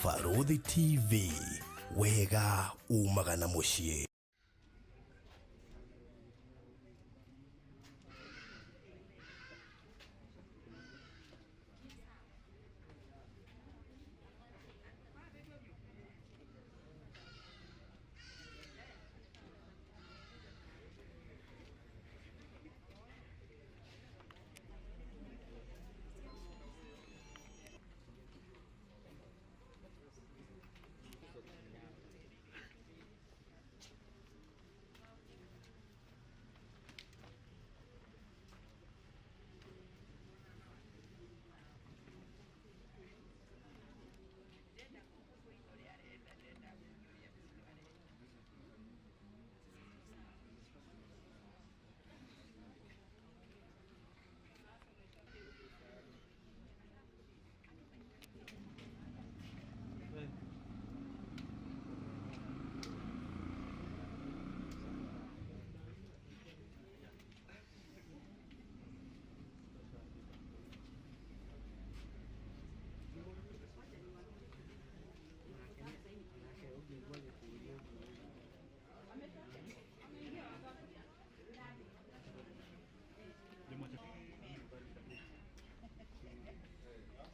Barũthi TV, wega umaga na mũciĩ.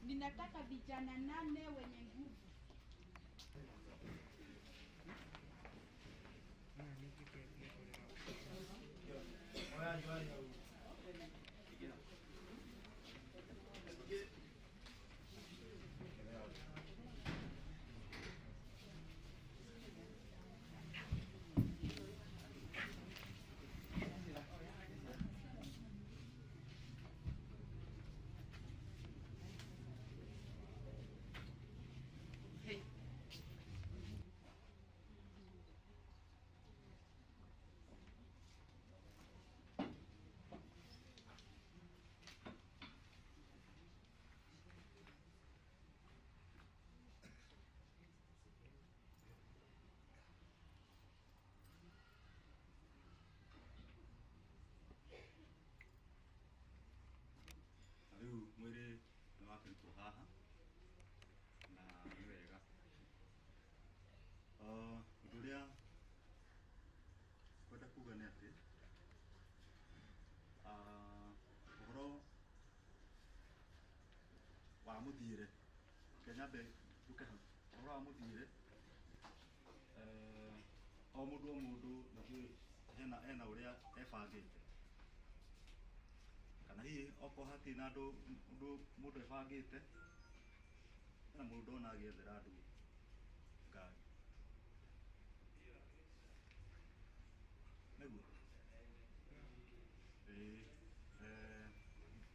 Ninataka vijana 8 wenye nguvu. Riu mwiri nĩ wakĩrutwo haha na nĩ wega. Ũndũ ũrĩa kwenda kuga nĩ atĩ ũhoro wa mũthiĩre, reke nyambe njũke hau. Ũhoro wa mũthiĩre, o mũndũ o mũndũ nĩnjũĩ hena ũrĩa ebangĩte, kana hihi okorwo hatirĩ na andũ ũndũ mũndũ ebangĩte, hena mũndũ ndona agĩethera andũ ngari. Nĩguo? Ĩĩ,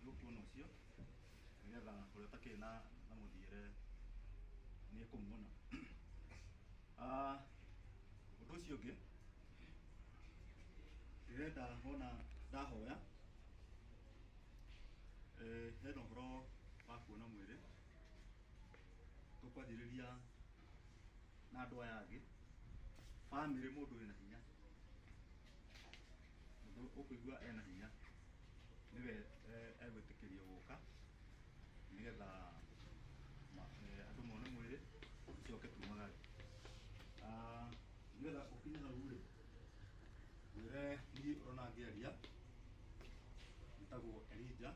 nĩũkuona ũcio nĩgetha ũrĩa ũtakĩrĩ na mũthiĩre nĩekũmuona. Ũndũ ũcio ũngĩ ndĩrenda wona ndahoya, hena ũhoro wa kuona mwĩrĩ tũkwanjĩrĩria na andũ aya angĩ. Bamĩrĩ, mũndũ wĩna hinya, mũndũ ũkũigua ena hinya nĩwe egwĩtĩkĩrio gũka nĩgetha andũ mone mwĩrĩ tũcoke tumagare. Nĩgetha ũkinye hau rĩ, ngwĩre niĩ ũrona ngĩaria njĩtagwo Elijah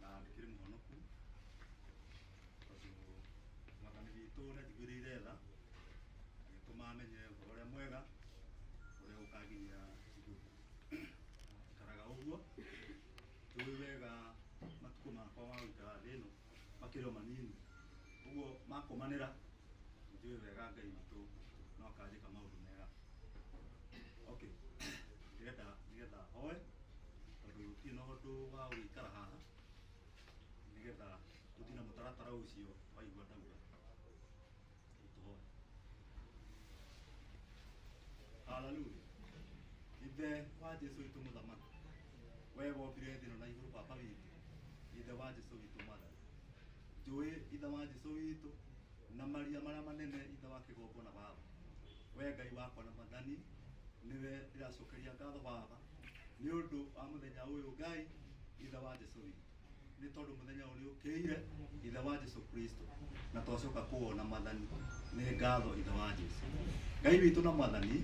na ndĩkĩrĩ mũhonoku tondũ Mwathani witũ nĩanjiguĩrĩire tha agĩtũma menye ũhoro ũrĩa mwega ũrĩa ũkanginyia igũrũ. Njikaraga ũguo njũĩ wega matukũ makwa ma gũikara thĩ ĩno makĩrĩ o manini, ũguo makomanĩra njũĩ wega Ngai witũ no akanjĩka maũndũ mega. Okay, ndĩrenda nĩgetha hoe tondũ gũtirĩ na ũndũ wa gũgĩikara haha nĩgetha tũthiĩ na mũtaratara ũcio waigua ndauga. Tũhoe. Hallelujah. Ithe wa Jesũ witũ mũthamaki, we wombire thĩ ĩno na igũrũ baba witũ, Ithe wa Jesũ witũ mwathani, njũĩ Ithe wa Jesũ witũ na maria marĩa manene Ithe wa kĩgongona baba, we Ngai wakwa na mwathani, nĩwe ndĩracokeria ngatho baba nĩ ũndũ wa mũthenya ũyũ Ngai Ithe wa Jesũ witũ. Nĩ tondũ mũthenya ũrĩa ũkĩire ithe wa Jesu Kristo na twacoka kuwona Mwathani. Nĩ ngatho ithe wa Jesu. Ngai witũ na Mwathani,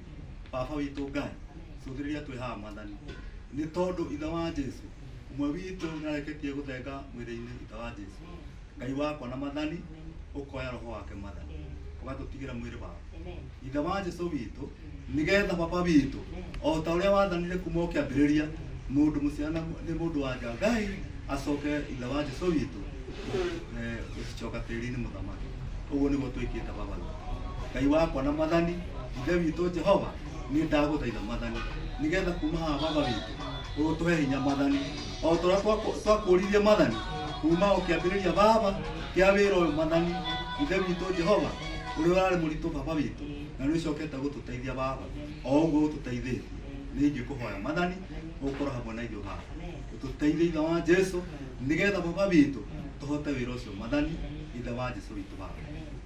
baba witũ Ngai, cũthĩrĩria twĩ haha Mwathani. Nĩ tondũ ithe wa Jesu ũmwe witũ nĩareketie gũthenga mwĩrĩ-inĩ ithe wa Jesu. Ngai wakwa na Mwathani, ũkoya roho wake Mwathani, ũgatũtigĩra mwĩrĩ wao. Ithe wa Jesu witũ, nĩgetha baba witũ o ta ũrĩa wathanire kuma ũkĩambĩrĩria mũndũ mũciana nĩ mũndũ wa nja Ngai acoke ithe wa Jesu witũ gũcoka tĩri-inĩ mũthamaki. Ũguo nĩguo twĩkĩte baba witũ. Ngai wakwa na Mwathani, ithe witũ Jehova, nĩ ndagũthaitha Mwathani, nĩgetha kuma haha baba witũ ũtũhe hinya Mwathani, o ta ũrĩa twakũririe Mwathani kuma ũkĩambĩrĩria baba kĩa wĩra ũyũ Mwathani, ithe witũ Jehova ũrĩa ũrarĩ mũritũ baba witũ na nĩ ũcokete gũtũteithia baba o ũguo ũtũteithĩtie. Nĩ ingĩkũhoya Mwathani ũkorwo hamwe na ithuĩ baba, ũtũteithie ithe wa Jesu nĩgetha baba witũ tũhote wĩra ũcio Mwathani, ithe wa Jesu witũ baba.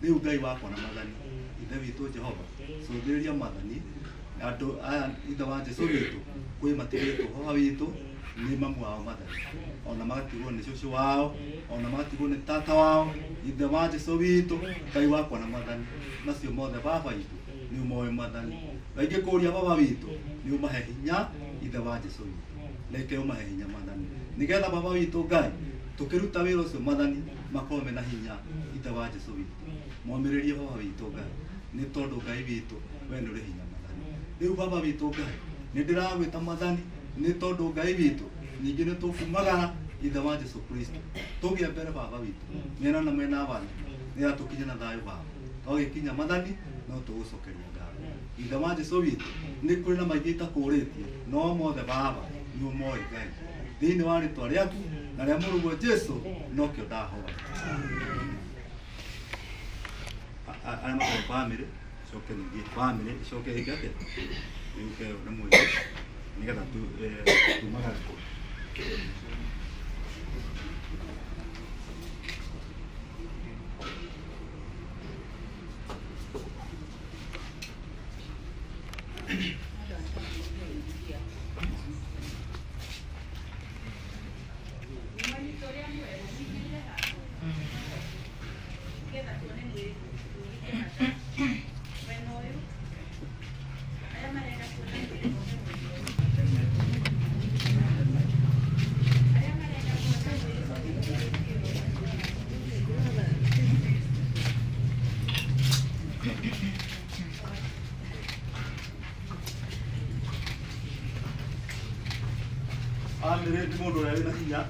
Rĩu Ngai wakwa na Mwathani, ithe witũ Jehova, cũthĩrĩria Mwathani andũ aya ithe wa Jesu witũ kwĩ matigĩtwo baba witũ nĩ mamu wao Mwathani, ona magatigwo nĩ cũcũ wao, ona magatigwo nĩ tata wao, ithe wa Jesu witũ Ngai wakwa na Mwathani, macio mothe baba witũ nĩ ũmoĩ Mwathani. Na ingĩkũria baba witũ nĩ ũmahe hinya ithe wa Jesu witũ, reke ũmahe hinya Mwathani, nĩgetha baba witũ Ngai tũkĩruta wĩra ũcio Mwathani makorwo mena hinya ithe wa Jesu witũ. Momĩrĩrie baba witũ Ngai, nĩ tondũ Ngai witũ we nĩ ũrĩ hinya Mwathani. Rĩu baba witũ Ngai nĩ ndĩragwĩta Mwathani, nĩ tondũ Ngai witũ ningĩ nĩ tũkumagara ithe wa Jesu Kristo tũgĩe mbere baba witũ mĩena na mwena bana nĩgetha tũkinye na thayũ baba. Twagĩkinya Mwathani no tũgũcokeria ngatho. Ithe wa Jesu witũ nĩ kũrĩ na maingĩ itakũrĩtie, no mothe baba nĩ ũmoĩ Ngai. Thĩinĩ wa rĩtwa rĩaku na rĩa mũrũguo Jesu nokĩo ndahoya. Arĩa matarĩ bamĩrĩ coke ningĩ bamĩrĩ icoke ĩke atĩa ĩũke na mwĩrĩ nĩgetha tumagare. Bamĩrĩ nĩ mũndũ ũrĩa wĩna hinya,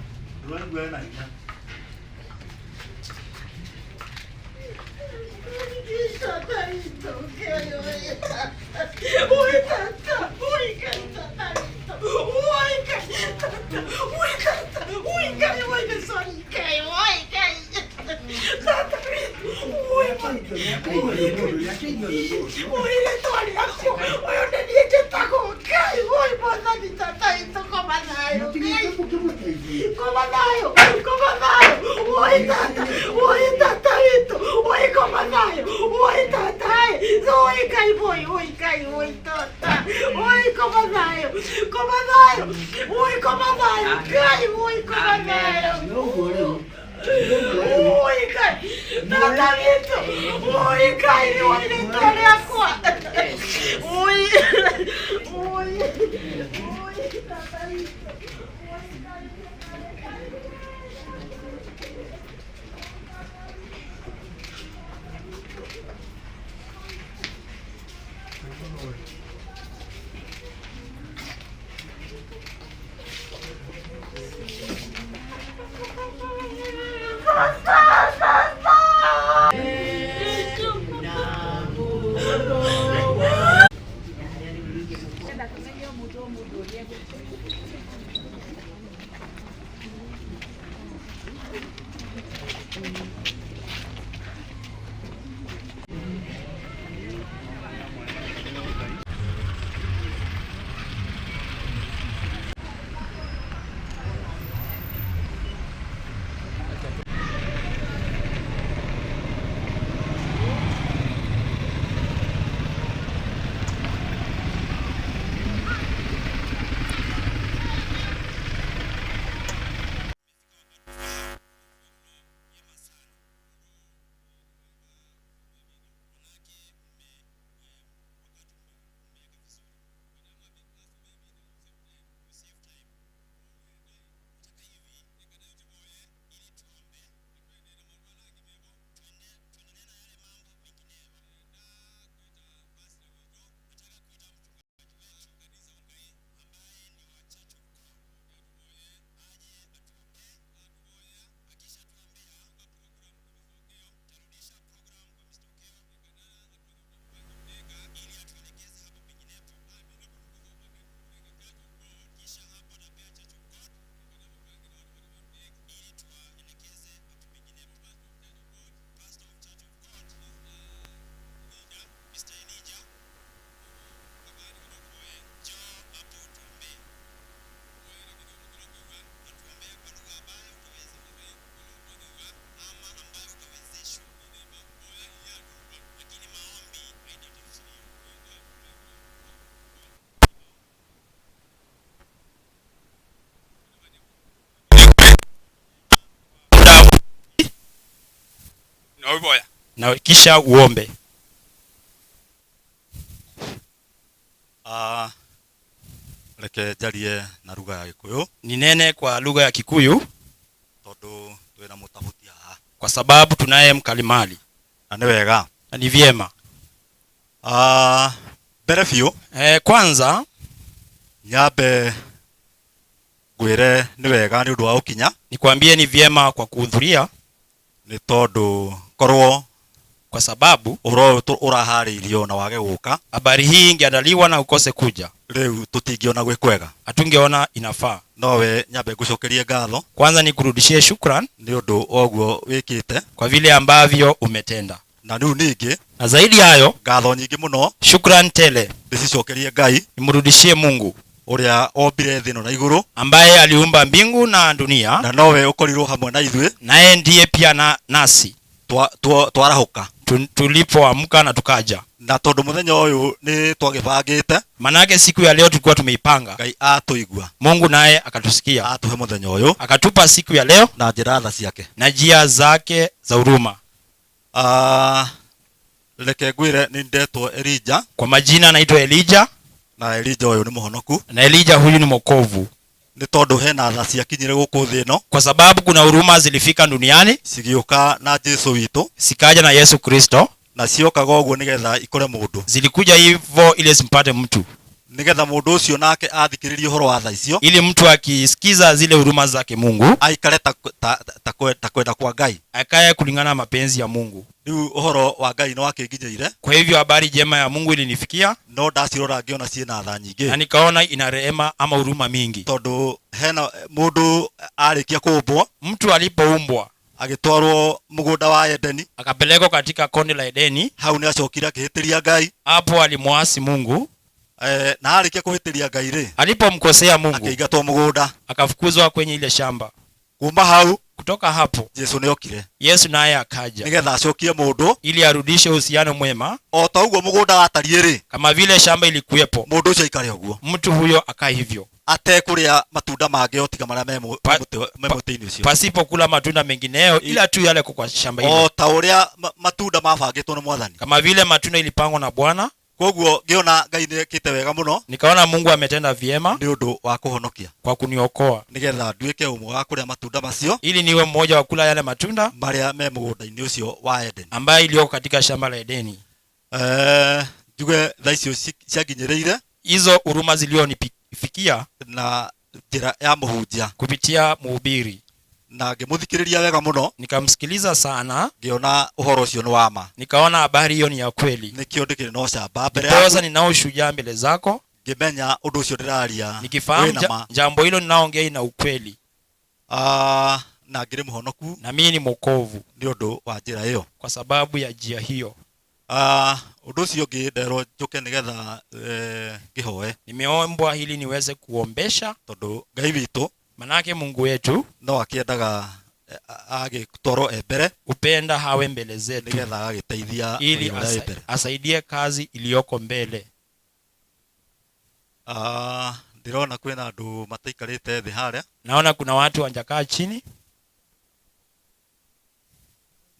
ũraigua ena hinya. Wivoya. Na kisha uombe. Ah, reke njarie na lugha ya Gikuyu Ninene kwa lugha ya Kikuyu tondu twina mutabuti haha kwa sababu tunaye mkalimali na nĩ wega. Na ni vyema. Ah, mbere biũ Kwanza nyambe ngwĩre nĩ wega nĩ ũndũ wa gũkinya. Nikwambie ni vyema kwa kuhudhuria nĩ tondũ korwo kwa sababu ũhoro ũyũ ũraharĩirio na wage gũka, habari hii ingeandaliwa na ukose kuja, rĩu tũtingĩona gwĩ kwega. Hatungeona inafaa. Nowe nyambe ngũcokerie ngatho. Kwanza nikurudishie shukran nĩ ũndũ wa ũguo wĩkĩte, kwa vile ambavyo umetenda, na rĩu ningĩ na zaidi hayo ngatho nyingĩ mũno shukran tele ndĩcicokerie Ngai nimrudishie Mungu ũrĩa ombire thĩ ĩno na igũrũ, ambaye aliumba mbingu na dunia, na nowe ũkorirwo hamwe na ithuĩ naye ndiye pia na nasi twarahũka tulipoamka na tukaja. Na tondũ mũthenya ũyũ nĩ twagĩbangĩte, manake siku ya leo tulikuwa tumeipanga, Ngai atũigua, Mungu naye akatusikia, atũhe mũthenya ũyũ akatupa siku ya leo na njĩra tha ciake na njia zake za huruma. Ah, reke ngwĩre nĩ ndetwo Elijah. Kwa majina naitwa Elijah. Na Elijah ũyũ nĩ mũhonoku. Na Elijah huyu ni mwokovu. Nĩ tondũ hena tha ciakinyire gũkũ thĩ ĩno, kwa sababu kuna huruma zilifika duniani cigĩũka na Jesu witũ, sikaja na Yesu Kristo, na ciokaga ũguo nĩgetha ikore mũndũ, zilikuja hivyo ili simpate mtu, nĩgetha mũndũ ũcio nake athikĩrĩrie ũhoro wa tha icio, ili mtu akisikiza zile huruma zake Mungu aikare ta kwenda kwa Ngai, akae kulingana na mapenzi ya Mungu. Rĩu ũhoro wa Ngai nĩ wakĩnginyĩire, Kwa hivyo habari njema ya Mungu ilinifikia, no ndacirora ngĩona ciĩna tha nyingĩ, na nikaona ina rehema ama huruma mingi, tondũ hena mũndũ arĩkia kũmbwo, mtu alipoumbwa agĩtwarwo mũgũnda wa Edeni, akapelekwa katika konde la Edeni, hau nĩ acokire akĩhĩtĩria Ngai. Hapo alimwasi Mungu. Na arĩkia kũhĩtĩria Ngai rĩ, alipomkosea Mungu, akĩingatwo mũgũnda, akafukuzwa kwenye ile shamba. Kuma hau, kutoka hapo, Jesu nĩ okire, Yesu naye akaja nĩgetha acokie mũndũ, ili arudishe uhusiano mwema, o ta ũguo mũgũnda watariĩ rĩ, kama vile shamba ilikuwepo, mũndũ ũcio aikare ũguo, mtu huyo akae hivyo, atekũrĩa matunda mangĩ o tiga marĩa me mũtĩ-inĩ ũcio, pasipo kula matunda mengineyo ila tu yale kwa shamba hilo, o ta ũrĩa matunda mabangĩtwo nĩ Mwathani, kama vile matunda ilipangwa na Bwana. Koguo ngĩona Ngai nĩekĩte wega mũno, nikaona Mungu ametenda vyema nĩ ũndũ wa kũhonokia, kwa kuniokoa, nĩgetha nduĩke ũmwe wa kũrĩa matunda macio, ili niwe mmoja wa kula yale matunda marĩa me mũgũnda-inĩ ũcio wa Eden, ambaye iliyoko katika shamba la Edeni. Njuge tha icio cianginyĩrĩire hizo huruma zilionifikia na njĩra ya mũhunjia, kupitia mhubiri, na ngĩmũthikĩrĩria wega mũno, nikamsikiliza sana, ngĩona ũhoro ũcio nĩ wa ma, nikaona habari hiyo ni ya kweli, nĩkĩo ndĩkĩrĩ na ũcamba mbere ndiposa yaku, ninao ushujaa mbele zako, ngĩmenya ũndũ ũcio ndĩraria nikifahamu wĩna ma. jambo hilo ninaongea ina ukweli, Na ngĩrĩ mũhonoku na mimi ni mwokovu nĩ ũndũ wa njĩra ĩyo, kwa sababu ya njia hiyo. Ũndũ ũcio ũngĩ nderwo njũke nĩgetha, ngĩhoe, nimeombwa ili niweze kuombesha, tondũ Ngai witũ manake Mungu wetu no akĩendaga, agĩtwarwo e mbere, upenda hawe mbele zetu, nĩgetha agagĩteithia ili wĩra ũrĩa wĩ mbere. asaidie kazi iliyoko mbele. Ndĩrona kwĩna andũ mataikarĩte thĩ harĩa. Naona kuna watu hawajakaa chini.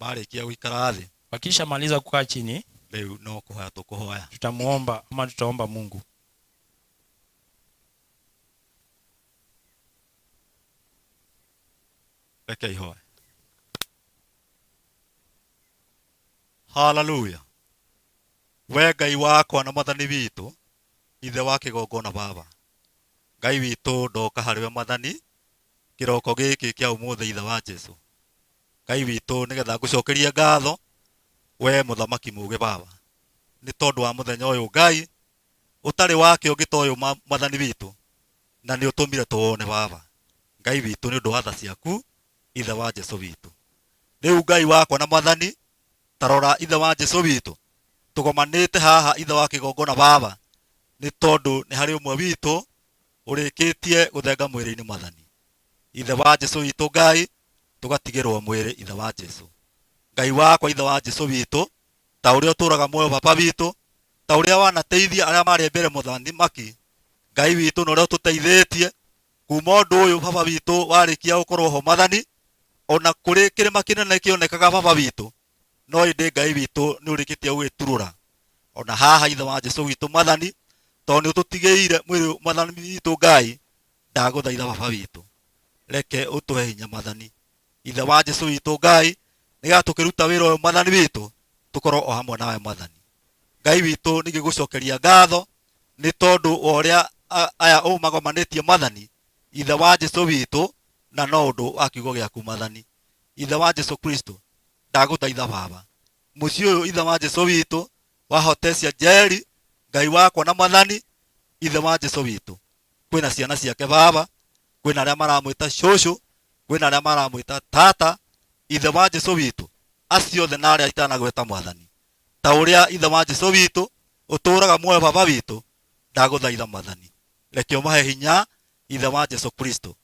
Marĩkia gũikara thĩ, wakishamaliza kukaa chini, rĩu no kũhoya tũkũhoya. Tutamuomba ama tutaomba Mungu. Reke ihoe. Hallelujah. We Ngai wakwa na Mwathani witũ, Ithe wa kĩgongona Baba. Ngai witũ ndoka harĩ we Mwathani, kĩroko gĩkĩ kĩa ũmũthĩ Ithe wa Jesu. Ngai witũ nĩgetha ngũcokerie ngatho, we mũthamaki mũũgĩ Baba. Nĩ tondũ wa mũthenya ũyũ Ngai, ũtarĩ wake ũngĩ ta ũyũ Mwathani witũ, na nĩ ũtũmire tũwone Baba. Ngai witũ nĩ ũndũ wa tha ciaku, Ithe wa Jesu witũ. Rĩu Ngai wakwa na Mwathani, tarora Ithe wa Jesu witũ, tũgomanĩte haha Ithe wa kĩgongona Baba, nĩ tondũ nĩ harĩ ũmwe witũ ũrĩkĩtie gũthenga mwĩrĩ-inĩ Mwathani. Ithe wa Jesu witũ Ngai, tũgatigĩrwo mwĩrĩ Ithe wa Jesu. Ngai wakwa Ithe wa Jesu witũ, ta ũrĩa ũtũũraga muoyo Baba witũ, ta ũrĩa wanateithia arĩa marĩ mbere Mwathani maki, Ngai witũ na ũrĩa ũtũteithĩtie kuma ũndũ ũyũ Baba witũ warĩkia gũkorwo ho Mwathani, ona kũrĩ kĩrĩma kĩnene kĩonekaga Baba witũ, No ĩndĩ Ngai witũ nĩ ũrĩkĩtie gũgĩturũra ona haha ithe wa Jesu witũ mwathani, tondũ nĩ ũtũtigĩire mwĩrĩ mwathani witũ Ngai. Ndagũthaitha baba witũ, reke ũtũhe hinya mwathani ithe wa Jesu witũ Ngai, nĩgetha tũkĩruta wĩra ũyũ mwathani witũ tũkorwo o hamwe nawe mwathani Ngai witũ. Ningĩgũcokeria ngatho nĩ tondũ wa ũrĩa aya ũmagomanĩtie mwathani ithe wa Jesu witũ, na no ũndũ wa kiugo gĩaku mwathani ithe wa Jesu Kristo. Ndagũthaitha baba, mũciĩ ũyũ ithe wa Jesu witũ wa Hotesia Njeri, Ngai wakwa na mwathani ithe wa Jesu witũ, kwĩna ciana ciake baba, kwĩna arĩa maramwĩta cũcũ, kwĩna arĩa maramwĩta tata, ithe wa Jesu witũ, acio othe na arĩa itanagweta mwathani, ta ũrĩa ithe wa Jesu witũ ũtũũraga muoyo baba witũ, ndagũthaitha mwathani, reke ũmahe hinya ithe wa Jesu Kristo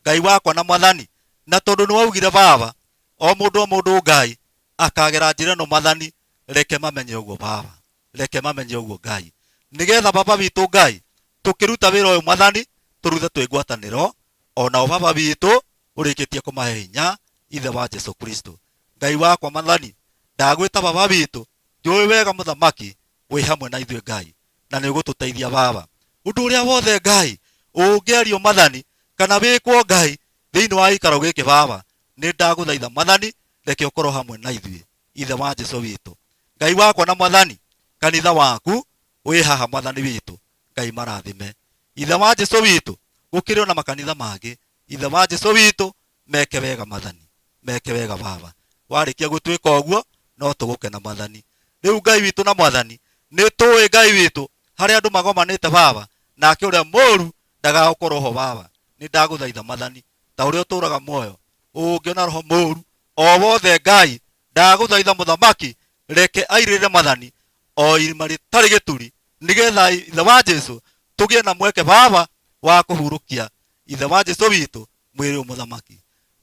Ngai wakwa na mwathani. Na tondũ nĩ waugire baba, o mũndũ o mũndũ Ngai akagera njĩra ĩno mwathani, reke mamenye ũguo baba, reke mamenye ũguo Ngai, nĩgetha baba witũ Ngai tũkĩruta wĩra ũyũ mwathani tũrute twĩ ngwatanĩro, onao baba witũ ũrĩkĩtie kũmahe hinya ithe wa Jesu Kristo Ngai wakwa mwathani. Ndagwĩta baba witũ, njũĩ wega mũthamaki wĩ hamwe na ithuĩ Ngai, na nĩ ũgũtũteithia baba. Ũndũ ũrĩa wothe Ngai ũngĩario mwathani kana wĩkwo Ngai thĩinĩ wa gĩikaro gĩkĩ baba, nĩ ndagũthaitha mwathani, reke ũkorwo hamwe na ithuĩ ithe wa Jesu witũ Ngai wakwa na mwathani. Kanitha waku wĩ haha mwathani witũ Ngai, marathime ithe wa Jesu witũ. Gũkĩrĩ ona makanitha mangĩ ithe wa Jesu witũ, meke wega mwathani, meke wega baba. Warĩkia gũtuĩka ũguo no tũgũkena mwathani. Rĩu Ngai witũ na mwathani, nĩ tũĩ Ngai witũ harĩa andũ magomanĩte baba, nake ũrĩa mũru ndagagũkorwo ho baba. Nĩ ndagũthaitha mwathani, ta ũrĩa ũtũũraga muoyo, ũngĩona roho mũru o wothe Ngai, ndagũthaitha mũthamaki, reke airĩrĩre mwathani o irima rĩtarĩ gĩturi, nĩgetha ithe wa Jesu tũgĩe na mweke baba wa kũhurũkia ithe wa Jesu witũ mwĩrĩ ũyũ mũthamaki.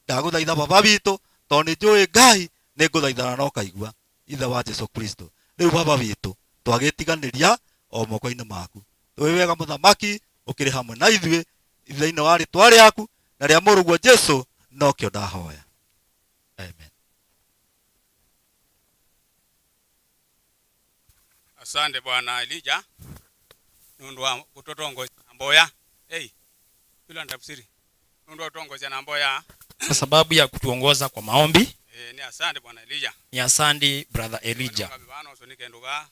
Ndagũthaitha baba witũ, tondũ nĩ njũĩ Ngai nĩ ngũthaithana na ũkaigua ithe wa Jesu Kristo. Rĩu baba witũ twagĩtiganĩria o moko-inĩ maku, wĩ wega mũthamaki ũkĩrĩ hamwe na ithuĩ thĩinĩ wa rĩtwa rĩaku na rĩa mũrũguo Jesu, nokĩo ndahoya, amen. Asante Bwana Elijah nundu wa kututongoza na mboya. Hey, yule ndafsiri nundu wa kutongoza na mboya. Kwa sababu ya kutuongoza kwa maombi. Ni asante Bwana Elijah. Ni asante brother Elijah. Bano so nikenduka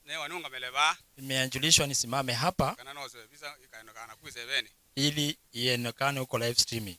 ne wanunga meleva. Nimeanjulishwa nisimame hapa kana noso visa ikaonekana kuiseveni ili ionekane huko live streaming.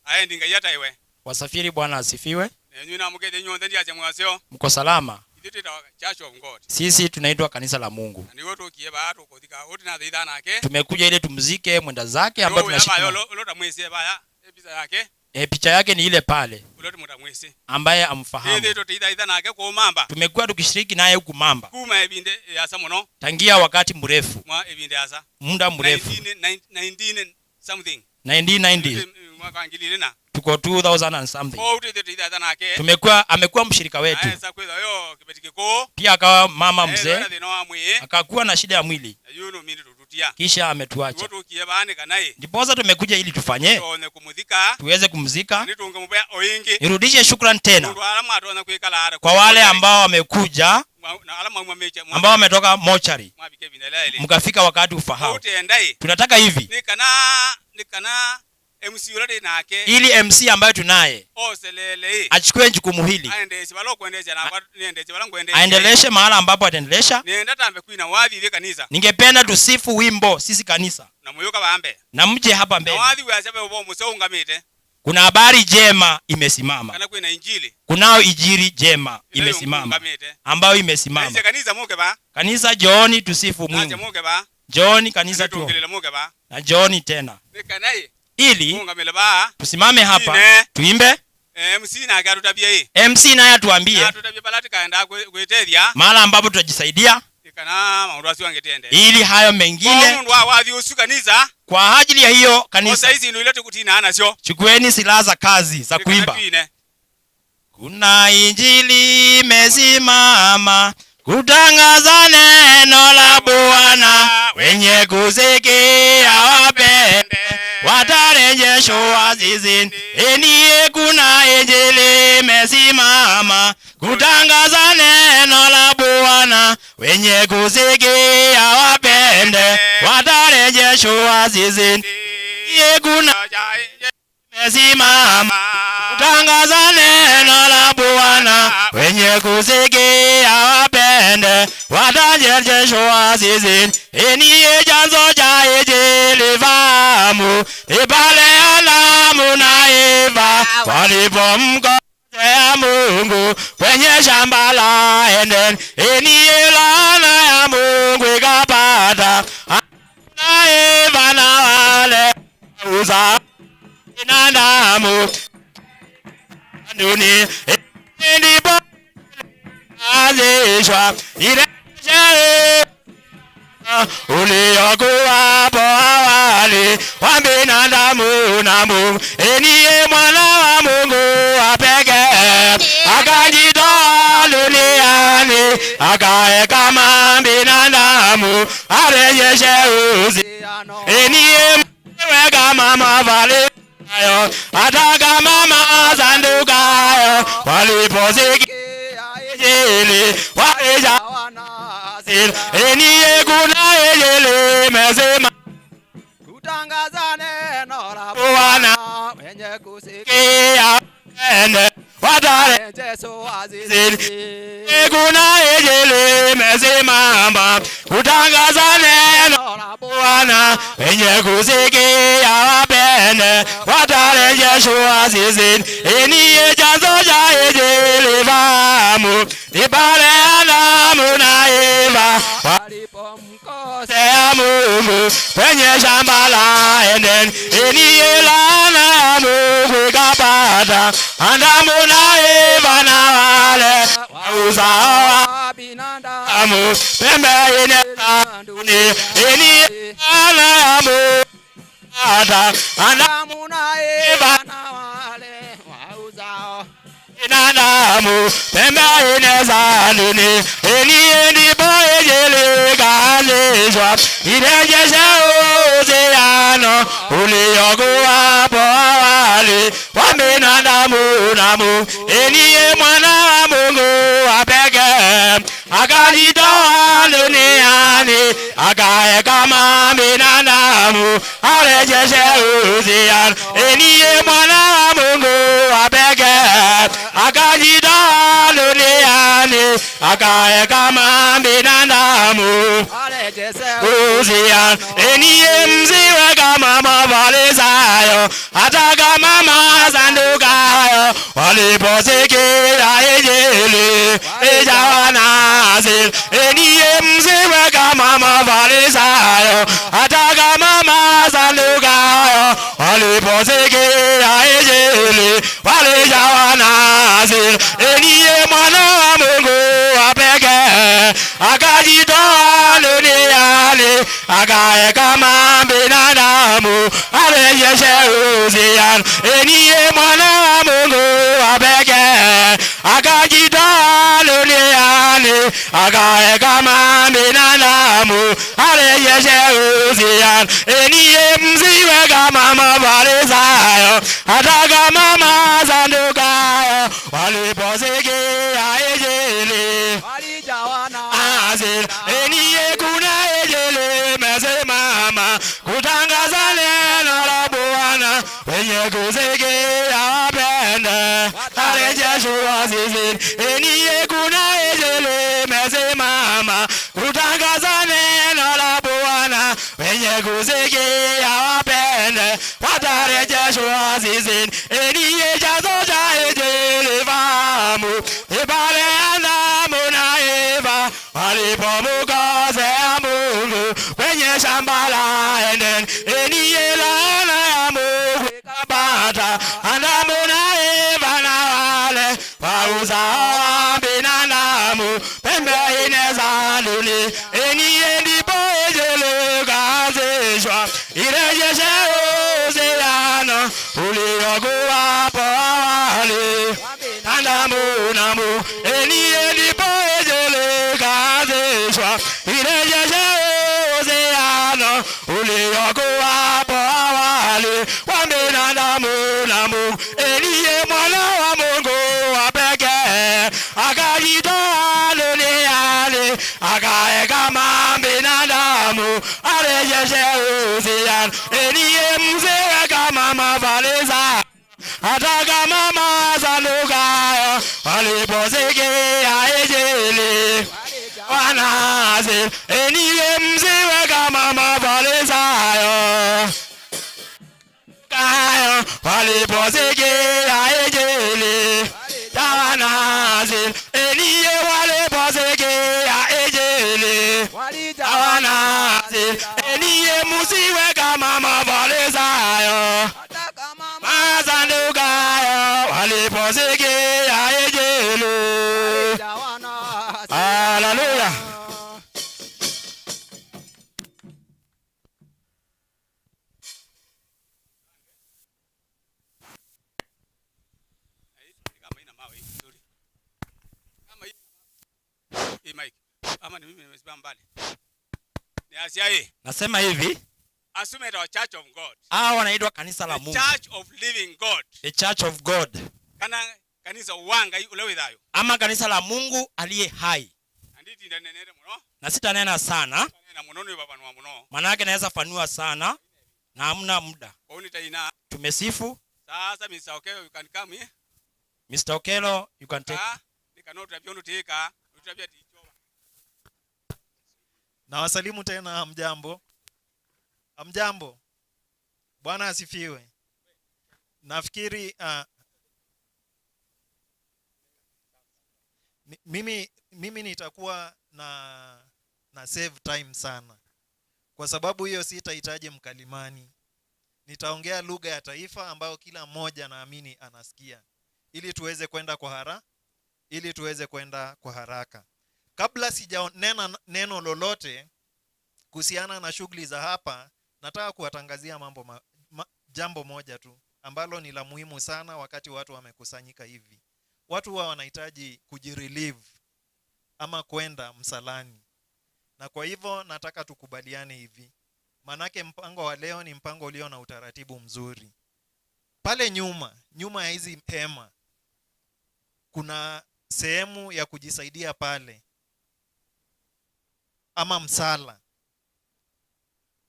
Aendi ngayata iwe. Wasafiri, Bwana asifiwe. Nenyu na mukete nyonde ndiache mwasio. Mko salama? Ithuĩ Church of God. Sisi tunaitwa kanisa la Mungu. Na nĩguo tũkie ba tũkũthika utina thitha nake. Tumekuja ili tumzike mwenda zake ambaye tunashika. Lota mwisi baya picha yake. Picha yake ni ile pale Uloti mutamwisi ambaye amfahamu. Ithuĩ tũtithaitha nake kũmamba. Tumekuwa tukishiriki naye huku Mamba kuma ebinde yasa muno, tangia wakati mrefu, mwa ebinde yasa muda mrefu, 19 something, 1990 mwaka ngili na tuko 2000 and something. Ko tũtithaitha nake. Tumekuwa, amekuwa mshirika wetu Aesa kwitha yo kibeti gĩkũũ pia, akawa mama mzee, thĩna wa mwĩĩ, akakuwa na shida ya mwili, na yu nũmindi tũtutia kisha ametuacha. nĩguo tũkie baanĩka naye Ndiposa tumekuja ili tufanye tone kumuthika tuweze kumzika, nĩtũngĩmũbea o ĩngĩ nirudishe shukrani tena nũndũ arĩa mwatonya kwĩkala ara kwa wale ambao wamekuja, na arĩa mwauma mecha ambao wametoka mochari mwabike ibinda lyaili mkafika wakati ufahao. utendai Tunataka hivi nĩ kana MC ũrĩa ndĩ nake ili MC ambayo tunaye oselele achukue jukumu hili, aendesi bala okwendesya nakwa niendesye bala ngwendesya aendeleshe mahala ambapo ataendelesha. Nenda tambe kwina wathi ithuĩ kanisa. Ningependa tusifu wimbo sisi kanisa Na muyuka bambe na mje hapa na mbele. wathi wiacia be ubo muse ungamite. Kuna habari njema imesimama, kana kwina injili kunao ijiri njema ila imesimama, ungamite ambayo imesimama. Naise kanisa muke ba. Kanisa njooni tusifu nache Mungu, muke ba. njooni kanisa tu tungilile muke ba na njooni tena, nikana ili ungamile ba tusimame hapa Ine. tuimbe. MC nake atutabie ii MC naye atuambie atutabie bala tikaenda gwitethia mahala ambapo tutajisaidia, ikana maundu acio angitiende ili hayo mengine mundu wa wathi ucu kanisa kwa ajili ya hiyo kanisa. osa ici indu iria tukutinaa nacio. Chukueni silaha za kazi za kuimba. Twine. Kuna injili imesimama kutangaza neno la Bwana, wenye kusikia wapende, watarejeshwa. Watarejeshwa zizini. Eniye kuna Injili imesimama kutangaza neno la Bwana, wenye kusikia wapende, watarejeshwa zizini. Eniye kuna imesimama kutangaza neno la Bwana, wenye kusikia wapende, watarejeshwa zizini. Eniye chanzo cha Injili fahamu, ni pale Adamu na Eva walipomkosea Mungu kwenye shamba la Edeni. Eniye laana ya Mungu ikapata na Eva na wale uzao binadamu dunia, ndipo anzishwa irejeshe uliokuwapo awali wa binadamu na Mungu. Eniye mwana wa Mungu wa pekee akajitoa duniani akae kama binadamu arejeshe uzima. Eniye mwewe kama Mafarisayo hata kama Masadukayo waliposikia Injili walija eniye kuna Injili imesema kutangaza neno la Bwana wenye kusikia kia ende watare Yesu azizi kuna Injili imesimama kutangaza neno la Bwana wenye kusikia wapende watarejeshwa zizini. Eniye chanzo cha Injili fahamu, ni pale Adamu na Eva walipomkosea ya Mungu kwenye shamba la Edeni. Eniye laana ya Mungu ikapata Adamu na Eva na wale uzao wa wa binadamu Adamu pembe ine dunia. Eniye laana ya Mungu ikapata Adamu Adamu na Eva na wale wa uzao binadamu pembe ine za dunia. Eniye ndipo Injili ikaanzishwa irejeshe uhusiano uliokuwapo awali wa binadamu na Mungu. Eniye mwana wa Mungu wa pekee akajitoa duniani akae kama binadamu arejeshe uhusiano. Eniye mwana wa Mungu wa pekee akajitoa duniani akae kama binadamu arejeshe uhusiano. Eniye msiwe kama Mafarisayo hata kama Masadukayo waliposikia Injili ijawa na hasira. Eniye msiwe kama Mafarisayo hata kama Masadukayo waliposikia Injili walijawa na hasira. Eniye mwana wa Mungu wa pekee akajitoa duniani akae kama binadamu arejeshe uhusiano. Eniye mwana wa Mungu wa pekee akajitoa duniani akae kama binadamu arejeshe uhusiano. Eniye msiwe kama Mafarisayo hata kama Masadukayo waliposikia Injili walijawa na hasira. Eniye kuna Injili imesimama kutangaza neno la Bwana, wenye kusikia wapende arejeshwa zizini. Eniye kuna Injili imesimama kutangaza neno la Bwana, wenye kusikia wapende watarejeshwa zizini. Eniye chanzo cha Injili fahamu, ni pale Adamu na Eva walipomkosea Mungu kwenye shamba la Edeni. Eniye laana ya Mungu ikapata Adamu na Eva na wale wa uzao wa binadamu pembe ine za dunia. Eniye ndipo Injili ikaanzishwa irejeshe uhusiano uliokuwapo awali Adamu na Mungu. Eniye ndipo Injili ikaanzishwa irejeshe uhusiano uliokuwapo awali. duniani wa binadamu na Mungu eliye mwana wa Mungu wa pekee akajitoa duniani akae kama binadamu arejeshe uhusiano eliye mzee kama Mafarisayo hata kama Masadukayo waliposikia Injili wanaasi eniye msiwe kama Mafarisayo kayo waliposikia Injili wanaasi eniye waliposikia Injili wanaasi eniye msiwe kama Mafarisayo Masadukayo waliposikia Injili. Haleluya. Kama ina mawe nzuri. Kama hii mic. Ama ni mimi nimesimama mbali. Ni asiaye. Nasema hivi, Assume the Church of God. hawa wanaitwa kanisa la The Mungu, Church of Living God. the Church of God, Kana kanisa wanga ule withayo. ama kanisa la Mungu aliye hai. Anditi ndanenere muno. Na sitanena sana, Na muno ni babanwa muno. manake naweza fanua sana na hamna muda. Kwa nitaina. Tumesifu. Sasa Mr. Okelo, you can come here. Mr. Okelo, you can take. Nikanota byondo teka, utabia tichoba. Na wasalimu tena, hamjambo? Hamjambo? Bwana asifiwe. Nafikiri mimi nitakuwa na save time sana, kwa sababu hiyo sitahitaji mkalimani. Nitaongea lugha ya taifa ambayo kila mmoja naamini anasikia, ili tuweze kwenda kwa ili tuweze kwenda kwa haraka. Kabla sijanena neno lolote kuhusiana na shughuli za hapa, nataka kuwatangazia jambo moja tu ambalo ni la muhimu sana wakati watu wamekusanyika hivi. Watu huwa wanahitaji kujirelieve ama kwenda msalani. Na kwa hivyo nataka tukubaliane hivi. Manake mpango wa leo ni mpango ulio na utaratibu mzuri. Pale nyuma ya hizi hema, kuna sehemu ya kujisaidia pale ama msala.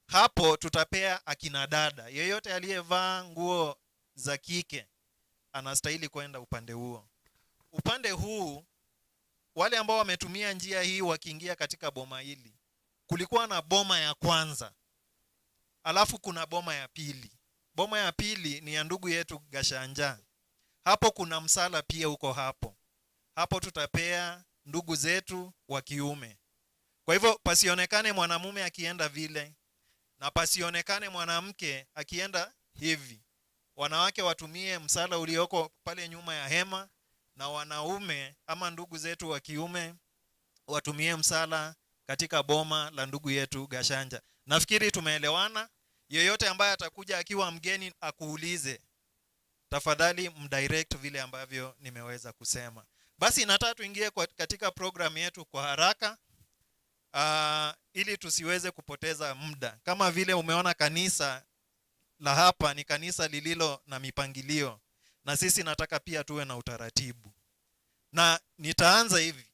Hapo tutapea akina dada. Yeyote aliyevaa nguo za kike anastahili kwenda upande huo. Upande huu, wale ambao wametumia njia hii wakiingia katika boma hili, kulikuwa na boma ya kwanza, alafu kuna boma ya pili. Boma ya pili ni ya ndugu yetu Gashanja. Hapo kuna msala pia uko hapo. Hapo tutapea ndugu zetu wa kiume. Kwa hivyo pasionekane mwanamume akienda vile na pasionekane mwanamke akienda hivi. Wanawake watumie msala ulioko pale nyuma ya hema, na wanaume ama ndugu zetu wa kiume watumie msala katika boma la ndugu yetu Gashanja. Nafikiri tumeelewana. Yeyote ambaye atakuja akiwa mgeni akuulize, tafadhali mdirect vile ambavyo nimeweza kusema. Basi nataka tuingie katika program yetu kwa haraka, ili tusiweze kupoteza muda. Kama vile umeona kanisa la hapa ni kanisa lililo na mipangilio, na sisi nataka pia tuwe na utaratibu. Na nitaanza hivi.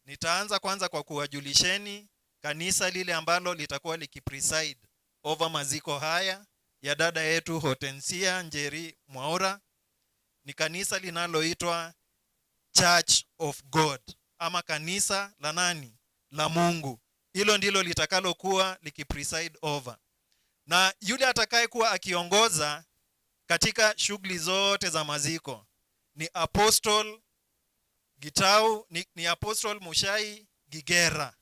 Nitaanza kwanza kwa kuwajulisheni kanisa lile ambalo litakuwa likipreside over maziko haya ya dada yetu Hortensia Njeri Mwaura. Ni kanisa linaloitwa Church of God, ama kanisa la nani? La Mungu. Hilo ndilo litakalokuwa likipreside over. Na yule atakayekuwa akiongoza katika shughuli zote za maziko ni Apostle Gitau, ni Apostle Mushai Gigera.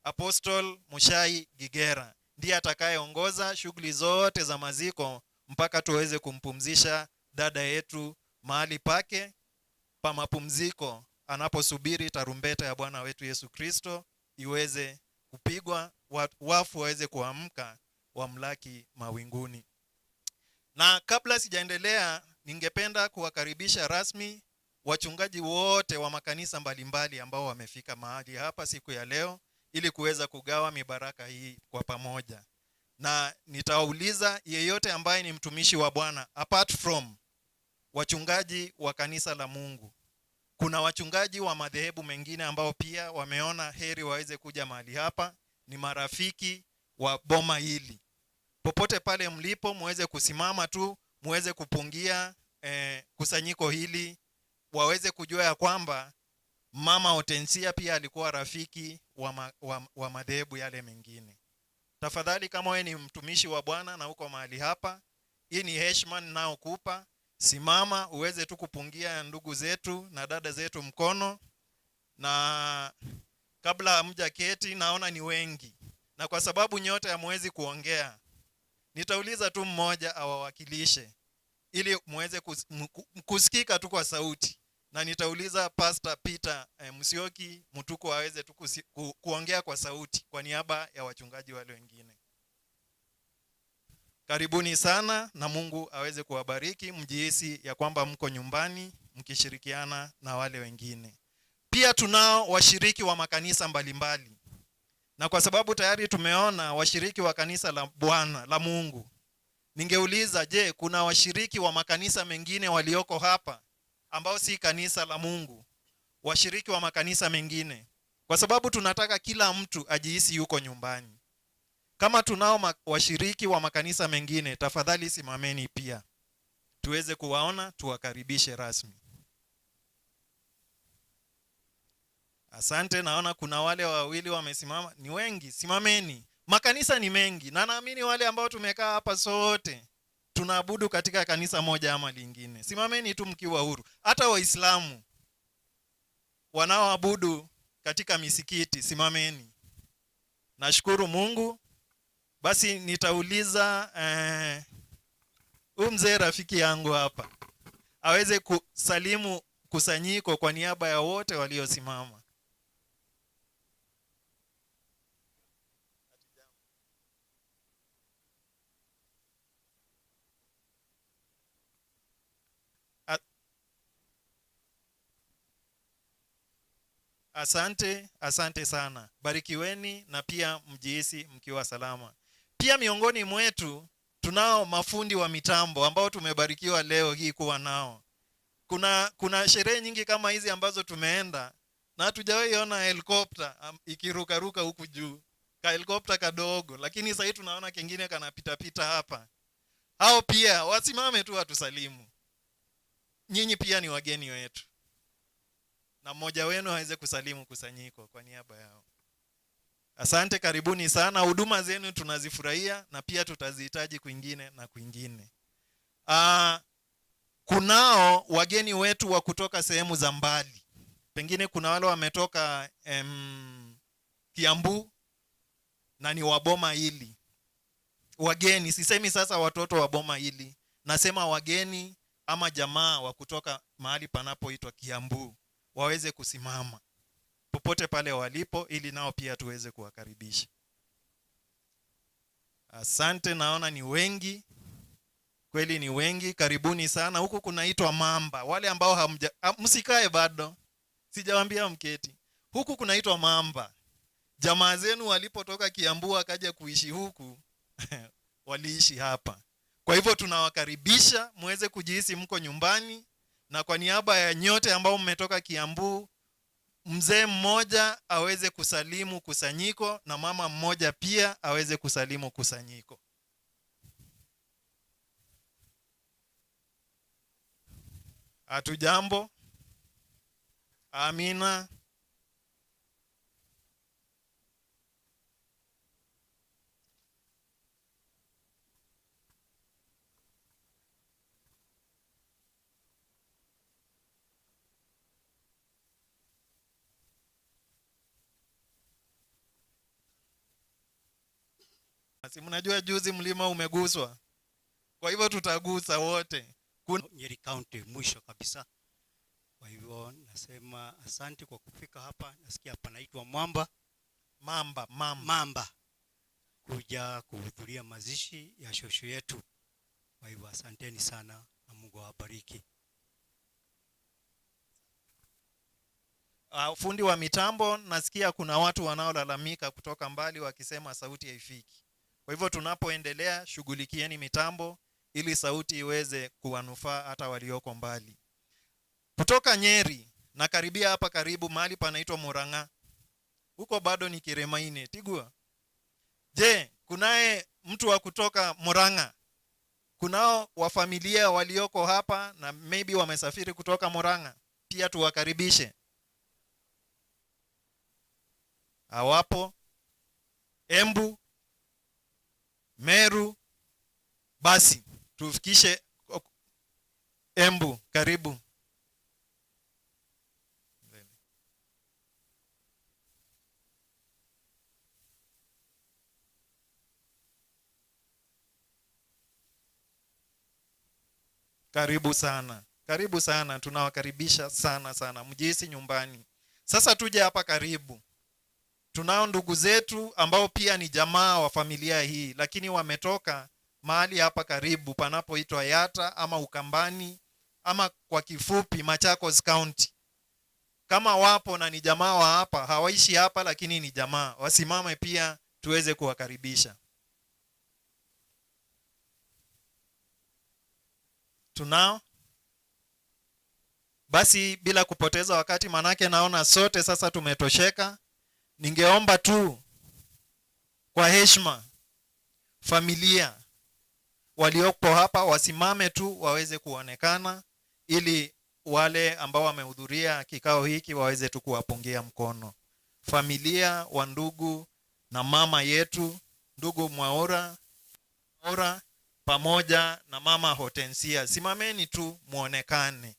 Apostle Mushai Gigera ndiye atakayeongoza shughuli zote za maziko mpaka tuweze kumpumzisha dada yetu mahali pake pa mapumziko, anaposubiri tarumbeta ya Bwana wetu Yesu Kristo iweze kupigwa, wafu waweze kuamka, wamlaki mawinguni. Na kabla sijaendelea, ningependa kuwakaribisha rasmi wachungaji wote wa makanisa mbalimbali ambao wamefika mahali hapa siku ya leo ili kuweza kugawa mibaraka hii kwa pamoja. Na nitawauliza yeyote ambaye ni mtumishi wa Bwana, apart from wachungaji wa kanisa la Mungu, kuna wachungaji wa madhehebu mengine ambao pia wameona heri waweze kuja mahali hapa, ni marafiki wa boma hili. Popote pale mlipo, muweze kusimama tu, muweze kupungia kusanyiko hili, waweze kujua ya kwamba Mama Hortensia pia alikuwa rafiki wa madhehebu yale mengine. Tafadhali, kama wewe ni mtumishi wa Bwana na uko mahali hapa, hii ni heshima ninayokupa. Simama uweze tu kupungia ndugu zetu na dada zetu mkono. Na kabla hamjaketi, naona ni wengi, na kwa sababu nyote hamwezi kuongea, nitauliza tu mmoja awawakilishe ili muweze kusikika tu kwa sauti. Na nitauliza Pastor Peter Musyoki Mutuku aweze tu kuongea kwa sauti kwa niaba ya wachungaji wale wengine. Karibuni sana na Mungu aweze kuwabariki, mjihisi ya kwamba mko nyumbani mkishirikiana na wale wengine. Pia tunao washiriki wa makanisa mbalimbali. Na kwa sababu tayari tumeona washiriki wa kanisa la Bwana la Mungu, ningeuliza, je, kuna washiriki wa makanisa mengine walioko hapa ambao si kanisa la Mungu? Washiriki wa makanisa mengine, kwa sababu tunataka kila mtu ajihisi yuko nyumbani. Kama tunao washiriki wa makanisa mengine, tafadhali simameni pia tuweze kuwaona, tuwakaribishe rasmi. Asante, naona kuna wale wawili wamesimama, ni wengi, simameni. Makanisa ni mengi, na naamini wale ambao tumekaa hapa sote tunaabudu katika kanisa moja ama lingine. Simameni tu mkiwa huru. Hata Waislamu wanaoabudu katika misikiti, simameni. Nashukuru Mungu. Basi nitauliza huyu mzee rafiki yangu hapa aweze kusalimu kusanyiko kwa niaba ya wote waliosimama. Asante, asante sana. Barikiweni na pia mjihisi mkiwa salama. Pia miongoni mwetu tunao mafundi wa mitambo ambao tumebarikiwa leo hii kuwa nao. Kuna sherehe nyingi kama hizi ambazo tumeenda na hatujawahi ona helikopta ikirukaruka huku juu. Ka helikopta kadogo, lakini sasa hivi tunaona kingine kanapita pita hapa. Hao pia wasimame tu watusalimu. Nyinyi pia ni wageni wetu. Na mmoja wenu aweze kusalimu kusanyiko kwa niaba yao. Asante, karibuni sana. Huduma zenu tunazifurahia na pia tutazihitaji kwingine na kwingine. Kunao wageni wetu wa kutoka sehemu za mbali. Pengine kuna wale wametoka Kiambu na ni wa boma hili. Wageni, sisemi sasa watoto wa boma hili, nasema wageni ama jamaa wa kutoka mahali panapoitwa Kiambu waweze kusimama popote pale walipo ili nao pia tuweze kuwakaribisha. Asante, naona ni wengi. Kweli ni wengi, karibuni sana. Huku kunaitwa Mamba. Wale ambao msikae bado. Sijawaambia mketi. Huku kunaitwa Mamba. Jamaa zenu walipotoka Kiambu wakaja kuishi huku, waliishi hapa. Kwa hivyo tunawakaribisha muweze kujihisi mko nyumbani, na kwa niaba ya nyote ambao mmetoka Kiambu, mzee mmoja aweze kusalimu kusanyiko na mama mmoja pia aweze kusalimu kusanyiko. Hatujambo. Amina. Si mnajua juzi mlima umeguswa. Kwa hivyo tutagusa wote. Nyeri County mwisho kabisa. Kwa hivyo nasema asante kwa kufika hapa. Nasikia panaitwa Mwamba. Mamba, Mamba. Mamba. Kuja kuhudhuria mazishi ya shosho yetu. Kwa hivyo asanteni sana na Mungu awabariki. Fundi wa mitambo, nasikia kuna watu wanaolalamika kutoka mbali wakisema sauti haifiki. Kwa hivyo tunapoendelea, shughulikieni mitambo ili sauti iweze kuwanufaa hata walioko mbali. Kutoka Nyeri na karibia hapa karibu mahali panaitwa Murang'a, huko bado ni Kiremaine Tigua. Je, kunaye mtu wa kutoka Murang'a? Kunao wa familia walioko hapa na maybe wamesafiri kutoka Murang'a, pia tuwakaribishe. Hawapo. Embu, Meru, basi tufikishe Embu, karibu. Karibu sana, karibu sana, tunawakaribisha sana sana, mjihisi nyumbani. Sasa tuje hapa karibu, tunao ndugu zetu ambao pia ni jamaa wa familia hii, lakini wametoka mahali hapa karibu panapoitwa Yata ama Ukambani ama kwa kifupi Machakos County. Kama wapo na ni jamaa wa hapa, hawaishi hapa lakini ni jamaa, wasimame pia tuweze kuwakaribisha. Tunao? Basi bila kupoteza wakati, manake naona sote sasa tumetosheka. Ningeomba tu kwa heshima familia waliopo hapa wasimame tu waweze kuonekana, ili wale ambao wamehudhuria kikao hiki waweze tu kuwapungia mkono. Familia wa ndugu na mama yetu, ndugu Mwaura, Mwaura pamoja na mama Hortensia, simameni tu muonekane.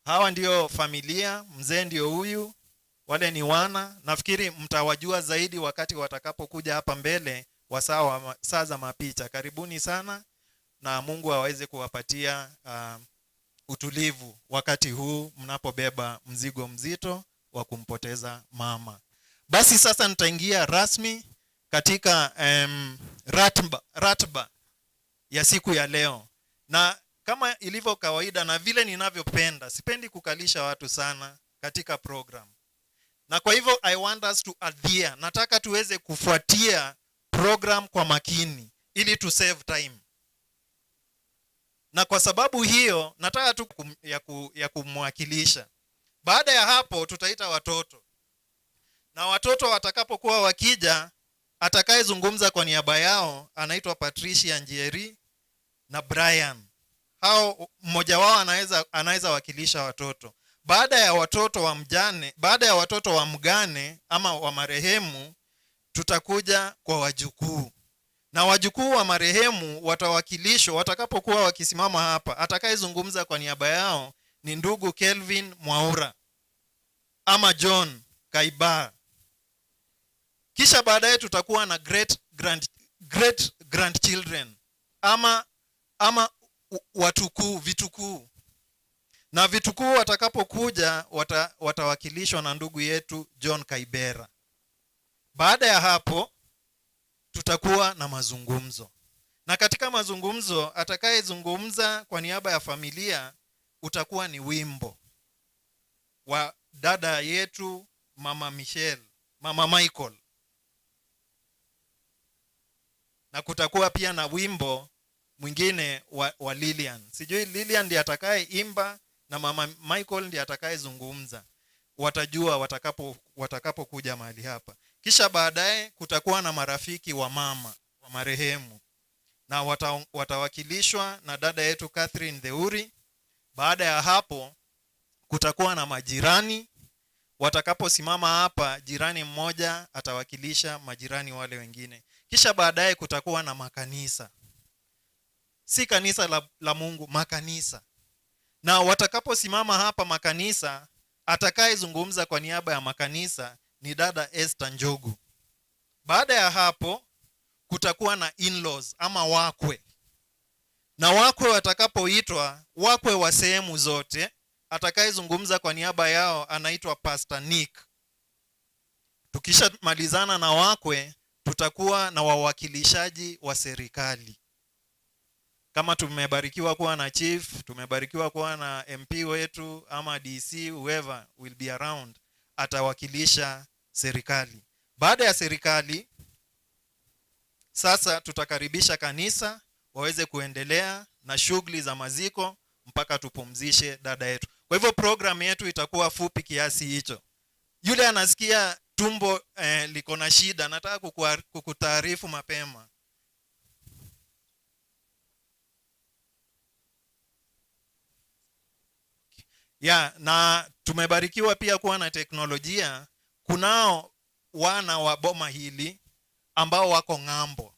Hawa ndio familia, mzee ndio huyu, wale ni wana. Nafikiri mtawajua zaidi wakati watakapokuja hapa mbele wa saa za mapicha. Karibuni sana na Mungu aweze kuwapatia utulivu wakati huu mnapobeba mzigo mzito wa kumpoteza mama. Basi sasa nitaingia rasmi katika ratba ya siku ya leo. Na kama ilivyo kawaida na vile ninavyopenda, sipendi kukalisha watu sana katika program. Na kwa hivyo I want us to adhere. Nataka tuweze kufuatia program kwa makini ili to save time. Na kwa sababu hiyo nataka tu ya kumwakilisha. Baada ya hapo tutaita watoto. Na watoto watakapokuwa wakija, atakayezungumza kwa niaba yao anaitwa Patricia Njeri na Brian. Hao mmoja wao anaweza wakilisha watoto. Baada ya watoto wa mjane, baada ya watoto wa mgane ama wa marehemu, tutakuja kwa wajukuu. Na wajukuu wa marehemu watawakilishwa watakapokuwa wakisimama hapa. Atakayezungumza kwa niaba yao ni ndugu Kelvin Mwaura ama John Kaiba. Kisha baadaye tutakuwa na great grandchildren ama watukuu, vitukuu. Na vitukuu watakapokuja watawakilishwa na ndugu yetu John Kaibera. Baada ya hapo tutakuwa na mazungumzo. Na katika mazungumzo atakayezungumza kwa niaba ya familia utakuwa ni wimbo wa dada yetu Mama Michelle, Mama Michael. Na kutakuwa pia na wimbo mwingine wa Lilian. Sijui Lilian ndiye atakayeimba na Mama Michael ndiye atakayezungumza. Watajua watakapokuja mahali hapa. Kisha baadaye kutakuwa na marafiki wa mama wa marehemu na watawakilishwa na dada yetu Catherine Theuri. Baada ya hapo kutakuwa na majirani. Watakaposimama hapa, jirani mmoja atawakilisha majirani wale wengine. Kisha baadaye kutakuwa na makanisa. Si kanisa la Mungu, makanisa. Na watakaposimama hapa makanisa, atakayezungumza kwa niaba ya makanisa ni dada Esther Njogu. Baada ya hapo kutakuwa na in-laws ama wakwe. Na wakwe watakapoitwa, wakwe wa sehemu zote, atakayezungumza kwa niaba yao anaitwa Pastor Nick. Tukishamalizana na wakwe, tutakuwa na wawakilishaji wa serikali. Kama tumebarikiwa kuwa na chief, tumebarikiwa kuwa na MP wetu ama DC, whoever will be around, atawakilisha serikali. Baada ya serikali, sasa tutakaribisha kanisa waweze kuendelea na shughuli za maziko mpaka tupumzishe dada yetu. Kwa hivyo program yetu itakuwa fupi kiasi hicho. Yule anasikia tumbo liko na shida, nataka kukutaarifu mapema. Ya, na tumebarikiwa pia kuwa na teknolojia. Kunao wana wa boma hili ambao wako ng'ambo,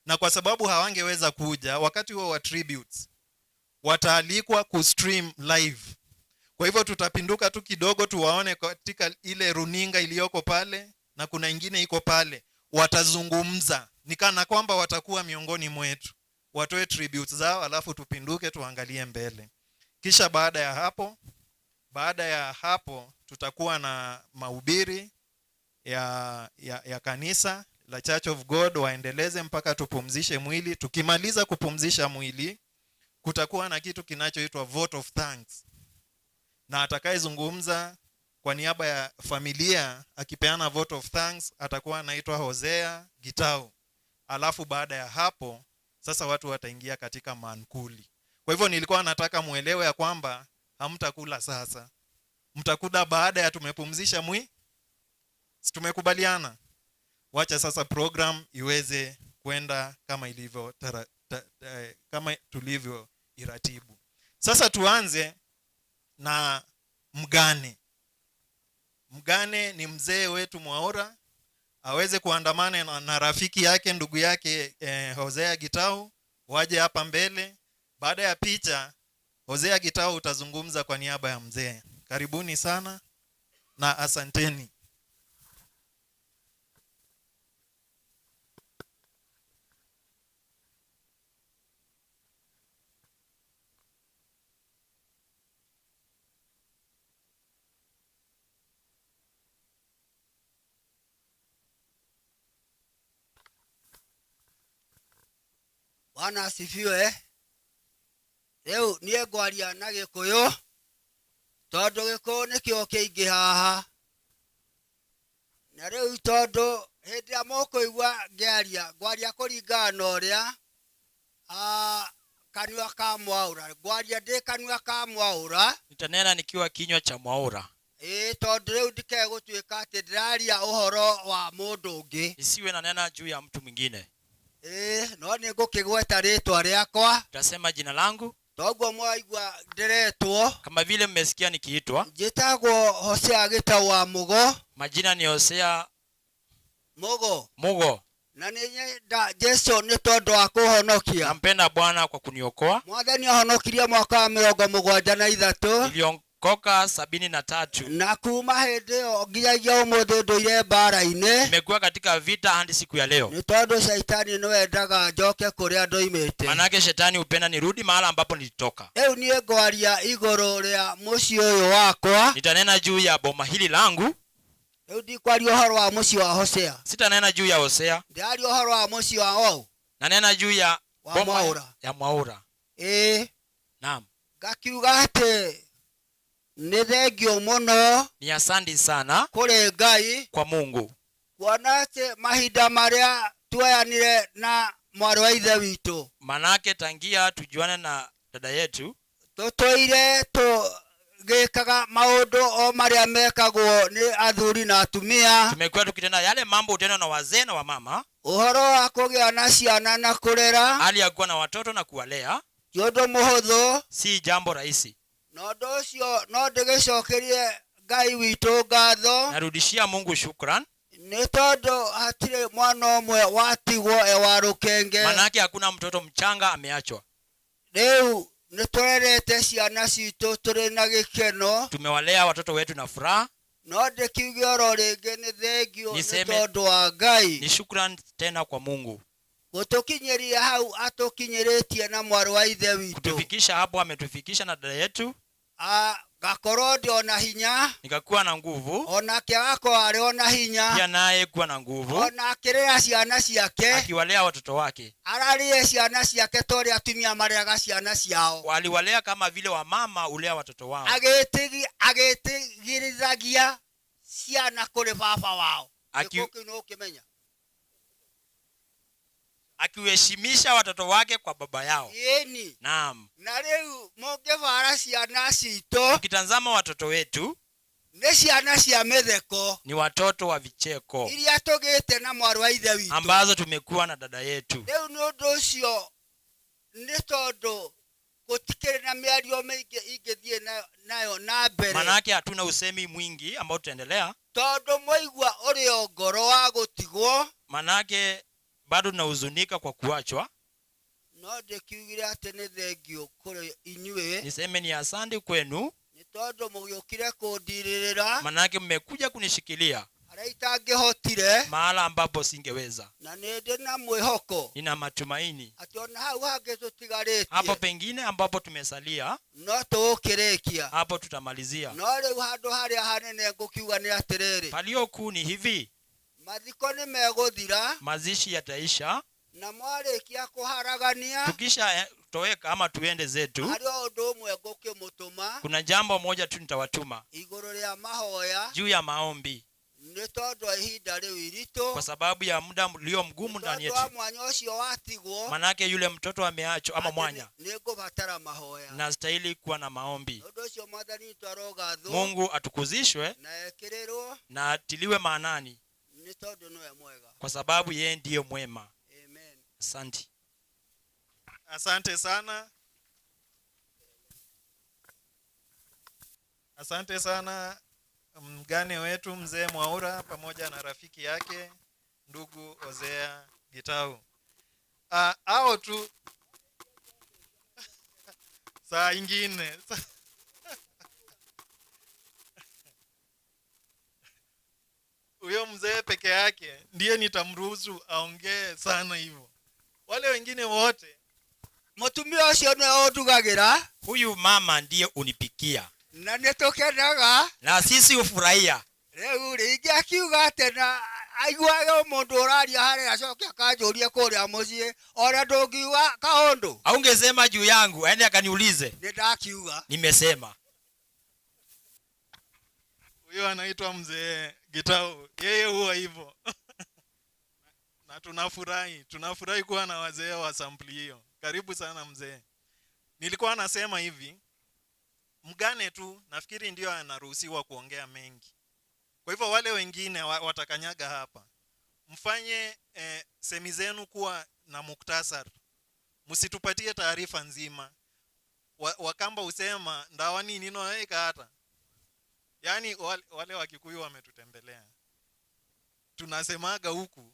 na kwa sababu hawangeweza kuja wakati huo wa tributes, wataalikwa kustream live. Kwa hivyo tutapinduka tu kidogo tuwaone katika ile runinga iliyoko pale, na kuna ingine iko pale, watazungumza ni kana kwamba watakuwa miongoni mwetu, watoe tributes zao, alafu tupinduke tuangalie mbele. Kisha baada ya hapo tutakuwa na mahubiri ya kanisa la Church of God, waendeleze mpaka tupumzishe mwili. Tukimaliza kupumzisha mwili, kutakuwa na kitu kinachoitwa vote of thanks, na atakayezungumza kwa niaba ya familia akipeana vote of thanks atakuwa anaitwa Hosea Gitau. Alafu baada ya hapo sasa watu wataingia katika mankuli. Kwa hivyo nilikuwa nataka muelewe ya kwamba hamtakula sasa, mtakula baada ya tumepumzisha mwi. Si tumekubaliana? Wacha sasa program iweze kwenda kama ilivyo kama tulivyo iratibu. Sasa tuanze na mgane. Mgane ni mzee wetu Mwaura, aweze kuandamana na rafiki yake, ndugu yake, Hosea Gitau, waje hapa mbele. Baada ya picha, Hosea Gitau utazungumza kwa niaba ya mzee. Karibuni sana na asanteni. Bwana asifiwe. Rĩu niĩ ngwaria na Gĩkũyũ tondũ Gĩkũyũ nĩkĩo kĩingĩ haha. Na rĩu tondũ hĩndĩ ĩrĩa mũkũigua ngĩaria, ngwaria kũringana na ũrĩa kanua ka Mwaũra. Ngwaria ndĩ kanua ka Mwaũra. Nitanena nikiwa kinywa cha Mwaura. Ĩĩ, tondũ rĩu ndikae gũtuĩka atĩ ndĩraria ũhoro wa mũndũ ũngĩ. Isiwe nanena juu ya mtu mwingine. Ĩĩ, no nĩ ngũkĩgweta rĩtwa rĩakwa. Nitasema jina langu. Toguo mwaigua ndĩretwo. Kama vile mmesikia nikiitwa. Njĩtagwo Hosea Gĩtau wa Mũgo. Majina ni Hosea Mũgo. Mugo. Na nĩ nyenda Jesu nĩ tondũ wa kũhonokia. Nampenda Bwana kwa kuniokoa. Mwathani ahonokirie mwaka wa 73. Niliokoka 73. Na kuma hĩndĩ ĩyo nginyagia ũmũthĩ ndũire mbara-inĩ. Nimekuwa katika vita hadi siku ya leo. Nĩ tondũ caitani nĩwe endaga njoke kũrĩa ndoimĩte. Manake shetani hupenda nirudi mahala ambapo nilitoka. Rĩu niĩ ngwaria igũrũ rĩa mũciĩ ũyũ wakwa. Nitanena juu ya boma hili langu. Rĩu ndikwaria ũhoro wa mũciĩ wa Hosea. Sitanena juu ya Hosea. Ndĩraria ũhoro wa mũciĩ wa ou. Nanena juu ya Wa boma Mwaura. ya Mwaura. Ĩĩ. Naam. Ngakiuga atĩ nĩ thengio mũno Ni asante sana kũrĩ Ngai kwa Mungu. Kuona atĩ mahinda marĩa tuoyanire na mwarĩ wa ithe witũ, Manake tangia tujuane na dada yetu, tũtũire tũgĩkaga maũndũ o marĩa mekagwo nĩ athuri na atumia. Tumekuwa tukitenda yale mambo hutendwa na wazee na wamama. Ũhoro wa kũgĩa na ciana na kũrera Hali ya kuwa na watoto na kuwalea ti ũndũ mũhũthũ. Si jambo rahisi. Na ũndũ ũcio no ndĩgĩcokerie Ngai witũ ngatho. Narudishia Mungu shukran. Nĩ tondũ hatirĩ mwana ũmwe watigwo e wa rũkenge. Manake hakuna mtoto mchanga ameachwa. Rĩu nĩ tũrerete ciana citũ tũrĩ na gĩkeno. Tumewalea watoto wetu na furaha. No ndĩkiuge oro rĩngĩ nĩ thengio nĩ Niseme tondũ wa Ngai ni shukran tena kwa Mungu gũtũkinyĩria hau atũkinyĩrĩtie na mwarĩ wa ithe witũ. Kutufikisha hapo ametufikisha na dada yetu. Ah, Ngakorwo ndĩ ona hinya. Nikakuwa na nguvu. Onake agakorwo arĩ ona hinya. Pia naye kuwa na nguvu. Ona akĩrera ciana ciake. Akiwalea watoto wake. Ararĩe ciana ciake ta ũrĩa atumia mareraga ciana ciao. Waliwalea kama vile wamama hulea watoto wao. Agĩtigĩrithagia ciana kũrĩ baba wao. Gĩkuũ kĩu nĩ ũkĩmenya. Akiwaheshimisha watoto wake kwa baba yao. Ĩni. Naam. Na rĩu mũngĩbara ciana citũ, ukitazama watoto wetu nĩ ciana cia mĩtheko, ni watoto wa vicheko, iria tũgĩte na mwarĩ wa ithe witũ, ambazo tumekuwa na dada yetu. Rĩu nĩ ũndũ ũcio nĩ tondũ gũtikĩrĩ na mĩario mĩingĩ ingĩthiĩ nayo na mbere. Manake hatuna usemi mwingi ambao tutaendelea. Tondũ mwaigua ũrĩ ngoro wa gũtigwo, manake bado tunahuzunika kwa kuachwa. No ndĩkiugire atĩ nĩ thengio kũrĩ inyuĩ. Niseme ni asante kwenu. Nĩ tondũ mũgĩũkire kũndirĩrĩra. Manake mmekuja kunishikilia. Harĩa itangĩhotire. Mahala ambapo singeweza. Na nĩ ndĩ na mwĩhoko. Nina matumaini. Atĩ ona hau hangĩ tũtigarĩtie. Hapo pengine ambapo tumesalia. No tũgũkĩrĩkia. Hapo tutamalizia. No rĩu handũ harĩa hanene ngũkiuga nĩ atĩrĩrĩ. Palio kuu ni hivi. Mathiko nĩ megũthira. Mazishi yataisha. Na mwarĩkia kũharagania. Tukisha toweka ama tuende zetu. Harĩ o ũndũ ũmwe ngũkĩmũtũma. Kuna jambo moja tu nitawatuma. Igũrũ rĩa mahoya. Juu ya maombi. Nĩ tondũ wa ihinda rĩu iritũ. Kwa sababu ya muda ulio mgumu ndani yetu. Tondũ wa mwanya ũcio watigwo. Manake yule mtoto ameachwa ama mwanya. Nĩ ngũbatara mahoya. Nastahili kuwa na maombi. Ũndũ ũcio Mwathani witũ arogathwo. Mungu atukuzishwe. Na ekĩrĩrwo. Na atiliwe maanani. Nĩ tondũ nĩwe mwega. Kwa sababu yeye ndiye mwema. Amen. Asante. Asante sana. Asante sana mgane wetu mzee Mwaura pamoja na rafiki yake ndugu Hosea Gitau. Hao tu saa ingine. Huyo mzee peke yake ndiye nitamruhusu aongee sana hivyo. Wale wengine wote, Mũtumia ũcio nĩwe ũndugagĩra. Huyu mama ndiye unipikia. Na nĩtũkenaga. Na sisi hufurahia. Rĩu rĩ, ingĩakiuga atĩ na aiguage mũndũ ũraria harĩa acoke akanjũrie kũrĩa mũciĩ, ona ndũngiuga kaũndũ. Haungesema juu yangu, aende akaniulize. Nĩndakiuga. Nimesema. Huyo anaitwa mzee Gitau. Yeye huwa hivyo. Na tunafurahi kuwa na wazee wa sampli hiyo. Karibu sana mzee. Nilikuwa nasema hivi, mgane tu nafikiri ndio anaruhusiwa kuongea mengi. Kwa hivyo wale wengine watakanyaga hapa. Mfanye semi zenu kuwa na muktasar. Msitupatie taarifa nzima. Wakamba husema ndawa nini no hata. Yaani wale Wakikuyu wametutembelea. Tunasemaga huku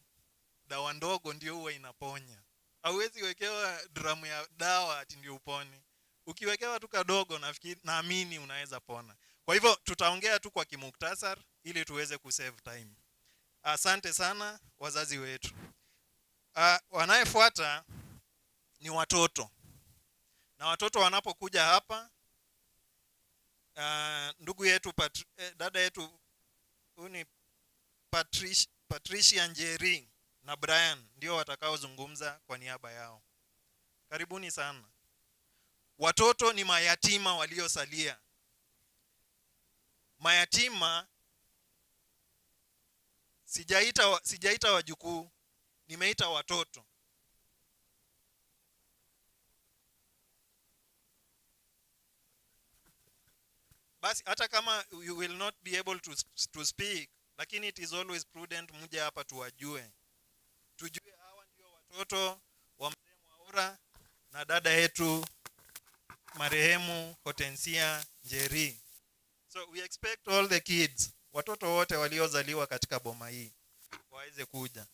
dawa ndogo ndio huwa inaponya. Hauwezi wekewa dramu ya dawa ati ndio upone. Ukiwekewa tu kadogo nafikiri, naamini unaweza pona. Kwa hivyo tutaongea tu kwa kimuktasar ili tuweze kusave time. Asante sana wazazi wetu. Wanayefuata ni watoto. Na watoto wanapokuja hapa, ndugu yetu dada yetu huyu ni Patricia Njeri na Brian ndio watakaozungumza kwa niaba yao. Karibuni sana. Watoto ni mayatima waliosalia. Mayatima, sijaita wajukuu, nimeita watoto. Basi hata kama you will not be able to speak, lakini it is always prudent mje hapa tuwajue. Tujue hawa ndio watoto wa mzee Mwaura na dada yetu marehemu Hortensia Njeri. So we expect all the kids, watoto wote waliozaliwa katika boma hii waweze kuja.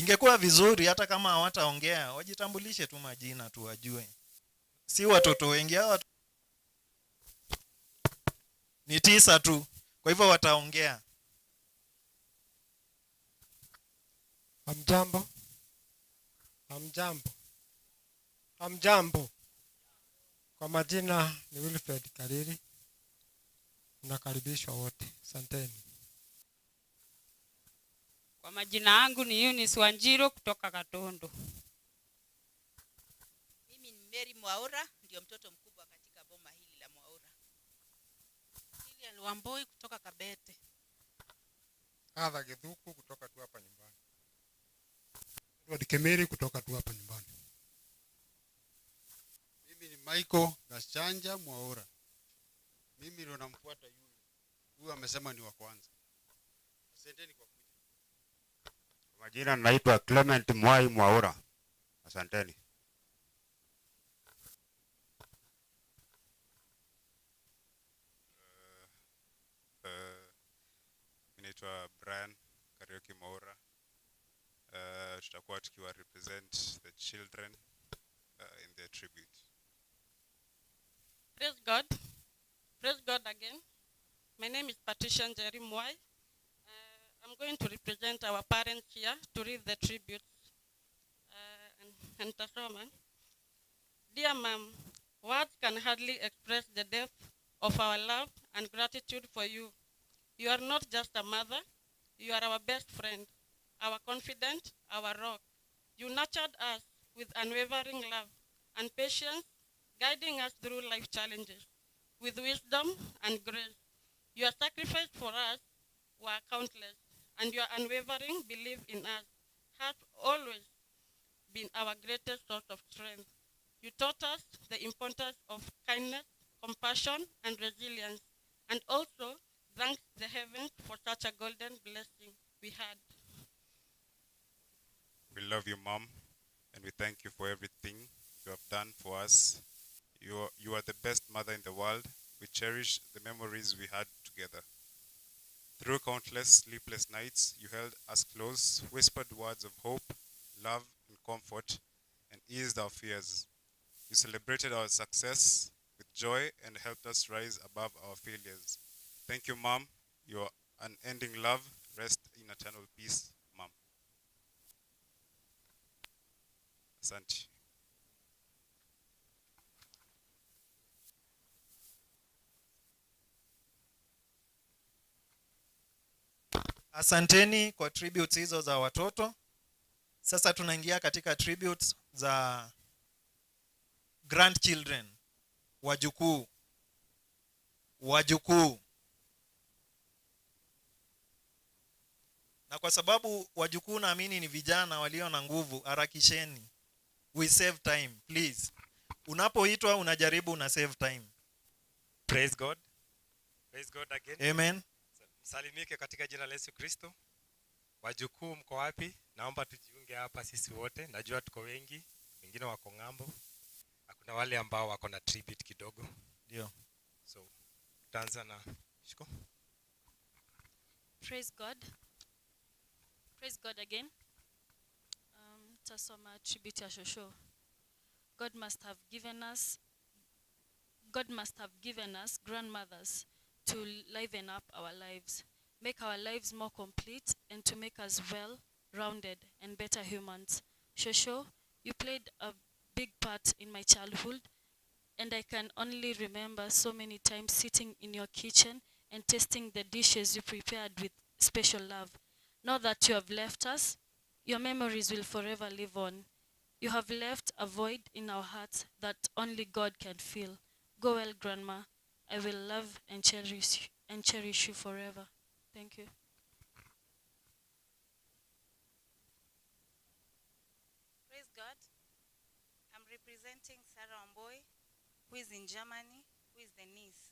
Ingekuwa vizuri hata kama hawataongea wajitambulishe tu majina tuwajue. Si watoto wengi hawa, ni 9 tu, kwa hivyo wataongea. Hamjambo, hamjambo, hamjambo. Kwa majina ni Wilfred Kariri. Mnakaribishwa wote, asanteni. Kwa majina yangu ni Eunice Wanjiro kutoka Katondo. Mimi ni Mary Mwaura, ndio mtoto mkubwa katika boma hili la Mwaura. Lilian Wambui kutoka Kabete. Adha Githuku kutoka tu hapa nyumbani. Edward Kemeri kutoka tu hapa nyumbani. Mimi ni Michael Gachanja Mwaura. Mimi ndio namfuata yule. Huyu amesema ni wa kwanza. Asanteni kwa kuja. Majina naitwa Clement Mwai Mwaura. Asanteni. Mimi naitwa Brian Kariuki Mwaura. Tutakuwa tukiwa represent the children in their tribute. Praise God. Praise God again. My name is Patricia Njeri Mwai. I'm going to represent our parents here to read the tributes. And Tasoma. Dear Mom, words can hardly express the depth of our love and gratitude for you. You are not just a mother, you are our best friend, our confidant, our rock. You nurtured us with unwavering love and patience, guiding us through life challenges with wisdom and grace. Your sacrifice for us were countless, and your unwavering belief in us has always been our greatest source of strength. You taught us the importance of kindness, compassion, and resilience, and also thank the heavens for such a golden blessing we had. We love you, Mom, and we thank you for everything you have done for us. You are the best mother in the world. We cherish the memories we had together. Through countless sleepless nights, you held us close, whispered words of hope, love, and comfort, and eased our fears. You celebrated our success with joy and helped us rise above our failures. Thank you, Mom. Your unending love. Rest in eternal peace, Mom. Asante. Asanteni kwa tributes hizo za watoto. Sasa tunaingia katika tributes za grandchildren, wajukuu. Wajukuu. Na kwa sababu wajukuu naamini ni vijana walio na nguvu, harakisheni. We save time, please. Unapoitwa unajaribu una save time. Praise God. Praise God again. Amen. Msalimike katika jina la Yesu Kristo. Wajukuu mko wapi? Naomba tujiunge hapa sisi wote. Najua tuko wengi, wengine wako ng'ambo. Na kuna wale ambao wako na tribute kidogo. Ndio. So, tutaanza na Shiko. Praise God. Praise God again. Tasoma tribute ya Shosho. God must have given us grandmothers to liven up our lives, make our lives more complete, and to make us well-rounded and better humans. Shosho, you played a big part in my childhood, and I can only remember so many times sitting in your kitchen and tasting the dishes you prepared with special love. Now that you have left us, your memories will forever live on. You have left a void in our hearts that only God can fill. Go well, Grandma. I will love and cherish you forever. Thank you. Praise God. I'm representing Sarah Wambui, who is in Germany, who is the niece.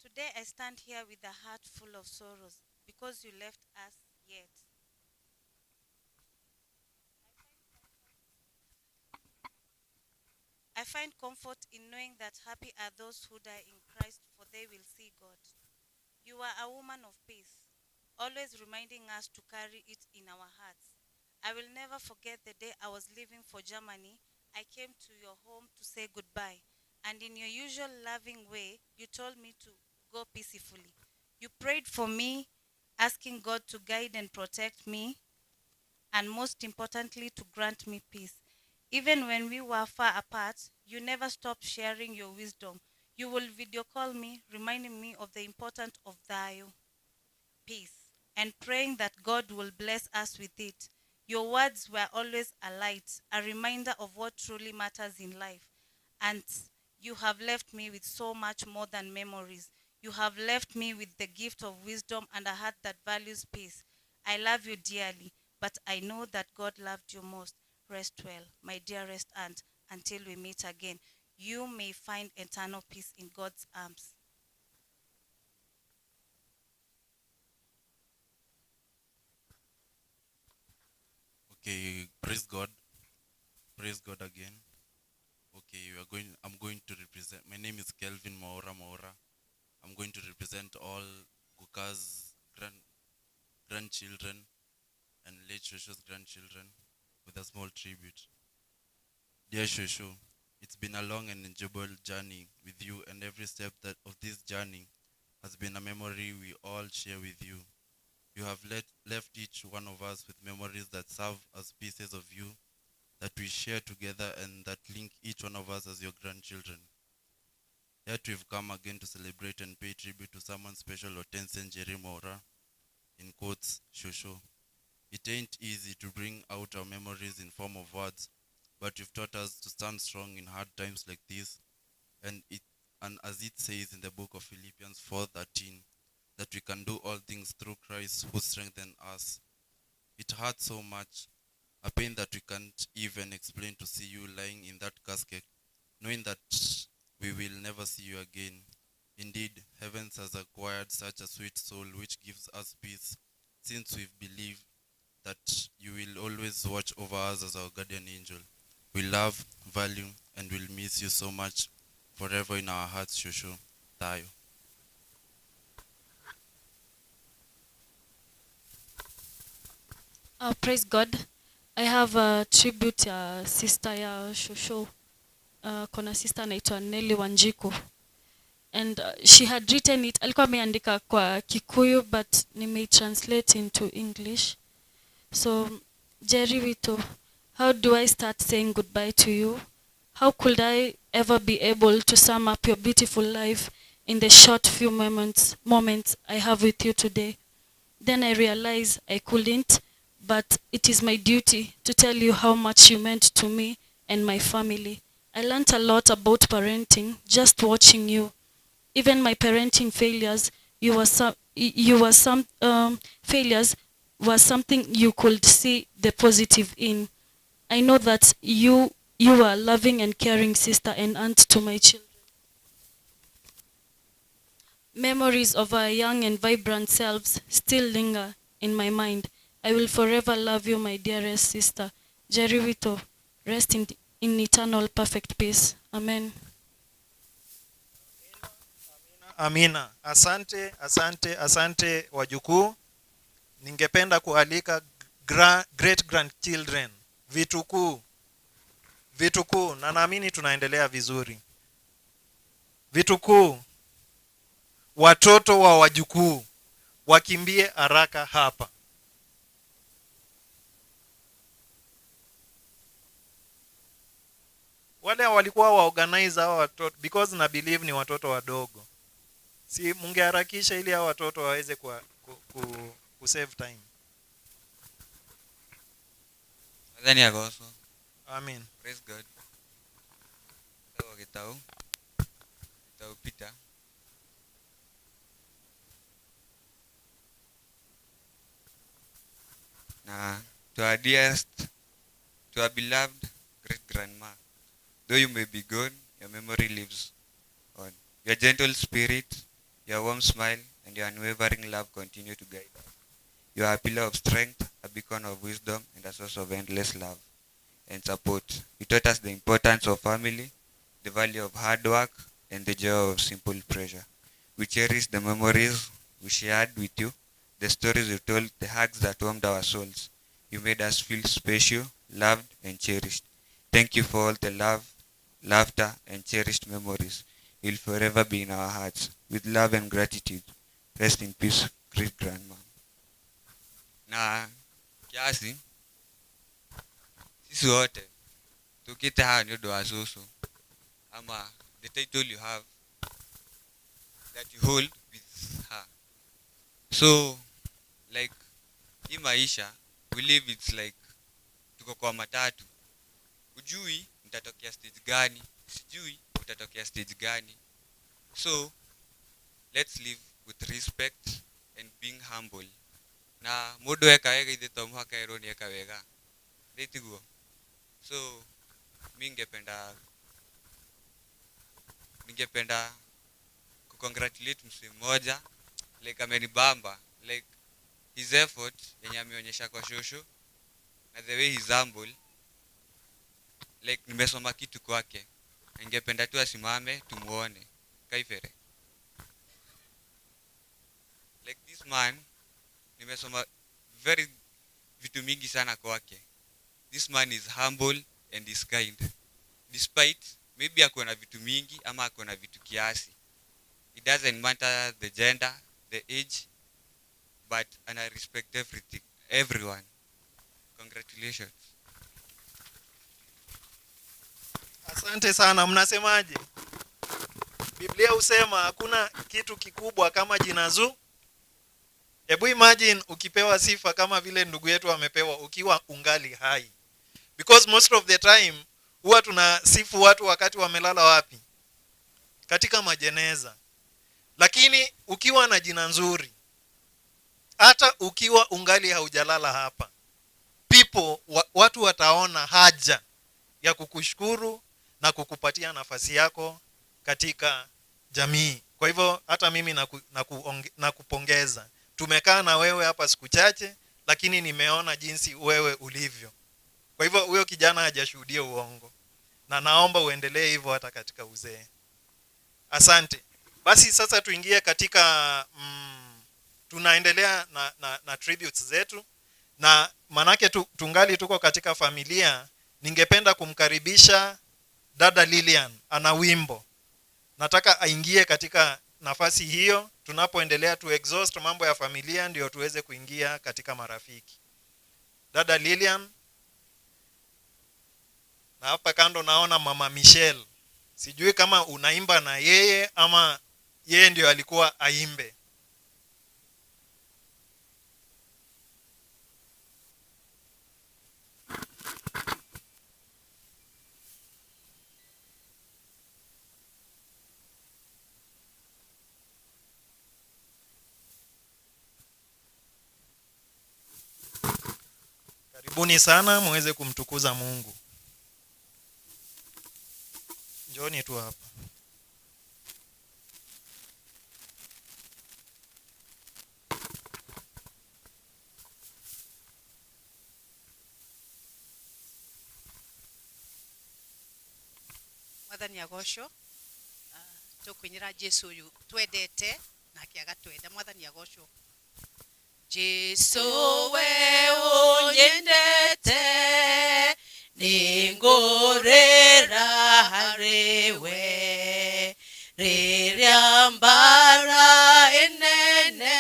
Today I stand here with a heart full of sorrows because you left us yet. I find comfort in knowing that happy are those who die in Christ, for they will see God. You are a woman of peace, always reminding us to carry it in our hearts. I will never forget the day I was leaving for Germany. I came to your home to say goodbye, and in your usual loving way, you told me to go peacefully. You prayed for me, asking God to guide and protect me, and most importantly, to grant me peace. Even when we were far apart, you never stopped sharing your wisdom. You will video call me, reminding me of the importance of thayo, peace, and praying that God will bless us with it. Your words were always a light, a reminder of what truly matters in life. And you have left me with so much more than memories. You have left me with the gift of wisdom and a heart that values peace. I love you dearly, but I know that God loved you most. Rest well, my dearest aunt, until we meet again. You may find eternal peace in God's arms. Okay, praise God. Praise God again. Okay, we are going I'm going to represent, my name is Kelvin Maura Maura. I'm going to represent all Guka's grandchildren and late Shosho's grandchildren with a small tribute. Dear Shosho, it's been a long and enjoyable journey with you, and every step of this journey has been a memory we all share with you. You have left each one of us with memories that serve as pieces of you, that we share together and that link each one of us as your grandchildren. Yet we've come again to celebrate and pay tribute to someone special, Hortensia Njeri Mwaura, in quotes, Shosho. It ain't easy to bring out our memories in form of words, but you've taught us to stand strong in hard times like this, and as it says in the book of Philippians 4:13, that we can do all things through Christ who strengthens us. It hurts so much, a pain that we can't even explain, to see you lying in that casket, knowing that we will never see you again. Indeed, heaven has acquired such a sweet soul which gives us peace, since we've believed that you will always watch over us as our guardian angel. We love, value, and will miss you so much forever in our hearts, Shosho. Tayo. Praise God. I have a tribute ya sister ya Shosho. Kuna sister anaitwa Nelly Wanjiku. And she had written it, alikuwa ameandika kwa Kikuyu, but nime-translate into English. So, Jerry Wito, how do I start saying goodbye to you? How could I ever be able to sum up your beautiful life in the short few moments I have with you today? Then I realized I couldn't, but it is my duty to tell you how much you meant to me and my family. I learned a lot about parenting just watching you. Even my parenting failures, failures were something you could see the positive in. I know that you were a loving and caring sister and aunt to my children. Memories of our young and vibrant selves still linger in my mind. I will forever love you, my dearest sister. Jerry Wito, rest in eternal perfect peace. Amen. Amina. Asante, asante, asante wajukuu. Ningependa kualika great grandchildren, vitukuu. Vitukuu, na naamini tunaendelea vizuri. Vitukuu, watoto wa wajukuu, wakimbie haraka hapa. Wale walikuwa wa organize hawa watoto, because na believe ni watoto wadogo. Si mungeharakisha ili hawa watoto waweze ku save time. Nadhani agoso. Amen. Praise God. Sawa Gitau Peter. Na to our dearest, to our beloved great grandma, though you may be gone, your memory lives on. Your gentle spirit, your warm smile, and your unwavering love continue to guide us. You are a pillar of strength, a beacon of wisdom, and a source of endless love and support. You taught us the importance of family, the value of hard work, and the joy of simple pleasure. We cherish the memories we shared with you, the stories you told, the hugs that warmed our souls. You made us feel special, loved, and cherished. Thank you for all the love, laughter, and cherished memories. You'll forever be in our hearts. With love and gratitude. Rest in peace, great grandma. Na kiasi sisi wote tukite haha nĩ ũndũ wa cũcũ ama the title you have that you hold with her. So like hii maisha we live, it's like tuko kwa matatu, ujui nitatokea stage gani, sijui utatokea stage gani. So let's live with respect and being humble. Na mũndũ eka wega ithe to mũhaka erwo nĩ eka wega, thĩ tiguo? So mi ningependa kucongratulate msee mmoja, like amenibamba, like his effort yenye ameonyesha kwa shosho na the way he's humble, like nimesoma kitu kwake. Ningependa tu asimame tumuone. Kaifere, like this man nimesoma very vitu mingi sana kwake. This man is humble and is kind, despite maybe ako na vitu mingi ama ako na vitu kiasi. It doesn't matter the gender, the age, but and I respect everything, everyone. Congratulations. Asante sana. Mnasemaje? Biblia husema hakuna kitu kikubwa kama jina zuri. Hebu imagine ukipewa sifa kama vile ndugu yetu amepewa ukiwa ungali hai. Because most of the time huwa tunasifu watu wakati wamelala wapi? Katika majeneza. Lakini ukiwa na jina nzuri, hata ukiwa ungali haujalala hapa, people watu wataona haja ya kukushukuru na kukupatia nafasi yako katika jamii. Kwa hivyo hata mimi nakupongeza. Tumekaa na wewe hapa siku chache, lakini nimeona jinsi wewe ulivyo. Kwa hivyo huyo kijana hajashuhudia uongo, na naomba uendelee hivyo hata katika uzee. Asante. Basi sasa tuingie katika tunaendelea na tributes zetu, na manake tungali tuko katika familia. Ningependa kumkaribisha dada Lilian, ana wimbo. Nataka aingie katika nafasi hiyo tunapoendelea tu exhaust mambo ya familia, ndio tuweze kuingia katika marafiki. Dada Lilian, na hapa kando naona mama Michelle. Sijui kama unaimba na yeye ama yeye ndio alikuwa aimbe. Karibuni sana muweze kumtukuza Mungu. Njooni tu hapa. Mwathani agocwo. Tukwinira Jesu uyu twendete nake agatwenda. Mwathani agocwo. Jesu we unyendete ningurira hariwe riria mbara inene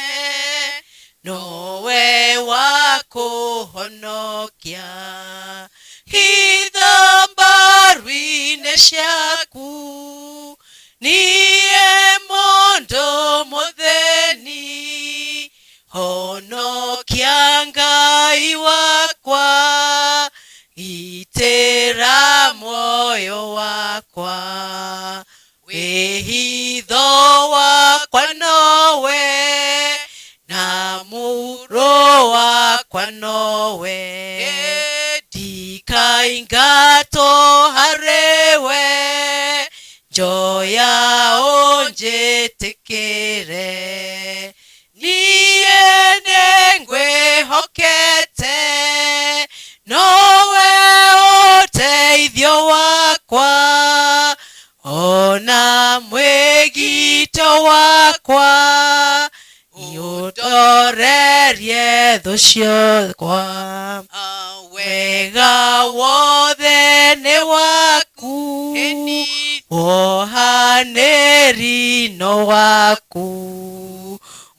nowe wakuhonokia hitha mbaru-inĩ ciaku niĩ mũndũ mũthĩni honokia Ngai wakwa gitĩra muoyo wakwa wĩhitho wakwa nowe na mũro wakwa nowe ndikaingatwo harĩwe njoya ũnjĩtĩkĩre niĩ nĩngwĩhokete nowe ũteithio wakwa ona mwĩgito wakwa Ũndorerie thũ ciakwa. Wega wothe nĩ waku, wohanĩri no waku.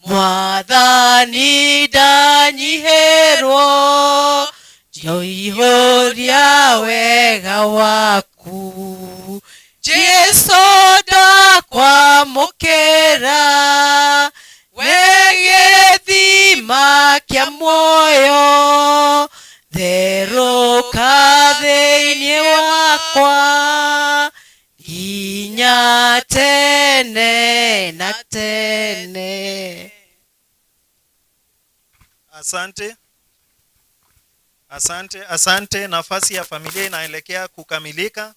Mwathani ndanyihĩrwo, njoihũria wega waku. Jesu ndakwamũkĩra, we gĩthima kĩa muoyo, therũka thĩinĩ wakwa nginya tene na tene. Asante, asante, asante. Nafasi ya familia inaelekea kukamilika.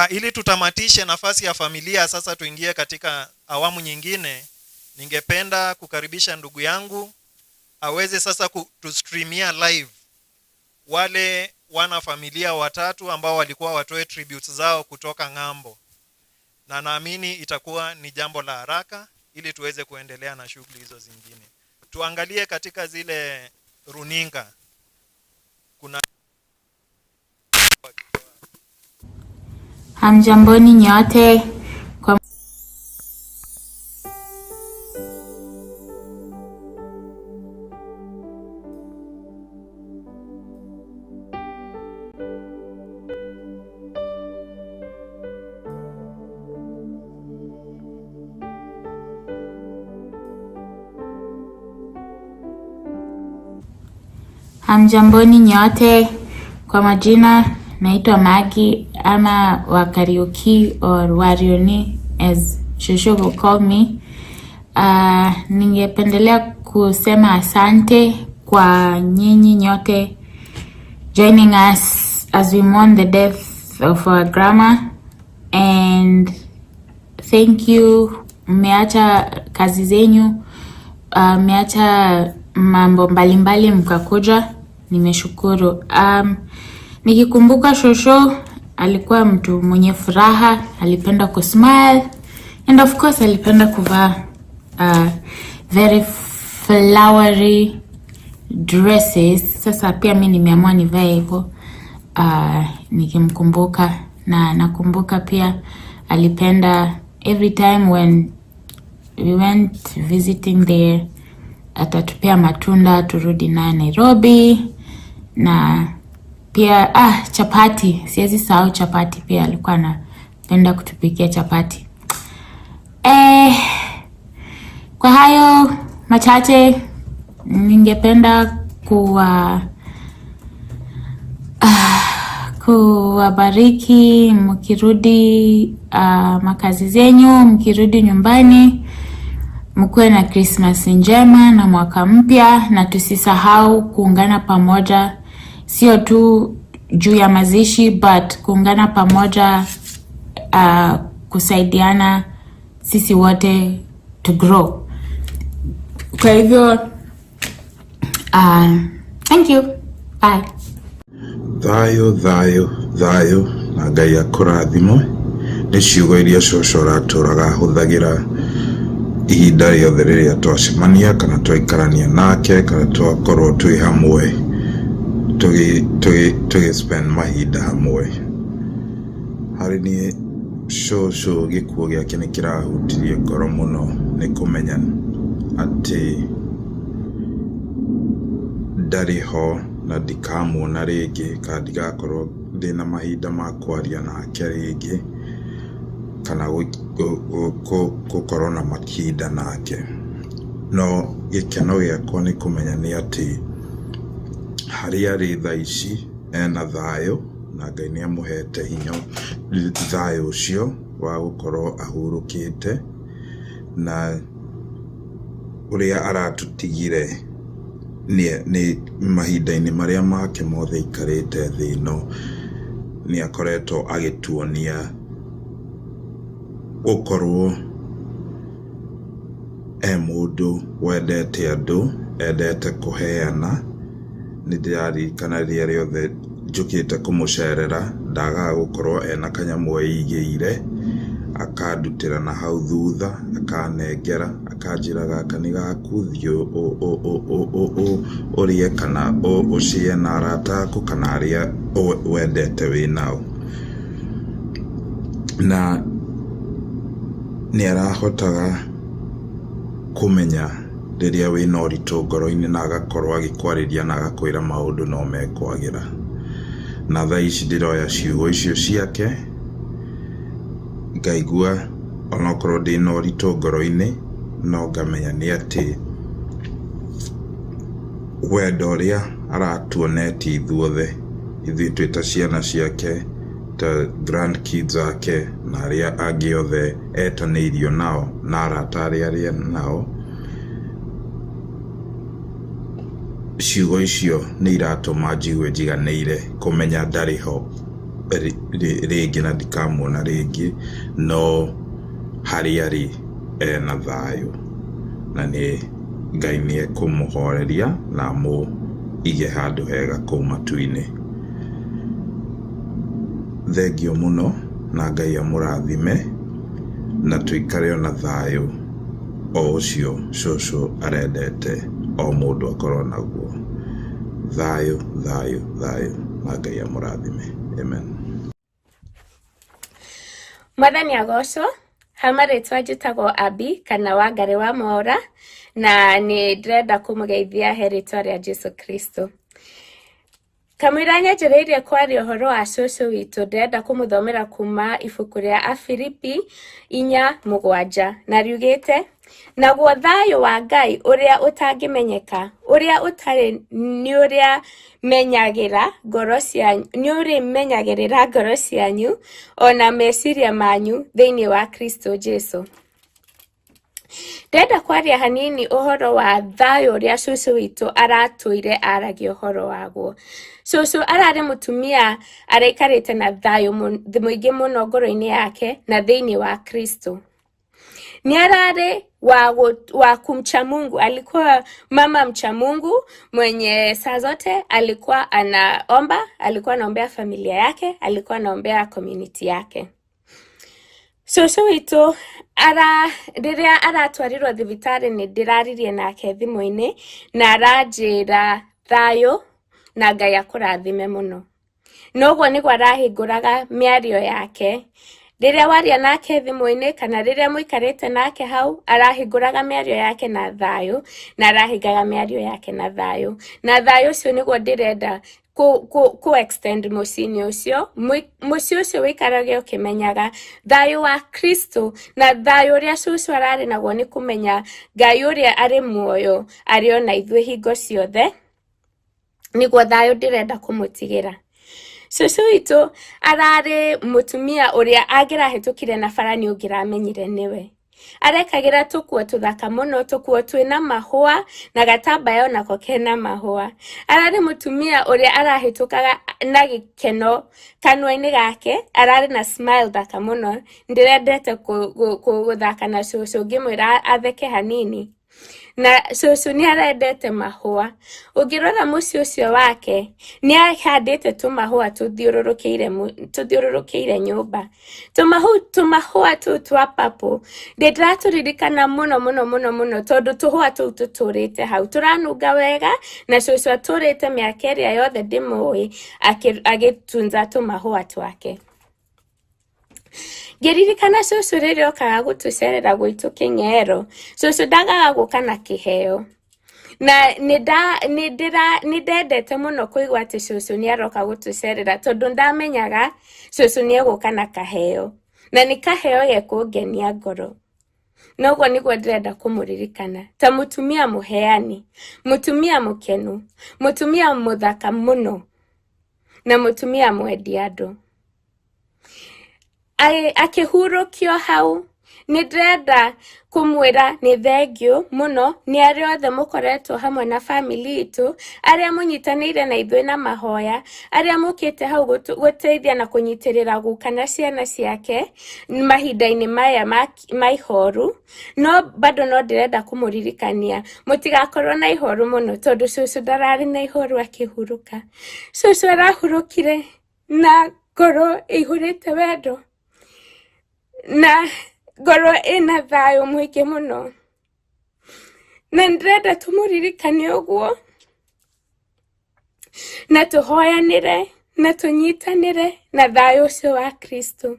Ili tutamatishe nafasi ya familia sasa, tuingie katika awamu nyingine. Ningependa kukaribisha ndugu yangu aweze sasa kutustreamia live wale wana familia watatu ambao walikuwa watoe tributes zao kutoka ng'ambo, na naamini itakuwa ni jambo la haraka ili tuweze kuendelea na shughuli hizo zingine. Tuangalie katika zile runinga kuna Hamjamboni nyote kwa Hamjamboni nyote, kwa majina naitwa Maggie ama Wakariuki or Warioni as Shosho will call me. Ningependelea kusema asante kwa nyinyi nyote joining us as we mourn the death of our grandma, and thank you. Mmeacha kazi zenyu, mmeacha mambo mbalimbali mkakuja, nimeshukuru. Nikikumbuka Shosho alikuwa mtu mwenye furaha, alipenda kusmile and of course alipenda kuvaa very flowery dresses. Sasa pia mi nimeamua nivae hivyo nikimkumbuka, na nakumbuka pia alipenda every time when we went visiting there atatupea matunda turudi nayo Nairobi, na pia chapati, siwezi sahau chapati pia alikuwa anapenda kutupikia chapati. Kwa hayo machache ningependa kuwabariki mkirudi makazi zenyu, mkirudi nyumbani, mkuwe na Christmas njema na mwaka mpya, na tusisahau kuungana pamoja, sio tu juu ya mazishi but kuungana pamoja, kusaidiana sisi wote to grow. Kwa hivyo thank you. Bye. Thayũ, thayũ, thayũ, na Ngai akũrathimwe nĩ ciugo iria cũcũ aratũraga ahũthagĩra ihinda rĩothe rĩrĩa twacemania kana twaikarania nake kana twakorwo twĩ hamwe tũgĩ spend mahinda hamwe. Harĩ niĩ cũcũ gĩkuũ gĩake nĩ kĩrahutirie ngoro mũno nĩ kũmenya atĩ ndarĩ ho na ndikamuona rĩngĩ kana ndigakorwo ndĩna mahinda ma kwaria nake rĩngĩ kana gũkorwo na mahinda nake. No gĩkeno gĩakwa nĩ kũmenya nĩ atĩ harĩa arĩ thaa ici ena thayũ na Ngai nĩ amũhete hinya thayũ ũcio wa gũkorwo ahurũkĩte, na ũrĩa aratũtigire nĩ mahinda-inĩ marĩa make mothe aikarĩte thĩ ĩno nĩ akoretwo agĩtuonia gũkorwo e mũndũ wendete andũ, endete kũheana. Nĩ ndĩraririkana rĩrĩa rĩothe njũkĩte kũmũcerera ndagaga gũkorwo ena kanyamũ eigĩire, akandutĩra na hau thutha, akanengera, akanjĩra gaka nĩ gaku, thiĩ ũrĩe kana ũcĩe na arata aku kana arĩa wendete wĩ nao. Na nĩ arahotaga kũmenya rĩrĩa wĩna ũritũ ngoro-inĩ na agakorwo agĩkwarĩria na agakwĩra maũndũ no mekwagĩra. Na thaa ici ndĩroya ciugo icio ciake, ngaigua onokorwo ndĩna ũritũ ngoro-inĩ, no ngamenya nĩ atĩ wendo ũrĩa aratuonetie ithuothe, ithuĩ twĩ ta ciana ciake, ta grandkids ake na arĩa angĩ othe etanĩirio nao na arata arĩa arĩ nao, ciugo icio nĩ iratũma njigue njiganĩire kũmenya ndarĩ ho rĩngĩ na ndikamuona rĩngĩ, no harĩa arĩ ena thayũ na nĩ Ngai nĩ ekũmũhoreria na amũige handũ hega kũu matu-inĩ. Thengiũ mũno na Ngai amũrathime na tũikare ona thayũ o ũcio cũcũ arendete o mũndũ akorwo naguo. Thayũ, thayũ, thayũ na Ngai amũrathime. Amen. Mwathani agocwo. Ha marĩtwa njĩtagwo Abby kana Wangarĩ wa Mwaũra na nĩ ndĩrenda kũmũgeithia he rĩtwa rĩa Jesu Kristo. Kamũira nyanjĩrĩirie kwaria ũhoro wa cũcũ witũ, ndĩrenda kũmũthomera kuma ibuku rĩa Afilipi 4:7 na riugĩte, naguo thayũ wa Ngai ũrĩa ũtangĩmenyeka, ũrĩa ũtarĩ nĩ ũrĩmenyagĩra ngoro cianyu, nĩ ũrĩmenyagĩrĩra ngoro cianyu ona meciria manyu thĩinĩ wa Kristo Jesu. Ndĩrenda kwaria hanini ũhoro wa thayũ ũrĩa cũcũ witũ aratũire aragia ũhoro waguo. Cũcũ ararĩ mũtumia araikarĩte na thayũ mũingĩ mũno ngoro-inĩ yake na thĩinĩ wa Kristo. Nĩ ararĩ wa kumcha Mungu, alikuwa mama mcha Mungu mwenye saa zote alikuwa anaomba, alikuwa anaombea familia yake, alikuwa anaombea community yake. Cũcũ witũ ara rĩrĩa aratwarirwo thibitarĩ nĩ ndĩraririe nake thimũ-inĩ na aranjĩra thayũ na Ngai akũrathime mũno. Na ũguo nĩguo arahingũraga mĩario yake. Rĩrĩa waria nake thimũ-inĩ kana rĩrĩa mũikarĩte nake hau, arahingũraga mĩario yake na thayũ na arahingaga mĩario yake na thayũ. Na thayũ ũcio nĩguo ndĩrenda ku extend mũciĩ-inĩ ũcio. Mũciĩ ũcio wĩikarage ũkĩmenyaga thayũ wa Kristo na thayũ ũrĩa cũcũ ararĩ naguo nĩ kũmenya Ngai ũrĩa arĩ muoyo arĩ ona ithuĩ hingo ciothe, nĩguo thayũ ndĩrenda kũmũtigĩra. Cũcũ witũ ararĩ mũtumia ũrĩa angĩrahĩtũkire na bara nĩ ũngĩramenyire nĩwe. Arekagĩra tũkuo tũthaka mũno, tũkuo twĩna mahũa na gatambaya onako kena mahũa. Ararĩ mũtumia ũrĩa arahĩtũkaga na gĩkeno kanua-inĩ gake, ararĩ na smile thaka mũno. Ndĩrendete gũthaka na cũcũ ngĩmwĩra atheke hanini. Na cũcũ nĩ arendete mahũa. Ũngĩrora mũciĩ ũcio wake, nĩ ahandĩte tũmahũa tũthiũrũrũkĩire nyũmba. Tũmahũa tũu twa purple, ndĩ ndĩratũririkana mũno mũno mũno mũno tondũ tũhũa tũu tũtũrĩte hau. Tũranunga wega na cũcũ atũrĩte mĩaka ĩrĩa yothe ndĩmũĩ agĩtunza tũmahũa twake. Ngĩririkana cũcũ rĩrĩa okaga gũtũcerera gwitũ Kĩng'ero, cũcũ ndagaga gũka na kĩheo. Na nĩ ndendete mũno kũigua atĩ cũcũ nĩ aroka gũtũcerera tondũ ndamenyaga cũcũ nĩ egũka na kaheo. Na nĩ kaheo gekũngenia ngoro. Na ũguo nĩguo ndĩrenda kũmũririkana ta mũtumia mũheani, mũtumia mũkenu, mũtumia mũthaka mũno na mũtumia mwendi andũ. Akĩhurũkio hau Nĩ ndĩrenda kũmwĩra nĩ thengiũ mũno nĩ arĩa othe mũkoretwo hamwe na bamĩrĩ itũ, arĩa mũnyitanĩire na ithuĩ na mahoya, arĩa mũkĩte hau gũteithia na kũnyitĩrĩra guka na ciana ciake mahinda-inĩ maya ma ihoru. No bado no ndĩrenda kũmũririkania mũtigakorwo na ihoru mũno, tondũ cũcũ ndararĩ na ihoru akĩhurũka. Cũcũ arahurũkire na ngoro ĩihũrĩte wendo na ngoro ĩna thayũ mũingĩ mũno, na ndĩrenda tũmũririkane ũguo na tũhoyanĩre na tũnyitanĩre na thayũ ũcio wa Kristo.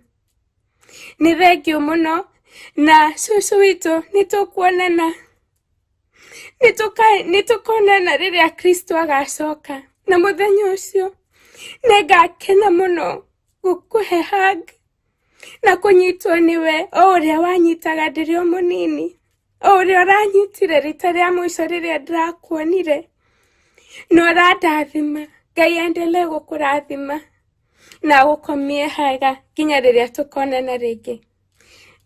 Nĩ thengiũ mũno na cũcũ witũ, nĩ tũkuonana, nĩ tũkonana rĩrĩa Kristo agacoka, na mũthenya ũcio nĩ ngakena mũno gũkũhe hug na kũnyitwo nĩwe o ũrĩa wanyitaga ndĩrĩ o mũnini, o ũrĩa ũranyitire rita rĩa mũico rĩrĩa ndĩrakuonire, na ũrandathima. Ngai endelee gũkũrathima na agũkomie hega nginya rĩrĩa tũkonana rĩngĩ.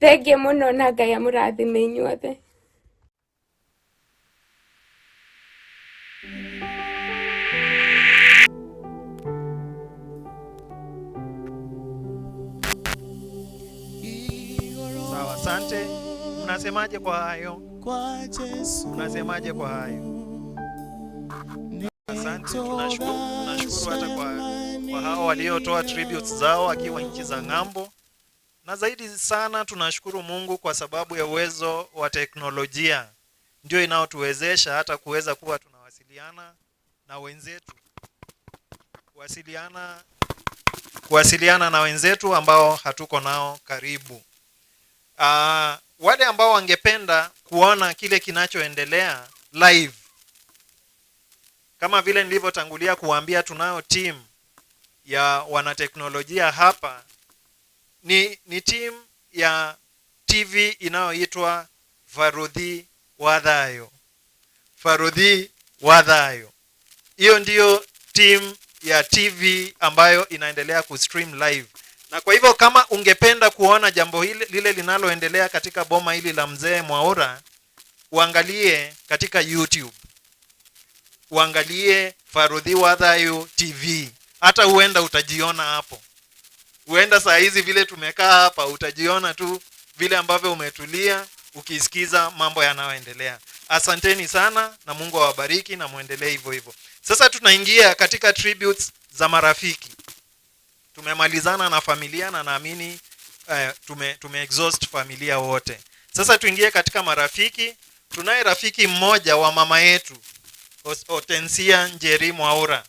Thengiũ mũno na Ngai amũrathime inyuothe. Sawa, asante. Mnasemaje kwa hayo? Mnasemaje kwa hayo? Asante, tunashukuru hata kwa hao waliotoa tributes zao akiwa nchi za ng'ambo, na zaidi sana tunashukuru Mungu kwa sababu ya uwezo wa teknolojia ndio inayotuwezesha hata kuweza kuwa tunawasiliana na wenzetu, kuwasiliana na wenzetu ambao hatuko nao karibu. Wale ambao wangependa kuona kile kinachoendelea live, kama vile nilivyotangulia kuwaambia, tunayo team ya wanateknolojia hapa. Ni team ya TV inayoitwa Farudhi Wadhayo. Farudhi Wadhayo. Hiyo ndiyo team ya TV ambayo inaendelea kustream live. Na kwa hivyo kama ungependa kuona jambo hili, lile linaloendelea katika boma hili la mzee Mwaura, uangalie katika YouTube. Uangalie Farudhi Wadhayo TV. Hata huenda utajiona hapo. Huenda saa hizi vile tumekaa hapa utajiona tu vile ambavyo umetulia ukisikiza mambo yanayoendelea. Asanteni sana na Mungu awabariki na muendelee hivyo hivyo. Sasa tunaingia katika tributes za marafiki. Tumemalizana na familia na naamini tume exhaust familia wote. Sasa tuingie katika marafiki. Tunaye rafiki mmoja wa mama yetu, Hortensia Njeri Mwaura,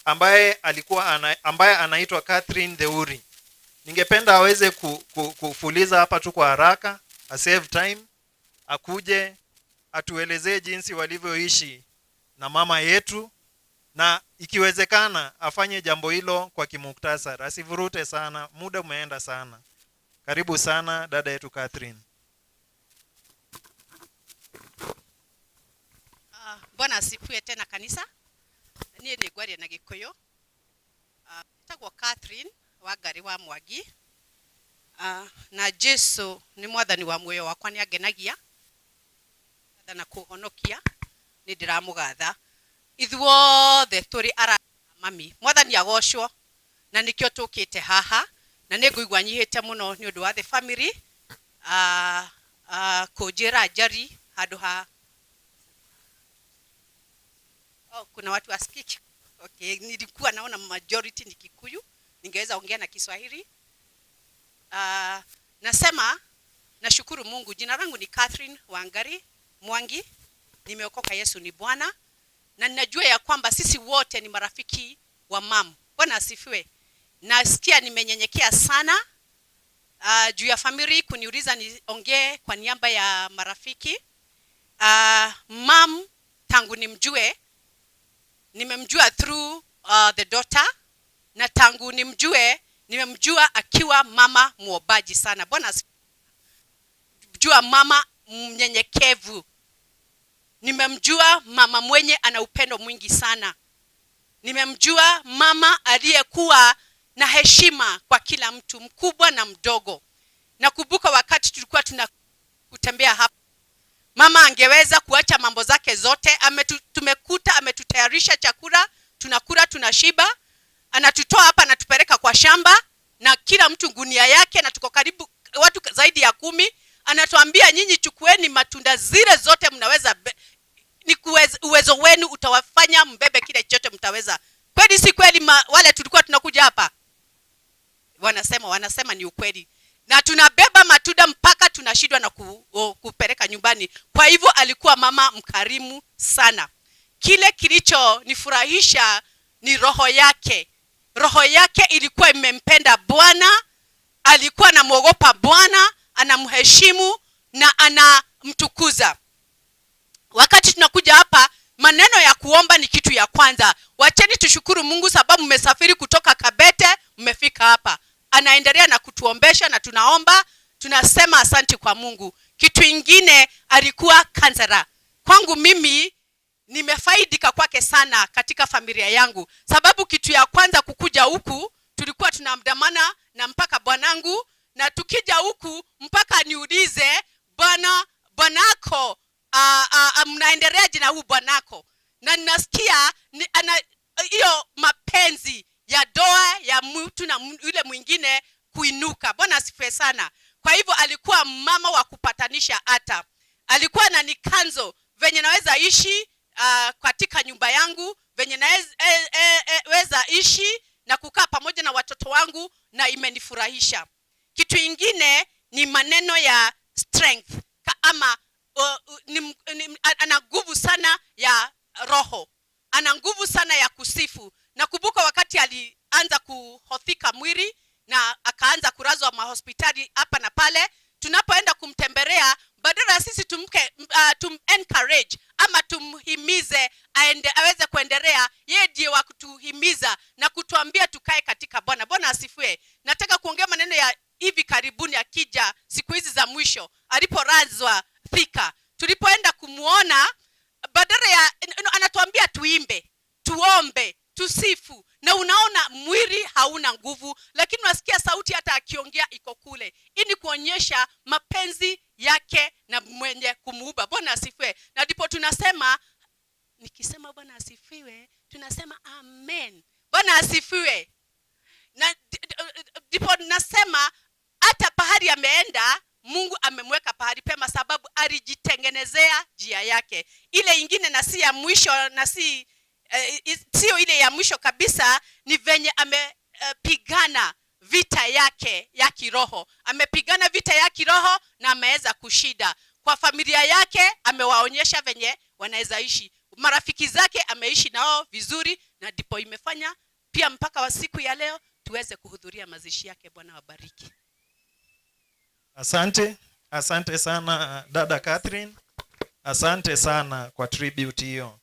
ambaye anaitwa Catherine Theuri. Ningependa aweze kufuliza hapa tu kwa haraka, a save time, akuje atuelezee jinsi walivyoishi na mama yetu, na ikiwezekana afanye jambo hilo kwa kimuktasari, asivurute sana, muda umeenda sana. Karibu sana dada yetu Catherine. Bwana asifiwe tena kanisa. Niĩ nĩ ngwaria na Gĩkũyũ. Njĩtagwo Catherine Wangari wa Mwangi. Na Jesu nĩ mwathani wa muoyo wakwa, nĩ angenagia na kũhonokia, nĩ ndĩramũgatha. Ithuothe tũrĩ arata a mami. Mwathani agocwo, na nĩkĩo tũkĩte haha, na nĩ ngũigua nyihĩte mũno nĩ ũndũ wa the family, kũnjĩra njari handũ ha Oh, kuna watu wasikiki. Okay, nilikuwa naona majority ni Kikuyu, ningeweza ongea na Kiswahili. Nasema nashukuru Mungu. Jina langu ni Catherine Wangari Mwangi. Nimeokoka, Yesu ni Bwana. Na ninajua ya kwamba sisi wote ni marafiki wa mam. Bwana asifiwe. Nasikia nimenyenyekea sana juu ya family kuniuliza niongee kwa niaba ya marafiki. Mam tangu nimjue, nimemjua through the daughter, na tangu nimjue nimemjua akiwa mama muombaji sana. Bwana asifiwe. Jua mama mnyenyekevu. Nimemjua mama mwenye ana upendo mwingi sana. Nimemjua mama aliyekuwa na heshima kwa kila mtu, mkubwa na mdogo. Nakumbuka wakati tulikuwa tunakutembea hapa, mama angeweza kuacha mambo zake zote. Tumekuta ametutayarisha chakula, tunakula tunashiba, anatutoa hapa anatupeleka kwa shamba na kila mtu gunia yake, na tuko karibu watu zaidi ya 10. Anatuambia nyinyi chukueni matunda zile zote mnaweza, ni uwezo wenu utawafanya mbebe kile chote mtaweza. Kweli si kweli? Wale tulikuwa tunakuja hapa wanasema ni ukweli. Na tunabeba matunda mpaka tunashindwa na kupeleka nyumbani. Kwa hivyo alikuwa mama mkarimu sana. Kile kilichonifurahisha ni roho yake. Roho yake ilikuwa imempenda Bwana, alikuwa anamwogopa Bwana, anamheshimu na anamtukuza. Wakati tunakuja hapa, maneno ya kuomba ni kitu ya kwanza. Wacheni tushukuru Mungu sababu mmesafiri kutoka Kabete, mmefika hapa. Anaendelea na kutuombesha na tunaomba, tunasema asante kwa Mungu. Kitu ingine, alikuwa kansela. Kwangu mimi nimefaidika kwake sana katika familia yangu. Sababu kitu ya kwanza kukuja huku, tulikuwa tunaandamana na mpaka bwanangu, na tukija huku mpaka niulize bwanako, mnaendeleaje na huu bwanako? Na ninasikia hiyo mapenzi ya doa ya mtu na yule mwingine kuinuka. Bwana asifiwe sana. Kwa hivyo alikuwa mama wa kupatanisha. Hata alikuwa na nikanzo venye naweza ishi katika nyumba yangu, venye naweza ishi na kukaa pamoja na watoto wangu, na imenifurahisha. Kitu ingine ni maneno ya strength, ama ana nguvu sana ya roho, ana nguvu sana ya kusifu. Nakumbuka wakati alianza kuhothika mwili na akaanza kulazwa mahospitali hapa na pale, tunapoenda kumtembelea, badala ya sisi tum encourage ama tumhimize aweze kuendelea, yeye ndiye wa kutuhimiza na kutuambia tukae katika Bwana. Bwana asifiwe. Nataka kuongea maneno ya hivi karibuni akija siku hizi za mwisho, aliporazwa Thika, tulipoenda kumuona, badala ya anatuambia tuimbe, tuombe, tusifu, na unaona mwili hauna nguvu, lakini unasikia sauti hata akiongea iko kule. Hii ni kuonyesha mapenzi yake na mwenye kumuumba. Bwana asifiwe. Na ndipo tunasema, nikisema Bwana asifiwe, tunasema amen. Bwana asifiwe. Na ndipo nasema hata pahali ameenda, Mungu amemweka pahali pema, sababu alijitengenezea njia yake. Ile ingine na si ya mwisho, na si sio ile ya mwisho kabisa, ni venye amepigana vita yake ya kiroho. Amepigana vita ya kiroho na ameweza kushinda. Kwa familia yake amewaonyesha venye wanaweza ishi. Marafiki zake ameishi nao vizuri, na ndipo imefanya pia mpaka wa siku ya leo tuweze kuhudhuria mazishi yake. Bwana wabariki. Asante, asante sana dada Catherine. Asante sana kwa tribute hiyo.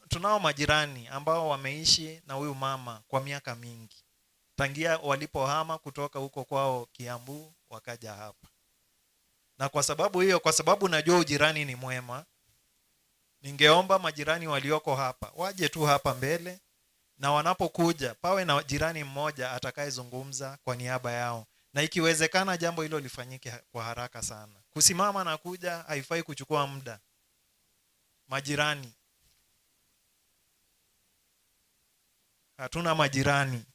Tunao majirani ambao wameishi na huyu mama kwa miaka mingi, tangia walipohama kutoka huko kwao Kiambu wakaja hapa. Na kwa sababu hiyo, kwa sababu najua ujirani ni mwema, ningeomba majirani walioko hapa waje tu hapa mbele, na wanapokuja pawe na jirani mmoja atakayezungumza kwa niaba yao, na ikiwezekana jambo hilo lifanyike kwa haraka sana. Kusimama na kuja haifai kuchukua muda. Majirani, hatuna majirani,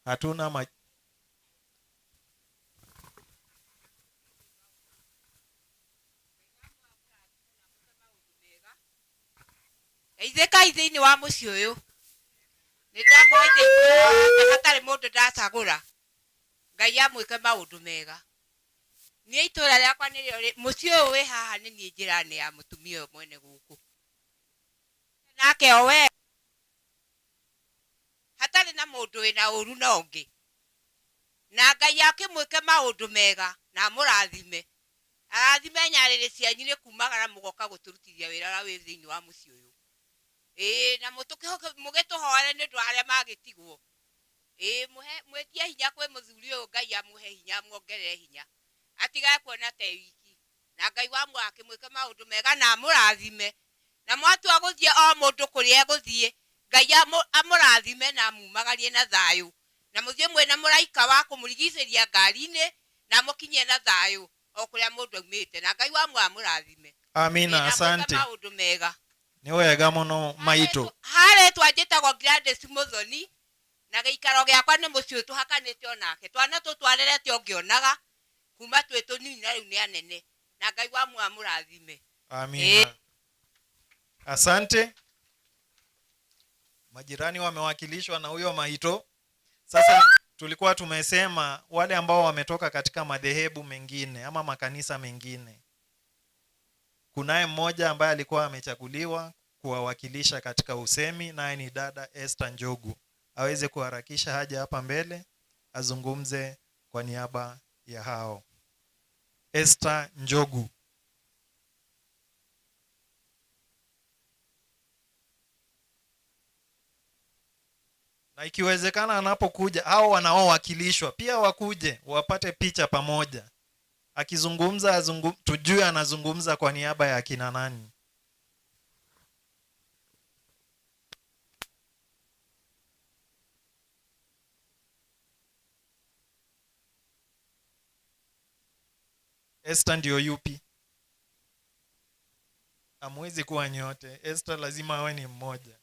hatuna Geithĩkai thĩinĩ wa mũciĩ ũyũ. Nĩ ndamũgeithia hatarĩ mũndũ ndacagũra. Ngai amwĩke maũndũ mega. Niĩ itũũra rĩakwa nĩrĩo mũciĩ ũyũ wĩ haha nĩ niĩ njĩra-inĩ ya mũtumia ũyũ mwene gũkũ. Nake o we hatarĩ na mũndũ wĩna ũru na ũngĩ. Na Ngai akĩmwĩke maũndũ mega na amũrathime. Arathime nyarĩrĩ cianyu nĩ kumagara mũgoka gũtũrutithia wĩra ũrĩa wĩ thĩinĩ wa mũciĩ ũyũ. Ĩĩ, na mũgĩtũhoere nĩ ũndũ wa arĩa magĩtigwo. Ĩĩ, mwĩtie hinya kwĩ mũthuri ũyũ, Ngai amũhe hinya, amuongerere hinya. Atigage kuona ta e wiki. Na Ngai wa muoyo akĩmwĩke maũndũ mega na amũrathime. Na mwatua gũthiĩ o mũndũ kũrĩa egũthiĩ, Ngai amũrathime na amumagarie na thayũ, na mũthiĩ mwĩna mũraika wa kũmũrigicĩria ngari-inĩ na amũkinyie na thayũ o kũrĩa mũndũ aumĩte, na Ngai wa muoyo amũrathime. Amina, Ĩ, na mwĩke asante. maũndũ mega. Nĩ wega mũno maitũ. Harĩtwa njĩtagwo Gladys Muthoni, na gĩikaro gĩakwa nĩ mũciĩ tũhakanĩte onake. Twana tũtwarerete ũngĩonaga kuma twĩ tũnini na rĩu nĩ anene, na Ngai wa muoyo amũrathime. Amina. Asante. Majirani wamewakilishwa na huyo maito. Sasa tulikuwa tumesema wale ambao wametoka katika madhehebu mengine ama makanisa mengine, kunaye mmoja ambaye alikuwa amechaguliwa kuwawakilisha katika usemi, naye ni dada Esther Njogu. Aweze kuharakisha haja hapa mbele azungumze kwa niaba ya hao. Esther Njogu. Na ikiwezekana anapokuja hao wanaowakilishwa pia wakuje wapate picha pamoja. Akizungumza tujue anazungumza kwa niaba ya akina nani. Esther ndio yupi? Hamwezi kuwa nyote. Esther lazima awe ni mmoja.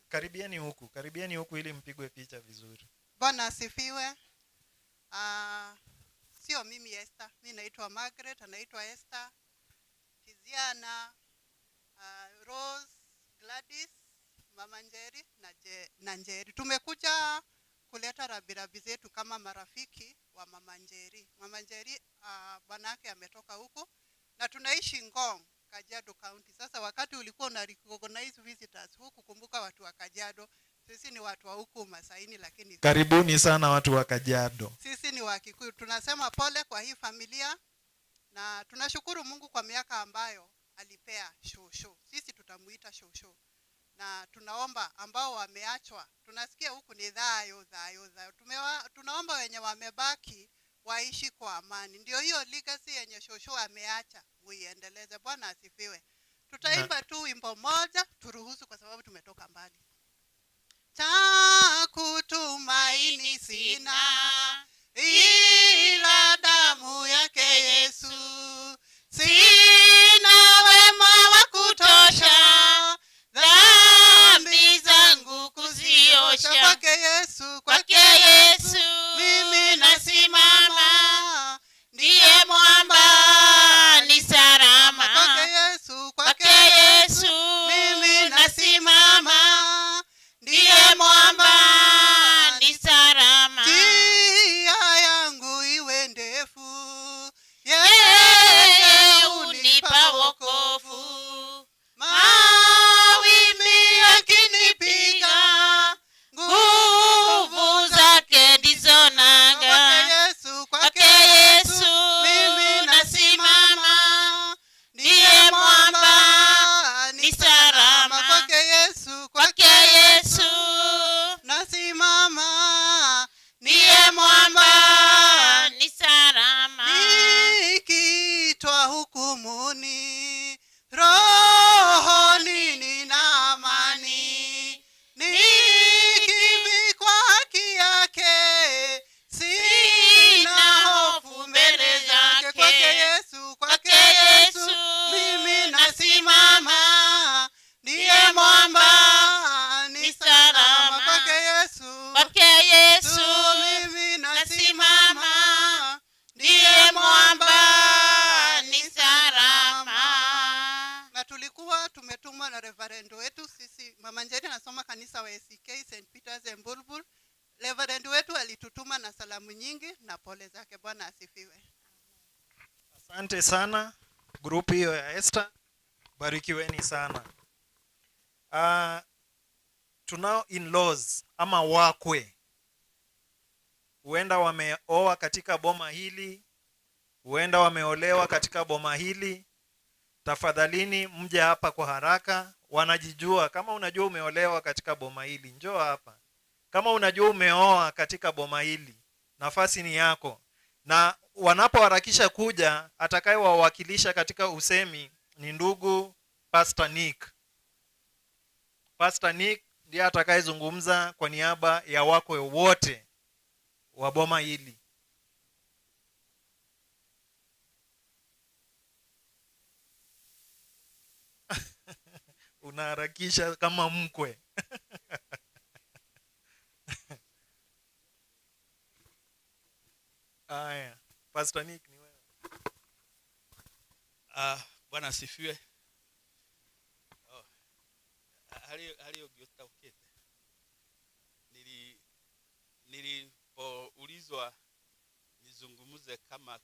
Karibieni huku, karibieni huku ili mpigwe picha vizuri. Bwana asifiwe. Sio mimi Esther, mimi naitwa Margaret, anaitwa Esther, Tiziana, Rose, Gladys, Mama Njeri na Njeri. Tumekuja kuleta rabirabi zetu kama marafiki wa Mama Njeri. Mama Njeri bwanake ametoka huku na tunaishi Ngong, Kajiado County. Sasa wakati ulikuwa una recognize visitors huku, kumbuka watu wa Kajiado, sisi ni watu wa huku Masaini, lakini karibuni sana watu wa Kajiado. Sisi ni wa Kikuyu. Tunasema pole kwa hii familia na tunashukuru Mungu kwa miaka ambayo alipea shosho. Sisi tutamuita shosho. Na tunaomba ambao wameachwa, tunasikia huku ni dhayo dhayo dhayo. Tunaomba wenye wamebaki waishi kwa amani. Ndio hiyo legacy yenye shosho ameacha muiendeleze. Bwana asifiwe. Tutaimba tu wimbo moja, turuhusu kwa sababu tumetoka mbali. Cha kutumaini sina ila damu yake Yesu, sina wema wa kutosha dhambi zangu kuziosha. Kwake Yesu, kwake Yesu mimi nasimama, ndiye mwamba ni salama. Kwake Yesu, kwake Yesu mimi nasimama, ndiye mwamba ni salama. Njia yangu iwe ndefu, yeye hunipa wokovu. Mawimbi yakinipiga, nguvu zake ndizo nanga. Kwake Yesu, kwake Yesu mimi nasimama, ndiye mwamba ni salama. Kwake Yesu, kwake Yesu nasimama, ndiye mwamba ni salama. Nikiitwa hukumuni, rohoni nina amani. Nikivikwa haki yake, sina hofu mbele zake. Kwake Yesu, kwake Yesu mimi nasimama, ndiye mwamba ni salama. Kwake Yesu, kwake Yesu mimi nasimama, ndiye mwamba ni salama. Na tulikuwa tumetumwa na reverend wetu sisi, Mama Njeri anasoma kanisa wa ACK St Peter's Embulbul. Reverend wetu alitutuma na salamu nyingi na pole zake. Bwana asifiwe. Asante sana grupu hiyo ya Esther, barikiweni sana. Tunao in-laws ama wakwe, huenda wameoa katika boma hili, huenda wameolewa katika boma hili. Tafadhalini mje hapa kwa haraka. Wanajijua. Kama unajua umeolewa katika boma hili, njoo hapa. Kama unajua umeoa katika boma hili, nafasi ni yako. Na wanapoharakisha kuja, atakayewawakilisha katika usemi ni ndugu Pastor Nick. Pastor Nick ndiye atakayezungumza kwa niaba ya wakwe wote wa boma hili. Unaharakisha kama mkwe. Aya, Pastor Nick ni wewe. Bwana asifiwe. Oh. Hali ũngĩ. Nilipoulizwa nizungumze kama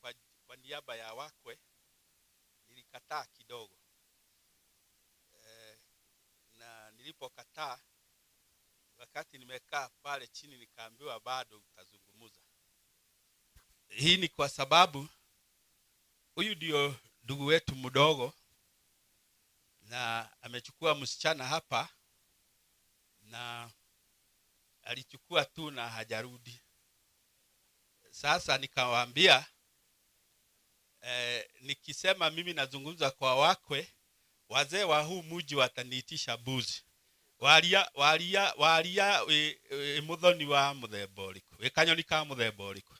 kwa niaba ya wakwe, nilikataa kidogo. Na nilipokataa, wakati nimekaa pale chini nikaambiwa bado utazungumza. Hii ni kwa sababu huyu ndio ndugu wetu mdogo na amechukua msichana hapa, na alichukua tu na hajarudi. Sasa nikawaambia, nikisema mimi nazungumza kwa wakwe, wazee wa huu mji wataniitisha buzi. Waria waria waria muthoni wa muthemba ũrĩkũ, wĩ kanyoni ka muthemba ũrĩkũ.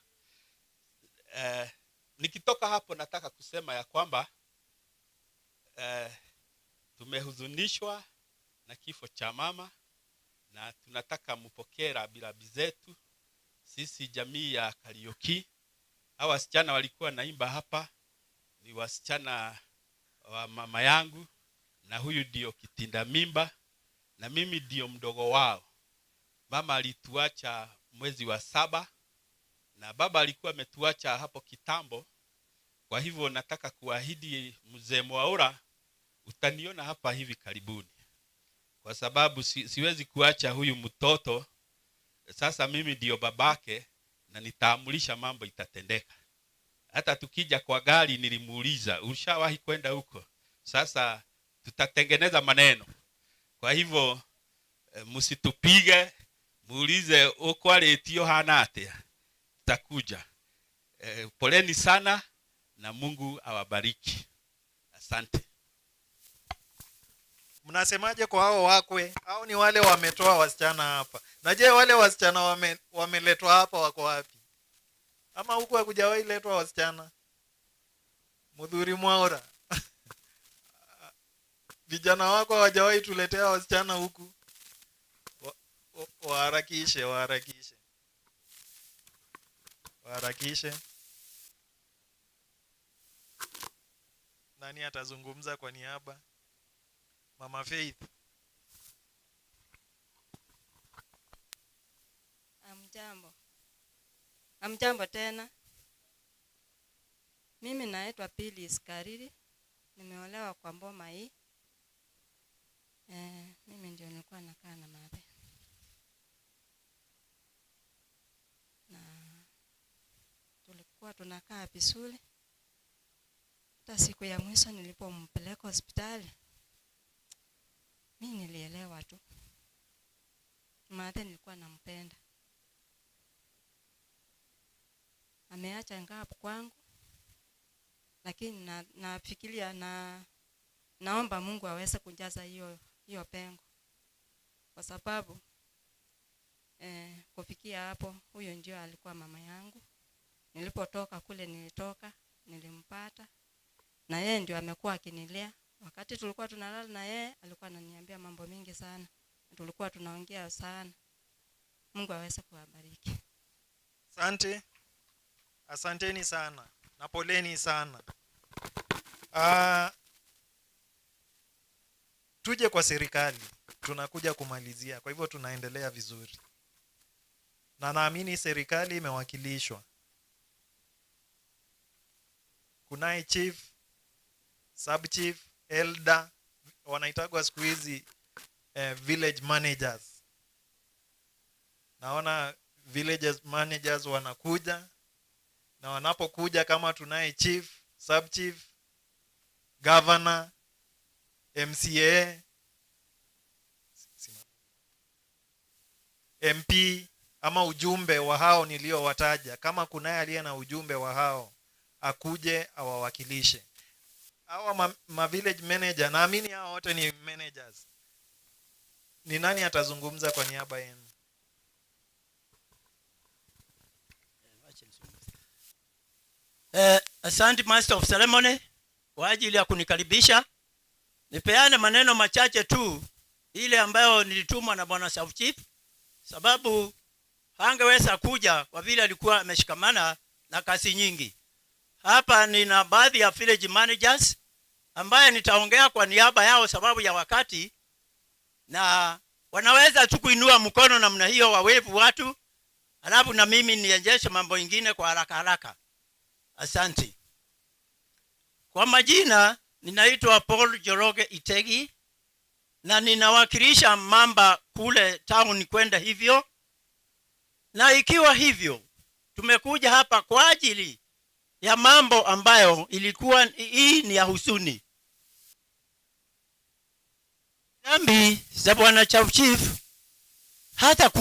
Nikitoka hapo nataka kusema ya kwamba tumehuzunishwa na kifo cha mama, na tunataka mpokee rambirambi zetu sisi jamii ya Kariuki. Hawa wasichana walikuwa naimba hapa ni wasichana wa mama yangu, na huyu ndio kitinda mimba na mimi ndio mdogo wao. Mama alituacha mwezi wa 7 na baba alikuwa ametuacha hapo kitambo. Kwa hivyo nataka kuahidi mzee Mwaura, utaniona hapa hivi karibuni, kwa sababu siwezi kuacha huyu mtoto. Sasa mimi ndio babake na nitaamulisha mambo itatendeka. Hata tukija kwa gari nilimuuliza, ushawahi kwenda huko? Sasa tutatengeneza maneno. Kwa hivyo msitupige, muulize ukwaretio hana atia. Tutakuja. Poleni sana na Mungu awabariki. Asante. Mnasemaje kwa hao wakwe? Hao ni wale wametoa wasichana hapa. Na je, wale wasichana wameletwa hapa wako wapi? Ama huku hakujawahi letwa wasichana? Mudhuri Mwaura. Vijana wako hawajawahi tuletea wasichana huku. Waharakishe, waharakishe. Waharakishe. Nani atazungumza kwa niaba? Mama Faith. Amjambo. Amjambo tena. Mimi naitwa Pili Iskariri. Nimeolewa kwa mboma hii. Mimi ndio nilikuwa nakaa na Mathe. Na tulikuwa tunakaa vizuri. Hata siku ya mwisho nilipompeleka hospitali, mimi nilielewa tu. Mathe nilikuwa nampenda. Ameacha ngapo kwangu, lakini nafikiria na naomba Mungu aweze kujaza hiyo pengo. Kwa sababu kufikia hapo huyo ndio alikuwa mama yangu. Nilipotoka kule nilitoka, nilimpata. Na yeye ndio amekuwa akinilea. Wakati tulikuwa tunalala na yeye alikuwa ananiambia mambo mingi sana. Tulikuwa tunaongea sana. Mungu aweze kuwabariki. Asante. Asanteni sana na poleni sana. Tuje kwa serikali, tunakuja kumalizia. Kwa hivyo tunaendelea vizuri. Na naamini serikali imewakilishwa. Kunaye chief, sub chief, elder, wanaitagwa siku hizi village managers. Naona village managers wanakuja, na wanapokuja kama tunaye chief, sub chief, governor, MCA, MP, ama ujumbe wa hao niliowataja. Kama kunaye aliye na ujumbe wa hao, akuje awawakilishe. Hawa ma village manager, naamini hao wote ni managers. Ni nani atazungumza kwa niaba yenu? Asante Master of Ceremony kwa ajili ya kunikaribisha. Nipeane maneno machache tu ile ambayo nilitumwa na Bwana Sub Chief, sababu hangeweza kuja kwa vile alikuwa ameshikamana na kazi nyingi. Hapa nina baadhi ya village managers ambaye nitaongea kwa niaba yao sababu ya wakati, na wanaweza tu kuinua mkono namna hiyo wawevu watu, alafu na mimi nienjeshe mambo ingine kwa haraka haraka. Asante. Kwa majina ninaitwa Paul Njoroge Itegi na ninawakilisha Mamba kule town kwenda hivyo. Na ikiwa hivyo, tumekuja hapa kwa ajili ya mambo ambayo ilikuwa hii ni ya husuni. Dhambi za Bwana Chief hata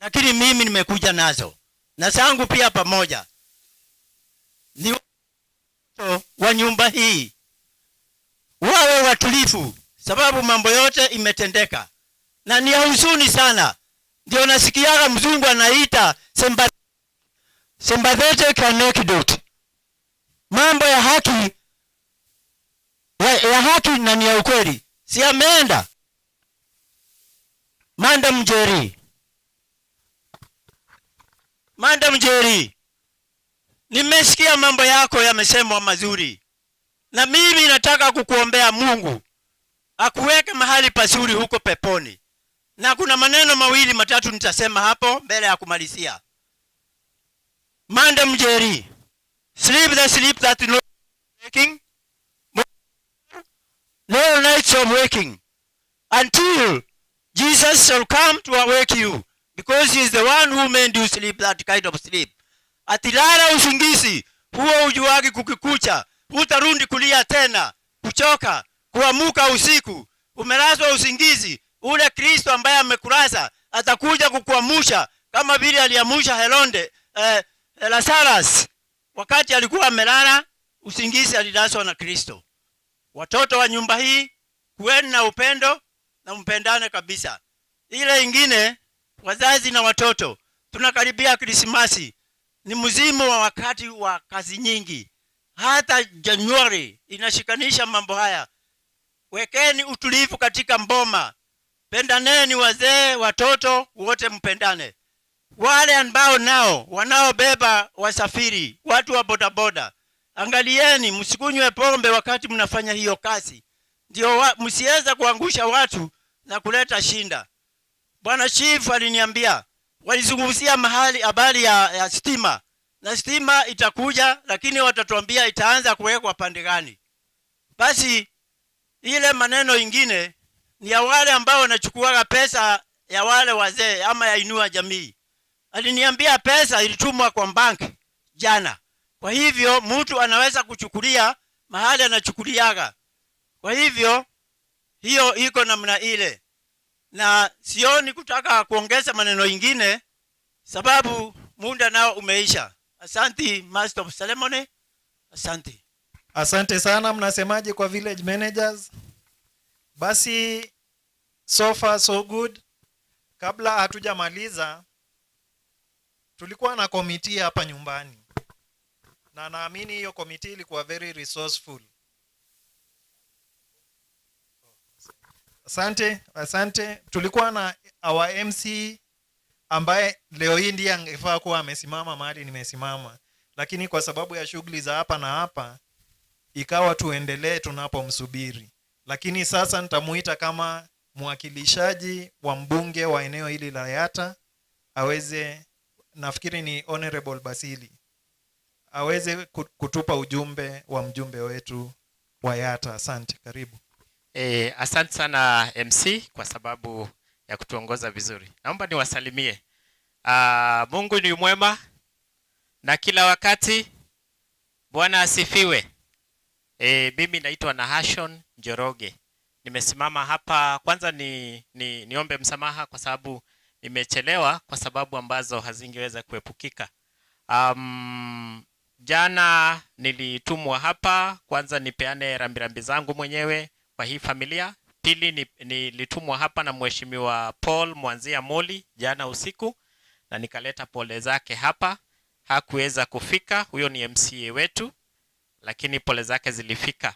lakini mimi nimekuja nazo na zangu pia pamoja. Ni watoto wa nyumba hii wawe watulivu, sababu mambo yote imetendeka na ni ya huzuni sana. Ndio nasikiaga mzungu anaita sympathetic anecdote, mambo ya haki ya haki na ni ya ukweli. Si ameenda Madam Njeri, Madam Njeri, nimesikia mambo yako yamesemwa mazuri, na mimi nataka kukuombea Mungu akuweke mahali pazuri huko peponi. Na kuna maneno mawili matatu nitasema hapo mbele ya kumalizia. Madam Njeri, sleep the sleep that no waking, no nights of waking, until Jesus shall come to awake you, because he is the one who made you sleep that kind of sleep. Atilala usingizi huo ujuagi kukikucha, hutarundi kulia tena, kuchoka, kuamuka usiku, umelazwa usingizi ule. Kristo ambaye amekulaza atakuja kukuamusha kama vile aliamusha Heronde, Lazarus wakati alikuwa amelala usingizi, alilazwa na Kristo. Watoto wa nyumba hii, kuweni na upendo na mpendane kabisa. Ile ingine, wazazi na watoto, tunakaribia Krismasi, ni msimu wa wakati wa kazi nyingi. Hata Januari inashikanisha mambo haya. Wekeni utulivu katika mboma, pendaneni wazee, watoto wote mpendane. Wale ambao nao wanaobeba wasafiri, watu wa bodaboda, angalieni msikunywe pombe wakati mnafanya hiyo kazi, ndio msiweza kuangusha watu na kuleta shinda. Bwana Chief aliniambia walizungumzia mahali habari ya stima, na stima itakuja, lakini watatuambia itaanza kuwekwa pande gani. Basi ile maneno ingine ni ya wale ambao wanachukua pesa ya wale wazee ama ya Inua Jamii. Aliniambia pesa ilitumwa kwa bank jana. Kwa hivyo mtu anaweza kuchukulia mahali anachukuliaga. Kwa hivyo hiyo iko namna ile, na sioni kutaka kuongeza maneno ingine sababu muda nao umeisha. Asante Master of Ceremony. Asante. Asante sana. Mnasemaje kwa village managers? Basi so far so good. Kabla hatujamaliza, tulikuwa na committee hapa nyumbani, na naamini hiyo committee ilikuwa very resourceful. Asante, asante. Tulikuwa na our MC ambaye leo hii ndiye angefaa kuwa amesimama mahali nimesimama, lakini kwa sababu ya shughuli za hapa na hapa ikawa tuendelee tunapomsubiri. Lakini sasa nitamuita kama mwakilishaji wa mbunge wa eneo hili la Yatta aweze, nafikiri ni Honorable Basili, aweze kutupa ujumbe wa mjumbe wetu wa Yatta. Asante, karibu. Asante sana MC kwa sababu ya kutuongoza vizuri. Naomba niwasalimie. Mungu ni mwema na kila wakati. Bwana asifiwe. Mimi naitwa Nahashon Njoroge. Nimesimama hapa kwanza niombe msamaha kwa sababu nimechelewa kwa sababu ambazo hazingeweza kuepukika. Jana nilitumwa hapa kwanza nipeane rambirambi zangu mwenyewe kwa hii familia. Pili, nilitumwa hapa na Mheshimiwa Paul Mwanzia Moli jana usiku na nikaleta pole zake hapa. Hakuweza kufika, huyo ni MCA wetu, lakini pole zake zilifika.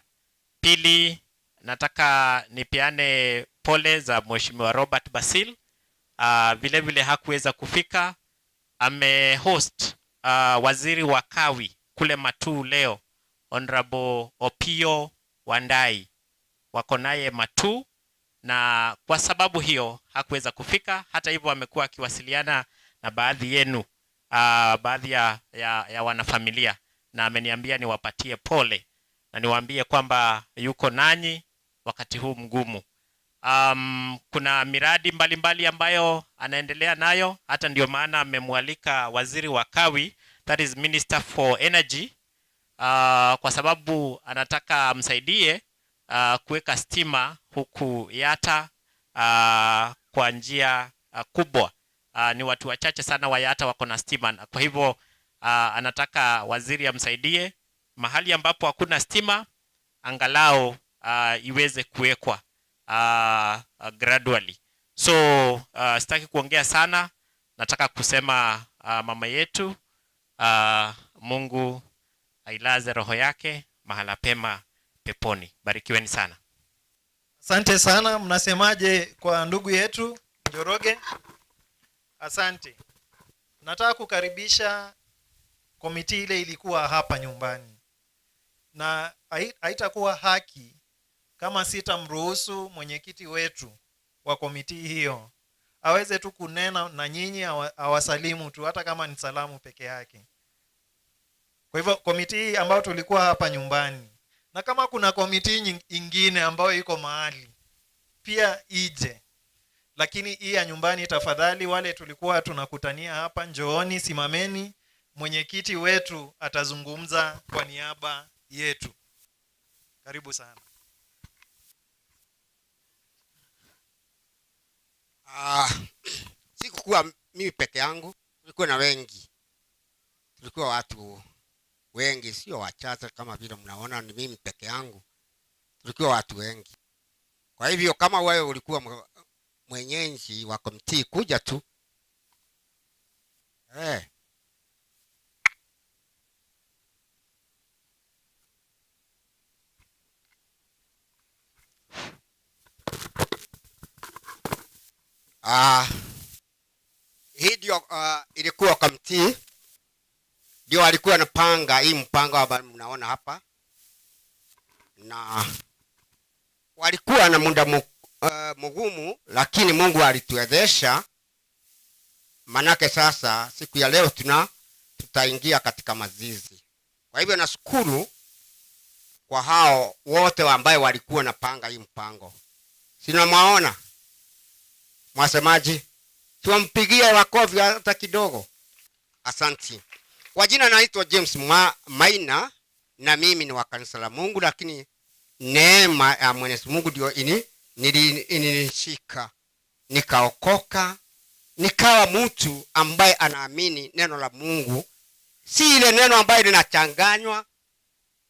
Pili, nataka nipeane pole za Mheshimiwa Robert Basil. Vile vile hakuweza kufika, amehost waziri wa Kawi kule Matuu leo, Honorable Opio Wandai, wako naye Matuu, na kwa sababu hiyo hakuweza kufika. Hata hivyo amekuwa akiwasiliana na baadhi yenu, baadhi ya wanafamilia, na ameniambia niwapatie pole na niwaambie kwamba yuko nanyi wakati huu mgumu. Kuna miradi mbalimbali mbali ambayo anaendelea nayo, hata ndio maana amemwalika waziri wa Kawi, that is Minister for Energy, kwa sababu anataka amsaidie kuweka stima huku Yatta kwa njia kubwa. Ni watu wachache sana wa Yatta wako na stima, kwa hivyo anataka waziri amsaidie mahali ambapo hakuna stima angalau iweze kuwekwa gradually. So sitaki kuongea sana, nataka kusema mama yetu, Mungu ailaze roho yake mahala pema peponi. Barikiweni sana. Asante sana. Mnasemaje kwa ndugu yetu Njoroge? Asante. Nataka kukaribisha komiti ile ilikuwa hapa nyumbani, na haitakuwa haki kama sitamruhusu mwenyekiti wetu wa komiti hiyo aweze tu kunena na nyinyi, awasalimu tu, hata kama ni salamu peke yake. Kwa hivyo komiti hii ambayo tulikuwa hapa nyumbani, na kama kuna komiti ingine ambayo iko mahali pia ije, lakini hii ya nyumbani tafadhali, wale tulikuwa tunakutania hapa, njooni, simameni, mwenyekiti wetu atazungumza kwa niaba yetu. Karibu sana. Sikukuwa mimi peke yangu, tulikuwa na wengi. Tulikuwa watu wengi, sio wachache kama vile mnaona ni mimi peke yangu. Tulikuwa watu wengi. Kwa hivyo kama wewe ulikuwa mwenyeji wa komiti, kuja tu. Hii ndio ilikuwa komiti, ndio alikuwa anapanga hii mpango ambao mnaona hapa, na walikuwa na muda mgumu, lakini Mungu alituwezesha. Manake sasa siku ya leo tutaingia katika mazizi. Kwa hivyo nashukuru kwa hao wote ambao walikuwa napanga hii mpango. Sina maona mwasemaji, tuwampigie makofi hata kidogo. Asanti. Kwa jina naitwa James Maina, na mimi ni wa kanisa la Mungu, lakini neema ya Mwenyezi Mungu ndio ilinishika, nikaokoka, nikawa mtu ambaye anaamini neno la Mungu, si ile neno ambayo linachanganywa.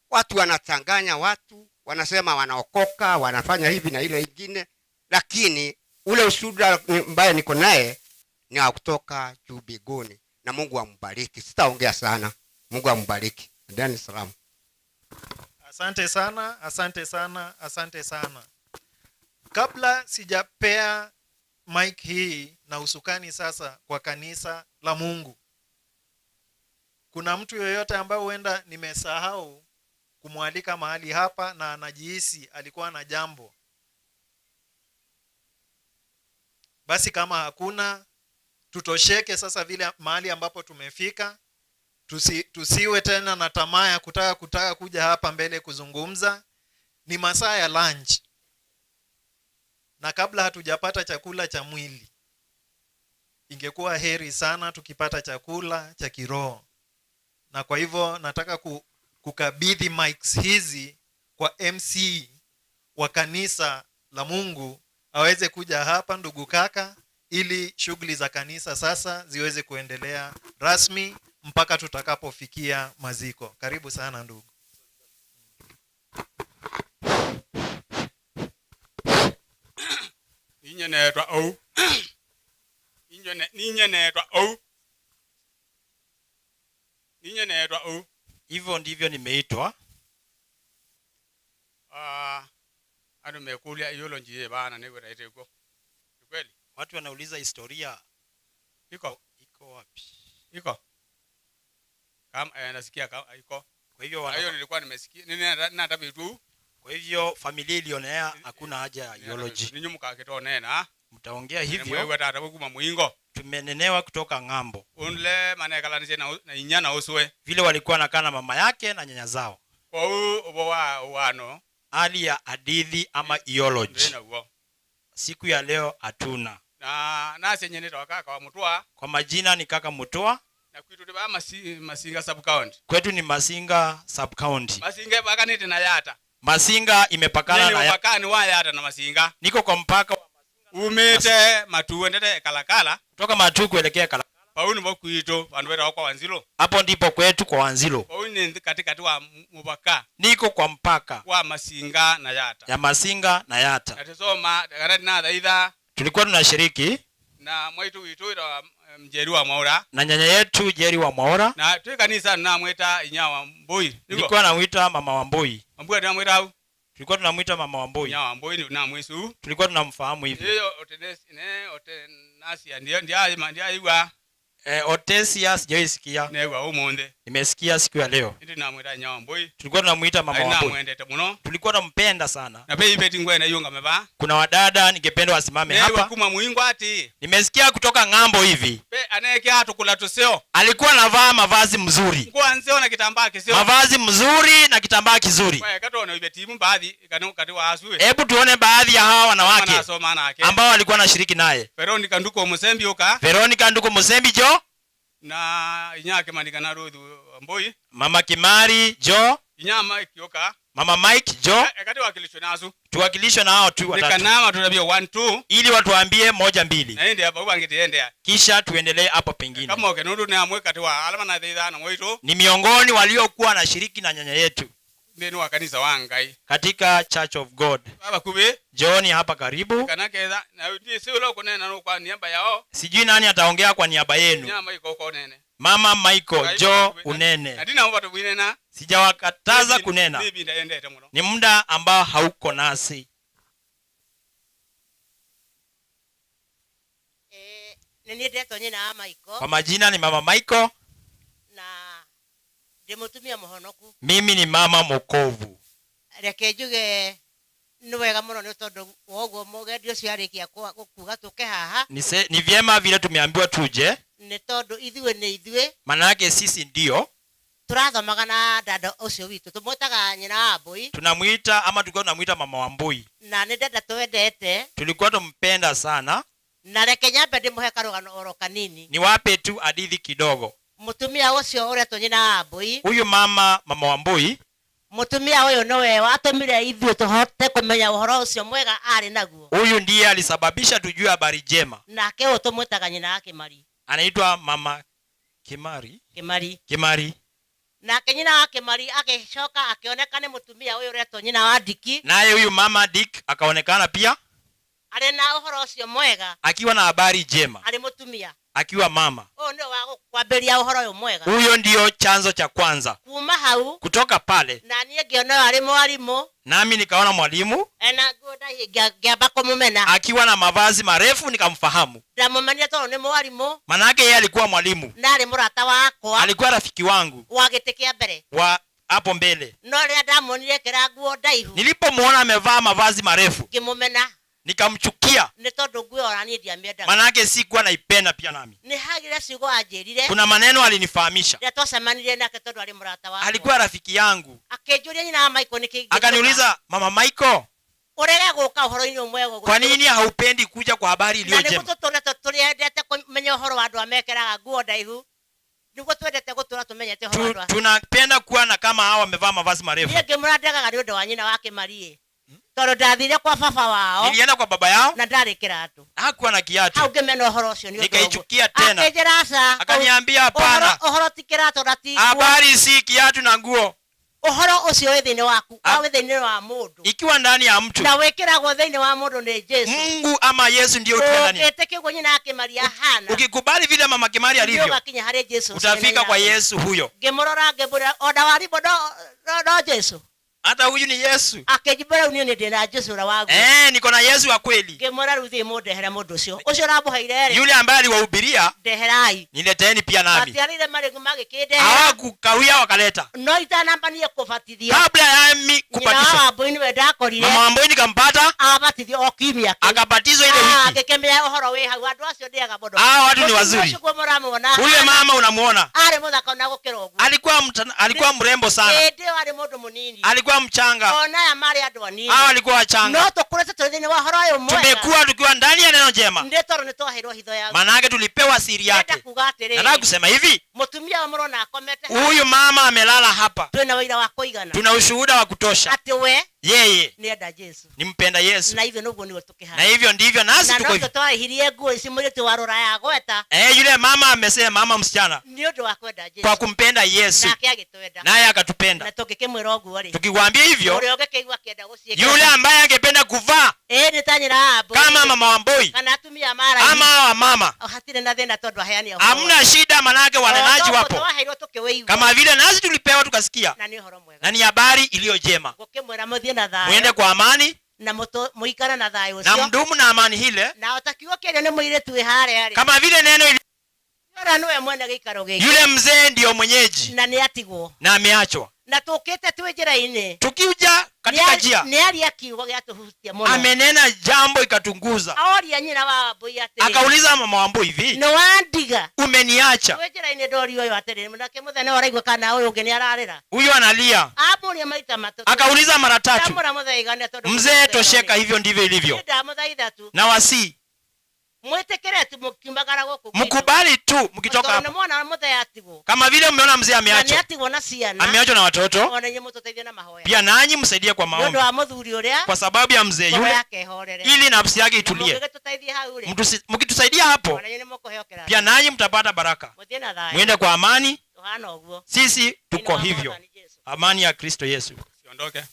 Watu wanachanganya, watu wanasema wanaokoka, wanafanya hivi na ile ingine, lakini ule ushuhuda ambaye niko naye ni wa kutoka juu mbinguni, na Mungu ambariki. Sitaongea sana. Mungu ambariki. Ndani salamu. Asante sana, asante sana, asante sana. Kabla sijapea mic hii na usukani sasa kwa kanisa la Mungu, kuna mtu yoyote ambaye huenda nimesahau kumwalika mahali hapa na anajihisi alikuwa na jambo? Basi kama hakuna, tutosheke sasa vile mahali ambapo tumefika. Tusiwe tena na tamaa ya kutaka kuja hapa mbele kuzungumza. Ni masaa ya lunch, na kabla hatujapata chakula cha mwili, ingekuwa heri sana tukipata chakula cha kiroho. Na kwa hivyo nataka kukabidhi mics hizi kwa MC wa kanisa la Mungu aweze kuja hapa, ndugu kaka, ili shughuli za kanisa sasa ziweze kuendelea rasmi mpaka tutakapofikia maziko. Karibu sana ndugu. Ninyenetwa ou. Ninyenetwa ou. Ninyenetwa ou. Hivyo ndivyo nimeitwa. Ah, andu mekulia eulogy ye bana nigwira iko. Ni kweli? Watu wanauliza historia iko iko wapi? Iko. Kama nasikia kama iko. Kwa hivyo hiyo nilikuwa nimesikia nini na tabi tu. Kwa hivyo familia ilionea hakuna haja ya eulogy. Ninyi mkakito nena. Mtaongea hivyo. Mwewe tata kuma muingo. Tumenenewa kutoka ng'ambo. Unle manekalanise na inya na uswe. Vile walikuwa nakaa na mama yake na nyanya zao. Kwa u wa wano. Hali ya hadithi ama eulogy. Ndena huo. Siku ya leo hatuna. Na nase nyene toka kwa Mutua. Kwa majina ni kaka Mutua. Na kwitu ba Masinga sub county. Kwetu ni Masinga sub county. Masinga bakanete na Yata. Masinga imepakana na Yata. Mpakani wa Yata na Masinga. Niko kwa mpaka wa Masinga. Umete Matuu ndete Kalakala. Kutoka Matuu kuelekea Kalakala. Pauni bo kuito bandu beta kwa Wanzilo. Hapo ndipo kwetu kwa Wanzilo. Pauni ni katikati wa mpaka. Niko kwa mpaka wa Masinga na Yata. Ya Masinga na Yata. Natisoma karati na dhaidha. Tulikuwa tunashiriki na mwaitu witu ila Mjeri wa Mwaura na nyanya yetu Jerry wa Mwaura. Na twi kanisa namwita inya wa Mbui. Nilikuwa namuita mama wa Mbui. Mbui namwita au? Tulikuwa tunamuita mama wa Mbui. Inya wa Mbui ni namwisu. Tulikuwa tunamfahamu hivyo. Hiyo otenesi ne otenasi ndio ndio ndio igwa. Otesia sijaisikia. Negwa umunde. Nimesikia siku ya leo. Ndi namwita inya wa Mbui. Tulikuwa tunamuita mama wa Mbui. Namwendete muno. Tulikuwa tunampenda sana. Na bei beti ngwena yunga meba. Kuna wadada ningependa wasimame Negwa hapa. kuma muingo ati. Nimesikia kutoka ng'ambo hivi. Be anayeke atukula tuseo. Alikuwa anavaa mavazi mzuri. Nguo nzeo na kitambaa kiseo. Mavazi mzuri na kitambaa kizuri. Kwa katona ibe timu baadhi kanu kati wa asue. Hebu tuone baadhi ya hawa wanawake Wanasoma nake. ambao walikuwa wanashiriki naye. Veronica Nduko Musembi uka. Veronica Nduko Musembi jo. Na inyake manika na Ruth Mbui. Mama Kimari jo. Inyama ikioka. Mama Mike jo. Kati wakilishwe nazo. Tuwakilishwe na hao tu watatu. Nikanama tunabia 1 2 ili watuambie 1 2. Na ende hapa ubangitiende. Kisha tuendelee hapo pengine. Kama ukenundu ni amwe kati wa alama na thitha na mwitu. Ni miongoni waliokuwa na shiriki na nyanya yetu. Ndeni wa kanisa wa Ngai. Katika Church of God. Baba kube. John hapa karibu. Kana ketha na ndi si ulo kunena no kwa niaba yao. Sijui nani ataongea kwa niaba yenu. Nyama iko kwa nene. Mama Michael Jo unene. Na ndina watu kunena. Sijawakataza kunena. Bibi ndaendete muno. Ni muda ambao hauko nasi. Nĩ ndetwo nyina wa Michael. Kwa majina ni Mama Michael. Na ndi mutumia muhonoku. Mimi ni mama mwokovu. Reke njuge nĩ wega mũno nĩ tondũ woguo mũgendi ũcio arĩkia kuga tũke haha. Ni vyema vile tumeambiwa tuje. Nĩ tondũ ithuĩ nĩ ithuĩ. Manake sisi ndio turathomaga na dada ũcio witũ tũmwĩtaga nyina wa Mbui. Tunamuita ama tulikuwa tunamuita mama wa Mbui. Na nĩ dada twendete. Tulikuwa tumpenda sana. Na reke nyambe ndĩmũhe karũgano oro kanini. Niwape tu hadithi kidogo. Mũtumia ũcio ũretwo nyina wa Mbui. Huyu mama wa Mbui. Mũtumia ũyũ nĩwe watũmire ithuĩ tũhote kũmenya ũhoro ũcio mwega arĩ naguo. Huyu ndiye alisababisha tujue habari njema. Nake ũyũ tũmwĩtaga nyina wa Kimari. Anaitwa Mama Kimari. Kimari. Kimari. Nake nyina wa Kimari agĩcoka akĩoneka nĩ mũtumia ũyũ ũretwo nyina wa Diki. Naye huyu mama Dick akaonekana pia arĩ na ũhoro ũcio mwega, akiwa na habari njema, arĩ mũtumia, akiwa mama. Ũyũ nĩwe wa kwambĩrĩria ũhoro ũyũ mwega. Huyo ndio chanzo cha kwanza. Kuma hau, kutoka pale, na niĩ ngĩona arĩ mwalimu, nami nikaona mwalimu ena nguo ndaihi, ngĩamba kũmũmena akiwa na mavazi marefu, nikamfahamu. Ndamũmenire tondũ nĩ mwalimu. Manake yeye alikuwa mwalimu na arĩ mũrata wakwa, alikuwa rafiki wangu wa gĩtĩ kĩa mbere wa hapo mbele. No rĩrĩa ndamuonire ekĩra nguo ndaihu, nilipomuona amevaa mavazi marefu, ngĩmũmena. nikamchukia. Nĩ tondũ nguo ona niĩ ndiamĩendaga. Manake sikuwa naipenda pia nami. Nĩ hagire ciugo anjĩrire. Kuna maneno alinifahamisha. Rĩrĩa twacemanirie nake tondũ arĩ mũrata wakwa. Alikuwa rafiki yangu. Akĩnjũria nyina wa Michael nĩkĩ ngĩtũma. Akaniuliza, Mama Michael, ũrege gũka ũhoro-inĩ ũmwe ũguo. Kwa nini haupendi kuja kwa habari iliyo Na nĩguo njema? tũtũre tũrĩendete kũmenya ũhoro wa andũ arĩa mekĩraga nguo ndaihu. Nĩguo twendete gũtũra tũmenyete ũhoro wa andũ a- Tunapenda kuwa na kama hawa wamevaa mavazi marefu. Niĩ ngĩmwĩra ndegaga nĩ ũndũ wa nyina wa Kĩmari. Tondũ ndathire kwa baba wao. Nilienda kwa baba yao. Na ndarĩ kĩratũ. Hakuwa na kiatu. Hau ngĩmena ũhoro ũcio nĩ ũndũ ũguo. Nikaichukia tena. Akĩnjĩra aca. Akaniambia hapana. Ũhoro ti kĩratũ na ti nguo. Habari si kiatu na nguo. Ũhoro ũcio wĩ thĩinĩ waku, wĩ thĩinĩ wa mũndũ. Ikiwa ndani ya mtu, Na wĩkĩragwo thĩinĩ wa mũndũ nĩ Jesu. Mungu ama Yesu ndiye utia ndani. Ũngĩtĩkia ũguo nyina akĩmaria ahana. Ukikubali vile mama Kimari alivyo, Nĩũgakinya harĩ Jesu ũcio utafika na kwa nyina. Yesu huyo. Ngĩmũrora ngĩmwĩra ona warimũ no Jesu. Hata huyu ni Yesu. Akĩnjĩra rĩu niĩ nĩ ndĩ na Jesu ũrĩa waguo. Niko na Yesu wa kweli. Ngĩmwĩra rĩu thiĩ mũndehere mũndũ ũcio. Ũcio ũramũheire rĩ. Yule ambaye aliwahubiria, Ndeherai. nileteeni pia nami. Matiarĩire marĩgu magĩkĩndehera. Hawakukawia wakaleta. No itanambanie kũbatithio. Kabla ya mimi Nyina wa kubatizwa, Wambũi nĩwe ndakorire. mama Wambui nikampata, Abatithio o kiumia kĩu. akabatizwa ile wiki. Agĩkĩmenya ũhoro wĩ hau andũ acio ndĩaga mũno. Hawa watu ni Mũtumia wazuri. ũcio guo mũramuona Ule mama unamuona arĩ mũthaka na gũkĩra ũguo. alikuwa mrembo sana, Hĩndĩ ĩyo arĩ mũndũ mũnini. alikuwa mchanga, Ona aya marĩ andũ anini. hawa walikuwa wachanga. No tũkũrĩte tũrĩ thĩinĩ wa ũhoro ũyũ mwega. Tumekuwa tukiwa ndani ya neno njema, Nĩ tondũ nĩ twaheirwo hitho ya maanake tulipewa siri Ndĩrenda yake. kuga atĩrĩrĩ. Nataka kusema hivi, Mũtumia ũyũ mũrona akomete haha, huyu mama amelala hapa, twĩna ũira wa kũigana tuna ushuhuda wa kutosha. atĩ we Yeye nĩenda Jesu. ni mpenda Yesu, Na hivyo nĩguo nĩguo tũkĩhana. na hivyo ndivyo nasi Na tuko no hivyo. twarĩhirie nguo ici mũirĩtu wa rũraya gweta Yule mama amesema, mama msichana, nĩ ũndũ wa kwenda Jesu. kwa kumpenda Yesu Nake agĩtwenda. naye akatupenda. Na tũngĩkĩmwĩra ũguo rĩ. Tukikwambia hivyo, Ũrĩa ũngĩkĩigua akĩenda gũciĩkĩra. yule ambaye angependa kuvaa Ĩĩ nĩ ta nyina wa Wambũi. kama mama Wambui Kana atumia a maraini. ama wa mama, Hatirĩ na thĩna tondũ aheani a ũhoro. hamna shida, manake wanenaji wapo, Twaheirwo tũkĩwĩigua. kama vile nasi tulipewa tukasikia, Na nĩ ũhoro mwega. na ni habari iliyo njema. Ngũkĩmwĩra mũthiĩ na thayũ. Mwende kwa amani Na mũikare na thayũ na ũcio. mdumu na amani hile, Na o ta kiugo kĩario nĩ mũirĩtu wĩ harĩa rĩ. kama vile neno ili Ũrĩa nĩwe mwene gĩikaro gĩkĩ. yule mzee ndiyo mwenyeji Na nĩ atigwo. na ameachwa. Na tũkĩte twĩ njĩra-inĩ. Tukija katika njia, Nĩ aria kiugo gĩatũhutia mũno. amenena jambo ikatunguza. Oria nyina wa Wambũi atĩrĩ. Akauliza mama Wambui hivi, Nĩ wandiga. umeniacha? Twĩ njĩra-inĩ ndorio ũyũ atĩrĩ, nake mũthenya ũyũ ũraigua kana ũyũ ũngĩ nĩ ararĩra. Huyu analia. Amũria maita matatũ. Akauliza mara tatu, Ndamũra mũthaigane tondũ mzee, tosheka, hivyo ndivyo ilivyo. Niĩ ndamũthaitha tu. Na wasii Mwĩtĩkĩre tu mũkiumagara gũkũ gwitũ. mkubali tu mkitoka Tondũ hapa, nĩ mwona mũthee atigwo. kama vile mmeona mzee Na nĩ ameachwa, atigwo na ciana. ameachwa na watoto, Ona inyuĩ mũtũteithie na mahoya. pia nanyi msaidie kwa Nĩ ũndũ maombi, wa mũthuri ũrĩa kwa sababu ya mzee ngoro yule, yake ĩhorere. ili nafsi yake Na itulie. mũngĩgĩtũteithia hau rĩ. Mkitusaidia hapo, Ona inyuĩ nĩ mũkũheo kĩrathimo. pia nanyi mtapata baraka. Mũthiĩ na thayũ. Mwende kwa amani, Tũhana ũguo. sisi tuko hivyo. Amani ya Kristo Yesu. Siondoke.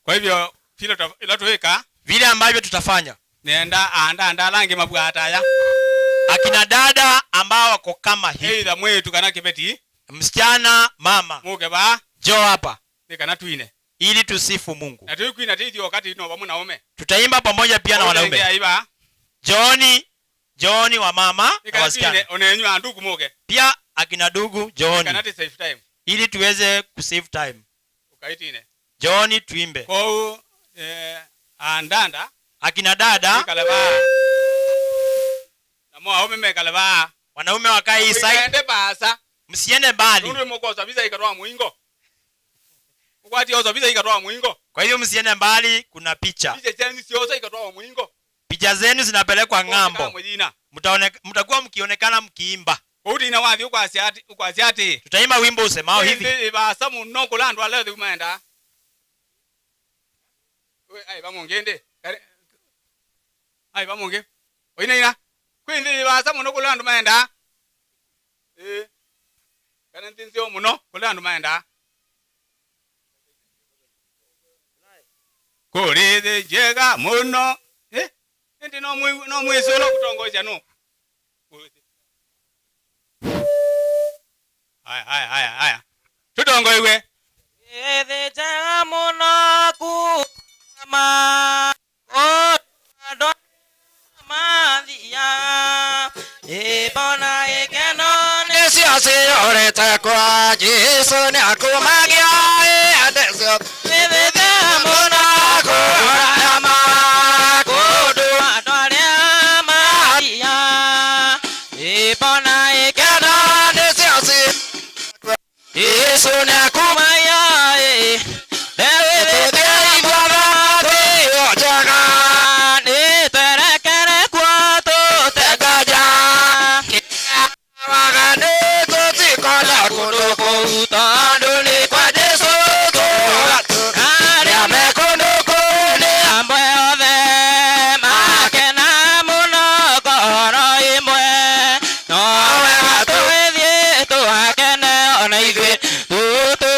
Kwa hivyo vile ilatuweka Vile ambavyo tutafanya, nenda anda anda langi mabwata aya akina dada ambao wako kama hivi, either mwitu kana kibeti msichana, mama, muke ba njoo hapa ni kana twine ili tusifu Mungu. na tuikwina tithio wakati no pamoja na ume Tutaimba pamoja pia na wanaume. aiba Jooni, jooni wa mama ni na kana wasichana, twine onenyu andugu muke pia akina dugu ni kana jooni, ti save time ili tuweze kusave time. ukaitine Jooni tuimbe. kou andanda Akina dada, kaleba namo aume mekaleba wanaume wakae hii side, ende basa msiende mbali. nundu mukosa visa ikatwa muingo ukwati ozo visa ikatwa muingo Kwa hiyo msiende mbali, kuna picha. visa chenu siosa ikatwa muingo Picha zenu zinapelekwa ng'ambo, mwithina mtakuwa mkionekana mkiimba. utina wathi ukwasia ati Tutaimba wimbo usemao hivi: basa muno kula andu ala thiu maenda ai bamungi ndi ai bamungi oinaina kwi nthi basa muno kula andu maenda kana nthi nzeo muno kula andu maenda kuri thi njega muno indi no mwisi uria kutongocia no haya haya haya haya tutongoiwe Thĩ njega mũno kuma andũ mathiaga ĩmbona gĩkeno nĩcio ciyũrĩte kwa Jesũ nĩakumagia nĩcio Thĩ njega mũno kũraya makũndũ andũ arĩa mathiaga ĩmbona gĩkeno nĩcio ci Jesũ nĩakumagia Tondũ nĩ kwa Jesũ tũra arĩa me kũndũ kũu nĩ amwe othe makena mũno ngoro ĩmwe no wega tũgĩthiĩ tũhakene ona ithuĩ tũtũ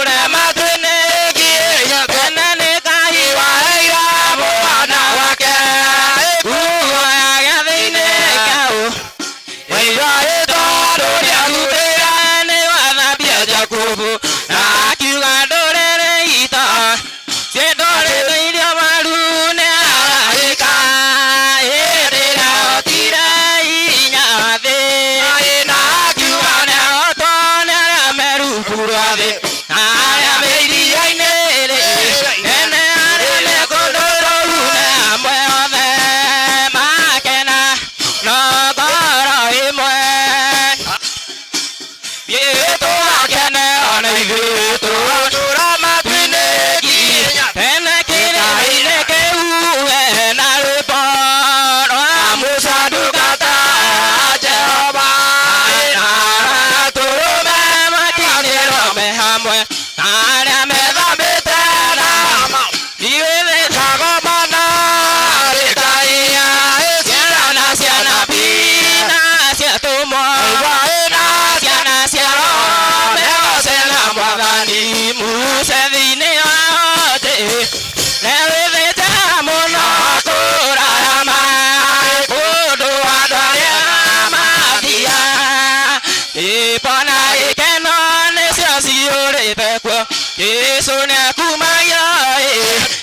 Jesu nĩakumagia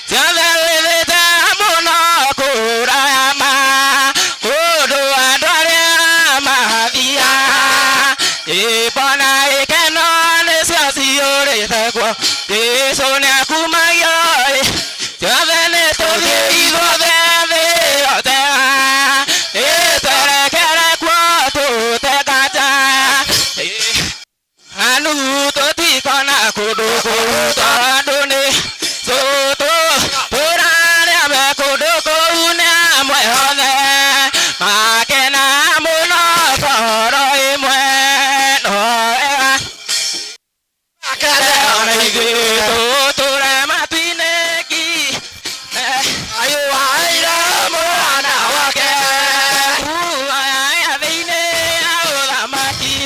ciothe wĩthĩte mũno kũraya ma kũndũ andũ arĩa mathiaga ĩmbona ikeno nĩcio ciyũrĩte kuo Jesu nĩakumagia ciothe nĩtũthiĩ ithuothe thĩ yothe ĩtwerekere kuo tũtenganja anu tũtikona kũndũ kũu tondũ nĩ tũtũ tũrarĩa me kũndũ kũu nĩ amwe othe makena mũno ngoro ĩmwe no ega ona ithuĩ tũtũre matu-inĩ ngi ayũ waira mwana wake ya thĩinĩ ya ũthamaki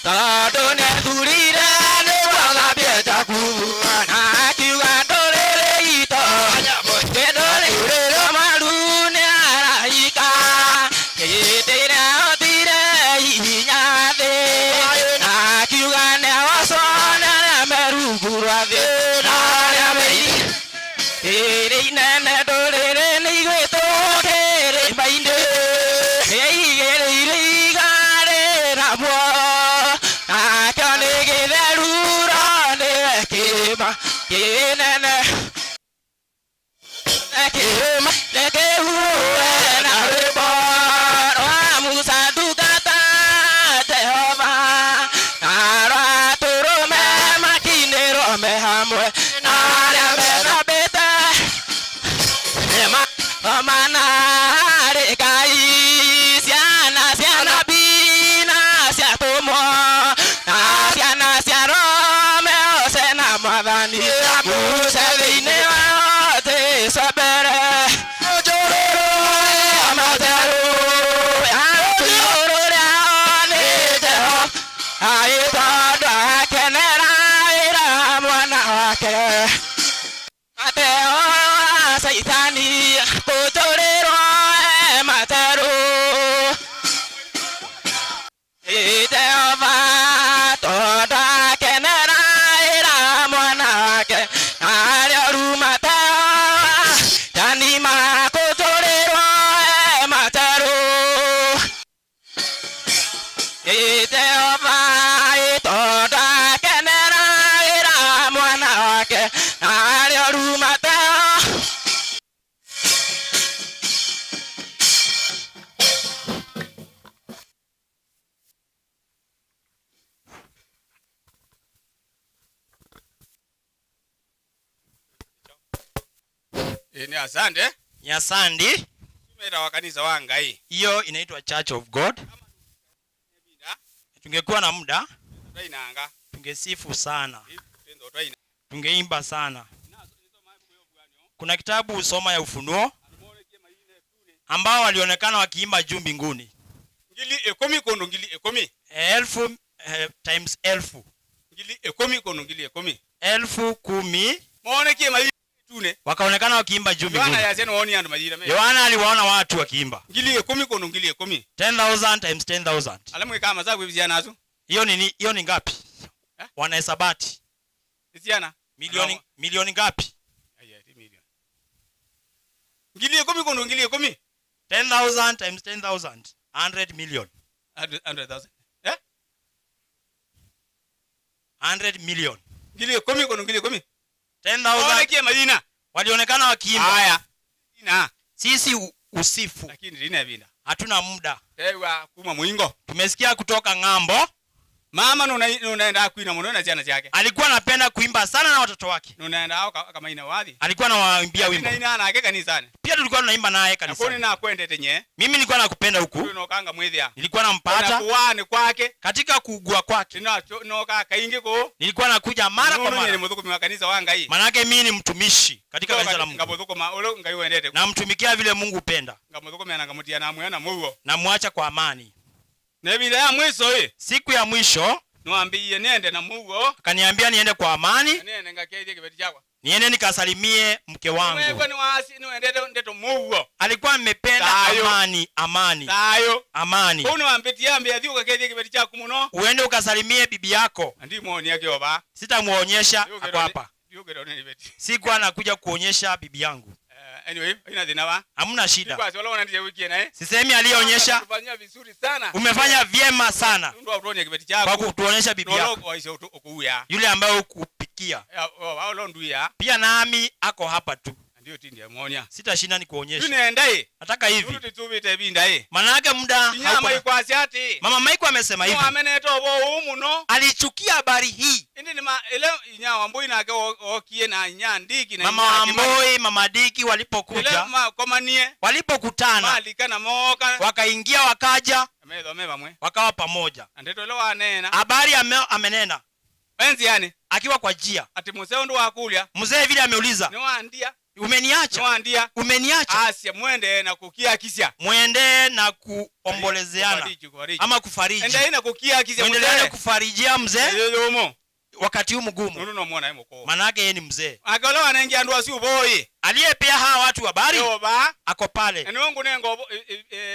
tondũ nĩethurire nĩguo athambie Jakubu na akiuga ndũrĩrĩ itũ kĩndũrĩrĩ maru nĩ araika hĩndĩ ĩrĩa ahotire hinya thĩ na akiuga nĩagocwo nĩ arĩa me rungu rwa thĩ na arĩa me ĩrĩ inene ndũrĩrĩ nĩ igwĩtwo kĩrĩma-inĩ ĩigĩrĩire igari rĩamwo nakĩo nĩ gĩtheru ro nĩwe kĩrĩma kĩnene kĩrĩma nĩkĩhuhe na rwĩmbo rwa Musa ndungata Jehova na rwa tũrũme makinĩrwo me hamwe na arĩa methambĩte nĩmakomana harĩ Ngai ciana cia nabii na cia atũmwo na ciana cia Roho mehose na Mwathani Musa thĩinĩ wa Jesũ mbere Saitani kũtũrĩrwo materũ Jehova tondũ akenera ĩra mwana wake arĩa rumate tani makũtũrĩrwo materũ Jehova tondũ akenera ĩra mwana wake arĩa rumate. Ni asante. Ni asante. Tumera wa kanisa wa Ngai. Hiyo inaitwa Church of God. Tungekuwa na muda Twainanga. tungesifu sana, Tendo twaina. tungeimba sana. Kuna kitabu soma ya Ufunuo ambao walionekana wakiimba juu mbinguni, Ngili 10 kondo ngili 10. 1000 times 1000, Ngili 10 kondo ngili 10. 10,000 Muonekie mayi tune. wakaonekana wakiimba juu Yohana mbinguni. yasema waoni andu majira me. Yohana aliwaona watu wakiimba Ngili 10 kondo ngili 10. 10,000 times 10,000. Alamu kama za kuivizia nazo. Hiyo ni hiyo ni ngapi? Wanahesabati Isiana. milioni, milioni ngapi? Aya, ti milioni. Ngili 10 kondo ngili 10. 10,000 times 10,000, 100 million. 100,000. 100 million. Ngili 10 kondo ngili 10. 10,000 Waonekie majina. walionekana wakiimba. Haya. Ina. Sisi usifu. Lakini lina vinda. Hatuna muda. Ewa kuma muingo. Tumesikia kutoka ng'ambo. Mama nunaenda kuina muno na ciana ciake. Alikuwa anapenda kuimba sana na watoto wake. Nunaenda au kama ina wathi. Alikuwa anawaimbia wimbo. Ina nake kanisani. Pia tulikuwa tunaimba naye kanisani. Nakuni na kwendete nye. Mimi nilikuwa nakupenda huku. Nokanga mwithia. Nilikuwa nampata. Na kuwani kwake. Katika kuugua kwake. Noka kaingi ko. Nilikuwa nakuja mara kwa mara. Ni muthukumi wa kanisa wa Ngai. Manake mimi ni mtumishi katika kanisa la Mungu. Ngamuthukuma ulo Ngai wendete. Namtumikia vile Mungu upenda. Ngamuthukuma na ngamutia na mwana muo. Namwacha kwa amani. Nebile ya mwisho hii. Siku ya mwisho Niwaambie niende na muo. Akaniambia niende kwa amani. Niende ngakeje kibeti chakwa. Niende nikasalimie mke wangu. Wewe ni wasi ni wendete ndeto muguo. Alikuwa amependa Thayo. amani, amani, Thayo. amani. Kuu niwambitie ambia thi ukakethie kibeti chaku muno. Uende ukasalimie bibi yako. Ndimuonia kioba. Sitamuonyesha, ako hapa. Ndiugerwo ni ibeti. Sikuwa nakuja kuonyesha bibi yangu. Anyway, haina thina wa. Hamna shida. Ndikwasi wala wonanirie wikie naye. Sisemi aliyeonyesha. Umefanya vizuri sana. Umefanya vyema sana Ndu utuonie kibeti chako. kwa kutuonyesha bibi yako, Ukuya. yule ambaye hukupikia. Wao nduya. Pia nami ako hapa tu, Ndio tindi muonia. sitashinda nikuonyesha. Tunenda i. Nataka hivi, Ndu titubite ibinda i. maana muda Inya hauko. maikwasi ati. Mama Maiko amesema hivi, Mwamenete obo uu muno. alichukia habari hii. Indi ni ma ile inya Wambui nake okie na inya Ndiki na Mama inya Kimani. Wambui, mama Diki Ile walipokuja, makomanie walipokutana, malika na moka wakaingia, wakaja, metho me vamwe wakawa pamoja. na ndeto ile wanena Habari amenena enzi yani akiwa kwa jia, ati museo ndu wakulya mzee vile ameuliza, ni wandia umeniacha, ni wandia umeniacha, asia mwende na kukiakisya mwendee na kuombolezeana Kufariji, kufariji. ama kufariji, Endei na kukiakisya mwendelee mzee kufarijia mzee yomo wakati huu mgumu, nundu no mwona imuko manake yeye ni mzee. akola wanengi andu acio uboi Aliyepea hawa watu habari yoba ako pale, niwe ngunenga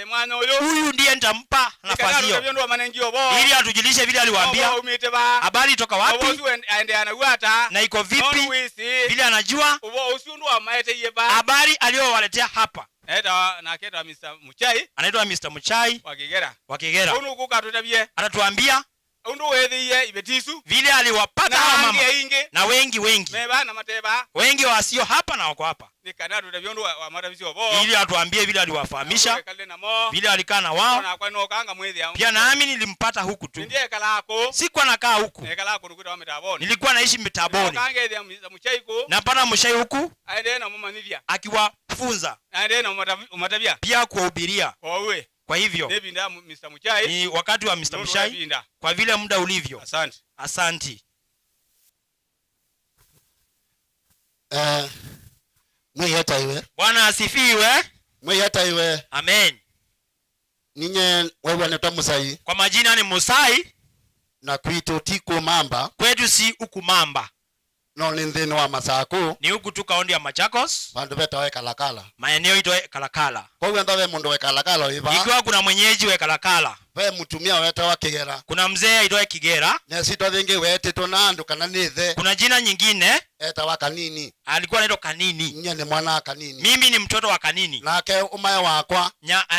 mwana uyu huyu ndiye nitampa nafasi hiyo ndu amanengi obo ili atujulishe vile aliwaambia umite ba habari itoka wapi obo aendeana gwata na iko vipi, Nondu wisi vile anajua ubo ucio ndu amaeteie ba habari aliyowaletea hapa. eta naketa Mr. Muchai Anaitwa Mr. Muchai wa Kigera wa Kigera, unu gukatutavie atatuambia undu wethiie ibetisu vile aliwapata na hawa angi mama aingi na wengi wengi meba na mateba wengi wasio hapa na wako hapa, nikana tutavie undu wa obo ili atuambie vile aliwafahamisha, Wekalile namo vile alikaa na wao. nakwa nokanga mwithia Pia nami nilimpata huku tu, ndie kalako sikuwa nakaa huku, nekalako nukwita wa mitaboni nilikuwa naishi Mitaboni. nokanga ethia Mr. Muchai ku Napata Muchai huku aendee na mumanithia akiwafunza aendee na umatavia pia kuwahubiria. kowe Kwa hivyo nebinda Mr. Muchai ni wakati wa Mr. Nundu Muchai, webinda. kwa vile muda ulivyo. Asante. Asanti. Mwiheta iwe Bwana asifiwe. Mwiheta iwe. Amen. Ninye wewe netwa Musai. Kwa majina ni Musai na kwitu ti kumamba, kwetu si huku Mamba, no ni nthini wa Masaku, ni huku tu kaunti ya Machakos, vandu vetawa Kalakala, maeneo itwa Kalakala. Koguo entha ve mundu we Kalakala wiva, Ikiwa kuna mwenyeji wa Kalakala, ve mutumia wetawa Kigera, kuna mzee aitwaye Kigera, nesitwa thingi wetitwo na andu kana ni the, kuna jina nyingine etawa Kanini, alikuwa anaitwa Kanini. Nye ni mwana wa Kanini, mimi ni mtoto wa Kanini. Nake umae wakwa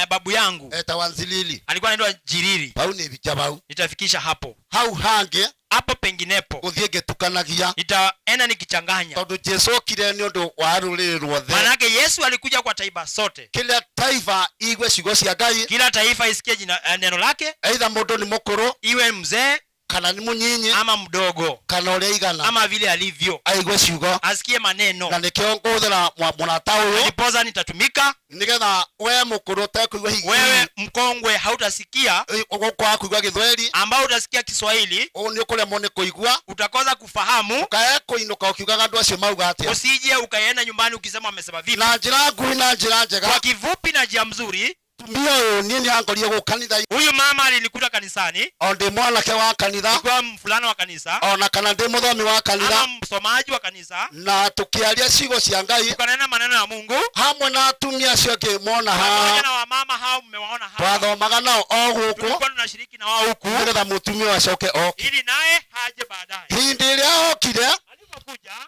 babu yangu etawa Nzilili, alikuwa anaitwa Jiriri. Pau ni vicha pau, nitafikisha hapo hau hangi hapo penginepo guthie ngitukanagia, nitaenda nikichanganya, tondu Jesu okire ni undu wa ruriri ruothe. Manake Yesu alikuja kwa taifa sote, kila taifa igwe ciugo cia Ngai, kila taifa isikie jina, neno lake, aitha mundu ni mukuru iwe mzee kana ni munyinyi ama mdogo kana uria igana ama vile alivyo, aigue ciugo asikie maneno. Na nikio nguthira murata uyu, ndiposa nitatumika nigetha we mukuru utekũigua hihi, wewe mkongwe hautasikia ugukwaga kuigua Gĩthweri, ambao utasikia Kiswahili, uu ni ukuremwo ni kuigua, utakosa kufahamu, ukae kuinuka ukiugaga andu acio mauga atia, usije ukaenda nyumbani ukisema amesema vipi. Na njira nguhi na njira njega, kwa kivupi na njia mzuri. Mutumia uyu nie niangorie gũka kanitha. Huyu mama alinikuta kanisani, o ndi mwanake wa kanitha, nilikuwa mfulana wa kanisa, ona kana ndi muthomi wa kanitha, ama msomaji wa kanisa, na tukiaria ciugo cia Ngai, tukanena maneno ya Mungu hamwe na atumia acio angĩ mona haha, pamoja na wamama hao mmewaona hapa, twathomaga nao o gũkũ, tulikuwa tunashiriki na wao huku, nigetha mutumia ũyũ acoke oke. ili naye haje baadaye. Hĩndĩ ĩrĩa okire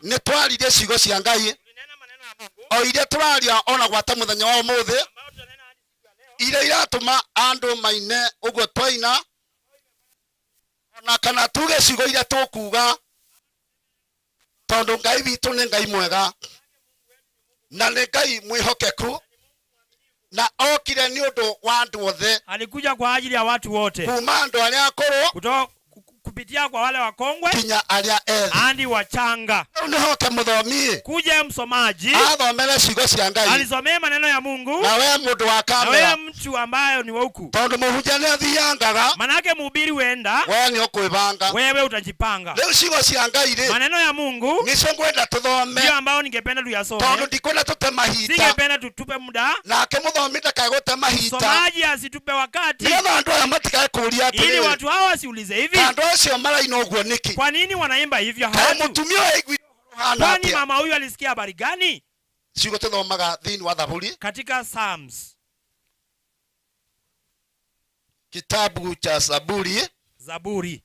nĩ twaririe ciugo cia Ngai o iria tũraria ona gwata mũthenya wa ũmũthĩ, iria iratũma andũ maine ũguo twaina, ona kana tuge ciugo iria tũkuga, tondũ Ngai witũ nĩ Ngai mwega na nĩ Ngai mwĩhokeku, na okire nĩ ũndũ wa andũ othe. Alikuja kwa ajili ya watu wote, kuma andũ arĩa akũrũ kutoka kupitia kwa wale wakongwe kinya arĩa ethĩ hadi wachanga. Rĩu nĩ hoke mũthomi kuja msomaji athomere ciugo cia Ngai, alisomea maneno ya Mungu, na we mũndũ wa na kamera, wewe mtu ambaye ni wa huku, tondũ mũhunjia nĩ athiangaga, manake mhubiri wenda, we nĩ ũkwĩbanga, wewe utajipanga. Rĩu ciugo cia Ngai rĩ, maneno ya Mungu nĩcio ngwenda tũthome, ndio ambao ningependa tuyasome, tondũ ndikwenda tũte mahinda, singependa tutupe muda, nake mũthomi ndakae gũte mahinda, msomaji asitupe wakati, nĩgetha andũ aya matikae kũũria ili atĩrĩrĩ, watu hawa wasiulize hivi, andũ acio maraina ũguo nĩkĩ? Kwa nini wanaimba hivyo Kaĩ hawa watu? mũtumia ũyũ aiguire Hana Kwani atia? mama huyu alisikia habari gani? Ciugo tuthomaga thĩinĩ wa Thaburi, Katika Psalms, kitabu cha Zaburi, Zaburi.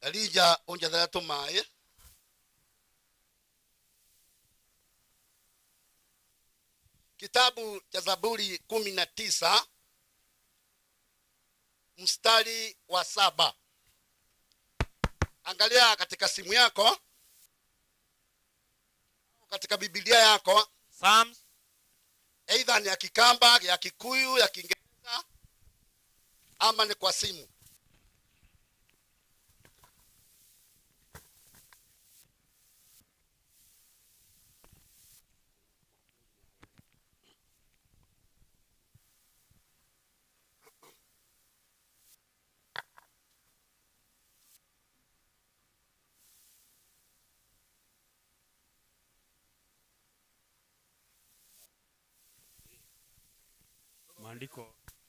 Elija unjethere tũmaĩ. Kitabu cha Zaburi 19 mstari wa 7. Angalia katika simu yako, katika Biblia yako. Psalms. Either ni ya Kikamba, ya Kikuyu, ya Kiingereza ama ni kwa simu.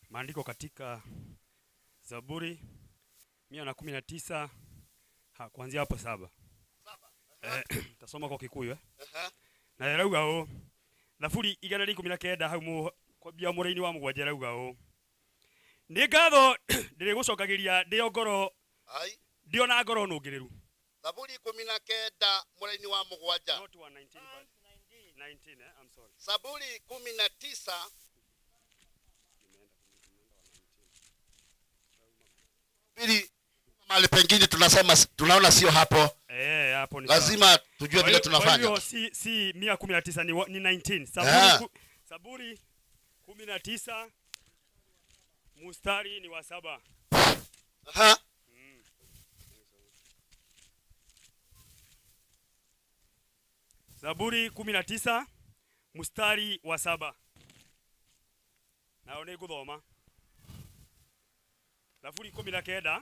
Maandiko katika Zaburi 119 kuanzia hapo 7. Tasoma kwa Kikuyu Na yarauga ũũ, Thaburi 119 hau kwambia mũraini wa 7 yarauga ũũ, nĩ ngatho ndĩrĩgũcokagĩria ndĩ o ngoro, Ai. ndĩ o na ngoro nũngĩrĩru. Zaburi 19 mũraini wa 7. Not 119, but 19, I'm sorry. Zaburi 19 Pili, mahali pengine tunasoma tunaona sio hapo. Hapo ni sawa. Lazima tujue Kwa vile hiyo tunafanya. si 119 ni 19. Zaburi 19 mstari ni wa 7. Zaburi 19 mstari wa 7. Nao nĩ ngũthoma. Zaburi 19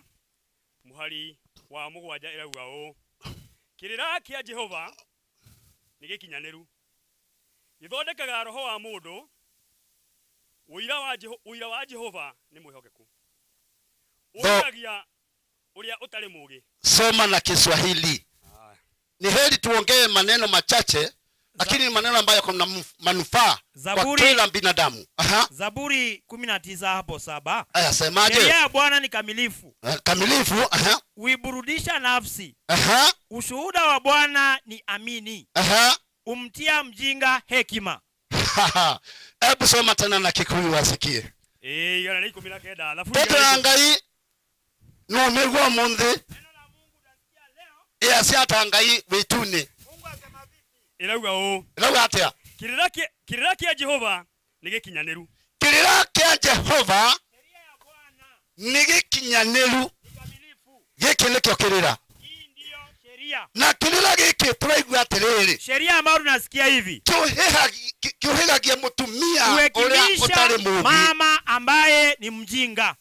mũhari wa 7 ĩrauga ũũ, kĩrĩra kĩa Jehova nĩ gĩkinyanĩru, gĩthondekaga roho wa mũndũ, ũira wa Jehova nĩ mwĩhokeku, ũragia ũrĩa ũtarĩ mũũgĩ. Soma na Kiswahili. Ni heri tuongee maneno machache, lakini ni maneno ambayo kuna manufaa kwa kila binadamu. Zaburi 19 hapo 7. Aya, semaje? Sheria ya Bwana ni kamilifu. Kamilifu, aha. Huiburudisha nafsi. Aha. Ushuhuda wa Bwana ni amini. Aha. Umtia mjinga hekima. Hebu soma tena na Kikuyu wasikie. 119, alafu Ndeto ya Ngai no migwa munthi. Ĩa cia Ngai wituni. Ĩrauga ũũ. Ĩrauga atĩa? Kĩrĩra kĩa Jehova nĩ gĩkinyanĩru. Kĩrĩra kĩa Jehova nĩ gĩkinyanĩru. Gĩkĩ nĩkĩo kĩrĩra. Na kĩrĩra gĩkĩ tũraigua atĩrĩrĩ. Sheria ambayo tunasikia hivi. Kĩũhĩgagia mũtumia ũrĩa Kuhekimisha ũtarĩ mũũgĩ. mama ambaye ni mjinga.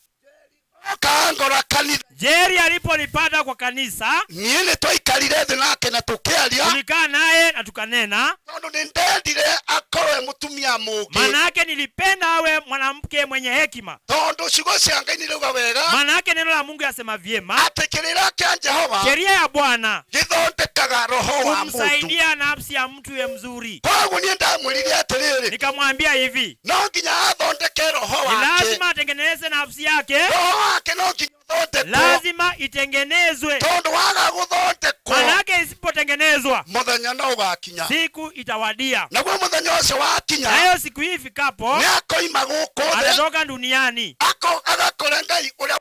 Kaangora kanitha. Jerry aliponipata kwa kanisa, Niĩ nĩ twaikarire thĩ nake na tũkĩaria. Tulikaa naye na tukanena. Tondũ nĩ ndendire akorwo e mũtumia mũũgĩ. Maana yake nilipenda awe mwanamke mwenye hekima. Tondũ ciugo cia Ngai nĩ irauga wega. Maana yake neno la Mungu yasema vyema. Atĩ kĩrĩra kĩa Jehova sheria ya Bwana gĩthondekaga roho wa mũndũ. kumsaidia nafsi ya mtu ye mzuri. Koguo niĩ ndamwĩrire atĩrĩrĩ, nikamwambia hivi, no nginya athondeke roho ni wake. lazima atengeneze nafsi yake. Roho wake no nginya ũthondekwo. Lazima itengenezwe. Tondũ waga gũthondekwo, maana yake isipotengenezwa, mũthenya no ũgakinya. Siku itawadia. Naguo mũthenya ũcio wakinya, nayo siku hii ifikapo, nĩakoima gũkũ thĩ, atatoka duniani, agakore Ngai ũrĩa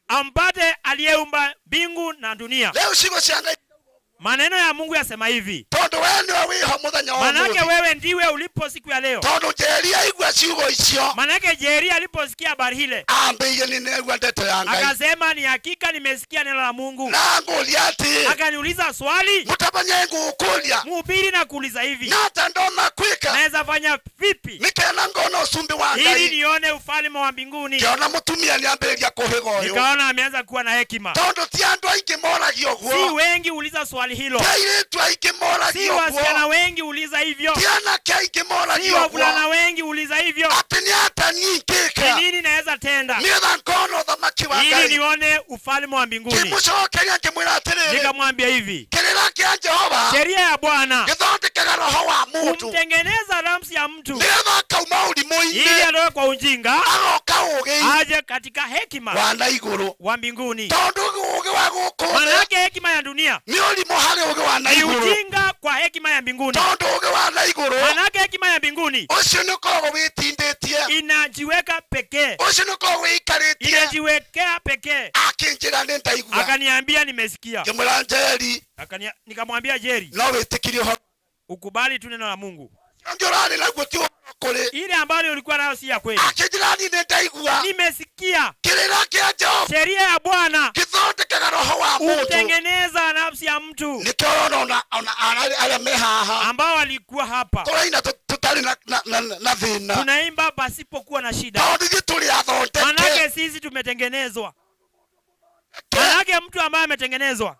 ampate aliyeumba mbingu na dunia. Leo ciugo cia Ngai, maneno ya Mungu yasema hivi, tondũ we nĩwe wĩho mũthenya wa Manake ũmũthĩ. wewe ndiwe ulipo siku ya leo. Tondũ Jerry aigua ciugo icio, manake Jerry aliposikia habari ile, ambĩire nĩ nĩaigua ndeto ya Ngai. Akasema ni hakika nimesikia neno la Mungu. Na ngũria atĩ, akaniuliza swali, mũtabania ngũkũria, mhubiri na kuuliza hivi, na hata ndoma kwika, naweza fanya vipi nikena ngona usumbi wa ili Ngai, nione ufalme wa mbinguni? Ngĩona mũtumia nĩambĩrĩria kũhĩga ũyũ. Nikaona ameanza kuwa na hekima. Tondũ ti andũ aingĩ moragia ũguo. Si wengi uliza swali hilo. Ti airĩtu aingĩ moragia Si ũguo. wasichana wengi uliza hivyo. Ti anake aingĩ moragia Si ũguo. wavulana wengi uliza hivyo. Atĩ nĩ ata niĩ ingĩka? Ni nini naweza tenda? Nĩgetha ngona ũthamaki ũthamaki wa ili Ngai. nione ufalme wa mbinguni. Ngĩmũcokeria ngĩmwĩra atĩrĩrĩ, Nikamwambia hivi, kĩrĩra kĩa Jehova sheria ya Bwana gĩthondekaga roho wa mũndũ kumtengeneza nafsi ya mtu nĩgetha akauma ũrimũ-inĩ ili atoke kwa ujinga agoka ũũgĩ aje katika hekima wa na igũrũ wa mbinguni. Tondũ ũũgĩ wa gũkũ thĩ Manake hekima ya dunia nĩ ũrimũ harĩ ũũgĩ wa na ni igũrũ. ujinga kwa hekima ya mbinguni. Tondũ ũũgĩ wa na igũrũ Manake hekima ya mbinguni ũcio nĩ ũkoragwo wĩtindĩtie, inajiweka pekee, ũcio nĩ ũkoragwo wĩikarĩtie. Inajiwekea pekee. Akĩnjĩra nĩ ndaigua. Akaniambia nimesikia. Ngĩmwĩra Njeri, Nikamwambia Jerry, no wĩtĩkirie ũhoro ukubali tu neno la Mungu. Ũngĩ ũrarĩ naguo ti ũhoro kũrĩ. Ile ambayo ulikuwa nayo si ya kweli. Akĩnjĩra niĩ nĩ ndaigua. Nimesikia. Kĩrĩra kĩa Jehova sheria ya Bwana gĩthondekaga roho wa mũndũ, kumtengeneza nafsi ya mtu. Nĩkĩo ũrona ona arĩa me haha ambao walikuwa hapa tũraina tũtarĩ na thĩna, tunaimba pasipokuwa na shida, tondũ ithuĩ tũrĩ athondeke. Manake sisi tumetengenezwa. Manake mtu ambaye ametengenezwa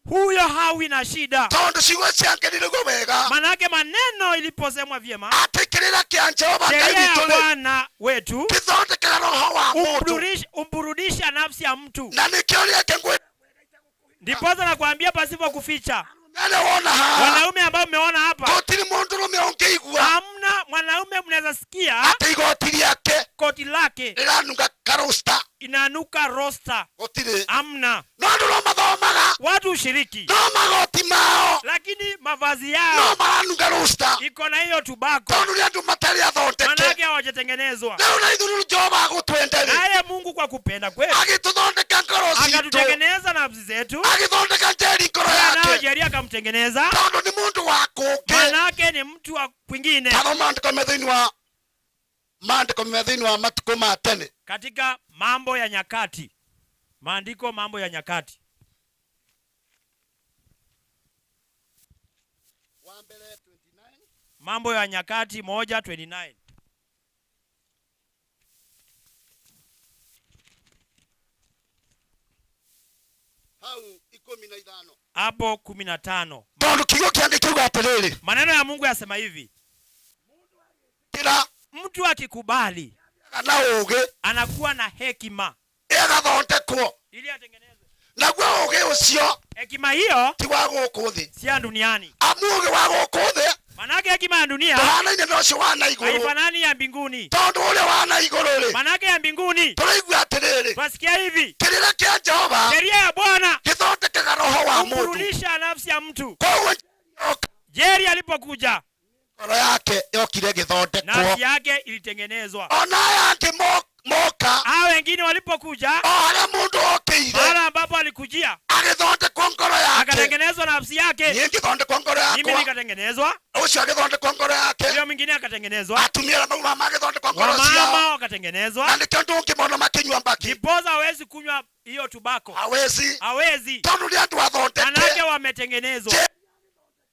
huyo hawi na shida, tondũ ciugo ciangerirwo wega. Manake maneno iliposemwa vyema, atĩ kĩrĩra kĩa Jehova Ngai sheria ya witũ rĩ, Bwana wetu gĩthondekaga roho wa mũndũ, umburudisha nafsi ya mtu. Na nĩkĩo rĩake ngwĩ Ndiposa nakwambia pasipo kuficha, Nene wona haha. wanaume ambao mmeona hapa, Gũtirĩ mũndũrũme ũngĩigua hamna mwanaume mnaweza sikia atĩ igoti rĩake koti lake rĩranunga karosta, inanuka rosta. Gũtirĩ. Hamna. No andũ no mathomaga, watu ushiriki, no magoti mao, lakini mavazi yao no maranunga rosta, iko na hiyo tubako, tondũ nĩ andũ matarĩ athondeke. Manake hawajatengenezwa. Rĩu na ithuĩ Jehova agũtwenda rĩ, naye Mungu kwa kupenda kwetu agĩtũthondeka ngoro citũ, akatutengeneza nafsi zetu, agĩthondeka Njeri ngoro Pia nayo yake, Njeri akamtengeneza, tondũ nĩ mũndũ wa kũngĩ. Manake ni mtu wa kwingine. Tazama maandĩko me thĩinĩ wa maandĩko me thĩinĩ wa matukũ ma tene, katika Mambo ya Nyakati, maandiko Mambo ya Nyakati Mambo ya Nyakati 1:29. Hau ikũmi na ithano. Hapo 15. Tondũ kiugo kĩa Ngai kiuga atĩrĩrĩ, maneno ya Mungu yasema hivi, kĩra mtu akikubali na ũũgĩ anakuwa na hekima ĩgathondekwo, ili atengenezwe. Naguo ũũgĩ ũcio hekima hiyo ti wa gũkũ thĩ, si ya duniani. Amu ũũgĩ wa gũkũ thĩ manake hekima ya dunia ndũhanaine na ũcio wa na igũrũ, haifanani ya mbinguni. Tondũ ũrĩa wa na igũrũ rĩ, manake ya mbinguni tũraigua atĩrĩrĩ, twasikia hivi, kĩrĩra kĩa Jehova sheria ya Bwana gĩthondekaga roho wa mũndũ, kumrudisha nafsi ya mtu. Koguo Jerry alipokuja ngoro yake yokire gĩthondekwo, nafsi yake ilitengenezwa. Ona aya angĩ moka, hao wengine walipokuja, o harĩa mũndũ okĩire, mahala ambapo alikujia, agĩthondekwo ngoro yake, akatengenezwa nafsi yake. Niĩ ngĩthondekwo ngoro yakwa, mimi nikatengenezwa, ũcio agĩthondekwo ngoro yake, huyo mwingine akatengenezwa, atumia arĩa mauma magĩthondekwo ngoro wamama ciao, wakatengenezwa. Na nĩkĩo ndũngĩmona makĩnyua mbaki, ndiposa hawezi kunywa hiyo tubako, hawezi, hawezi, tondũ nĩ andũ athondeke. Manake wametengenezwa.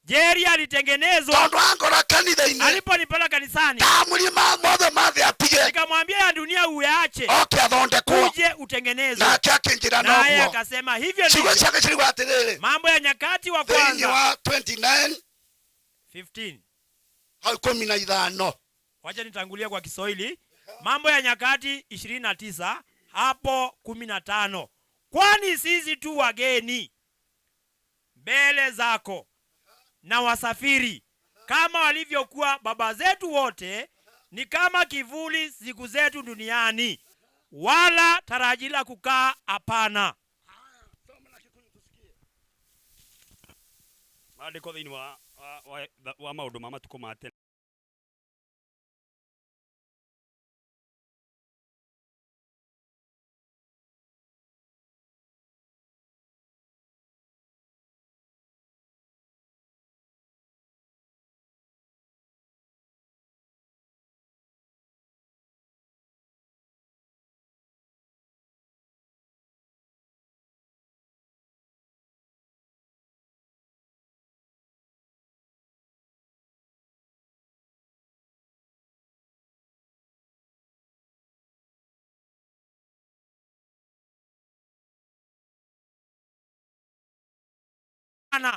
Jerry alitengenezwa. Tondũ angora kanitha-inĩ. Aliponipeleka kanisani. Ndamũria mothe ma thĩ atige. Nikamwambia ya dunia uyaache. Oke athondekwo. Uje utengenezwe. Nake akĩnjĩra Naye noguo. akasema hivyo Ciugo ndivyo. ciake ciruga atĩrĩrĩ. Mambo ya Nyakati wa Thĩinĩ kwanza. wa 29 15. Hau ikũmi na ithano. Wacha nitangulie kwa Kiswahili. Mambo ya Nyakati 29 hapo 15. Kwani sisi tu wageni mbele zako na wasafiri kama walivyokuwa baba zetu wote, ni kama kivuli siku zetu duniani, wala tarajila kukaa hapana. Maandĩko thĩinĩ wa maũndũ ma matukũ ma tene.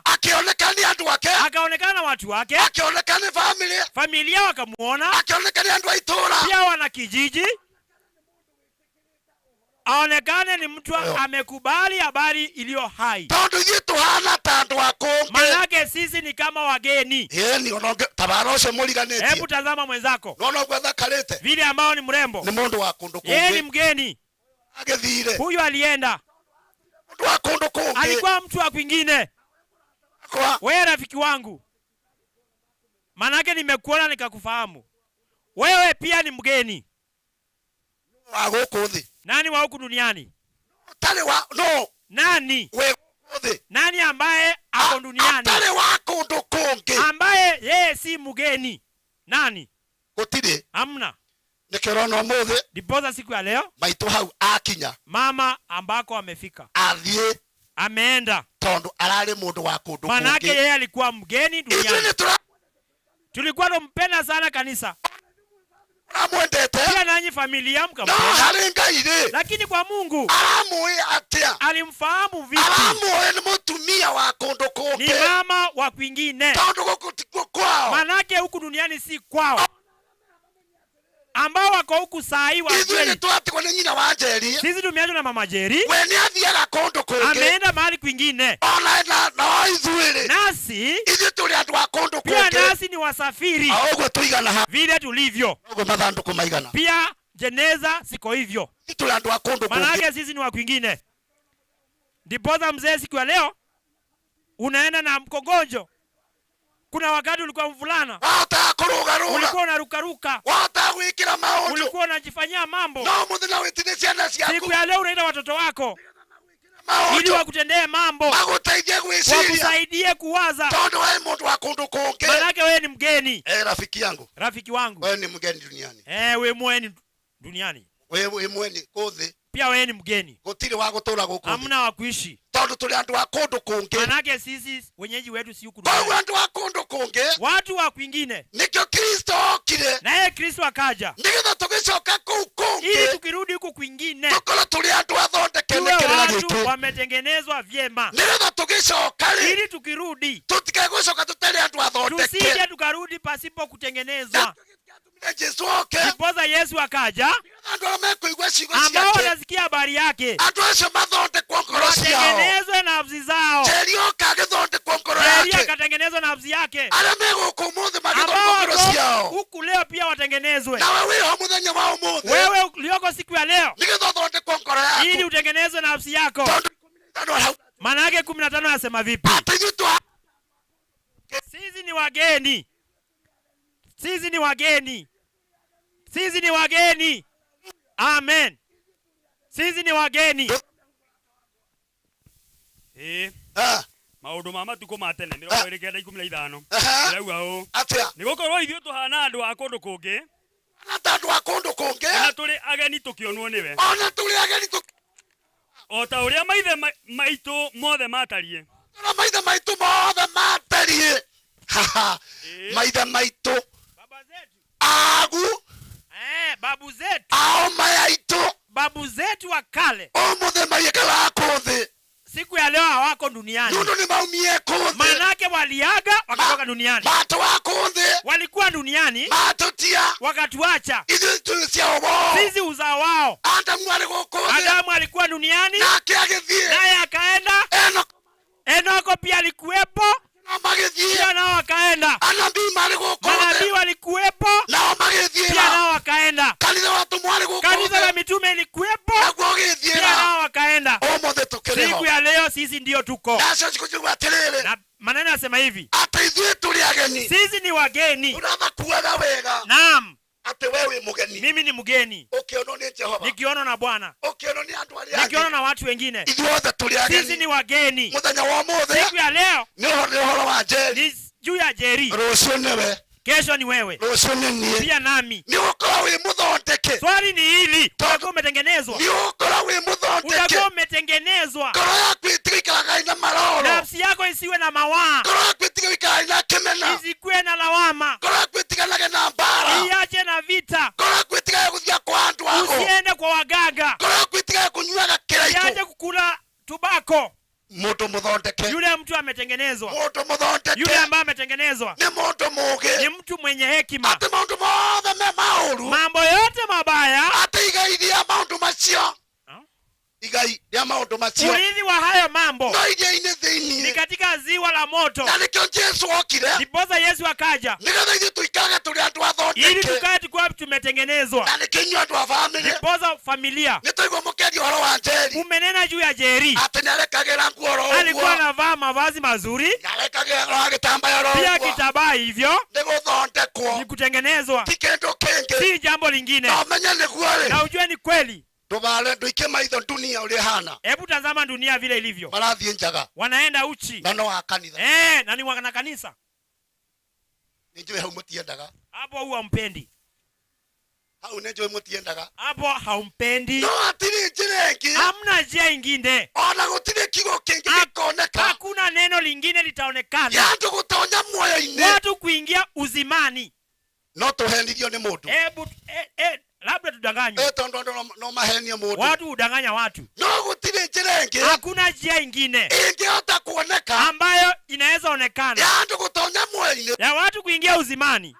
Akionekana ni andũ ake. Akaonekana na watu wake. Akionekana ni family. Familia wakamuona. Akionekana ni andũ a itũũra. Pia wana kijiji. Aonekane ni mtu amekubali habari iliyo hai. Tondu ithuĩ tũhana ta andũ a kũngĩ. Manake sisi ni kama wageni. Ĩni ona tabara ũcio mũriganĩtie. Hebu tazama mwenzako. Nona ũguo athakarĩte. Vile ambao ni mrembo. Nĩ mũndũ wa kũndũ Yeye ni kũngĩ. mgeni. Agĩthire. Huyu alienda. Mũndũ wa kũndũ kũngĩ. Alikuwa mtu wa kwingine. Wewe rafiki wangu, manake nimekuona nikakufahamu. Wewe pia ni mgeni. Wa gũkũ thĩ. Nani wa huku duniani? Ũtarĩ wa no. Nani? We gũkũ thĩ. Nani ambaye ako duniani? Atarĩ wa kũndũ kũngĩ. Ambaye yeye si mgeni. Nani? Gũtirĩ. Hamna. Nĩkĩo ũrona ũmũthĩ. Ndiposa siku ya leo maitũ hau akinya. Mama ambako amefika. Athiĩ. Ameenda. Tondu ararĩ mũndũ wa kũndũ Manake kũngĩ. yeye alikuwa mgeni duniani. Ithuĩ nĩ Tulikuwa tumpenda sana kanisa. Turamwendete. Pia nanyi familia mkampenda. No harĩ Ngai rĩ. Lakini kwa Mungu aramũĩ atĩa? Alimfahamu vipi? Aramũĩ nĩ mũtumia wa kũndũ kũngĩ. Ni mama wa kwingine. Tondu gũkũ tikuo kwao. Manake huku duniani si kwao. Ambao wako huku saa hii wa Ithuĩ kweli. nĩ twatigwo nĩ nyina wa Njeri. Sisi tumeachwa na mama Njeri. We nĩ athiaga kũndũ kũngĩ. Ameenda mahali kwingine. Ona na no ithuĩ rĩ. Nasi ithuĩ tũrĩ andũ a kũndũ pia kũngĩ. nasi ni wasafiri. O ũguo tũigana ha. Vile tulivyo. Ũguo mathandũkũ maigana. Pia jeneza siko hivyo. Sisi tũrĩ andũ a kũndũ kũngĩ. Manake sisi ni wa kwingine. Ndiposa mzee siku ya leo unaenda na mkongojo. Kuna wakati ulikuwa mvulana. Wahota kũrũgarũga. Ulikuwa unarukaruka. Wahota gwĩkĩra maũndũ. Ulikuwa unajifanyia mambo. No mũthenya wĩtine ciana ciaku. Siku ya leo unaita watoto wako Maũndũ. ili wakutendee mambo, Magũteithie gwĩciria. wakusaidie kuwaza. Tondu wewe mũndũ wa kũndũ kũngĩ. Manake wewe ni mgeni. Rafiki yangu. Rafiki wangu. Wewe ni mgeni duniani. Wewe mweni duniani. Wewe mweni kũ thĩ. Pia wewe ni mgeni. Gũtirĩ wa gũtũũra gũkũ thĩ. Hamna wa kuishi. Tondu tũrĩ andũ a kũndũ kũngĩ. Manake sisi wenyeji wetu si huku Koguo duniani. andũ a kũndũ kũngĩ. Watu wa kwingine. Nĩkĩo Kristo okire. Naye Kristo akaja. Nĩgetha tũgĩcoka kũu kũngĩ. Ili tukirudi huku kwingine. Tũkorwo tũrĩ andũ athondeke Tuwe nĩ kĩrĩra watu gĩkĩ. wametengenezwa vyema. Nĩgetha tũgĩcoka rĩ. Ili tukirudi. Tũtikae gũcoka tũtarĩ andũ athondeke. Tusije tukarudi pasipo kutengenezwa. Jesu oke. Ndiposa Yesu akaja. Andũ arĩa mekũigua ciugo Ambao ciake. wanasikia habari yake. Andũ acio mathondekwo ngoro ciao. Watengenezwe nafsi zao. Njeri oka agĩthondekwo ngoro Njeri yake. akatengenezwa nafsi yake. Arĩa me gũkũ ũmũthĩ magĩthondekwo Ambao ngoro wako ciao. huku leo pia watengenezwe. Nawe wĩho mũthenya wa ũmũthĩ. Wewe ulioko siku ya leo. Nĩgetha ũthondekwo ngoro yaku. Ili utengenezwe nafsi yako. Maana yake 15 anasema vipi? Sisi ni wageni. Sisi ni wageni. Sisi ni wageni. Amen. Sisi ni wageni. Ĩĩ. Maũndũ ma matukũ ma tene 29:15 ĩrauga ũũ. Atĩa? Nĩ gũkorwo ithuĩ tũhana andũ a kũndũ kũngĩ. Ta andũ a kũndũ kũngĩ. Ona tũrĩ ageni tũkĩonwo nĩwe. Ona tũrĩ ageni O ta ũrĩa maithe maitũ mothe matariĩ. Ona maithe maitũ mothe matariĩ. Maithe maitũ. Agu. Babu zetu. Ao maitũ. Babu zetu wa kale. Ũmũthĩ maiĩkaraga kũ thĩ. Siku ya leo hawako duniani. Nĩ ũndũ nĩ maumie kũ thĩ. Manake waliaga wakatoka duniani. Matũa kũ thĩ. Walikuwa duniani. Matutia. Wakatuacha. Ithuĩ tũrĩ ciao wao. Sisi uzao wao. Adamu arĩ gũkũ thĩ. Adamu alikuwa duniani. Nake agĩthiĩ. Naye akaenda. Enoko pia alikuwepo. Magĩthiĩ. Pia nao wakaenda. Anabii marĩ gũkũ thĩ. Manabii walikuwepo. Nao magĩthiĩra. Pia nao wakaenda. Kanitha wa atũmwo arĩ gũkũ Kanisa thĩ. la mitume ilikuwepo. Naguo ũgĩthiĩra. Pia nao wakaenda. Ũmũthĩ tũkĩrĩ ho. Siku ya leo sisi ndio tuko. Nacio cikũnjigua atĩrĩrĩ. Na maneno yasema hivi. Atĩ ithuĩ tũrĩ ageni. Sisi ni wageni. Ũramakuaga wega. Naam. Atĩ we wĩ mũgeni. Mimi ni mgeni. Ũkĩonwo nĩ Jehova. Nikionwa na Bwana. Ũkĩonwo nĩ andũ arĩa angĩ. Nikionwa na watu wengine. Ithuothe tũrĩ ageni. Sisi ni wageni. Mũthenya wa ũmũthĩ. Siku ya leo Nĩ ũhoro wa Njeri. ni juu ya Njeri. Rũciũ nĩwe. Kesho ni wewe. Rũciũ nĩ niĩ. Pia nami. Nĩ ũgũkorwo wĩ mũthondeke. Swali ni hili, utakuwa umetengenezwa. Nĩ ũgũkorwo wĩ mũthondeke. Utakuwa umetengenezwa. Ngoro yaku ĩtigĩikaraga ĩna maroro. Nafsi yako isiwe na mawaa. Ngoro yaku ĩtige gũikara ĩna kĩmena. Isikuwe na lawama. Ngoro yaku ĩtiganage na mbara. Iache na vita. Ngoro yaku ĩtigage gũthiĩ kwa andũ ago. Usiende kwa waganga. Ngoro yaku ĩtigage kũnyuaga kĩraikũ. Iache kukula tubako. Mũndũ mũthondeke. Yule mtu ametengenezwa. Mũndũ mũthondeke. Yule ambaye ametengenezwa. Nĩ mũndũ mũũgĩ. Ni mtu mwenye hekima. Atĩ maũndũ mothe me maũru. Mambo yote mabaya. Atĩ igai rĩa maũndũ macio. Rĩa maũndũ macio. Urithi wa hayo mambo No iria-inĩ thĩinĩ. ni katika ziwa la moto. Na nĩkĩo Jesu okire. Ndiposa Yesu akaja Nĩgetha ithuĩ tũikarage tũrĩ andũ ili athondeke. tukae tukiwa tumetengenezwa. Na nĩkĩo inyuĩ andũ a bamĩrĩ. Ndiposa familia Nĩ twaigua mũkĩaria ũhoro wa Njeri. umenena juu ya Jeri, Atĩ nĩarekagĩra nguo oro alikuwa ũguo. anavaa mavazi mazuri, Nĩarekagĩra gĩtambaya oro pia ũguo. kitambaa hivyo, Nĩ gũthondekwo. ni kutengenezwa, Ti kĩndũ kĩngĩ. si jambo lingine. Na ũmenye nĩguo rĩ. Na ujue ni kweli. Ndũbare ndũikie maitho dunia ũrĩa ĩhana. Hebu tazama dunia vile ilivyo, Marathiĩ njaga. wanaenda uchi Na no wa kanitha. na ni wana kanisa. Nĩ njũĩ hau mũtiendaga. Hapo huwa mpendi, Hau nĩ njũĩ mũtiendaga. hapo haumpendi. No hatirĩ njĩra ĩngĩ. Hamna njia ingine, Ona gũtirĩ kiugo kĩngĩ gĩkoneka. hakuna neno lingine litaonekana Ya andũ gũtonya muoyo-inĩ. watu kuingia uzimani. No tũhenirio nĩ mũndũ. Hebu labda tudanganywe. Tondũ andũ no mahenie mũndũ. Watu hudanganya watu. No gũtirĩ njĩra ĩngĩ. Hakuna njia ingine ĩngĩhota kuoneka ambayo inaweza onekana ya andũ gũtonya muoyo-inĩ ya watu kuingia uzimani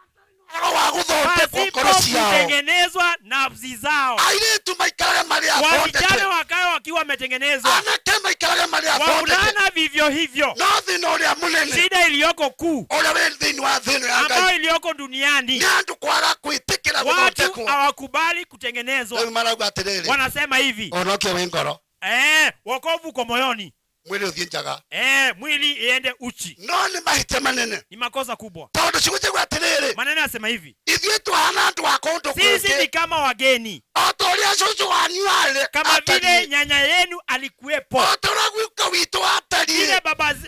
ũhoro wa gũthondekwo pasipo ngoro ciao. kutengenezwa nafsi zao. Airĩtu maikarage marĩ athondeke. Wasichana wakae wakiwa wametengenezwa, Anake maikarage marĩ athondeke. wavulana vivyo hivyo. No thĩna ũrĩa mũnene Shida iliyoko kuu ũrĩa wĩ thĩinĩ wa thĩ ĩno ya ambayo Ngai iliyoko duniani, nĩ andũ kwaga kwĩtĩkĩra watu gũthondekwo. hawakubali kutengenezwa. Rĩu marauga atĩrĩrĩ, Wanasema hivi ũhonokio wĩ ngoro, wokovu uko moyoni, mwĩrĩ ũthiĩ njaga. mwili iende uchi. No nĩ mahĩtia manene Ni makosa kubwa. tondũ ciugo ciauga atĩrĩrĩ, Maneno yasema hivi, ithuĩ tũhana andũ a kũndũ sisi ni kũngĩ kama wageni, o ta ũrĩa cũcũ wanyu arĩ kama vile atariĩ, nyanya yenu alikuwepo, o ta ũrĩa guka witũ atariĩ, vile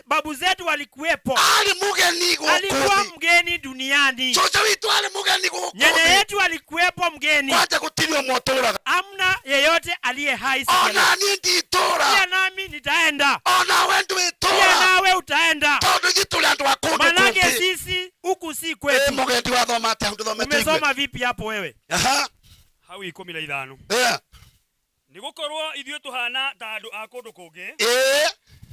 babu zetu walikuwepo. arĩ mũgeni gũkũ Alikuwa thĩ. mgeni duniani, Cũcũ witũ arĩ mũgeni gũkũ nyanya thĩ. yetu alikuwepo mgeni. Kwanja gũtirĩ ũmwe ũtũũraga. Hamna yeyote aliye hai siku ya leo. Ona niĩ nditũũra, Pia nami nitaenda, ona we pia ndwĩtũũra, nawe utaenda, tondũ ithuĩ tũrĩ andũ a kũndũ manake kũngĩ. sisi huku si kwetu. Mũgendi wathoma atĩa? Ndũthomete igue. Umesoma vipi hapo wewe? Aha. Hau 15. Eh. Nĩ gũkorwo ithuĩ tũhana ta andũ a kũndũ kũngĩ.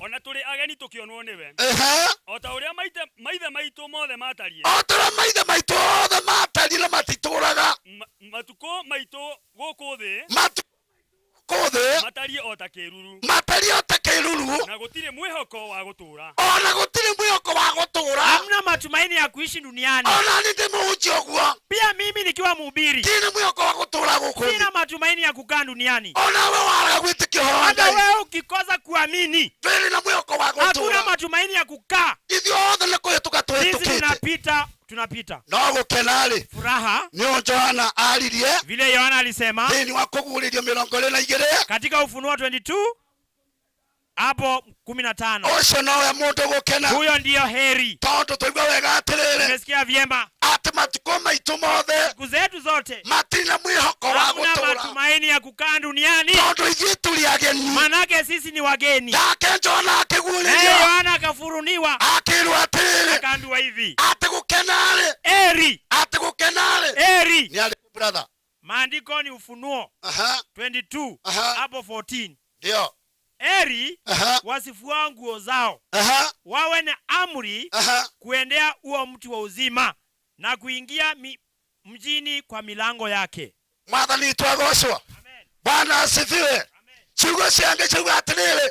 Ona tũrĩ ageni tũkĩonwo nĩwe. Ehe. O ta ũrĩa maithe maitũ mothe matariĩ. O ta ũrĩa maithe maitũ othe matariĩ na matitũũraga. Matukũ maitũ gũkũ thĩ. Matukũ thĩ. Matariĩ o ta kĩruru. Matariĩ o ta kĩruru. Na gũtirĩ mwĩhoko wa gũtũũra. Ona gũtirĩ mwĩhoko wa gũtũũra. Hamna matumaini ya kuishi duniani. Ona niĩ ndĩ mũhunjia ũguo. Pia mimi nikiwa mhubiri. Ndirĩ mwĩhoko wa gũtũũra gũkũ thĩ. Sina matumaini ya kukaa duniani. Ona we waraga gwĩtĩkia ũhoro wa Hata Ngai. wewe ukikosa kuamini, Ndũrĩ na mwĩhoko wa hakuna gũtũũra. matumaini ya kukaa. Ithuĩ othe nĩ kũhĩtũka Sisi tũhĩtũkĩte. tunapita. No gũkena-rĩ, Furaha nĩ Johana aririe vile Yohana alisema thĩinĩ wa kũguũrĩrio 22 katika Ufunuo 22 hapo 15, ũcio nowe mũndũ gũkena, huyo ndiyo heri. tondũ twaigua wega atĩrĩrĩ, Tumesikia vyema, atĩ matukũ maitũ mothe siku zetu zote matirĩ na mwĩhoko wa hakuna gũtũũra, matumaini ya kukaa duniani, tondũ ithuĩ tũrĩ ageni. manake sisi ni wageni. Nake Johana Naye akĩguũrĩrio Yohana akafuruniwa akĩrwo atĩrĩrĩ, akaambiwa hivi, atĩ gũkena-rĩ, eri atĩ gũkena-rĩ eri. nĩ arĩkũ brother? Maandiko ni Ufunuo Aha, 22 aha, hapo 14, ndio. eri Aha, wasifuao nguo zao aha, wawe na amri aha. kuendea huo mti wa uzima na kuingia mjini kwa milango yake. Mwathani witũ agocwo. Bwana asifiwe. Ciugo ciange ciuga atĩrĩrĩ,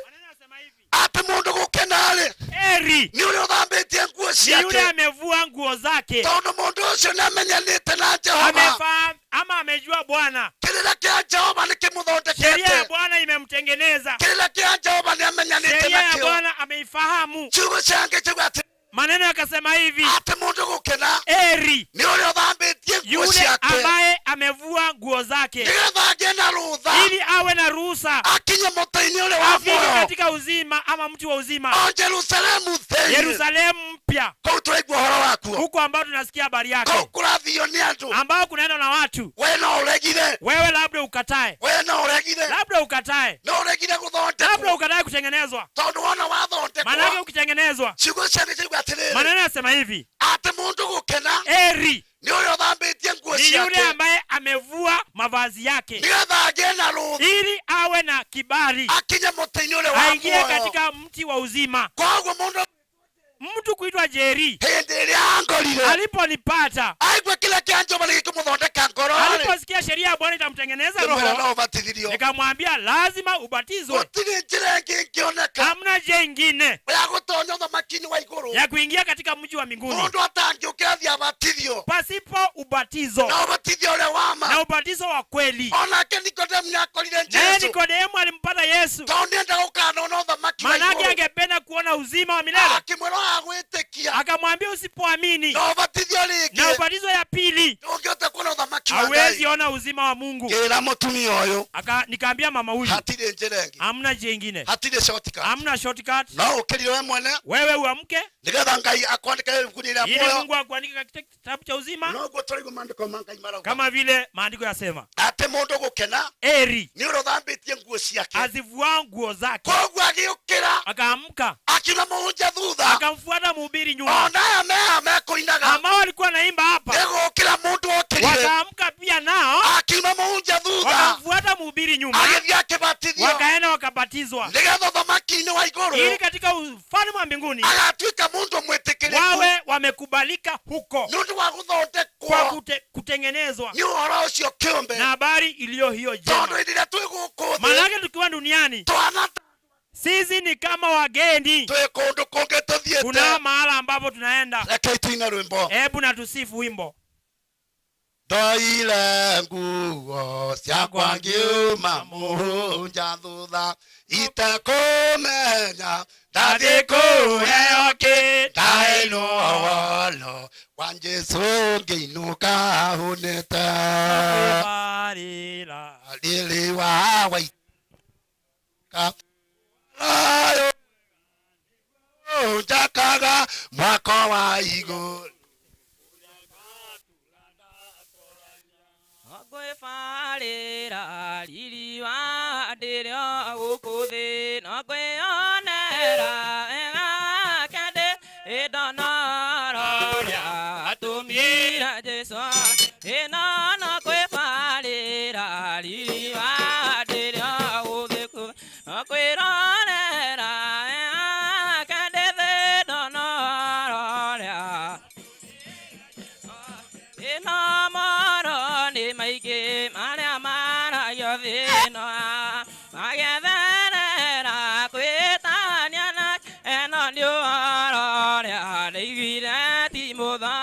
atĩ mũndũ gũkena-rĩ Eri nĩ ũrĩa ũthambĩtie nguo ni yule ciake, amevua nguo zake, tondũ mũndũ ũcio nĩamenyanĩte na Jehova. amefahamu ama amejua Bwana. Kĩrĩra kĩa Jehova Sheria ya nĩkĩmũthondekete. Bwana imemtengeneza, Kĩrĩra kĩa Jehova nĩamenyanĩte sheria ya nakĩo. Bwana ameifahamu. Ciugo ciange ciuga atĩ Maneno yakasema hivi, atĩ mũndũ gũkena eri nĩ ũrĩa ũthambĩtie nguo yule ciake, ambaye amevua nguo zake nĩgetha agĩe na rũtha ili awe na ruhusa akinye mũtĩ-inĩ ũrĩa wa afike muoyo katika uzima ama mti wa uzima, o Jerusalemu thĩinĩ. Yerusalemu mpya, Kũu tũraigua ũhoro wakuo, huko ambao tunasikia habari kũu yake, kũrathio nĩ andũ. ambao kunaenda na watu. We no ũregire, Wewe labda ukatae, we no ũregire, labda ukatae, no ũregire labda gũthondekwo, ukatae kutengenezwa. tondũ wona wathondekwo, Maanake ukitengenezwa, ciugo ciange ciuga atĩrĩrĩ, maneno yasema hivi, atĩ mũndũ gũkena eri nĩ ũrĩa ũthambĩtie nguo ni yule ciake, ambaye amevua mavazi yake nĩgetha agĩe na rũtha ili awe na kibali akinye mũtĩ-inĩ ũrĩa wa aingie muoyo. katika mti wa uzima. Koguo mũndũ Mtu kuitwa Jerry hĩndĩ ĩrĩa angorire aliponipata, aigua kĩrĩa kĩa Jehova nĩgĩkũmũthondeka ngoro rĩ aliposikia sheria ya Bwana itamtengeneza ngĩmwĩra no roho, ũbatithirio nikamwambia lazima ubatizwe. Gũtirĩ njĩra ĩngĩ ĩngĩoneka Hamna njia ingine ya gũtonya ũthamaki-inĩ wa igũrũ ya kuingia katika mji wa mbinguni mũndũ atangĩũkĩra thiĩ abatithio pasipo ubatizo na ũbatithio ũrĩa wa ma na ubatizo wa kweli. onake Nikodemu nĩakorire Naye Jesũ Nikodemu alimpata Yesu, tondũ nĩenda gũkanona ũthamaki wa manake igũrũ angependa kuona uzima wa milele. Akĩmwĩra wa gwĩtĩkia Akamwambia usipoamini na ũbatithio na rĩngĩ ubatizo ya pili ndũngĩhota kuona ũthamaki wa hawezi Ngai ona uzima wa Mungu. ngĩra mũtumia ũyũ Nikaambia mama huyu hatirĩ njĩra ĩngĩ hamna njia ingine, hatirĩ shortcut hamna shortcut. no ũkĩrire we mwene Wewe uamke nĩgetha Ngai akwandĩke ibuku-inĩ rĩa ili muoyo Mungu akuandike katika kitabu cha uzima, noguo tũraigua maandĩko ma Ngai marauga kama vile maandiko yasema, atĩ mũndũ gũkena eri nĩ ũrĩa ũthambĩtie nguo ciake azivua nguo zake. Koguo agĩũkĩra Akaamka akiuma mũhunjia thutha akamfuata mhubiri nyuma, ona aya meha mekũinaga ambao walikuwa naimba hapa nĩgũkĩra mũndũ okĩrire wakaamka pia nao akiuma mũhunjia thutha wakamfuata mhubiri nyuma, agĩthiĩ akĩbatithio wakaenda wakabatizwa, nĩgetha ũthamaki-inĩ wa ili igũrũ katika ufalme wa mbinguni agatuĩka mũndũ mwĩtĩkĩrĩku wawe wamekubalika huko nĩ ũndũ wa kwa gũthondekwo kutengenezwa nĩ ũhoro ũcio kĩũmbe na habari iliyo hiyo tondũ njema. hĩndĩ ĩrĩa twĩ gũkũ thĩ Maanake tukiwa duniani twana sisi ni kama wageni, twĩ kũndũ kũngĩ tũthiĩte kuna mahala ambapo tunaenda. Rekei tuine rwĩmbo. Hebu na tusifu wimbo. Ndoire nguo ciakwa ngiuma mũhunja thutha itekũmenya ndathiĩ kũheo kĩ ndainwo wolo wa Jesũ ngĩinũka hũnĩte rĩrĩ wa waika thayũ njakaga mwako wa igũrũ Ngwĩbarĩra riri wa ndĩrĩ o gũkũ thĩ no ngwĩonera wega kende ĩndonoro ũrĩa atũmire Jesũ ĩno no ngwĩbarĩra riri wa ndĩrĩ o gũkũ thĩ no kwĩrorera wega kende thĩ ndonoro ũrĩa ĩno moro nĩ maingĩ marĩa maragio thĩ ĩno magetherera kwĩtania na ĩno nĩ ũhoro ũrĩa ndaiguire ti mũtho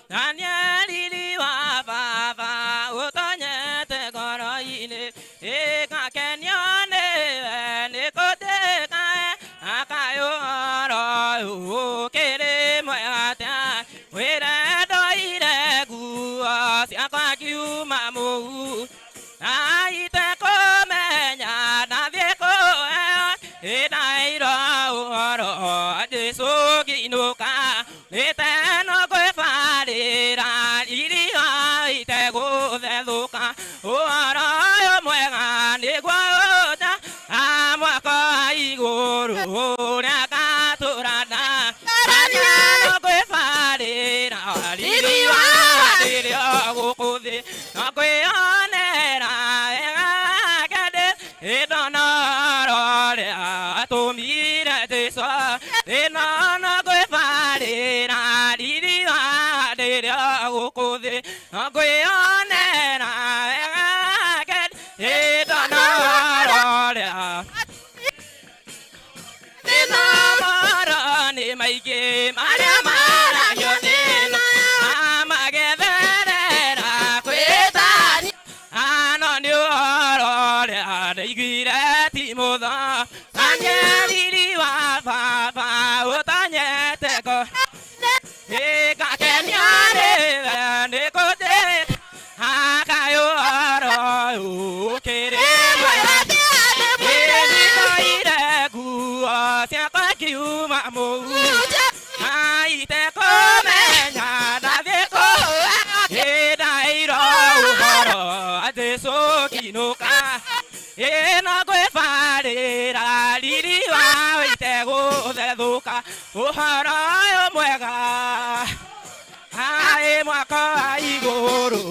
na nĩeriri wa baba ũtonyete ngoro-inĩ ĩgakenio nĩwe nĩkũtuĩka akaĩ ũhoro ũyũ ũkĩrĩ mwega atĩa wĩre ndoire nguo ciakwa ngiuma mũhu na itekũmenya ndathiĩ kũheo ĩndairwo ũhoro Jesũ ngĩinũka nĩteno ngwĩbarĩra irio itegũthethũka ũhoro ũyũ mwega nĩguo ũta mwako wa igũrũ ũrĩa ngatũrana no ngwĩbarĩra riri wa ndĩrĩ o gũkũ thĩ no ngwĩonera wega kende ĩndonoro ũrĩa atũmire Jesũ ĩno no ngwĩbarĩra riri wa ndĩrĩ o gũkũ thĩ no ngwĩonera wega kende ĩndonoro ũrĩa ĩno moro nĩ maingĩ marĩa maragio thĩ ĩno magetherera kwĩtania ano nĩ ũhoro ũrĩa ndaiguire ti mũtho na nyeriri wa baba ũtonyete ngo ĩgakenio nĩwe nĩkũtuĩka akaĩ ũhoro ũyũ ũkĩrĩ mwega ĩndoire nguo ciakwa ngiuma mũhu na itekũmenya ndathiĩ kũheo ĩndairwo ũhoro Jesũ ngĩinũka ĩno ngwĩbarĩra riri wa itegũthethũka ũhoro ũyũ mwega aĩ mwako wa igũrũ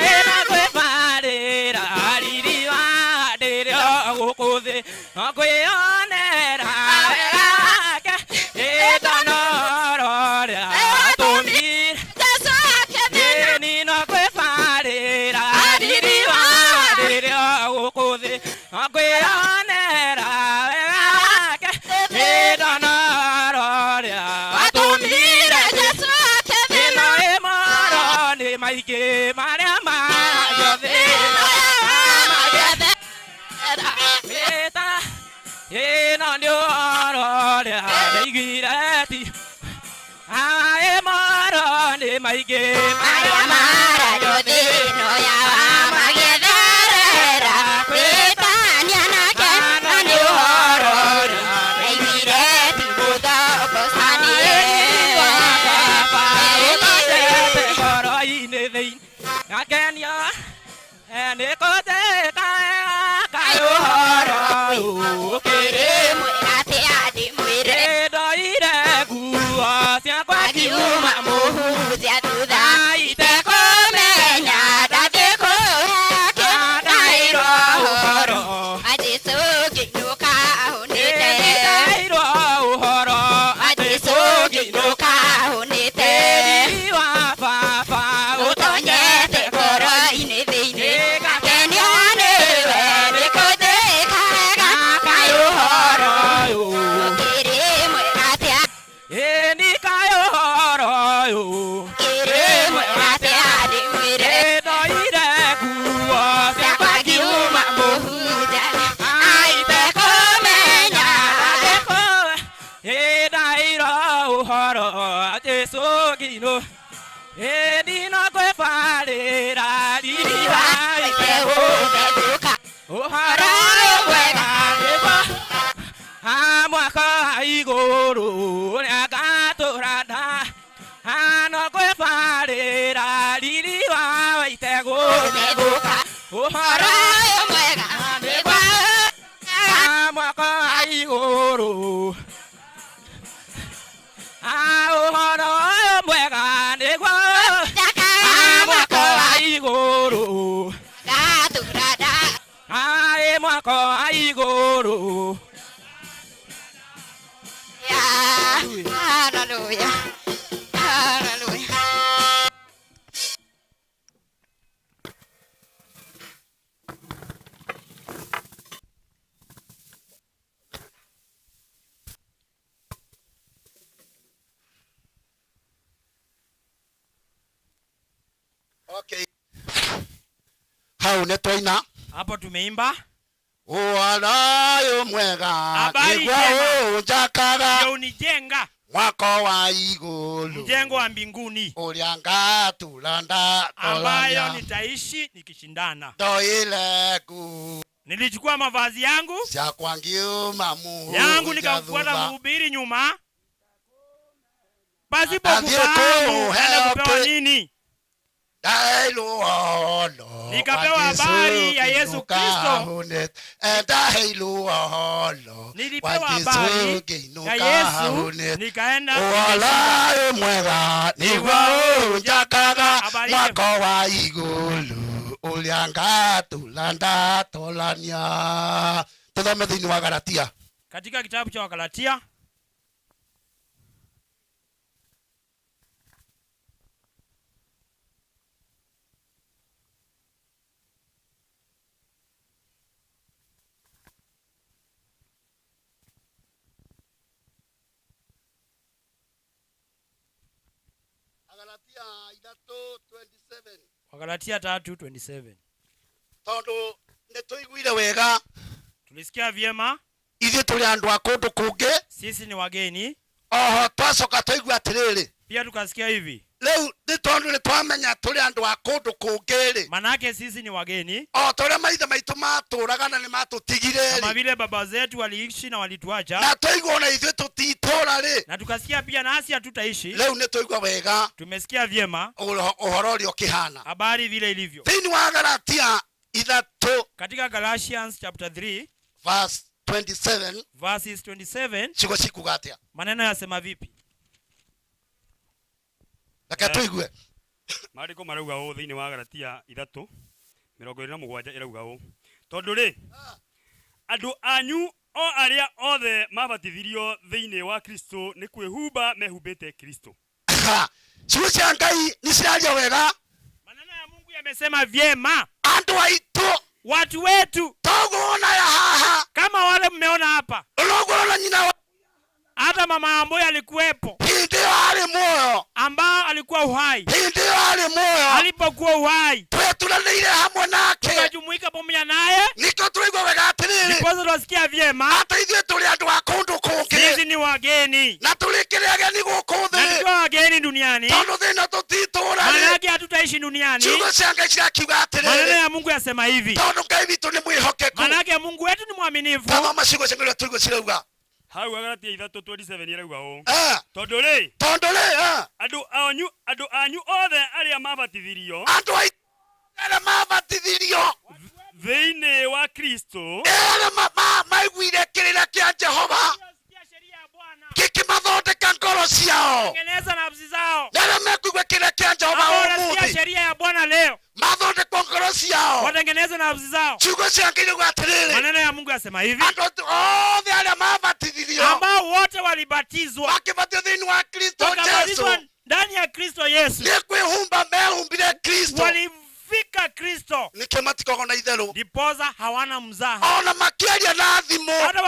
ĩno ngwĩbarĩra riri wa ndĩrĩ o gũkũ thĩ no ngwĩonera wega Nĩatũmire Jesũ akĩthĩna. Ĩno ĩmoro nĩ maingĩ marĩa maragio thĩna. Wĩta ĩno nĩ ũhoro ũrĩa ndaiguire ti. Ĩmoro nĩ maingĩ marĩa maragio thĩna ya magĩtherera. Kwĩtania nake na nĩ ũhoro ũrĩa ndaiguire ti mũthokocani. Ũtonyete ngoro-inĩ thĩinĩ ngakenia nĩ kũnjĩka kaĩ ũhoro ũkĩrĩ mwega atĩa ndĩmwĩre. Ndoire nguo ciakwa ngiuma mũhunjia thutha itekũmenya ndathiĩ kũheke ndairwo ũhoro wa Jesũ ngĩinũka hũnĩte. Ndairwo ũhoro wa Jesũ ngĩinũka hũnĩte. Riri wa baba ũtonyete ngoro-inĩ thĩinĩ ngakenio nĩwe nĩ kũnjĩka wega kaĩ ũhoro ũkĩrĩ mwega atĩa. Ĩni kaĩ ũhoro ũyũ ũkĩrĩ mwega atĩa ndĩmwĩre. Ndoire nguo ciakwa ngiuma mũhunjia itekũmenya ndairwo ũhoro wa Jesũ ngĩinũ ndino kwĩbarĩra riri wa ithe gũthethũka ũhoro mwega nĩguo mwaka wa igũrũ ũrĩa ngatũra nda no kwĩbarĩra riri wa ithe gũthethũka ũhoro mwega nĩguo mwaka wa igũrũ ũhoro ũyũ mwega nĩguo mwaka wa igũrũ mwaka wa igũrũ. Hallelujah. Hallelujah. Okay. Hau nĩ twaina. Hapo tumeimba. Ũhoro mwega Habari nĩguo njema ũnjakaga ndio unijenga mwako wa igũrũ mjengo wa mbinguni ũrĩa ngatũra ambayo ndatolania nitaishi nikishindana. ndoire nguo Nilichukua mavazi yangu ciakwa ngiuma yangu mũhunjia nikamfuata thutha mhubiri nyuma pasipo Ndathiĩ kufahamu kũheo naenda kupewa kĩ nini. ndaheirwo ũhoro wa Nikapewa Jesũ habari ya Yesu ngĩinũka Kristo. hũnĩte ndaheirwo ũhoro wa Nilipewa Jesũ habari ya ngĩinũka Yesu hũnĩte nikaenda ũhoro nikashinda. ũyũ mwega nĩguo ũnjakaga Habari mwako njema. wa igũrũ ũrĩa ngatũra ndatolania tũthome thĩinĩ wa Galatia Katika kitabu cha Wagalatia Galatia 3:27 Wagalatia 3:27. Tondũ nĩ tũiguire wega Tulisikia vyema ithuĩ tũrĩ andũ a kũndũ kũngĩ sisi ni wageni. Oho twacoka twaigua atĩrĩrĩ Pia tukasikia hivi rĩu nĩ tondũ nĩ twamenya tũrĩ andũ a kũndũ kũngĩ rĩ manake sisi ni wageni o ta ũrĩa maithe maitũ matũraga na nĩ matũtigire kama rĩ vile baba zetu waliishi na walituacha na twaigua ona ithuĩ tũtitũra rĩ na tukasikia pia nasi hatutaishi. Rĩu nĩ twaigua wega Tumesikia vyema ũhoro ũrĩa ũkĩhana habari vile ilivyo thĩinĩ wa Galatia ithatũ katika Galatians chapter 3 verse 27 verses 27 ciugo cikuga atĩa maneno yasema vipi? Reke tũigue. Maandĩko marauga ũũ thĩinĩ wa Galatia 3:27 ĩrauga ũũ tondũ rĩ andũ anyu o arĩa othe mabatithirio thĩinĩ wa Kristo nĩ kwĩhumba mehumbĩte Kristo. Ciugo cia Ngai nĩ ciraria wega. Maneno ya Mungu yamesema vyema. Andũ aitũ, watu wetu, toguo ya haha, kama wale mmeona hapa, ũroguo ona nyina wa hata mama ambaye alikuwepo hĩndĩ ĩyo arĩ Ambao alikuwa uhai. Hĩndĩ ĩyo arĩ muoyo. Alipokuwa uhai. Tweturanĩire hamwe nake. Tukajumuika pamoja naye. Nĩkĩo tũraigua wega atĩrĩrĩ. Ndiposa twasikia vyema. Atĩ ithuĩ tũrĩ andũ a kũndũ kũngĩ. Sisi ni wageni. Na tũrĩ kĩrĩ ageni gũkũ Na thĩ. tukiwa wageni duniani. Tondũ thĩna tũtitũũra rĩ. Maanake hatutaishi duniani. Ciugo cia Ngai cirakiuga atĩrĩrĩ. Maneno ya Mungu yasema hivi. Tondũ Ngai witũ nĩ mwĩhokeku. Maanake Mungu wetu ni mwaminifu. Tathoma ciugo cia Ngai ũrĩa tũigua cirauga. Hau Galatia 3:27 ĩrauga ũũ. Eh. Tondũ rĩ. Tondũ rĩ, eh. Andũ anyu othe arĩa mabatithirio. Andũ aitũ arĩa mabatithirio. Thĩinĩ wa Kristo. Arĩa maiguire kĩrĩra kĩa Jehova. Gĩkĩmathondeka ngoro ciao. Tengeneza nafsi zao. Na arĩa mekũigua kĩrĩra kĩa Jehova Ambao wanasikia ũmũthĩ. sheria ya Bwana leo. Mathondekwo ngoro ciao. Watengeneze nafsi zao. Ciugo cia Ngai irauga atĩrĩrĩ. Maneno ya Mungu yasema hivi. Andũ othe arĩa mabatithirio. Ambao wote walibatizwa. Makĩbatithio thĩinĩ wa Kristo Wakabatizwa Jesu. ndani ya Kristo Yesu. Nĩ kwĩhumba mehumbire Kristo. Walimvika Kristo. Nĩkĩo matikoragwo na itherũ. Ndiposa hawana mzaha. Ona makĩaria na thimũ. Hata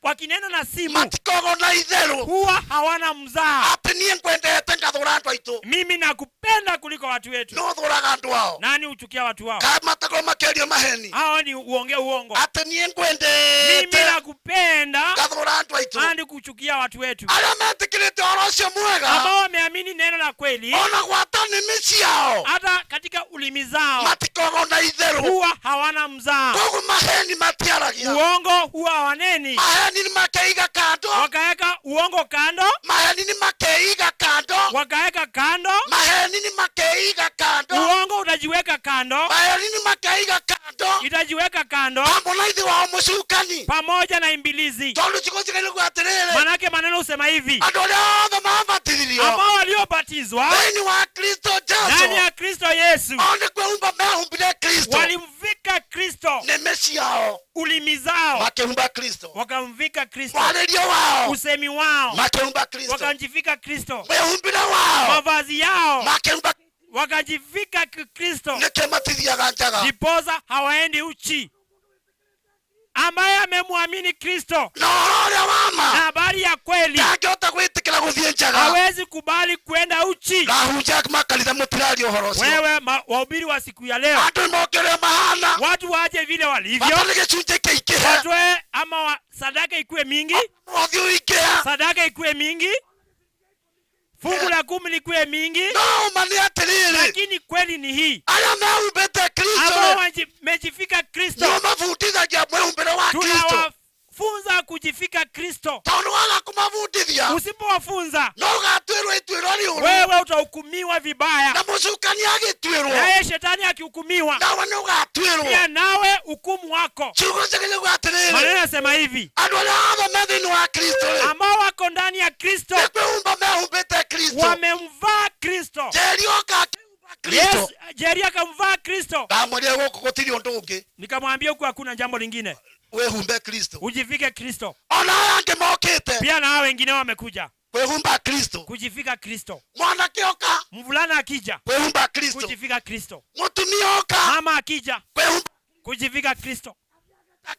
wakinena na simu. Matikoragwo na itherũ. Huwa hawana mzaha. Atĩ niĩ ngwendete ngathũra andũ aitũ. Mimi nakupenda kuliko watu wetu. No thũraga andũ ao. Nani huchukia watu wao? Ka matakorwo makĩaria maheni. Hao ni uongee uongo. Atĩ niĩ ngwendete. Mimi nakupenda. Ngathũra andũ aitũ. Hadi kuchukia watu wetu. Arĩa metĩkĩrĩte ũhoro ũcio mwega. Ambao wameamini neno la kweli. Ona gwata nĩmĩ ciao. Hata katika ulimi zao. Matikoragwo na itherũ. Huwa hawana mzaha. Koguo maheni matiaragia. Uongo huwa hawaneni. Maheni nĩ makeiga kando. Wakaweka uongo kando. Maheni nĩ makeiga kando. Wakaweka kando. Maheni nĩ makeiga kando. Uongo utajiweka kando. Maheni nĩ makeiga kando. Itajiweka kando. Hamwe na ithe wao mũcukani. Pamoja na imbilizi. Tondũ ciugo cia Ngai nĩguo atĩrĩrĩ. Manake maneno husema hivi. Andũ arĩa othe mabatithirio. Ambao waliobatizwa. Thĩinĩ wa Kristo Jesu. Ndani ya Kristo Yesu. O nĩ kwĩhumba mehumbire Kristo. Walimvika Kristo. Nĩmĩ ciao. Ulimi zao. Makĩhumba Kristo. Wakamvika Kristo. Mwarĩrie wao. Usemi wao. Makĩhumba Kristo. Wakamjivika Kristo. Mwĩhumbĩre wao. Mavazi yao. Makĩhumba Wakajivika Kristo. Nĩkĩo matithiaga njaga. Ndiposa hawaendi uchi. Ambaye amemwamini Kristo. Na ũhoro ũrĩa wa ma. Na habari ya kweli. Ndangĩhota gwĩtĩkĩra gũthiĩ njaga. Hawezi kubali kwenda uchi. Na ahunjia makanitha mũtiraria ũhoro ũcio. Wewe wahubiri wa siku ya leo. Andũ nĩmoke ũrĩa mahana. Watu waje vile walivyo. Bata nĩ gĩcunjĩ kĩingĩhe. Watoe ama sadaka ikue mingi. Mũhothi ũingĩhe. Sadaka ikue mingi. Fungu la 10 likuwe mingi. No, ma nĩ atĩrĩrĩ. Lakini kweli ni hii. Arĩa mehumbĩte Kristo. Ambao wamejivika Kristo. Nĩo mabundithagia mwĩhumbĩre wa Kristo. Tunawafunza kujifika Kristo. Tondũ waga kũmabundithia. Usipowafunza. No ũgatuĩrwo ituĩro rĩũru. Wewe utahukumiwa vibaya. Na mũcukani agĩtuĩrwo. Naye shetani akihukumiwa. Nawe nĩ ũgatuĩrwo. Pia nawe hukumu wako. Ciugo cia Ngai nĩguo atĩrĩrĩ. Maneno yanasema hivi. Andũ arĩa othe me thĩinĩ wa Kristo rĩ. Ambao wako ndani ya Kristo. Nĩ kwĩhumba mehumbĩte Kristo. Wamemvaa Kristo. Jerĩ oka akĩhumba Kristo. Yes, Jerĩ akamvaa Kristo. Ndamwĩrire gũkũ gũtirĩ ũndũ ũngĩ. Nikamwambia huku hakuna jambo lingine. Wĩhumbe Kristo. Ujivike Kristo. Ona aya angĩ mokĩte. Pia na hao wengine wamekuja. Kwĩhumba Kristo. Kujivika Kristo. Mwanake oka. Mvulana akija. Kwĩhumba Kristo. Kujivika Kristo. Mũtumia oka. Mama akija. Kwĩhumba Kujivika Kristo.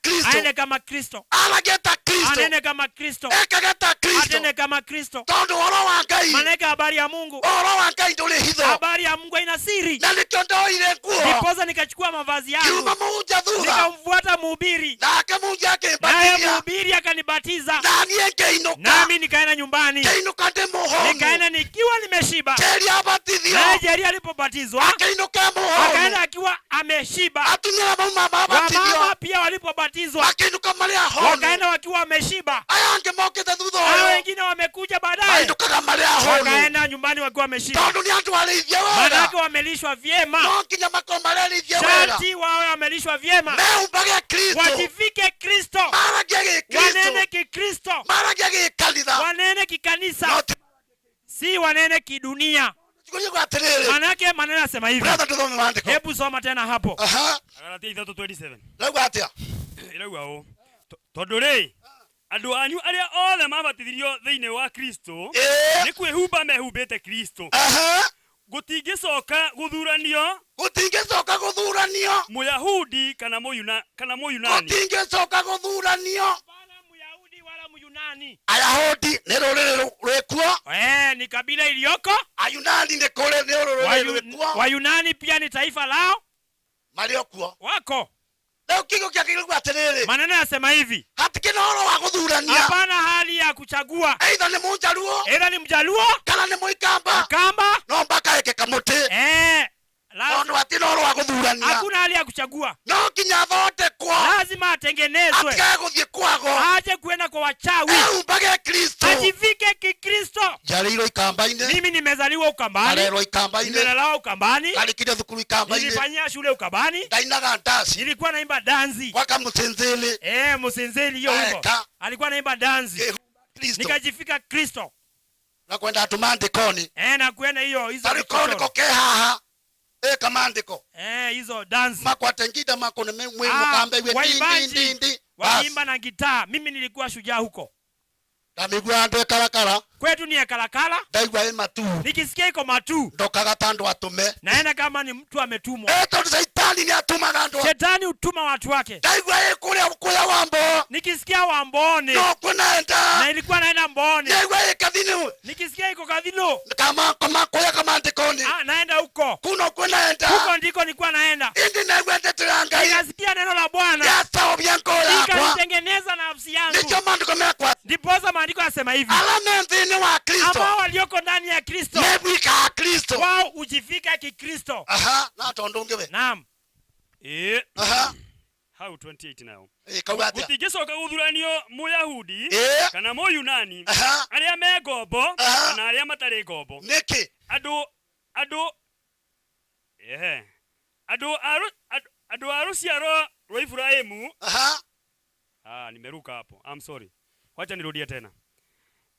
Kristo. Aende kama Kristo. Aragie ta Kristo. Anene kama Kristo. Ekage ta Kristo. Atende kama Kristo. Tondũ ũhoro wa Ngai. Manake habari ya Mungu. Ũhoro wa Ngai ndũrĩ hitho. Habari ya Mungu haina siri. Na nĩkĩo ndoire nguo. Ndiposa nikachukua mavazi yangu. Ngiuma mũhunjia thutha. Nikamfuata mhubiri. Nake mũhunjia akĩmbatithia. Naye mhubiri akanibatiza. Na niĩ ngĩinũka. Nami nikaenda nyumbani. Ngĩinũka ndĩ mũhũnu. Nikaenda nikiwa nimeshiba. Jerĩ abatithio. Naye Jerĩ alipobatizwa. Akĩinũka e mũhũnu. Akaenda akiwa ameshiba. Atumia mauma mabatithio. Wamama pia walipobatizwa. Makĩinũka marĩ ahũnu. Wakaenda wakiwa wameshiba. Aya angĩ mokĩte thutha Hao ũyũ. wengine wamekuja baadaye. Mainũkaga marĩ ahũnu. Wakaenda nyumbani wakiwa wameshiba. Tondũ nĩ andũ arĩithie wega. Manake wamelishwa vyema. No nginya makorwo marĩithie wega. Sharti wawe wamelishwa vyema. Mehumbage Kristo. Wajivike Kristo. Maragie gĩkristo. Wanene kikristo. Maragie gĩkanitha. Wanene kikanisa. Si wanene kidunia. Manake maneno yanasema hivi. Brother, tuthome maandĩko. Hebu soma tena hapo. Galatia 3:27. Rauga atĩa? Ĩrauga ũũ. Tondũ rĩ, andũ anyu arĩa othe mabatithirio thĩinĩ wa Kristo nĩ kwĩhumba mehumbĩte Kristo. Gũtingĩcoka gũthuranio. Gũtingĩcoka gũthuranio. Mũyahudi kana Mũyuna kana Mũyunani. Gũtingĩcoka gũthuranio. Myunani. Ayahudi nĩ rũrĩrĩ rwĩkuo. Ni Ni kabila iliyoko Ayunani nĩ kũrĩ nĩ rũrĩrĩ rwĩkuo. Wayunani pia ni taifa lao marĩ o kuo wako. Rĩu kiugo kĩa kĩrauga atĩrĩrĩ Maneno yasema hivi, hatikĩ na ũhoro wa gũthurania hapana hali ya kuchagua, either nĩ mũnjaruo either ni Mjaluo kana nĩ mũikamba Mkamba, no mpaka eke kamũtĩ lazima tondũ hatirĩ na ũhoro wa gũthurania hakuna hali ya kuchagua, no nginya athondekwo lazima atengenezwe, atigage gũthiĩ kwago aje kuenda kwa wachawi, ehumbage Kristo ajivike Kikristo. njiarĩirwo ikamba-inĩ Mimi nimezaliwa Ukambani, ngarerwo ikamba-inĩ nimelelewa Ukambani, ngarĩkirie thukuru ikamba-inĩ nilifanyia shule Ukambani, ndainaga ndaci nilikuwa naimba danzi gwaka mũcinzĩlĩ Msinzili hiyo wimbo Eka. alikuwa naimba danzi, Kristo nikajifika Kristo na kwenda andũ maandĩkoni na kuenda hiyo hizo tarĩu korwo nĩko ke haha ĩka maandĩko hizo danzi makwate nginda makone mwĩ Ah, mũkambe iwe waimbaji ndindindindi waliimba na gitaa. Mimi nilikuwa shujaa huko ndamĩigua andũ ĩkarakara kwetu ni Ekalakala, ndaigua ĩ matu nikisikia iko matu ndokaga ta andũ atũme naenda kama ni mtu ametumwa. Tondũ caitani nĩ atũmaga andũ Shetani hutuma watu wake. ndaigua ĩ kũrĩa kũrĩa wambo Nikisikia wa Mbooni no kwĩnaenda na ilikuwa naenda Mbooni, ndaigua ĩ kathini nikisikia iko Kathino kama kama kũrĩa kamandĩkoni ah, naenda huko kuno kwĩnaenda huko ndiko nilikuwa naenda. indi naigua ndeto ya Ngai Nikasikia neno la Bwana yacaũria ngoro yakwa ikanitengeneza nafsi yangu. nĩkĩo maandĩko mekwa Ndiposa maandiko yasema hivi, ala me thĩinĩ wa Kristo ambao walioko ndani ya Kristo mebwikaga Kristo wao hujivika Kikristo. aha na tondũ ũngĩ we Naam. Ĩĩ. aha Hau 28 nayo ĩ kauga atĩa gũtingĩcoka gũthuranio mũyahudi Ĩĩ. kana mũyunani Aha. arĩa me ngombo Aha. kana arĩa matarĩ ngombo nĩkĩ andũ andũ ehe andũ a rũ- andũ- andũ a rũciaro rwa Ibrahimu aha ah nimeruka hapo I'm sorry wacha nirudie tena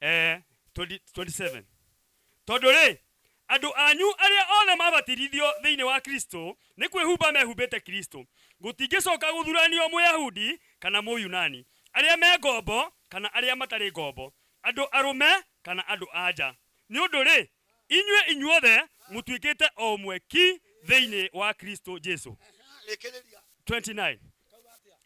20, 27 tondũ rĩ andũ anyu arĩa othe mabatithio thĩinĩ wa Kristo nĩ kwĩhumba mehumbĩte Kristo gũtingĩcoka gũthuranio mũyahudi kana mũyunani arĩa me ngombo kana arĩa matarĩ ngombo andũ arũme kana andũ a nja nĩ ũndũ rĩ inyuĩ inyuothe mũtuĩkĩte o ũmwe ki thĩinĩ wa Kristo Jesu rĩkĩrĩria 29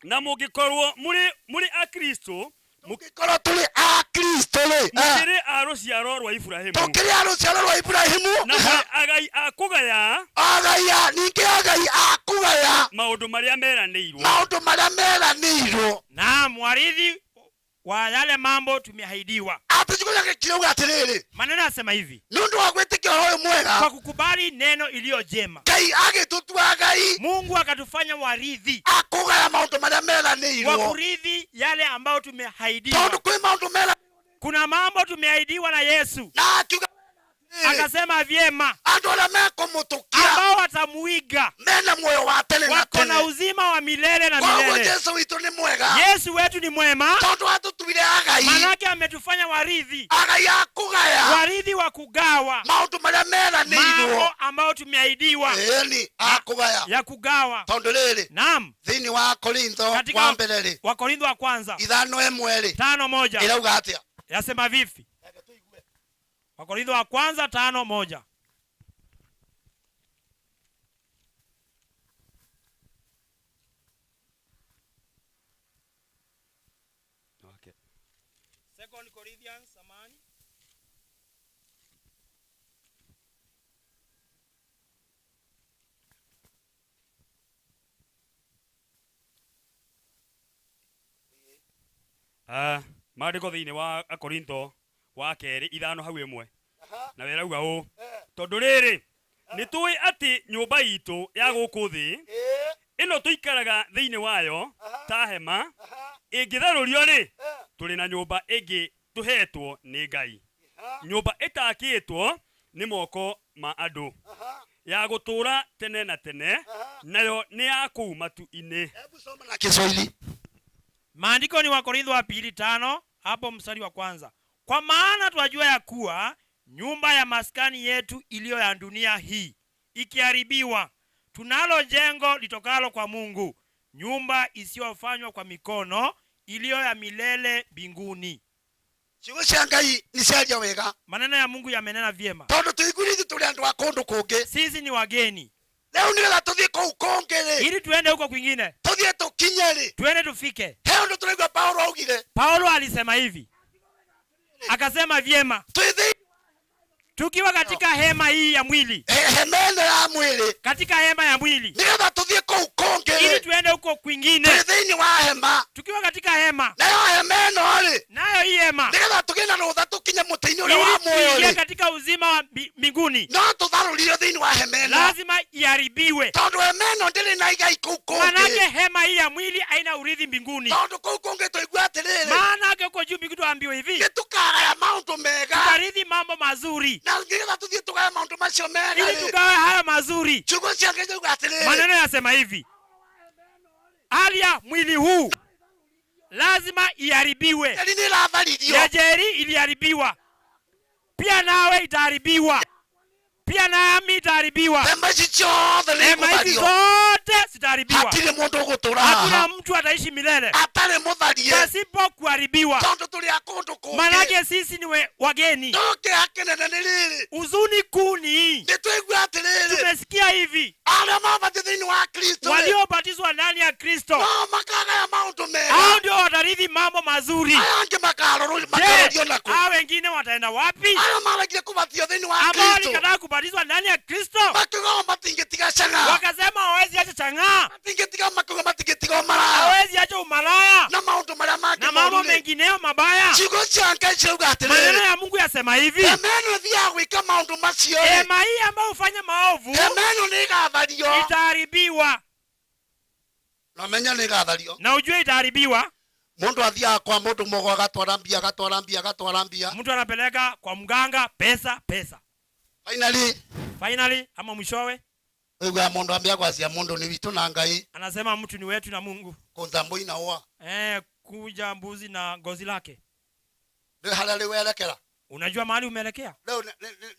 na mũngĩkorwo mũrĩ mũrĩ a Kristo mũngĩkorwo tũrĩ a Kristo rĩ mũkĩrĩ a rũciaro rwa Ibrahimu tũkĩrĩ a rũciaro rwa Ibrahimu na mũrĩ agai a kũgaya agai a ningĩ agai a kũgaya maũndũ marĩa meranĩirwo maũndũ marĩa meranĩirwo Naam, warithi wa yale mambo tumeahidiwa. Atĩ kiugo gĩake kirauga atĩrĩrĩ Maneno yasema hivi, nĩ ũndũ wa gwĩtĩkia ũhoro ũyũ mwega kwa kukubali neno iliyo jema, Ngai agĩtũtua agai Mungu akatufanya warithi akũgaya maũndũ marĩa wa meranĩirwo kurithi yale ambayo tumeahidiwa. tondũ kwĩ maũndũ mera Kuna mambo tumeahidiwa na Yesu, na akiuga akasema vyema, andũ arĩa mekũmũtũkia ambao watamuiga mena muoyo wa tene na wako na tene uzima wa milele na koguo milele. Jesu witũ nĩ mwega Yesu wetu ni mwema, tondũ atũtuire agai manake ametufanya warithi, agai a kũgaya warithi wa kugawa maũndũ marĩa meranĩirwo mambo ambayo tumeahidiwa ĩni a kũgaya ya kugawa. tondũ rĩrĩ Naam, thĩinĩ wa Korintho Katika- wa mbere rĩ Wakorintho wa kwanza 5:1 rĩ 5:1 ĩrauga atĩa yasema vipi? Wakorintho wa kwanza 5:1. Okay. Second Corinthians, samani. Maandĩko thĩinĩ wa Akorintho wa kerĩ 5:1 na werauga ũũ tondũ rĩrĩ nĩ tũĩ atĩ nyũmba itũ ya gũkũ thĩ ĩno tũikaraga thĩinĩ wayo ta hema ĩngĩtharũrio rĩ tũrĩ na nyũmba ĩngĩ tũhetwo nĩ Ngai nyũmba ĩtakĩtwo nĩ moko ma andũ ya gũtũũra tene na tene nayo nĩ ya kũu matu-inĩ na Kiswahili Maandiko ni Wakorintho wa pili 5 hapo mstari wa kwanza. Kwa maana twajua ya kuwa nyumba ya maskani yetu iliyo ya dunia hii ikiharibiwa, tunalo jengo litokalo kwa Mungu, nyumba isiyofanywa kwa mikono, iliyo ya milele mbinguni. Ciugo cia Ngai nĩ ciaria wega. Maneno ya Mungu yamenena vyema. Tondũ tũiguire tũrĩ andũ a kũndũ kũngĩ. Sisi ni wageni. Rĩu nĩgetha tũthiĩ kũu kũngĩ rĩ, ili tuende huko kwingine, tũthiĩ tũkinye rĩ, tuende tufike. He ũndũ tũraigua Paulo augire. Paulo alisema hivi, akasema vyema, Tukiwa katika hema hii ya mwili, hema ĩno ya mwĩrĩ, katika hema ya mwili, nĩgetha tũthiĩ kũu kũngĩ ili tuende huko kwingine, twĩ thĩinĩ wa hema, tukiwa katika hema, nayo hema ĩno rĩ, nayo hii hema, nĩgetha tũgĩe na rũtha tũkinye mũtĩ-inĩ ũrĩa ili wa muoyo tuingie rĩ, katika uzima wa mbinguni, no tũtharũrio thĩinĩ wa hema ĩno, lazima iharibiwe, tondũ hema ĩno ndĩrĩ na igai kũu kũngĩ, manake hema hii ya mwili haina urithi mbinguni. Tondũ kũu kũngĩ tũigua atĩrĩrĩ, Maanake huko juu mbinguni tuambiwe hivi, nĩ tũkagaya maũndũ mega, tutarithi mambo mazuri, na nĩgetha tũthiĩ tũgaye maũndũ macio mega ili rĩ, tugawe haya mazuri. Ciugo cia Ngai ciauga atĩrĩrĩ, Maneno yasema hivi, hali ya mwili huu lazima iharibiwe. Jeri nĩ ĩratharirio. Ya jeri iliharibiwa, pia nawe itaharibiwa, pia nami itaharibiwa. Hema ici ciothe nĩ Hema hizi ikũthario. zote zitaharibiwa. Hatirĩ mũndũ ũgũtũũra Hakuna haha mtu ataishi milele atarĩ mũtharie, pasipo kuharibiwa, tondũ tũrĩ a kũndũ kũngĩ. manake sisi ni wageni. No kĩeha kĩnene nĩ rĩrĩ, Huzuni kuu ni hii, nĩ twaigua atĩrĩrĩ, tumesikia hivi, arĩa mabatithio thĩinĩ wa Kristo rĩ, waliobatizwa ndani ya Kristo no makagaya maũndũ mega, hao ndio watarithi mambo mazuri. Aya angĩ Je, makarorio nakũ? hao wengine wataenda wapi? Arĩa maregire kũbatithio thĩinĩ wa Ambao Kristo walikataa kubatizwa ndani ya Kristo makiuga o matingĩtiga cang'aa, wakasema hawezi acha chang'aa, matingĩtiga makiuga matingĩtiga ũmaraya hawezi acha umalaya na maũndũ marĩa mangĩ na mambo moru rĩ. mengineyo mabaya. Ciugo cia Ngai cirauga Maneno atĩrĩrĩ, ya Mungu yasema hivi, hema ĩno ĩthiaga gwĩka maũndũ macio rĩ, hema hii ambayo hufanya maovu hema ĩno nĩ ĩgathario, itaharibiwa, na ũmenye nĩ ĩgathario. na ujue itaharibiwa. Mũndũ athiaga kwa mũndũ mũgo agatwara mbia agatwara mbia agatwara mbia, Mtu anapeleka kwa mganga pesa pesa, finally finally ama mwishowe ũiguaga mũndũ ambia gwacia mũndũ nĩ witũ na Ngai, anasema mtu ni wetu na Mungu. kũnza mbũi na ũa Kuja mbuzi na ngozi lake. rĩu harĩa rĩu werekera Unajua mahali umeelekea? rĩu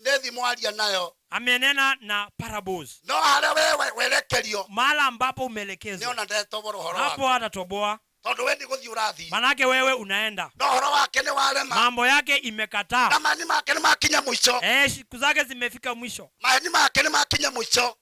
nĩ thimo aria nayo, Amenena na parables, no harĩa we werekerio mahala ambapo umeelekezwa nĩona ndetobora ũhoro hapo waku, hatatoboa, tondũ we nĩ gũthiĩ ũrathiĩ, manake wewe unaenda, no ũhoro wake nĩ warema, mambo yake na imekataa. maheni make nĩ makinya mũico, Siku zake zimefika mwisho, maheni make nĩ makinya mũico,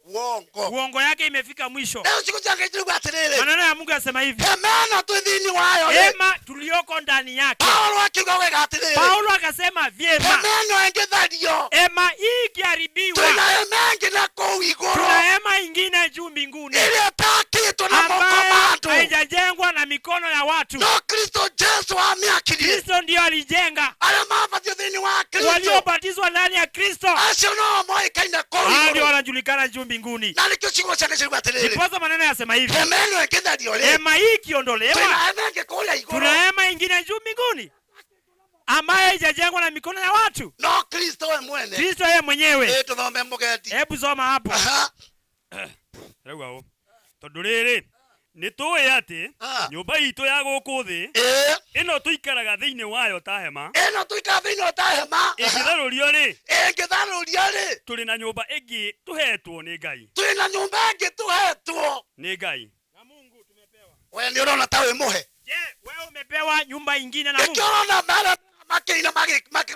uongo uongo yake imefika mwisho. Rĩu ciugo cia Ngai cirauga atĩrĩrĩ, Maneno ya Mungu yasema hivi, hema ĩno twĩ thĩinĩ wayo rĩ, hema tuliyoko ndani yake. Paulo akiuga wega atĩrĩrĩ, Paulo akasema vyema, hema ĩno ĩngĩthario, hema hii ikiharibiwa, twĩna hema ĩngĩ na kũu igũrũ tuna hema ingine juu mbinguni ĩrĩa ĩtakĩtwo na moko ma ambayo andũ, haijajengwa na mikono ya watu. no Kristo Jesu amĩakirie. Kristo ndiyo alijenga. Arĩa mabatithio thĩinĩ wa Kristo Waliobatizwa ndani ya Kristo acio no moĩkaine kũu hao ndio igũrũ, wanajulikana juu mbinguni. na nĩkĩo ciugo cia Ngai cirauga atĩrĩrĩ, Ndiposa maneno yasema hivi, hema ĩno ĩngĩthario rĩ, hema hii ikiondolewa, twĩna hema ĩngĩ kũrĩa igũrũ, tuna hema ingine juu mbinguni ambayo haijajengwa na mikono ya watu. no Kristo we mwene. Kristo yeye mwenyewe. Ĩ, tũthome mũgendi. Hebu soma hapo. Rauga ũũ, tondũ rĩrĩ nĩ tũĩ atĩ nyũmba itũ ya gũkũ thĩ ĩno tũikaraga thĩinĩ wayo ta hema, ĩno tũikaraga thĩinĩ wa ta hema, ĩngĩtharũrio rĩ, ĩngĩtharũrio rĩ, tũrĩ na nyũmba ĩngĩ tũhetwo nĩ Ngai, twĩna nyũmba ĩngĩ tũhetwo. nĩ Ngai. We nĩ ũrona ta wĩ mũhe? Je, wewe umepewa nyumba ingine na Mungu? Nĩkĩo ũrona mara makĩina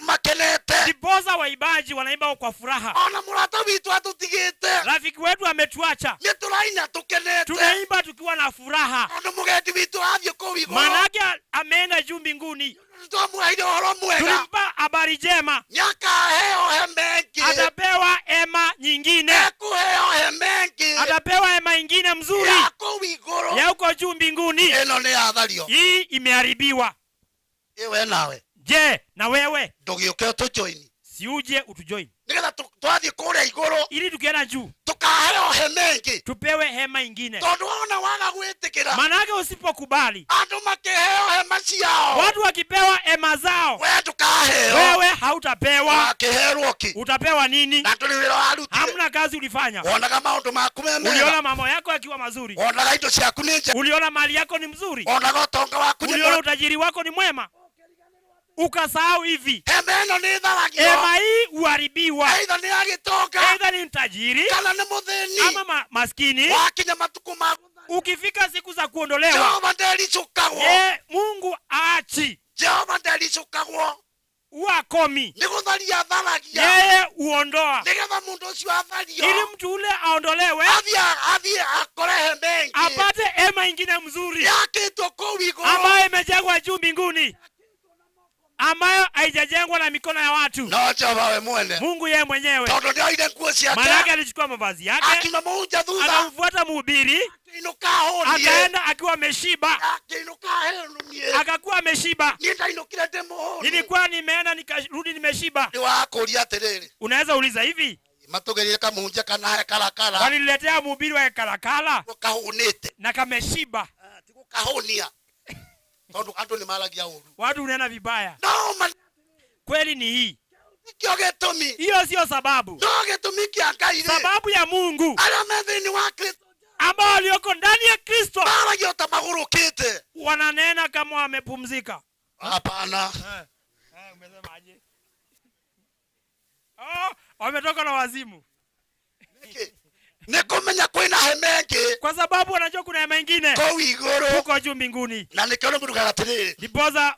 makenete. Ndiposa waimbaji wanaimba kwa furaha. Ona mũrata witũ atũtigĩte, Rafiki wetu ametuacha, nĩ tũraina tũkenete, tunaimba tukiwa na furaha, tondũ mũgendi witũ athiĩ kũu igũrũ, manake ameenda juu mbinguni. Twamũheire ũhoro mwega, Tulimpa habari njema, nĩakaheo hema ĩngĩ, atapewa hema nyingine, ekũheo hema ĩngĩ atapewa hema ingine mzuri ya kũu igũrũ. ya huko juu mbinguni. Ĩno nĩ yathario. Hii imeharibiwa. Ĩ, we nawe Je, na wewe ndũgĩũke ũtũjoini, si uje utujoin nĩgetha twathiĩ kũrĩa igũrũ ili tukienda juu tũkaheo hema ĩngĩ, tupewe hema ingine. tondũ wona waga gwĩtĩkĩra, Manake usipokubali, andũ makĩheo hema ciao, watu wakipewa hema zao, we ndũkaheo, wewe hautapewa. Wakĩherwo kĩ? Utapewa nini? Na ndũrĩ wĩra warutire, Hamna kazi ulifanya. wonaga maũndũ maku me mega, Uliona mambo yako yakiwa mazuri, wonaga indo ciaku nĩ njega, uliona mali yako ni mzuri, wonaga ũtonga waku nĩ uliona mwega. utajiri wako ni mwema, ukasahau hivi, Hema ĩno nĩ ĩtharagio, hema hii huharibiwa. Aidha nĩ ya gĩtonga, Aidha ni mtajiri kana nĩ mũthĩni, ama maskini. Wakinya matukũ ma Ukifika siku za kuondolewa, Jehova ndericũkagwo. ye Mungu aachi, Jehova ndericũkagwo, huwa komi, nĩ gũtharia atharagia, yeye huondoa, nĩgetha mũndũ ũcio athario, ili mtu ule aondolewe, athiĩ akore hema ĩngĩ apate hema ingine mzuri yakĩtwo kũu igũrũ ambayo imejengwa juu mbinguni. Ambayo haijajengwa na mikono ya watu. No Jehova we mwene. Mungu yeye mwenyewe. Tondũ nĩoire nguo ciake. Maanake alichukua mavazi yake. Akiuma mũhunjia thutha. Akamfuata mhubiri. Akĩinũka ahũniĩ. Akaenda akiwa ameshiba. Akĩinũka ahũniĩ. Akakuwa ameshiba. Niĩ ndainũkire ndĩ mũhũnu. Nilikuwa nimeenda nikarudi nimeshiba. Nĩ wakũria atĩrĩrĩ. Unaweza uliza hivi. Matũgerie kamũhunjia kana he karakara. Waliletea mhubiri wa karakara. Kahũnĩte. Na kameshiba. Kahũnia. Tondũ andũ nĩ maragia ũru. Watu unena vibaya. No, kweli ni hii. Kĩo gĩtũmi. Hiyo sio sababu. No gĩtũmi kĩa Ngai rĩ. Sababu ya Mungu. Arĩa me thĩinĩ wa Kristo. Ambao walioko ndani ya Kristo. Maragia ta magũrũkĩte. Wananena kama wamepumzika. Hapana. Umesemaje? Oh, wametoka na wazimu. Nĩkĩ? Nĩ kũmenya kwĩna hema ĩngĩ. Kwa sababu wanajua kuna hema ingine. Kũu igũrũ. Huko juu mbinguni. Na nĩkĩo nĩmũrugaga atĩrĩrĩ. Ndiposa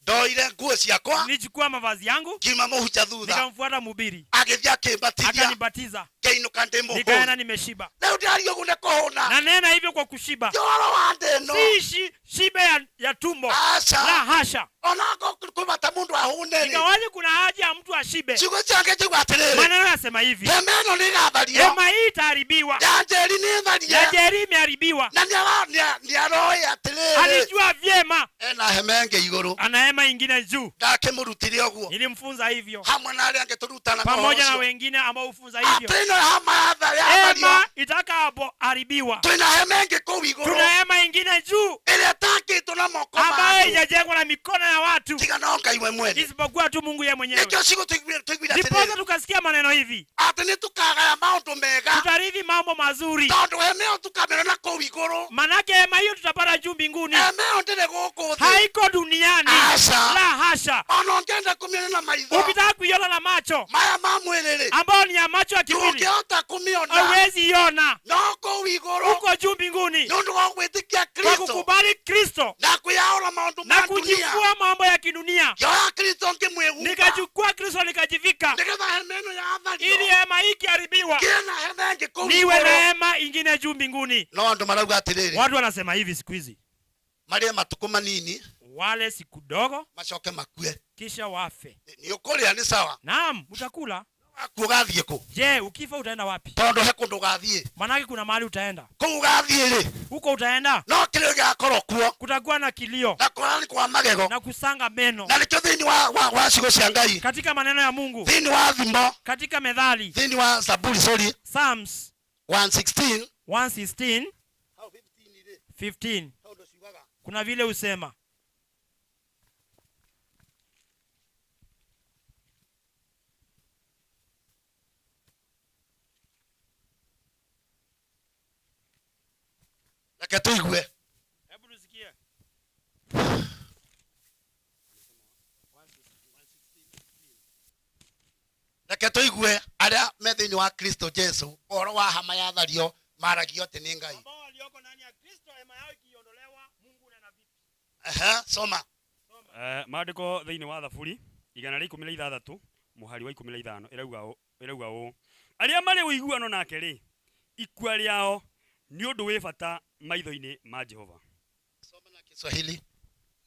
ndoire nguo ciakwa. Nilichukua mavazi yangu. Ngiuma mũhunjia thutha. Nikamfuata mhubiri. Agĩthiĩ akĩmbatithia. Akanibatiza. Ngĩinũka ndĩ mũhũnu. Nikaenda nimeshiba. Rĩu ndĩraria ũguo nĩ kũhũna. Na nena hivyo kwa kushiba. Ti ũhoro wa ndĩ ĩno. Si shibe ya tumbo. Aca. La hasha. Ona kwĩ bata mũndũ ahũne rĩ. Ingawaje kuna haja ya mtu ashibe. Ciugo ciake ciuga atĩrĩrĩ. Maneno yanasema hivi. Hema ĩno nĩ ĩgathario. Hema hii itaharibiwa. Ya Njeri nĩ ĩtharie. Ya Njeri imeharibiwa. Na nĩaroĩ atĩrĩrĩ. Alijua vyema. Ena hema ĩngĩ igũrũ. Ana hema ingine juu. Ndakĩmũrutire ũguo. Nilimfunza hivyo. Hamwe na arĩa angĩ tũrutanaga Pamoja na ũcio. wengine ambao hufunza hivyo. Atĩ ĩno hema yathario. Hema itakapoharibiwa. Twĩna hema ĩngĩ kũu igũrũ. Tuna hema ingine juu. Ĩrĩa ĩtakĩtwo na moko ma Ambayo andũ. haijajengwa na mikono ya watu. Tiga no Ngai we mwene. Isipokuwa tu Mungu yeye mwenyewe. Nĩkĩo ciugo tũiguire atĩrĩrĩ. Ndiposa tukasikia maneno hivi. Atĩ nĩ tukagaya maũndũ mega. Tutarithi mambo mazuri. Tondũ hema ĩyo tukamĩona kũu igũrũ. Manake hema hiyo tutapata juu mbinguni. Hema ĩyo ndĩrĩ gũkũ thĩ. Haiko duniani. Aca. La hasha. Ona ũngĩenda kũmĩona na maitho. Ukitaka kuiona na macho. Maya ma mwĩrĩ rĩ. Ambao ni ya macho ya kimwili. Ndũngĩhota kũmĩona. Hauwezi iona. No kũu igũrũ. Huko juu mbinguni. Nĩ ũndũ wa gwĩtĩkia Kwa Kristo. kukubali Kristo. Na kwĩyaũra maũndũ Na ma dunia. kujivua mambo ya kidunia. Ngĩoya Kristo ngĩmwĩhumba. Nikachukua Kristo nikajivika. Nĩgetha hema ĩno yathario. Ili hema hii ikiharibiwa. Ngĩe na hema ĩngĩ kũu Niwe na igũrũ. hema ingine juu mbinguni. No andũ marauga atĩrĩrĩ. Watu wanasema hivi siku hizi. Marĩe matukũ manini. Wale siku dogo. Macoke makue. Kisha wafe. Nĩ ũkũrĩa nĩ sawa. Naam, utakula. Waku ũgathiĩ kũ? Je, ukifa utaenda wapi? Tondũ he kũndũ ũgathiĩ. Manake kuna mahali utaenda. Kũu ũgathiĩ rĩ? Huko utaenda. No kĩrĩo gĩgakorwo kuo. Kutakuwa na kilio. Na kũrani kwa magego. Na kusanga meno. Na nĩkĩo thĩinĩ wa ciugo cia Ngai. Katika maneno ya Mungu. Thĩinĩ wa thimo. Katika methali. Thĩinĩ wa Zaburi, sorry. Psalms 116. 116. 15. Kuna vile usema. Reke tuigue. Hebu tusikie. Reke tuigue arĩa me thĩinĩ wa Kristo Jesu ũhoro wa hama yathario maragio atĩ nĩ Ngai. Ambao walioko ndani ya Kristo hema yao ikiondolewa Mungu unena vipi? Ehe, soma. Maandĩko thĩinĩ wa Thaburi igana rĩa ikũmi na ithathatũ mũhari wa ikũmi na ithano ĩrauga ũũ. Arĩa marĩ ũiguano nake rĩ, ikua rĩao nĩ ũndũ wĩ bata maitho-inĩ ma Jehova. Soma na Kiswahili.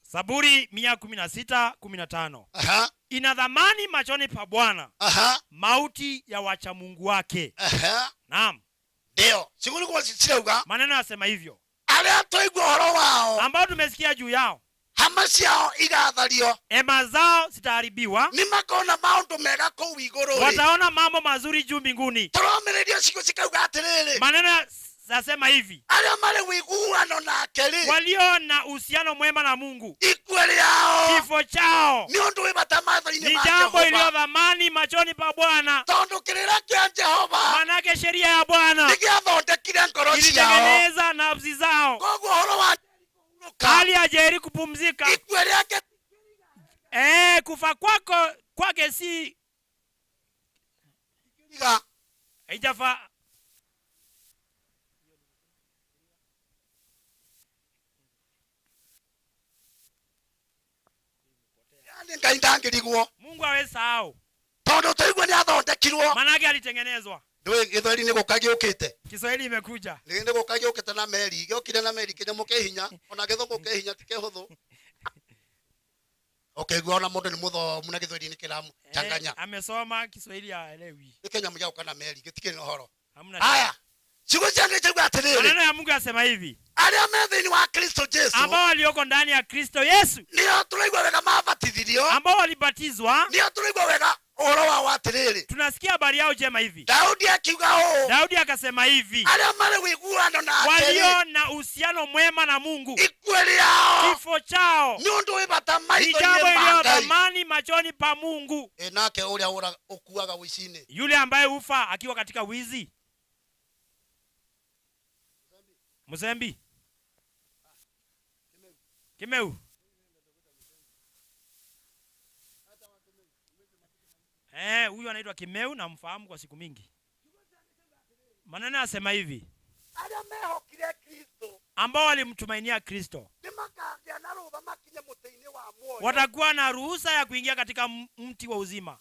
Zaburi 116:15. Ina dhamani machoni pa Bwana. Mauti ya wacha Mungu wake. Naam. Ndio. Shughuli kwa cirauga. Maneno yasema hivyo. Arĩa twaigua ũhoro wao. Ambao tumesikia juu yao. Hama ciao igathario. Hema zao zitaharibiwa. Nĩ makona maũndũ mega kũu igũrũ rĩ. Wataona mambo mazuri juu mbinguni. Tũromĩrĩria ciugo cikauga atĩrĩrĩ. Maneno yasema hivi. Arĩa marĩ ũiguano nake rĩ. Walio na uhusiano mwema na Mungu. Ikua rĩao. Kifo chao. Nĩ ũndũ wĩ bata maitho-inĩ Ni ma jambo Jehova. iliyo dhamani machoni pa Bwana. Tondũ kĩrĩra kĩa Jehova. Manake sheria ya Bwana. Nĩ gĩathondekire ngoro ciao. Ilitengeneza nafsi zao. Koguo ũhoro wa Hali ya Jeri kupumzika. Ikua rĩake. Kufa kwako kwake si haijafa. Yaani Ngai ndangĩrigwo. Mungu hawezi sahau. Tondũ twaigua nĩ athondekirwo. Manake alitengenezwa. Ndũĩ Gĩthweri nĩ gũka gĩũkĩte. Kiswahili imekuja. Nĩ gũka gĩũkĩte na meri. Gĩokire na meri kĩnyamũ kĩ hinya. Ona gĩthũngũ kĩ hinya ti kĩhũthũ. Ũkĩigua ona mũndũ nĩ mũthomu na gĩthweri nĩ kĩramũchanganya. Eh, amesoma Kiswahili haelewi. Nĩ kĩnyamũ gĩa gũka na meri gĩtikĩrĩ na ũhoro. Hamna. Haya, ciugo cia Ngai ciauga atĩrĩrĩ, Maneno ya Mungu yasema hivi, arĩa me thĩinĩ wa Kristo Jesu ambao walioko ndani ya Kristo Yesu, nĩo tũraigua wega mabatithirio, ambao walibatizwa, nĩo tũraigua wega ũhoro wao atĩrĩrĩ, tunasikia habari yao njema hivi. Daudi akiuga ũũ, Daudi akasema hivi, arĩa marĩ ũiguano nake rĩ, walio na uhusiano mwema na Mungu, ikue rĩao kifo chao nĩ ũndũ wĩ bata ni maitho-inĩ jambo ma iliyo Ngai. thamani machoni pa Mungu. Ĩ, nake ũrĩa ũkuaga ũici-inĩ Yule ambaye hufa akiwa katika wizi, Mzembi Kimeu, eh, huyu anaitwa Kimeu, namfahamu kwa siku mingi. Maneno yasema hivi, arĩa mehokire Kristo ambao walimtumainia Kristo nĩ makagĩa na rũtha makinye mũtĩ-inĩ wa muoyo watakuwa na ruhusa ya kuingia katika mti wa uzima.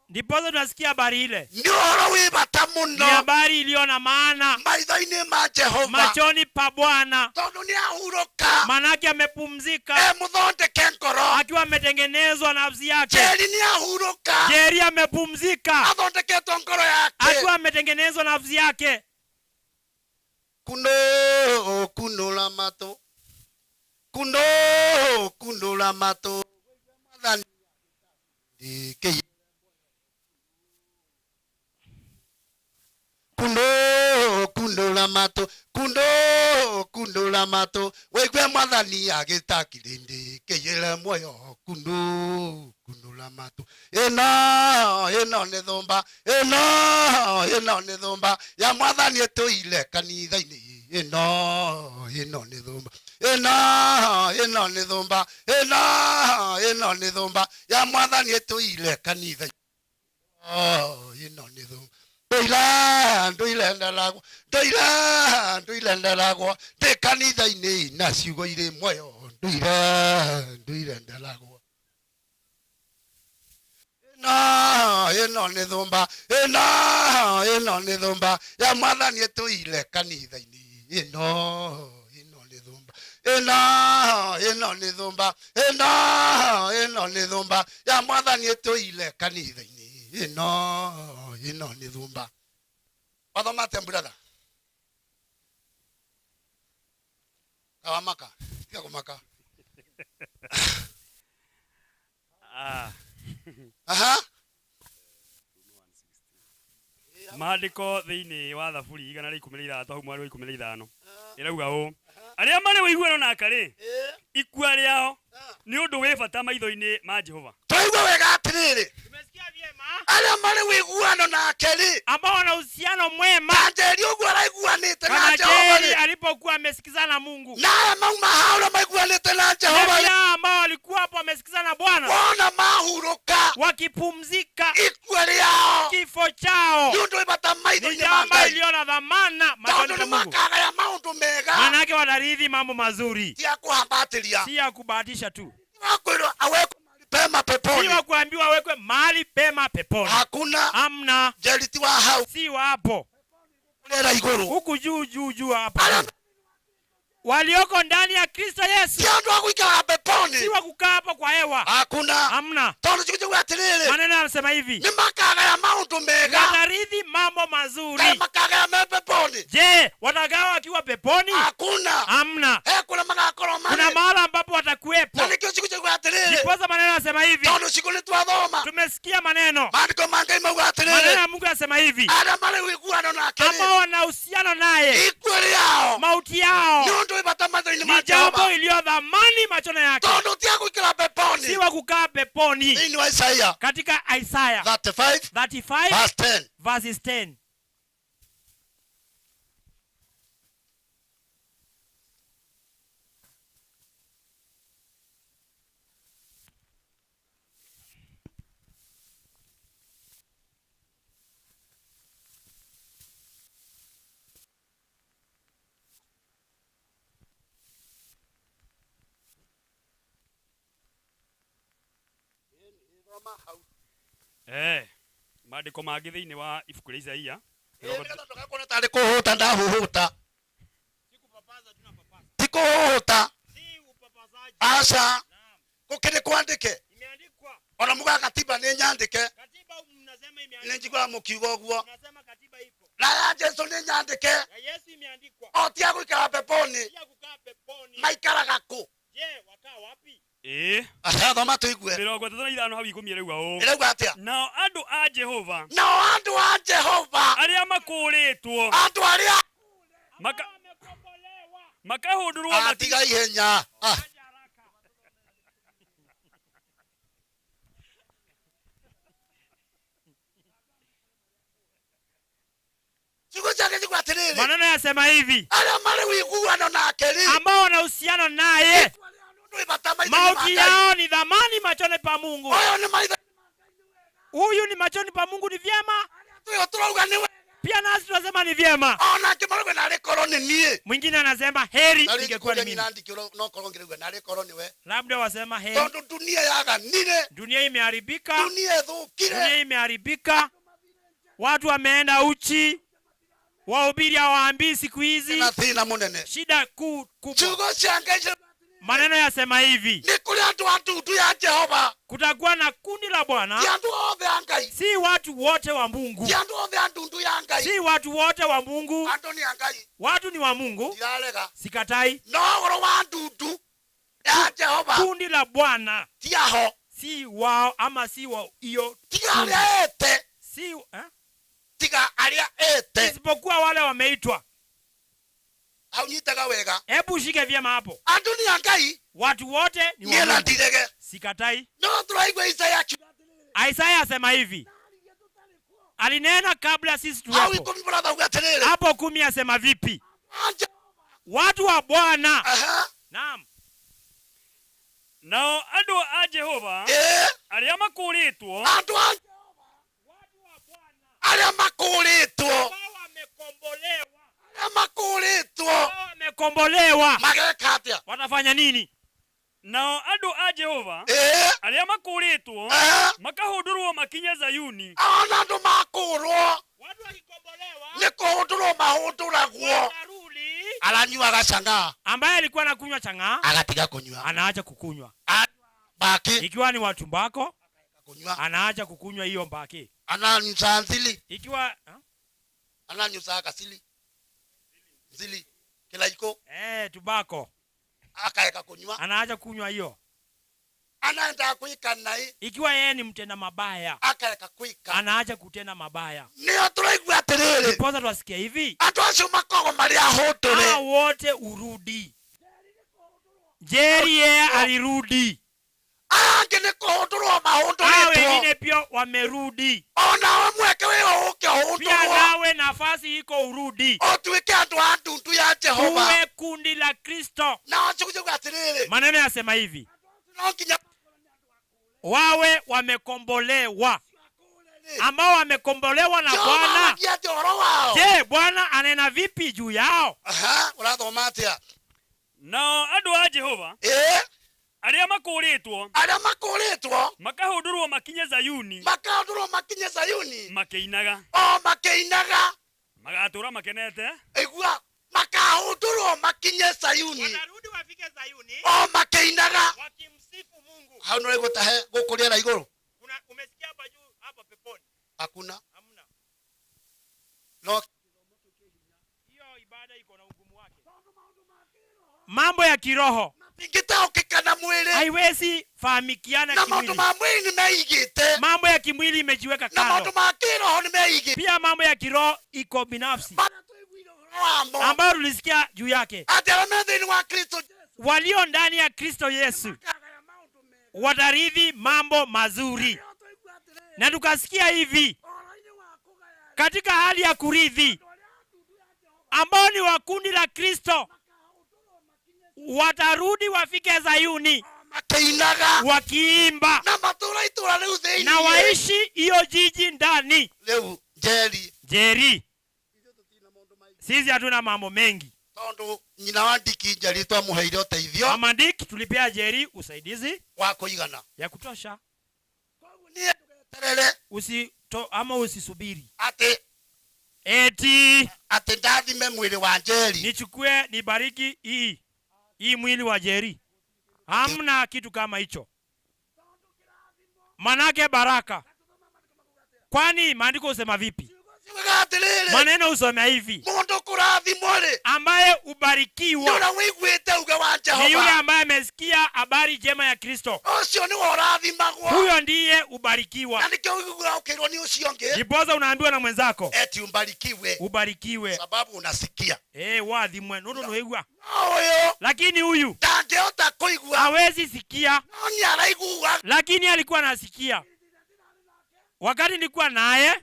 Ndiposa tunasikia habari ile, nĩ ũhoro wĩ bata ni mũno habari iliyo na maana maitho-inĩ ma Jehova machoni pa Bwana, tondũ nĩ ahurũka manake amepumzika e mũthondeke ngoro akiwa ametengenezwa nafsi yake. Jeri nĩ ahurũka Jeri amepumzika athondeketwo ngoro yake akiwa ametengenezwa nafsi yake. kuno kunũra matũ kuno kunũra matũ Mwathani ndĩkĩi kuno kunũra matũ kuno kunũra matũ wĩigue mwathani agĩta kĩrĩndĩ kĩiyũre muoyo kuno kunũra matũ ĩno ĩno nĩ thũmba ĩno ĩno nĩ thũmba ya mwathani ĩtũire kanitha-inĩ ĩno ĩno nĩ thũmba ĩno ĩno nĩ thũmba ĩno ĩno nĩ thũmba ya mwathani ĩtũire kanitha-inĩ ĩno nĩ thũmba ndũire ndũire ndaragwo ndũire ndũire ndaragwo ndĩ kanitha-inĩ na ciugo irĩ muoyo ndũire ndũire ndaragwo ĩno ĩno nĩ thũmba ĩno ĩno nĩ thũmba ya mwathani ĩtũire kanitha-inĩ ĩno ĩno nĩ thũmba ĩno ĩno nĩ thũmba ĩno ĩno nĩ thũmba ya mwathani ĩtũire kanitha-inĩ ĩno ĩno nĩ thũmba wathoma atĩa brother kawamaka tiga kũmaka Ah. aha maandĩko thĩinĩ wa thaburi 116 hau mweri wa 15 ĩrauga ũũ arĩa marĩ ũiguano nake rĩ ikua rĩao nĩ ũndũ wĩ bata maitho-inĩ ma Jehova twaigua wega atĩrĩrĩ arĩa marĩ ũiguano nake rĩ ambao wana uhusiano mwema ta Njeri ũguo araiguanĩte na kama Jehova Jeri rĩ alipokuwa amesikizana na Mungu na aya mauma hau ũrĩa maiguanĩte na na Jehova rĩ pia ambao walikuwa hapo wamesikizana na Bwana wona mahurũka wakipumzika, ikua rĩao kifo chao nĩ ũndũ wĩ bata ni maitho-inĩ ma jambo Ngai iliyo na dhamana machoni tondũ pa nĩ Mungu, makagaya maũndũ mega manake wanarithi mambo mazuri, ti ya kũhambatĩria si ya kubahatisha tu, wakwĩrwo awekwo mahali pema si peponi wa kuambiwa awekwe mahali pema peponi. hakuna Hamna, Njeri ti wa hau si wa hapo rĩera igũrũ huku juu juu juu hapa, walioko ndani ya Kristo Yesu, ti andũ a gũikara peponi si wa kukaa hapo kwa hewa. hakuna Hamna. tondũ ciugo ciauga atĩrĩrĩ Maneno yanasema hivi, nĩ makagaya maũndũ mega watarithi mambo mazuri. kaĩ makagaya me peponi Je, watagawa wakiwa peponi? hakuna Hamna. he kũrĩa magakorwo Kuna marĩ mahala ambapo watakuwepo. na nĩkĩo ciugo ciauga atĩrĩrĩ Ndiposa maneno yanasema hivi, tondũ ciugo nĩ twathoma tumesikia maneno, maandĩko ma Ngai mauga maneno atĩrĩrĩ ya Mungu yanasema hivi, arĩa marĩ ũiguano nake rĩ ambao wana uhusiano naye, ikua rĩao mauti yao nĩ ũndũ wĩ bata maitho-inĩ ma ni jambo Jehova iliyo dhamani machoni yake, tondũ ti a gũikara peponi si wa kukaa peponi. thĩinĩ wa Isaia Katika Isaya 35 35 verse 10 verses 10. Eh, maandĩko mangĩ thĩinĩ wa ibuku rĩa Isaia ndũgakona tarĩ kũhũta ndahũhũta ti kũhũta aca Gũkĩrĩ kwandĩke. Ona muga katiba nĩ nyandĩke. Nĩ njiguaga mũkiuga ũguo. Na ya Jesu nĩ nyandĩke. O ti a gũikara peponi. Maikaraga kũ? Ĩĩ. Aha, thoma tũigue. 35 hau 10 ĩrauga ũũ. Ĩrauga atĩa? Nao andũ a Jehova. Nao andũ a Jehova. Arĩa makũũrĩtwo. Andũ arĩa makahũndũrwo Ah, tiga ihenya. Ah. Ciugo ciake ciuga atĩrĩrĩ. Maneno yasema hivi, Arĩa marĩ ũiguano nake rĩ. ambao wana uhusiano naye, mauti yao ni dhamani machoni pa Mungu. Huyu ni machoni pa Mungu ni vyema, pia nasi tunasema ni vyema. Onake marauga narĩ korwo nĩ niĩ. Mwingine anasema heri Narĩ ingekuwa ni ngĩkũria mimi, nyina ndikĩũra no korwo ngĩrauga narĩ korwo nĩwe. labda wasema heri. Tondũ dunia yaganire. Dunia imeharibika, Dunia ĩthũkire. dunia imeharibika, watu wameenda uchi, wahubiri hawaambii siku hizi. Na thĩna mũnene. Shida kuu kubwa. Ciugo cia Ngai cia- Maneno yasema hivi, nĩ kũrĩ andũ a ndundu ya Jehova. kutakuwa na kundi la Bwana, Ti andũ othe a Ngai. si watu wote wa Mungu, Ti andũ othe a ndundu ya Ngai. si watu wote wa Mungu. Andũ nĩ a Ngai. Watu ni wa Mungu, Ndirarega. sikatai. No ũhoro wa ndundu ya Jehova Kundi la Bwana ti aho. si wao ama si wa hiyo Tiga arĩa ete. si eh? Tiga arĩa ete. Isipokuwa wale wameitwa. Hau nyitaga wega. Hebu shike vyema hapo. Andũ nĩ a Ngai. Watu wote ni wa Niĩ na Mungu. ndirege. Sikatai. No tũraigua Isaya akiuga Isaya asema hivi, alinena kabla sisi hau tuwepo. 10 brother uga atĩrĩrĩ. Hapo 10 asema vipi? Watu wa Bwana. Naam. Nao andũ a Jehova arĩa makũũrĩtwo. Andũ a arĩa makũũrĩtwo. Arĩa makũũrĩtwo. Wamekombolewa. Mageka atĩa? Watafanya nini? Nao andũ a Jehova arĩa makũũrĩtwo makahũndũrwo makinye Zayuni. Ona andũ makũũrwo. Nĩ kũhũndũrwo mahũndũragwo. Aranyuaga chang'aa. Ambaye alikuwa anakunywa chang'aa Agatiga kunywa. anaacha kukunywa. Mbaki. Ikiwa ni watumbako Kunywa. anaacha kukunywa hiyo mbaki. Ananyusa nzili. Ikiwa Ananyusa kasili. Nzili. Kilaiko. Tubako Akaeka kunywa. anaacha kunywa hiyo. Anaenda kuika nai. Ikiwa yeye ni mtenda mabaya Akaeka kuika. anaacha kutenda mabaya. Nĩo tũraigua atĩrĩrĩ. Ndiposa twasikia hivi, Andũ acio makoragwo marĩ ahũndũre. hao wote urudi. Jerry yeye alirudi, Aya angĩ nĩ kũhũndũrwo hao mahũndũrĩtwo. wengine pia wamerudi. Onawe mweke wĩyo ũke Pia ũhũndũrwo. nawe nafasi iko urudi, Ũtuĩke andũ a ndundu ya Jehova. uwe kundi la Kristo. Nao ciugo atĩrĩrĩ. Maneno yasema hivi, No nginya wawe wamekombolewa, ambao wamekombolewa na Jehova Bwana. aragia atĩa ũhoro wao? Je, Bwana anena vipi juu yao? Aha, ũrathoma atĩa? Nao andũ a Jehova arĩa makũũrĩtwo. Arĩa makũũrĩtwo. Makahũndũrwo makinye Zayuni. Makahũndũrwo makinye Zayuni. Makĩinaga. O makĩinaga. Magatũũra makenete. Igua makahũndũrwo makinye Zayuni. Wanarudi wafike Zayuni. O makĩinaga. Wakimsifu Mungu. Hau nĩ ũraigua gũkũ rĩera igũrũ. Kuna umesikia hapa juu hapa peponi. Hakuna. Hamna. No. Hiyo ibada iko na ugumu wake. Mambo ya kiroho Ingĩtaũkĩka na mwĩrĩ. haiwezi fahamikiana Na maũndũ kimwili. ma mwĩrĩ nĩ meigĩte. Mambo ya kimwili imejiweka Na kando. maũndũ ma kĩroho nĩ meigĩte. Pia mambo ya kiroho iko binafsi ambayo tulisikia juu yake. Atĩ arĩa me thĩinĩ wa Kristo Walio ndani ya Kristo Yesu watarithi mambo mazuri, na tukasikia hivi katika hali ya kurithi, ambao ni wa kundi la Kristo watarudi wafike Zayuni makĩinaga wakiimba na matũra itũra rĩu thĩinĩ na waishi hiyo jiji ndani. Rĩu Njeri, Njeri, sisi hatuna mambo mengi. Tondũ nyina wa Ndiki Njeri twamũheire ũteithio Mama Ndiki tulipea Njeri usaidizi wa kũigana ya kutosha. Terere Usito, ama usisubiri atĩ eti atĩ ndathime mwĩrĩ wa Njeri, nichukue nibariki hii mwili wa Njeri. Hamna kitu kama hicho. Manake baraka. Kwani maandiko husema vipi? Ciugaga atĩrĩrĩ, Maneno husema hivi, mũndũ kũrathimwo-rĩ, ambaye nĩ ubarikiwa ũrĩa wĩiguĩte uge wa ni yule Jehova. ambaye amesikia habari njema ya Kristo, Ũcio nĩwe ũrathimagwo. huyo ndiye Na ubarikiwa. nĩkĩo ũiguaga ũkĩrwo nĩ ũcio ũngĩ, Ndiposa unaambiwa na mwenzako eti umbarikiwe ubarikiwe, sababu unasikia. wathimwe nundu nĩwaigua. No ũyũ Lakini huyu ndangĩhota kũigua, hawezi sikia, no nĩ araiguaga. lakini alikuwa anasikia. Wakati nilikuwa naye,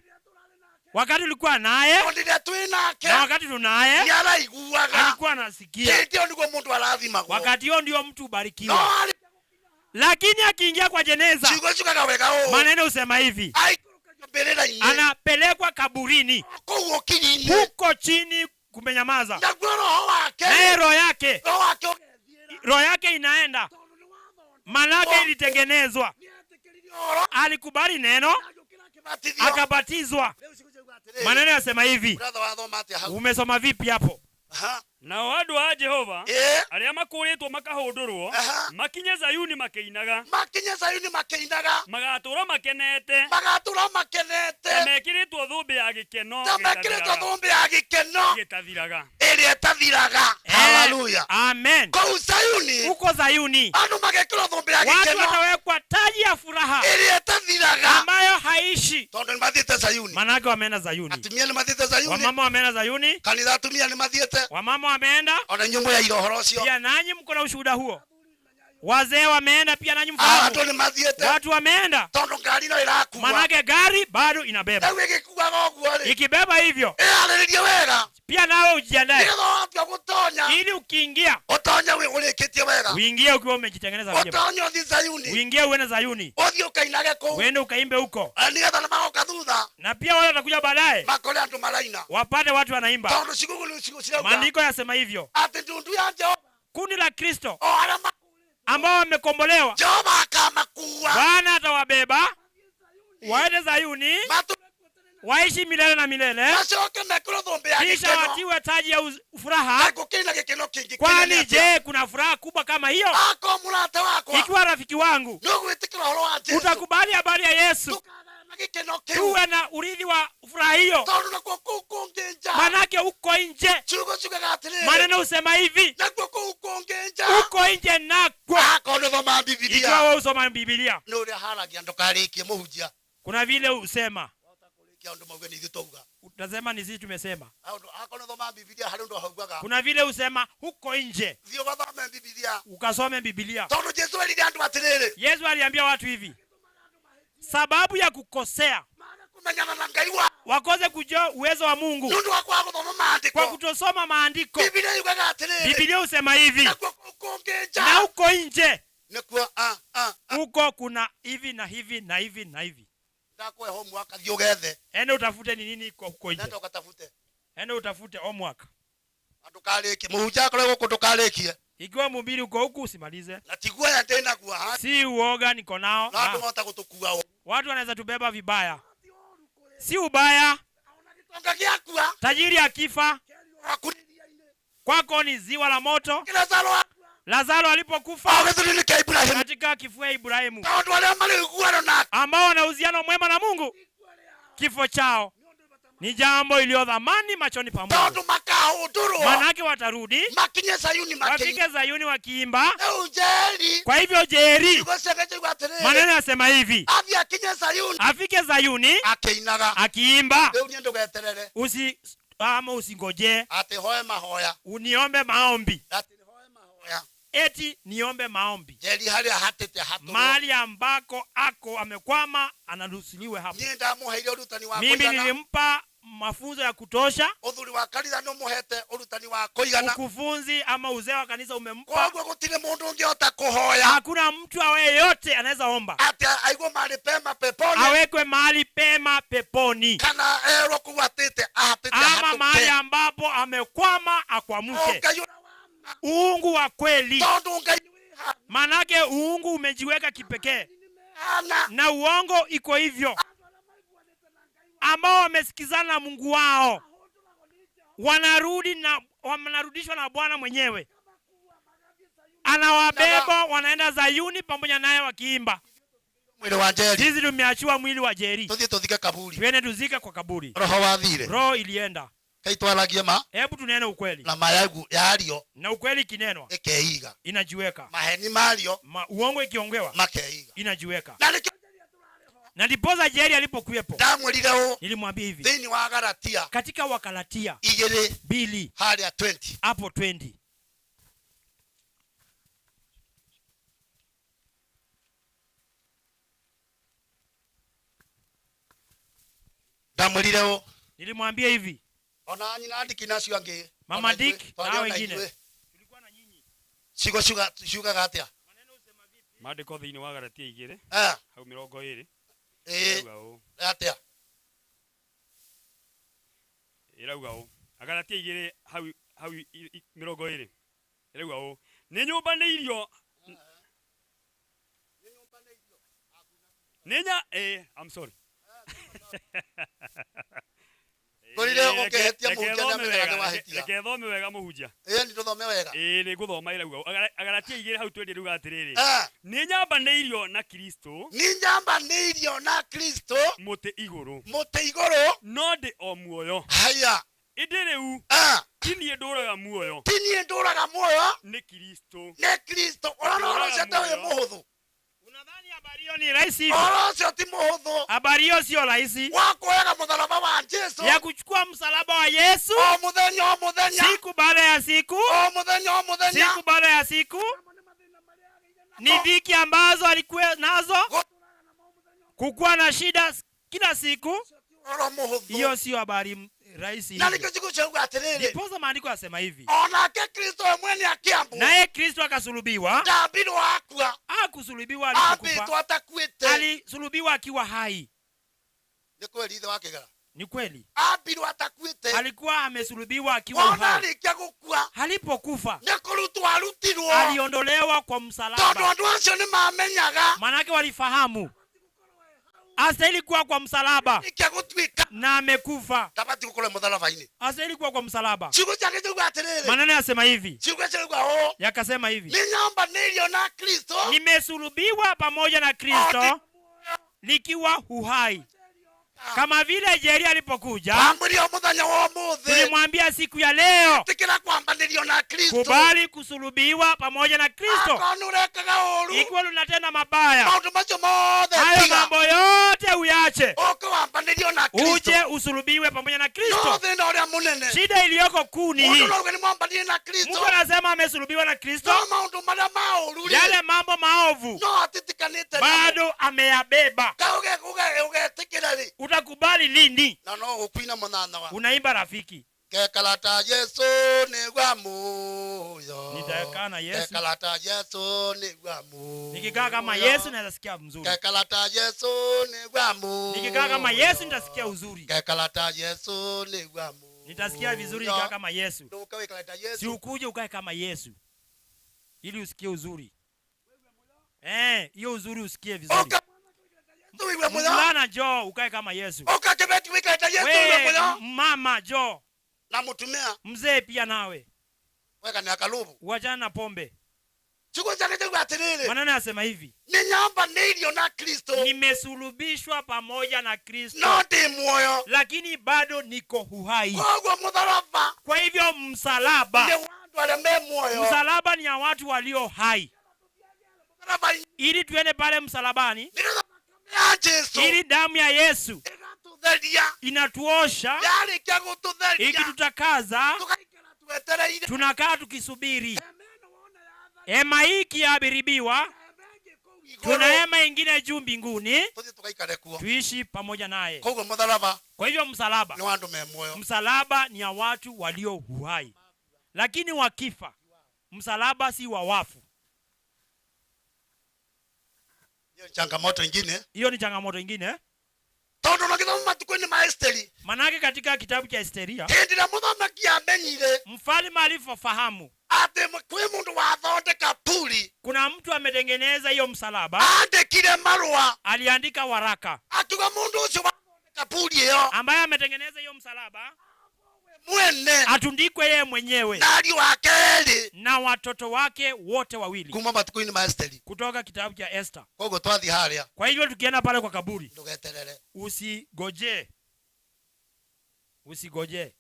wakati ulikuwa naye Tondũ rĩrĩa twĩ nake na wakati tunaye, nĩ araiguaga. alikuwa anasikia. Hĩndĩ ĩyo nĩguo mũndũ arathimagwo. Wakati huo ndio mtu No ubarikiwa, arĩ lakini akiingia kwa jeneza, ciugo ciugaga wega ũũ, maneno husema hivi, aikũrũkagio mbĩrĩra-inĩ anapelekwa kaburini, kũu ũkiri-inĩ, huko chini kumenyamaza, naguo roho wake, naye roho yake, roho wake roho yake inaenda, manake ilitengenezwa. Alikubali neno ũgĩbatithio. akabatizwa. Maneno yasema hivi, Brother wathoma atĩa hau? umesoma vipi hapo? Aha. Nao andũ a Jehova Ĩĩ. arĩa makũrĩtwo makahũndũrwo Aha. makinye Zayuni makĩinaga, Makinye Zayuni makĩinaga, magatũũra makenete magatũra makenete, ta mekĩrĩtwo thũmbĩ ya gĩkeno ta mekĩrĩtwo gĩtathiraga. thũmbĩ ya gĩkeno gĩtathiraga. ĩrĩa ĩtathiraga. Haleluya. Amen. Kũu Zayuni Huko Zayuni andũ magekĩrwo thũmbĩ ya watu gĩkeno watawekwa taji ya furaha ĩrĩa ĩtathiraga, ambayo haishi, tondũ nĩ mathiĩte Zayuni. manake wameenda Zayuni, Atumia nĩ mathiĩte Zayuni, wamama wameenda Zayuni, kanitha atumia nĩ mathiĩte, wamama wameenda ona inyuĩ mũyaire ũhoro ũcio. pia, nanyi mko na ushuhuda huo. Wazee wameenda pia, nanyi Ah, mfahamu andũ nĩ mathiĩte watu wameenda, tondũ ngari no ĩrakua. manake gari bado inabeba. Rĩu ĩgĩkuaga ũguo rĩ, Ikibeba hivyo ĩharĩrĩrie wega pia nawe ujiandae, nĩgetha watua gũtonya ili ukiingia ũtonye wĩ ũrĩkĩtie wega, uingie ukiwa umejitengeneza vyema, ũtonye ũthiĩ Zayuni, uingie uende Zayuni, ũthiĩ ũkainage kũu, uende ukaimbe huko, Na nĩgetha na magoka thutha na pia wale watakuja baadaye makore andũ maraina, wapate watu wanaimba. tondũ ciugo nĩ ciugo cirauga Maandiko yasema hivyo, atĩ ndundu ya Jehova kundi la Kristo o arĩa ambao wamekombolewa, Jehova akamakua Bwana atawabeba waende Zayuni, waishi milele na milele, macoke mekĩrwo thũmbĩ ya kisha gĩkeno. watiwe taji ya furaha. Na gũkĩrĩ na gĩkeno kĩingĩ Kwani kĩnene atĩa? je, kuna furaha kubwa kama hiyo? Akorwo mũrata wakwa Ikiwa rafiki wangu nĩ ũgwĩtĩkĩra ũhoro wa Jesũ, utakubali habari ya Yesu, na gĩkeno kĩu, tuwe na urithi wa furaha hiyo, tondũ nakuo kũu kũngĩ nja, manake uko nje. ciugo ciugaga atĩrĩrĩ, Maneno husema hivi, nakuo kũu kũngĩ nja, uko nje nakwo. akorwo nĩ ũthomaga Bibilia, Ikiwa wewe usoma Biblia, nĩ ũrĩa haragia ndũkarĩkie mũhunjia, kuna vile usema, kũrĩkia ũndũ mauge nĩ ithuĩ twauga. utasema ni sisi tumesema. Akorwo nĩ ũthomaga Bibilia harĩ ũndũ haugaga, Kuna vile usema huko nje, thiĩ ũgathome Bibilia, ukasome Biblia. tondũ Jesũ erire andũ atĩrĩrĩ, Yesu aliambia watu hivi, sababu ya kukosea kũmenyana na Ngai wa wakose kujua uwezo wa Mungu nĩ ũndũ wa kwaga gũthoma maandĩko. kwa kutosoma maandiko. Bibilia yugaga atĩrĩrĩ, Biblia husema hivi, nakuo kũu kũngĩ nja na huko nje nĩkuo huko kuna hivi na hivi na hivi na hivi. ndakũhe homework thiĩ ũgethe, Ende utafute ni nini iko huko nje, nenda ũgatafute, ende utafute homework. na ndũkarĩkie. Mũhunjia akorwo gũkũ ndũkarĩkie, Ikiwa mhubiri uko huku usimalize, na ti guoya ndĩnaguo ha, si uoga niko nao. na andũ mahota gũtũkua ũũ. Watu wanaweza tubeba vibaya, si ubaya. Gĩtonga gĩakua Tajiri akifa kwako ni ziwa la moto. Lazaro Lazaro alipokufa o gĩthũri-inĩ kĩa Iburahĩmu, katika kifua ya Ibrahimu, tondũ arĩa marĩ ũiguano nake ambao wana uhusiano mwema na Mungu, kifo chao ni jambo iliyo dhamani machoni pa Mungu, tondũ makahũndũrwo manake watarudi makinye Zayuni makĩina. wafike Zayuni wakiimba. Rĩu Njeri, Kwa hivyo Jeri, ciugo ciake ciauga atĩrĩrĩ, maneno yasema hivi, athiĩ akinye Zayuni afike Zayuni akĩinaga. akiimba, Rĩu niĩ ndũgeterere usi ama usingojee atĩ hoe mahoya, uniombe maombi, atĩ hoe mahoya. eti niombe maombi. Njeri harĩa hatĩte hatũrwo. Mahali ambako ako amekwama anaruhusiwe hapo. Niĩ ndamũheire ũrutani wa Mimi kũigana, nilimpa mafunzo ya kutosha, ũthuri wa kanitha nĩ ũmũhete ũrutani wa kũigana, ukufunzi ama uzee wa kanisa umempa. koguo gũtirĩ mũndũ ũngĩhota kũhoya Hakuna mtu awaye yote anaweza omba atĩ aigwo mahali pema peponi, awekwe mahali pema peponi, kana erwo kũu atĩte ahatĩte ama mahali hatũke. ambapo amekwama O akwamuke. Ngai ũrĩa Uungu wa kweli, tondũ Ngai manake uungu umejiweka kipekee hana na uongo iko hivyo, ambao wamesikizana na Mungu wao wanarudi na wanarudishwa na Bwana mwenyewe, anawabeba wanaenda Zayuni pamoja naye wakiimba. Mwĩrĩ wa Njeri. Sisi tumeachiwa mwili wa Jeri, Tuthiĩ tũthike kaburi. Twende tuzike kwa kaburi. Roho wathire. Roho ilienda. Kaitwaragie ma Hebu tunene ukweli, na ma yario na ukweli ikinenwa ĩkeiga. inajiweka, Maheni mario uongo ikiongewa makeiga. inajiweka. Na nĩkĩo Na ndiposa Jeri alipokuwepo, ndamwĩrire ũũ nilimwambia hivi thĩinĩ wa Galatia katika Wakalatia igĩrĩ 2 harĩa 20 hapo 20 Ndamwĩrire ũũ nilimwambia hivi, ona nyina Diki na acio angĩ, Mama ona ithuĩ, Dick na twarĩ hao ona wengine. ithuĩ. Ciugo ciugaga atĩa? Maandĩko thĩinĩ wa Galatia 2 Eh. hau 20 Ĩĩ. ĩrauga ũũ. Atĩa? Ĩrauga ũũ, Galatia 2 hau 20 ĩrauga ũũ, nĩ nyũmbanĩirio nĩ nya I'm sorry. Ngorire Ĩĩ, ũkĩhĩtia reke mũhunjia thome nĩamenyaga wega, nĩwahĩtia. reke thome wega mũhunjia. Ĩĩ, nĩ tũthome wega. Ĩĩ, nĩ ngũthoma ĩrauga ũũ. Agalatia 2 hau 20 ĩrauga atĩrĩrĩ, Eh. nĩ nyambanĩirio na Kristo, Nĩ nyambanĩirio na Kristo mũtĩ igũrũ, mũtĩ igũrũ, no ndĩ o muoyo. Haya. Ĩndĩ rĩu ti niĩ ndũraga muoyo, ti niĩ ndũraga muoyo, nĩ Kristo, nĩ Kristo. Ũrona ũhoro ũcio ta wĩ mũhũthũ? Hiyo ni rahisi hivi? Ũhoro ũcio ti mũhũthũ. Habari hiyo sio rahisi, wa kuoyaga mũtharaba wa Jesu, ya kuchukua msalaba wa Yesu o mũthenya o mũthenya, siku baada ya siku, o mũthenya o mũthenya, siku baada ya siku. Ni dhiki ambazo alikuwa nazo, kukuwa na shida kila siku. Ũhoro mũhũthũ. Hiyo sio habari rahisi Na hivyo. nĩkĩo ciugo ciauga atĩrĩrĩ, Ndiposa maandiko yasema hivi, onake Kristo we mwene akĩambwo, naye Kristo akasulubiwa. Ndambirwo akua, Hakusulubiwa alipokufa, ambĩtwo atakuĩte. alisulubiwa akiwa hai. Nĩ kweli ithe wa kĩgera? Ni kweli, Ambirwo atakuĩte, alikuwa amesulubiwa akiwa ona uhai. arĩkia gũkua, Alipokufa nĩ kũrutwo arutirwo, aliondolewa kwa tondũ msalaba, andũ acio nĩ mamenyaga manake walifahamu astahili kuwa kwa msalaba arĩkia gũtuĩka na amekufa, ndabatiĩ gũkorwo mũtharaba-inĩ. astahili kuwa kwa msalaba. Ciugo ciake ciauga atĩrĩrĩ, Maneno yasema hivi, ciugo ciauga ũũ, yakasema hivi, nĩ nyambanĩirio na Kristo, nimesulubiwa pamoja na Kristo nikiwa uhai, kama vile Jeri alipokuja. Twamwĩrire mũthenya wa ũmũthĩ, Tulimwambia siku ya leo, ĩtĩkĩra kwambanĩrio na Kristo, kubali kusulubiwa pamoja na Kristo. Akorwo nĩ ũrekaga ũũru, Ikiwa lunatenda mabaya, maũndũ macio mothe hayo tiga. mambo yote uyache, Ũke wambanĩrio na Kristo, uje usulubiwe pamoja na no Kristo. thĩna ũrĩa mũnene, Shida iliyoko kuu ni mũndũ hii, no auge nĩ mwambanĩrie na Kristo, mtu anasema amesulubiwa na Kristo, no maũndũ marĩa ma ũũru rĩ, yale mambo maovu no atitikanĩte namo. bado ameyabeba. Ka ũgetĩkĩra rĩ? Utakubali lini? Na no gũkuina mũnanawa. Unaimba rafiki, Ngekala ta Yesu nĩgua muoyo. Nitakaa na Yesu. Ngekala ta Yesu nĩgua muoyo. Nikikaa kama Yesu naweza sikia mzuri. Ngekala ta Yesu nĩgua muoyo. Nikikaa kama Yesu nitasikia uzuri. Ngekala ta Yesu nĩgua muoyo. Nitasikia vizuri nikikaa kama Yesu. Ndũke wĩkale ta Yesu. Si ukuje ukae kama Yesu ili usikie uzuri. Hiyo uzuri usikie vizuri. Uigue muoyo. Mvulana njoo ukae kama Yesu. Ũka kĩbeti wĩkale ta Yesu uigue We muoyo. mama njoo. Na mũtumia. Mzee pia nawe. Weka ni akalubu. Uachana na pombe. Ciugo ciake ciauga atĩrĩrĩ, Maneno yasema hivi, nĩ nyambanĩirio na Kristo, nimesulubishwa pamoja na Kristo, no ndĩ muoyo, lakini bado niko uhai. Koguo mũtharaba, Kwa hivyo msalaba, nĩ wa andũ arĩa me muoyo. msalaba ni ya watu walio hai, ili tuende pale msalabani, ya Jesu, ili damu ya Yesu ĩgatũtheria, inatuosha, yarĩkia gũtũtheria, ikitutakaza, twetereire. tunakaa tukisubiri. Hema hii ikiharibiwa, tuna hema ingine juu mbinguni, Tũthiĩ tũgaikare kuo. tuishi pamoja naye. Koguo mũtharaba Kwa hivyo msalaba, nĩ wa andũ me muoyo. msalaba ni ya watu walio uhai, lakini wakifa, msalaba si wa wafu. Hiyo ni changamoto ingine, Hiyo ni changamoto ingine, tondũ ũgĩthoma matukũ-inĩ ma Esteri, manake katika kitabu cha Esteria hĩndĩ ĩrĩa mũthamaki amenyire mfalme alivyofahamu atĩ kwĩ mũndũ wathondeka puri, kuna mtu ametengeneza hiyo msalaba, andĩkire marũa, aliandika waraka akiuga mũndũ ũcio wathondeka puri ĩyo ambaye ametengeneza hiyo msalaba Mwene. Atundikwe yeye mwenyewe na ariũ ake erĩ na watoto wake wote wawili. Kuma matukũ-inĩ ma Esteri. Kutoka kitabu cha Esther. Koguo twathiĩ harĩa Kwa hivyo tukienda pale kwa kaburi, ndũgeterere. Usigojee, usigojee.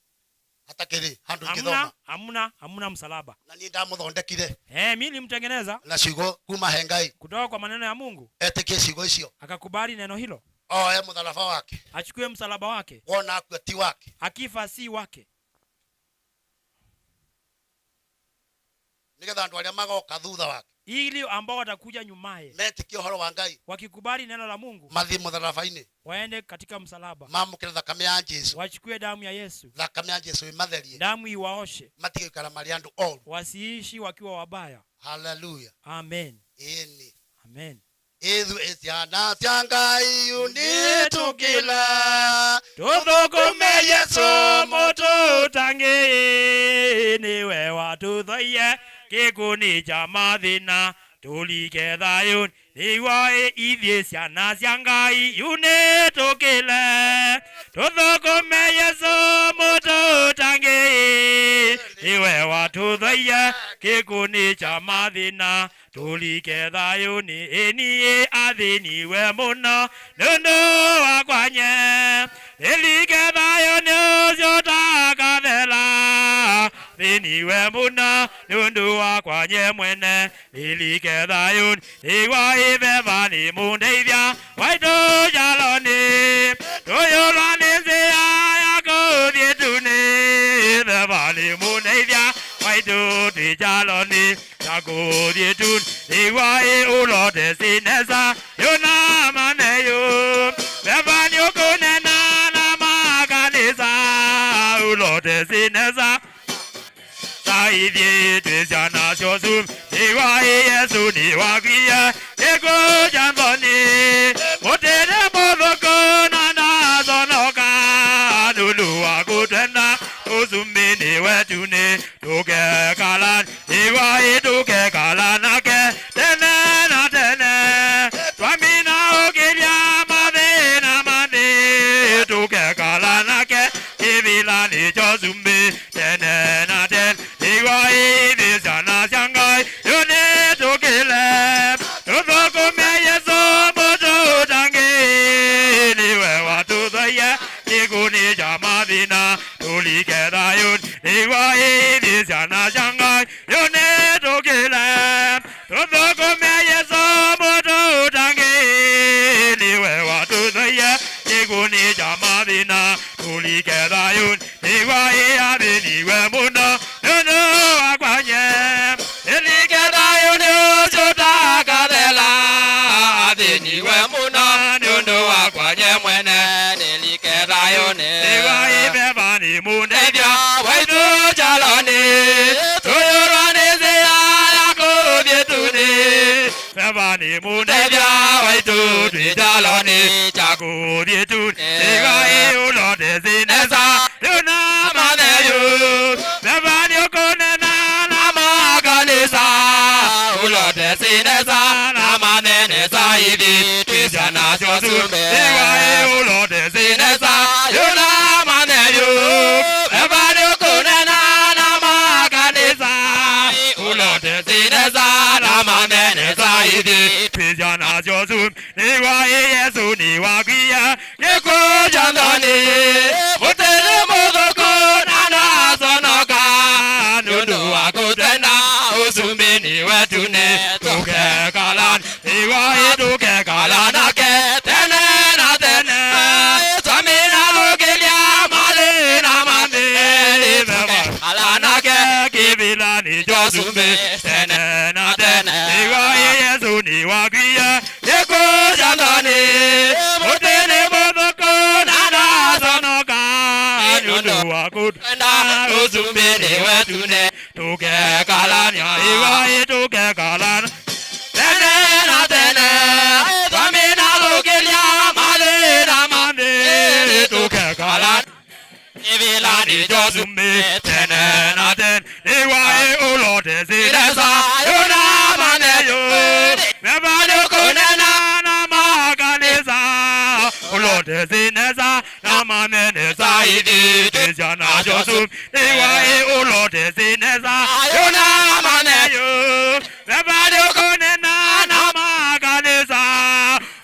Hatakĩrĩ handũ Hamna, ingĩthoma. hamna, hamna msalaba. Na niĩ ndamũthondekire Mimi nilimtengeneza na ciugo kuma he Ngai. Kutoka kwa maneno ya Mungu. Etĩkie ciugo icio. Akakubali neno hilo, oe mũtharaba wake, achukue msalaba wake, wona akua ti wake, akifa si wake, nĩgetha andũ arĩa magoka thutha wake ili ambao watakuja nyumaye metĩkie ũhoro wa Ngai, wakikubali neno la Mungu mathiĩ mũtharaba-inĩ, waende katika msalaba, mamũkĩre thakame ya Jesu, wachukue damu ya Yesu, thakame ya Jesu ĩmatherie, damu iwaoshe, matige gũikara marĩ andũ oru. Wasiishi wakiwa wabaya. Haleluya. Amen. Ĩni. Amen. Ithuĩ ciana cia Ngai unĩtũkĩra Tuthukume Yesu mũtũtangĩĩ, nĩwe watũthoie gĩkũnĩ cha mathĩna tũlike thayũ nĩguo ithuĩ ciana cia Ngai yunĩtũkĩle tũthũkũme Yesu mũtũtangĩĩ, nĩwe watũthoie gĩkũnĩ cha mathĩna tũlike thayũ nĩ ĩniĩ athĩniwe mũno nĩ ũndũ wakwa nye nĩlike thayũ nĩ ũcio ũtakathela thĩniwe mũno nĩ ũndũ wakwa nye mwene nĩlike thayũ nĩgwa ĩbeba nĩ mũndeithia waitũ njaloni tũyũrwa nĩ nzĩa ya kũthiĩ tune beba nĩ mũndeithia waitũ twĩ njaloni ya kũthiĩ tune nĩgwa ĩ ũlote sinesa yũna maneyo beba nĩ ũkũnena na makanisa ũlote sinesa saithie twĩ ciana ciocu nĩgwa ĩ Yesu nĩwakuire gĩkũnja thoni mũtĩrĩ mũthũkũ na ndaconoka nũndũ wa gũtwenda ũcumĩ-inĩ wetu nĩ tũgekala nĩgwa ĩ tũgekala nake tene na tene twamina ũkĩria mathĩna mathĩ tũgekala nake kĩbila nĩkyo cumbĩ tene na tene nĩgwa ithuĩ ciana cia Ngai yũnĩtũkĩle tũthũkũme Yesu mũtũtangĩĩ nĩwe watũthoie gĩkũnĩ cha mathĩna tũlike thayũ nĩgwa ithuĩ ciana cia Ngai yũnĩtũkĩle tũthũkũme Yesu mũtũtangĩĩ nĩwe watũthoie gĩkũnĩ cha mathĩna tũlike thayũ nĩgwa ĩ athĩniwe mũno nĩ ũndũ wakwa nye nĩlike thayũ nĩ ũcio ũtakathela athĩniwe mũno nĩ ũndũ wakwa nye mwene nĩlike thayũ nĩgwa ĩbeba nĩ mũndeithia waitũ njaloni tũyũrwa nĩ nzĩa ya kũthiĩ tune beba nĩ mũndeithia waitũ twĩ njaloni cha kũthiĩ tune nĩgwa ĩ ũlote sinesa rĩu na matheru beba nĩ ũkũnena na makanisa ũlote sinesa na manene saithi twĩ ciana ciocu nĩgwa ĩ ũlote sinesa rĩu na matheru beba nĩ ũkũnena na makanisa ũlote sinesa na manene saithi twĩ ciana ciocu nĩgwa ĩ Yesu nĩwakuire gĩkũnja thoni mũtĩrĩ mũthũkũ na ndaconoka nĩ ũndũ wa gũtwenda ũcumbĩ-inĩ wetu nĩ tũgekala nĩgwa ĩ tũgekala nake tene na tene twamina gũkĩria mathĩna mathĩ tũgekala nake kĩbila nĩkyo cumbĩ tene na tene nĩgwa ĩ Yesu nĩwakuire gĩkũnja thoni mũtĩrĩ mũthũkũ na ndaconoka nĩ ũndũ wa gũtwenda ũcumbĩ-inĩ wetu nĩ tũgekalania nĩgwa ĩ tũgekala tene na tene twamina gũkĩria mathĩna mathĩ tũgekala kĩbila nĩkyo cumbĩ tene na tene nĩgwa ĩ ũlote sinesa yũna maneyo beba nĩ ũkũnena na makanisa ũlote sinesa na manene zaidi tejana josu iwa ulote zineza yona maneyo bebado kunena na makanisa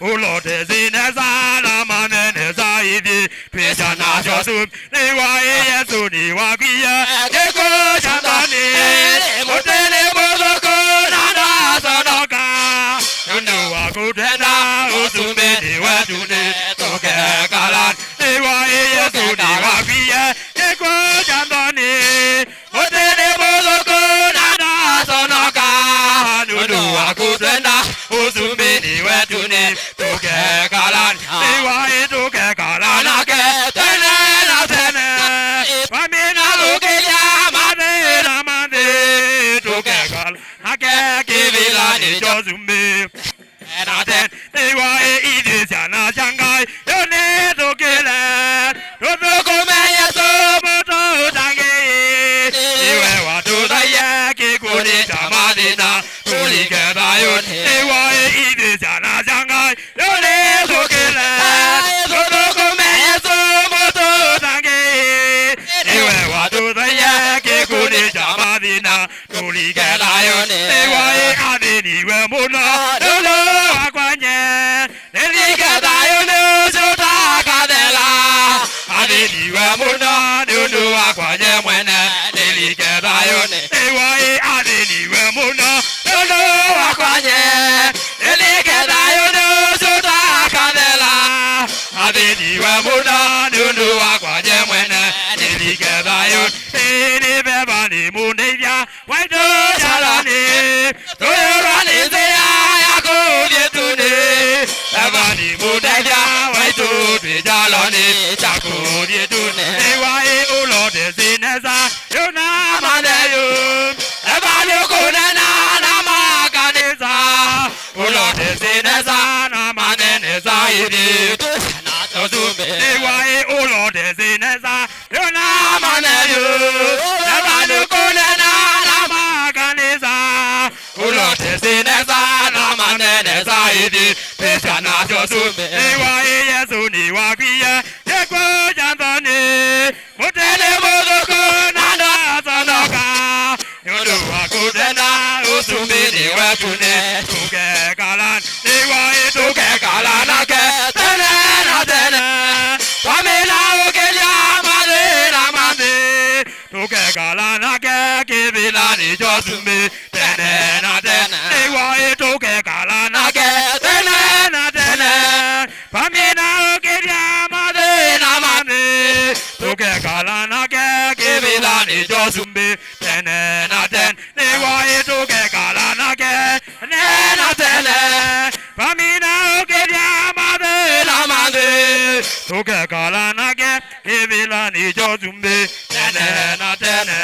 ulote zineza na manene zaidi tejana josu iwa Yesu ni wakia keko chandani mutele mozoko na sonoka nundu wakutenda usumbeni wetune tukekala iwa Yesu ni wakia keko chandani mutele mozoko na sonoka nundu wakutenda usumbeni wetune tukekala iwa tukekala nake tene na tene pamina lukilia mane na mane tukekala nake kivila ni josumbe na ten iwa idi jana shangai yone tukile tutukume Yesu mutu tangi iwe watu daya kikundi cha madina tulike dayun iwa idi jana shangai yone tukile tutukume Yesu mutu tangi iwe watu daya kikundi cha madina tulike dayun iwa adiniwe muno nulu wakwanye nilike dayun utakadela adiniwe muno nulu wakwanye mwene nilike dayun iwa adiniwe muno nulu wakwanye nilike dayun utakadela adiniwe muno nulu wakwanye mwene nilike dayun ni beba ni mundeya waito chalani toyorani zeya yakudyetune beba ni mundeya waito twijalani chakudyetune iwai ulode zineza yona maneyo beba nukunena na makanisa ulode zineza na manene zaidi iwai ulode zineza yona maneyo beba nukunena na makanisa ulote zineza na manene zaidi pesa na josume iwai Yesu ni wakia yekwo jandani mutele mozoko na nasonoka yundu wakutenda usumbini wetune tukekala iwai tukekala nake tene na tene twamina ukelya mane na mane tukekala nake kivila ni josume tene na tene iwai tukekala nake tene na tene pamina ukelya mane na mane tukekala nake kivila ni josume tene na tene iwai tukekala nake tene na tene pamina ukelya mane na mane tukekala nake kivila ni josume tene na tene.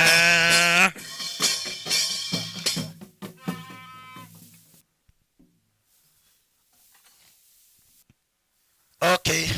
Okay.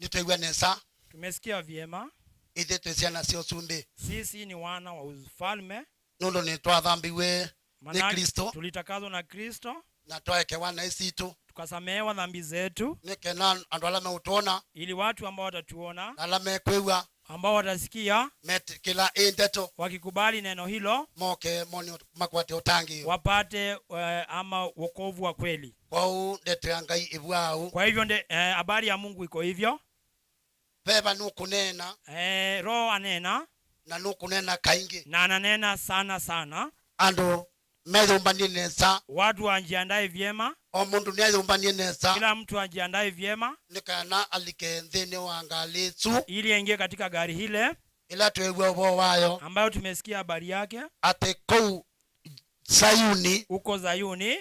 Nitwaigua nesa. Tumesikia vyema. Ithe twĩ ciana cia ũcumbĩ. Sisi ni wana wa ufalme. Nũndũ nĩ twathambiwe nĩ Maana Kristo tulitakazwa na Kristo na twaekewa naĩ citũ tukasamehewa dhambi zetu, nĩ kena andũ arĩa megũtuona ili watu ambao watatuona na arĩa mekwĩgua ambao watasikia metĩkĩra ĩ ndeto wakikubali neno hilo moke mone makwate ũtangĩo wapate ama wokovu wa kweli. Kwau ndeto ya Ngai ĩbuau. Kwa hivyo habari ya Mungu iko hivyo. Beba nũkũnena. Roho anena na nũkũnena kaingĩ na ananena sana sana. Andũ meyũmbanie nesa. Watu wajiandae vyema. O mundu nĩeyũmbanie nesa. Kila mtu ajiandae vyema nĩ kana alike nthĩnĩ wa ngali icu ili aingie katika gari hile ila twĩgua ũhoro wayo ambayo tumesikia habari yake atĩ kũu Sayuni, uko Zayuni.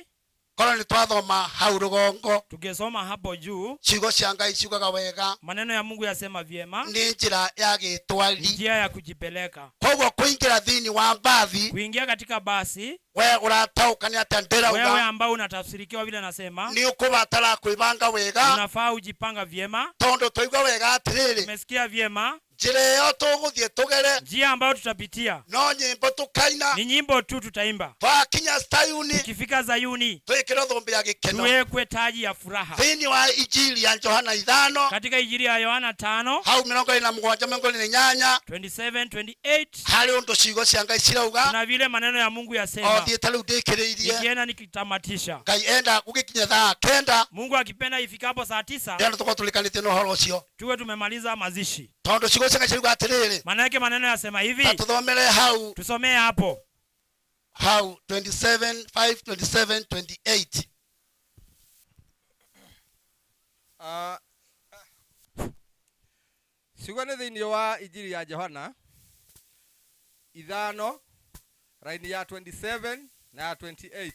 Korwo nĩ twathoma hau rũgongo, tukisoma hapo juu, ciugo cia Ngai ciugaga wega, maneno ya Mungu yasema vyema, nĩ njĩra ya gĩtwari, njia ya kujipeleka. Koguo kuingira thĩinĩ wa mbathi, kuingia katika basi, we ũrataũka nĩ atĩa ndĩrauga, wewe ambao unatafsirikiwa vile nasema, nĩ ũkũbatara kwĩbanga wega, unafaa ujipanga vyema, tondũ twaigua wega atĩrĩrĩ, tumesikia vyema, Njĩra ĩyo tũgũthiĩ tũgere, Njia ambayo tutapitia no nyĩmbo tũkaina, ni nyimbo tu tutaimba. Twakinya Sayuni, Tukifika Zayuni twĩkĩrwo thũmbĩ ya gĩkeno. Tuwekwe taji ya furaha. Thĩinĩ wa injili ya Johana 5, Katika Injili ya Yohana 5, hau 27, 28, 27 28, harĩ ũndũ ciugo cia Ngai cirauga. Kuna vile maneno ya Mungu O yasema. thiĩte rĩu ndĩkĩrĩirie. Nikienda nikitamatisha, Ngai enda gũgĩkinya thaa 9, Mungu akipenda ifikapo saa 9, ndĩrenda tũkorwo tũrĩkanĩtie na ũhoro ũcio, tuwe tumemaliza mazishi. Tondũ ciugo cia Ngai cirauga atĩrĩrĩ. Maana yake maneno yasema hivi, Ta tũthomere hau. Tusomee hapo. Hau 27 5 27 28. Ah, ciugo nĩ thĩinĩ wa injiri ya Johana 5, raini ya 27 na ya 28.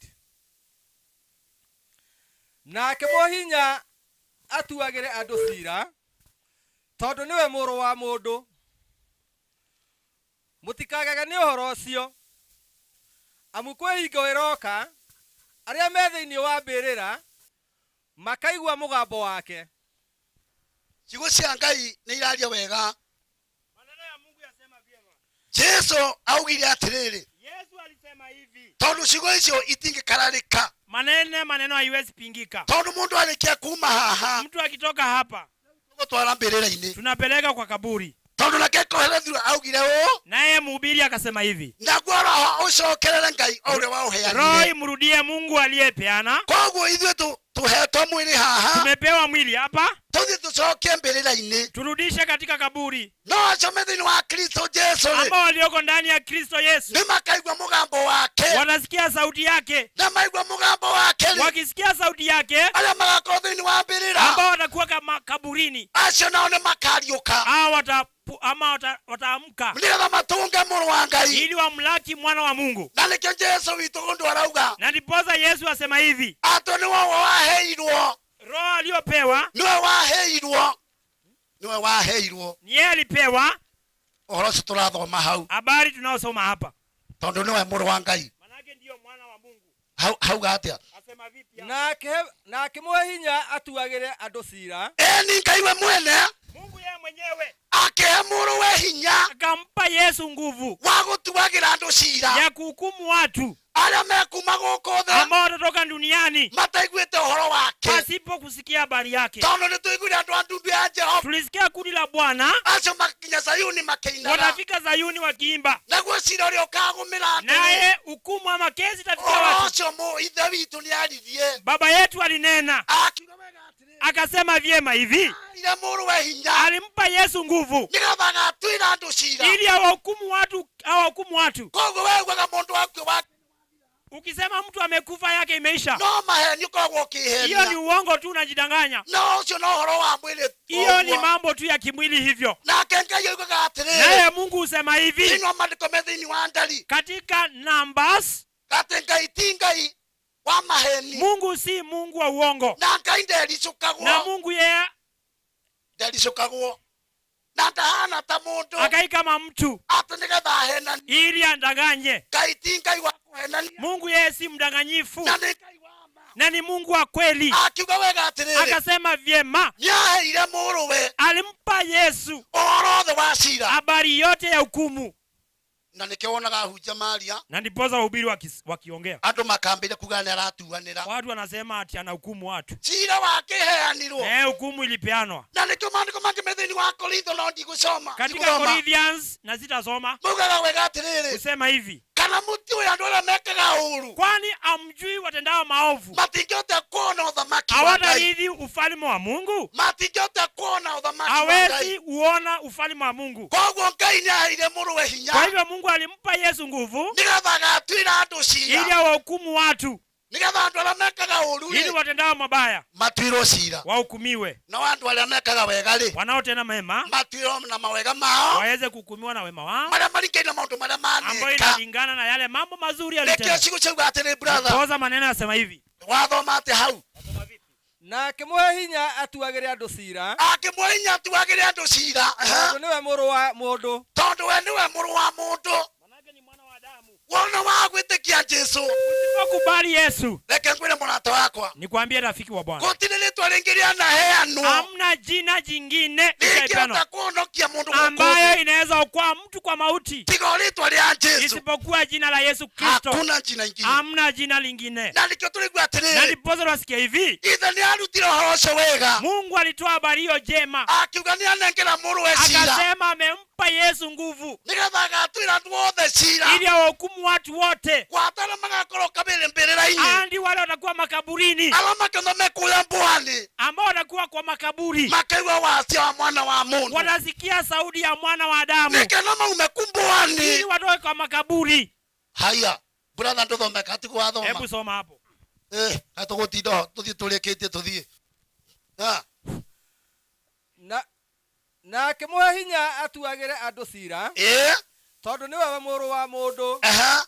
Nake mũhinya atuagĩre andũ cira, tondũ nĩwe mũrũ wa mũndũ. Mũtikagege nĩ ũhoro ũcio, amu kwĩ hingo ĩroka arĩa me thĩinĩ wa mbĩrĩra makaigua mũgambo wake. Ciugo cia Ngai nĩ iraria wega. Jesu augire atĩrĩrĩ, Yesu alisema hivi, tondũ ciugo icio itingĩkararĩka. Maneno haiwezi pingika. Tondũ mũndũ arĩkia kuma haha, mtu akitoka hapa, tũgũtwara mbĩrĩra-inĩ, tunapeleka kwa kaburi. Tondũ nake Kohelethu augire ũũ, naye mhubiri akasema hivi, naguo roho ũcokerere Ngai o ũrĩa waũheanire. Roho imrudie Mungu aliyepeana. Koguo ithuĩ tũhetwo mwĩrĩ haha, tumepewa mwili hapa, tũthiĩ tũcokie mbĩrĩra-inĩ, turudishe katika kaburi. No acio me thĩinĩ wa Kristo Jesu rĩ, ambao walioko ndani ya Kristo Yesu, nĩ makaigua mũgambo wake, wanasikia sauti yake, na maigua mũgambo wake rĩ, wakisikia sauti yake, arĩa magakorwo thĩinĩ wa mbĩrĩra, ambao watakuwa kama kaburini, acio nao nĩ makariũka, hao ama wataamka, nĩgetha matũnge mũrũ wa Ngai, ili wamlaki mwana wa Mungu. Na nĩkĩo Jesu witũ ũndũ arauga, na ndiposa Yesu asema hivi, atĩ nĩwe waheirwo roho aliyopewa, nĩwe waheirwo, nĩwe waheirwo, ni yeye alipewa. Ũhoro ũcio tũrathoma hau, habari tunaosoma hapa, tondũ nĩwe mũrũ wa Ngai. Manake ndiyo mwana wa Mungu. Hauga atĩa? Asema vipi? Na akĩmũhe hinya atuagĩre andũ cira. Ĩni Ngai we mwene, Mungu yeye mwenyewe akĩhe mũrũwe hinya, akampa Yesu nguvu wa gũtuagĩra andũ cira, ya kuhukumu watu arĩa mekuma gũkũ thĩ, ambao watatoka duniani mataiguĩte ũhoro wake, pasipo kusikia habari yake. Tondũ nĩtũiguire andũ a ndundu ya Jehova, tulisikia kundi la Bwana, acio makinya Zayuni makĩinaga, watafika Zayuni wakiimba, naguo cira ũrĩa ũkagũmĩra andũ, naye hukumu ama kesi itafika ũhoro watu. ũcio ithe witũ nĩaririe. Baba yetu alinena, Akiuga wega atĩrĩrĩ, akasema vyema hivi, aheire mũrũwe hinya, alimpa Yesu nguvu nĩgetha agatuĩra andũ cira, ili awahukumu watu, awahukumu watu. Koguo we ugaga mũndũ akue wa Ukisema mtu amekufa yake imeisha, no maheni ũkoragwo ũkĩhenia. Hiyo ni uongo tu, unajidanganya. No ũcio no ũhoro wa mwĩrĩ Hiyo ni ũguo. mambo tu ya kimwili hivyo. Nake Ngai oigaga atĩrĩrĩ, naye Mungu husema hivi thĩinĩ wa maandĩko me thĩinĩ wa Ndari, katika Numbers, atĩ Ngai ti Ngai wa maheni. Mungu si Mungu wa uongo, na Ngai ndericũkagwo, na Mungu yeye ndericũkagwo, na ndahana ta mũndũ akai kama mtu atĩ nĩgetha ahenanie, ili andanganye. Ngai ti Ngai wa kũhenania. Mungu yeye si mdanganyifu, na nĩ Ngai wa ma, na ni Mungu wa kweli. Akiuga wega atĩrĩrĩ, akasema vyema, nĩaheire mũrũwe, alimpa Yesu ũhoro wothe wa cira, habari yote ya hukumu. Na nĩkĩo wonaga ahunjia maria, na ndiposa wahubiri wakiongea, andũ makambĩrĩria kuga nĩ aratuanĩra, watu wanasema ati anahukumu watu. Cira wakĩheanirwo, Hukumu ilipeanwa na nĩkĩo maandĩko mangĩ me thĩinĩ wa Korintho, no ndigũcoma, katika ndigũthoma. Corinthians, na sitasoma. Maugaga wega atĩrĩrĩ, kusema hivi, kana mũtiũĩ andũ arĩa mekaga ũũru, kwani amjui watendao maovu matingĩhota kuona ũthamaki wa Ngai, hawatarithi ufalme wa Mungu? Matingĩhota kuona ũthamaki wa Hawezi Ngai. uona ufalme wa Mungu. Koguo Ngai nĩaheire mũrũwe hinya, Kwa hivyo Mungu alimpa Yesu nguvu nĩgetha agatuĩra andũ cira, ili awahukumu watu, nĩgetha andũ arĩa mekaga ũũru ili rĩ, watendao mabaya matuĩrwo cira, wahukumiwe, no andũ arĩa mekaga wega rĩ, wanaotenda mema matuĩrwo na mawega mao, waweze kuhukumiwa na wema wao, marĩa maringaine na maũndũ marĩa ambayo maneka. inalingana na yale mambo mazuri Nĩkĩo yalitenda. ciugo ciauga atĩrĩ, brother, Poza maneno yasema hivi, wathoma atĩ hau, na akĩmũhe hinya atuagĩre andũ cira, akĩmũhe hinya atuagĩre andũ cira, tondũ nĩwe mũrũ wa mũndũ, tondũ we nĩwe mũrũ wa mũndũ. Wona wa gwĩtĩkia Jesu, Usipokubali Mkubali Yesu. Reke ngwĩre mũrata wakwa. Nikwambie rafiki wa Bwana. Gũtirĩ rĩtwa rĩngĩ rĩanaheanwo. Hamna jina jingine Rĩngĩhota litapeanwa kũhonokia mũndũ gũkũ ambayo thĩ. inaweza okoa mtu kwa mauti Tiga o rĩtwa rĩa Jesu. isipokuwa jina la Yesu Kristo. Hakuna jina ingine. Hamna jina lingine. Na nĩkĩo tũraigua Na atĩrĩrĩ. ndiposa tunasikia hivi, Ithe nĩarutire ũhoro ũcio wega. Mungu alitoa habari hiyo njema, Akiuga nĩanengera mũrũwe cira. akasema amempa Yesu nguvu Nĩgetha agatuĩra andũ othe cira. ili awahukumu watu wote, Gwata arĩa magakorwo kabĩrĩ mbĩrĩra-inĩ. hadi wale watakuwa makaburini, Arĩa makĩona me kũrĩa mbũa-inĩ. ambao watakuwa kwa makaburi, Makaigua wasia wa mwana wa mũndũ. watasikia sauti ya mwana wa Adamu Nĩkena maume ku mbũa-inĩ. ili watoke kwa makaburi. Haya, brother ndũthome katigwo wathoma. Hebu soma hapo. Eh, hatũgũtinda ho tũthiĩ tũrĩkĩtie tũthiĩ. Ah, na na akĩmũhe hinya atuagĩre andũ cira ĩĩ tondũ nĩwe we mũrũ wa mũndũ aha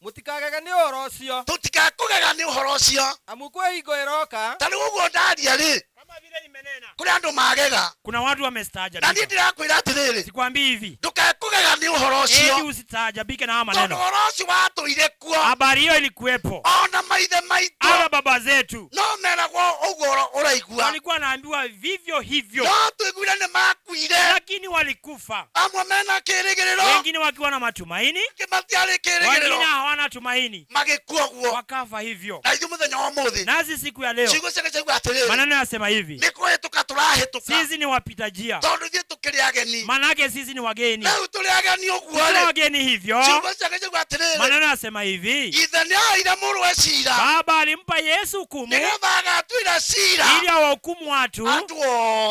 mũtikagege nĩ ũhoro ũcio tũtikakũgega nĩ ũhoro ũcio amu kwĩ hingo ĩroka ta rĩu ũguo ndaria rĩ Kama vile nimenena, kũrĩ andũ magega kuna watu na niĩ wamestaajabika. ndĩrakwĩra atĩrĩrĩ Sikwambii hivi, ndũkekũgega nĩ ũhoro eti ũcio usitaajabike na haya tondũ maneno. ũhoro ũcio watũire kuo Habari hiyo ilikuwepo, ona maithe maitũ hata baba zetu no meragwo ũguo ũraigua walikuwa wanaambiwa vivyo hivyo, no tũiguire nĩ makuire lakini walikufa, amwe mena kĩrĩgĩrĩro wengine wakiwa na matumaini, angĩ matiarĩ wengine kĩrĩgĩrĩro hawana tumaini, magĩkua guo wakafa hivyo. na ithuĩ mũthenya wa ũmũthĩ Nasi siku ya leo ciugo ciake ciauga atĩrĩrĩ maneno yasema hivi, nĩ kũhĩtũka tũrahĩtũka sisi ni wapita njia, tondũ ithuĩ tũkĩrĩ ageni manake sisi ni wageni. rĩu tũrĩ ageni ũguo Tukiwa rĩ wageni hivyo, ciugo ciake ciauga atĩrĩrĩ maneno yasema hivi, ithe nĩ aheire mũrũwe cira Baba alimpa Yesu hukumu nĩgetha agatuĩra cira ili awahukumu watu andũ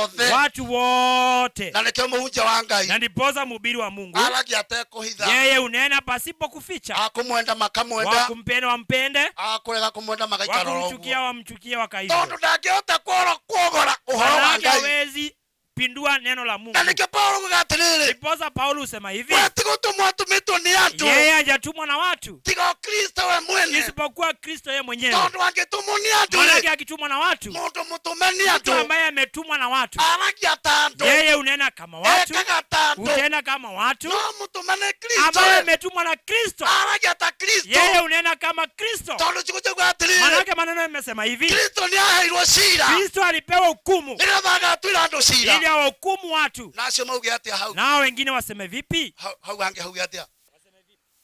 othe watu wote. na nĩkĩo mũhunjia wa Ngai Na ndiposa mhubiri wa Mungu aragia atekũhitha yeye unena pasipo kuficha, akumwenda makamwenda wakumpenda wampende, akũrega kũmwenda magaikara oro wakumchukia ũguo wamchukie, wakaivo. tondũ ndangĩhota kuogora ũhoro wa Manake Ngai hawezi pindua neno la Mungu. na nĩkĩo Paulo augaga atĩrĩrĩ Ndiposa Paulo husema hivi, we ti gũtũmwo atũmĩtwo nĩ andũ yeye hajatumwa na watu tiga o Kristo we mwene isipokuwa Kristo yeye mwenyewe. tondũ angĩtũmwo nĩ andũ Manake rĩ akitumwa na watu, mũndũ mũtũme nĩ mtu andũ ambaye ametumwa na watu, aragia ta andũ yeye unena kama watu, ekaga ta andũ hutenda kama watu. no mũtũme nĩ Kristo Ambaye rĩ ametumwa na Kristo, aragia ta Kristo yeye unena kama Kristo. tondũ ciugo ciauga atĩrĩrĩ Manake maneno yamesema hivi, Kristo nĩ aheirwo cira Kristo alipewa hukumu nĩgetha agatuĩra andũ cira ili awahukumu watu. na acio mauge atĩa hau Nao wengine waseme vipi? hau hangĩ hauge atĩa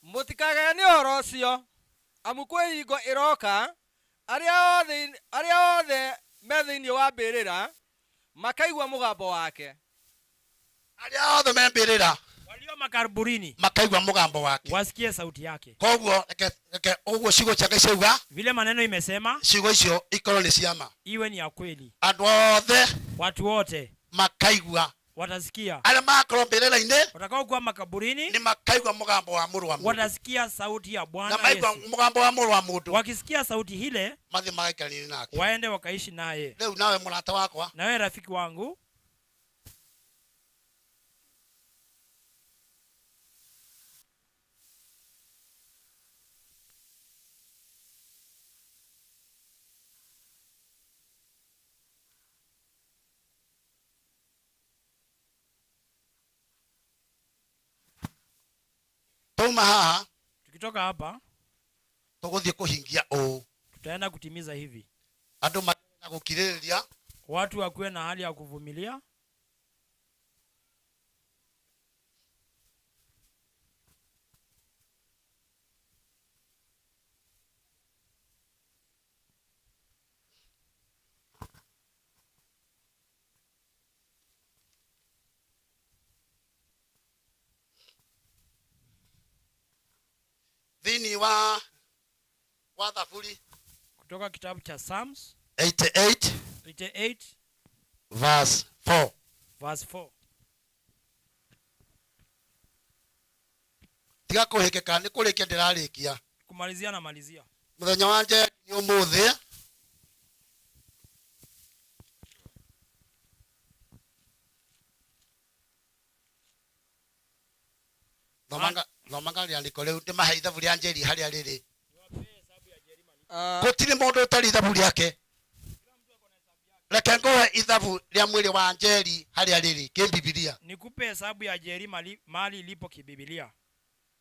mũtikagege nĩ ũhoro ũcio amu kwĩ hingo ĩroka arĩa othe me thĩinĩ wa mbĩrĩra makaigua mũgambo wake arĩa othe me mbĩrĩra Walio makaburini makaigua mũgambo wake wasikie sauti yake. koguo reke ũguo ciugo cia Ngai ciauga Vile maneno imesema ciugo icio ikorwo nĩ ciama iwe ni ya kweli, andũ othe watu wote makaigua watasikia, arĩa magakorwo mbĩrĩra-inĩ watakao kuwa makaburini nĩ makaigua mũgambo wa mũrũ wa mũndũ watasikia sauti ya na Bwana maigua Yesu. mũgambo wa mũrũ wa mũndũ Wakisikia sauti hile, mathiĩ magaikaranie nake waende wakaishi naye. rĩu nawe mũrata wakwa Na wewe rafiki wangu, twauma haha tukitoka hapa tũgũthiĩ kũhingia ũũ tutaenda kutimiza hivi, andũ magĩe na gũkirĩrĩria watu wakuwe na hali ya kuvumilia. Thĩinĩ wa Thaburi Kutoka kitabu cha Psalms 88 88 verse 4 verse 4. Tiga kũhĩkĩka nĩ kũrĩkia ndĩrarĩkia Kumalizia na malizia. Mũthenya wa Njeri nĩ ũmũthĩ thomanga rĩandĩko rĩu ndĩmahe ithabu rĩa Njeri harĩa rĩrĩ gũtirĩ mũndũ ũtarĩ ithabu rĩake reke ngũhe ithabu rĩa mwĩrĩ wa Njeri harĩa rĩrĩ kĩbibilia Nikupe hesabu ya Njeri mali ilipo kibibilia.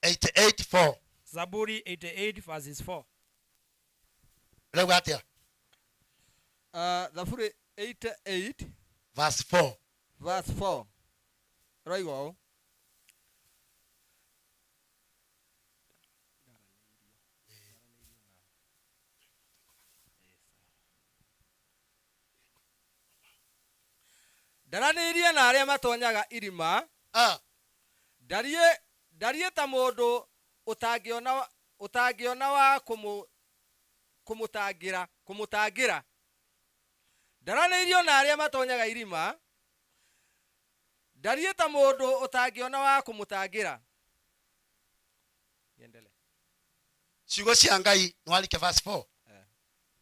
884 Zaburi 88 verses 4. Ĩrauga atĩa? Thaburi 88 Verse 4. Verse 4. Ĩroiga ũũ. Ndaranĩirie na arĩa matonyaga irima. Ndariĩ ndariĩ ta mũndũ ũtangĩona ũtangĩona wa kũmũ kũmũtangĩra kũmũtangĩra. Ndaranĩirio na arĩa matonyaga irima. Ndariĩ ta mũndũ ũtangĩona wa kũmũtangĩra. Niendelee. Ciugo cia Ngai nĩ warike verse 4.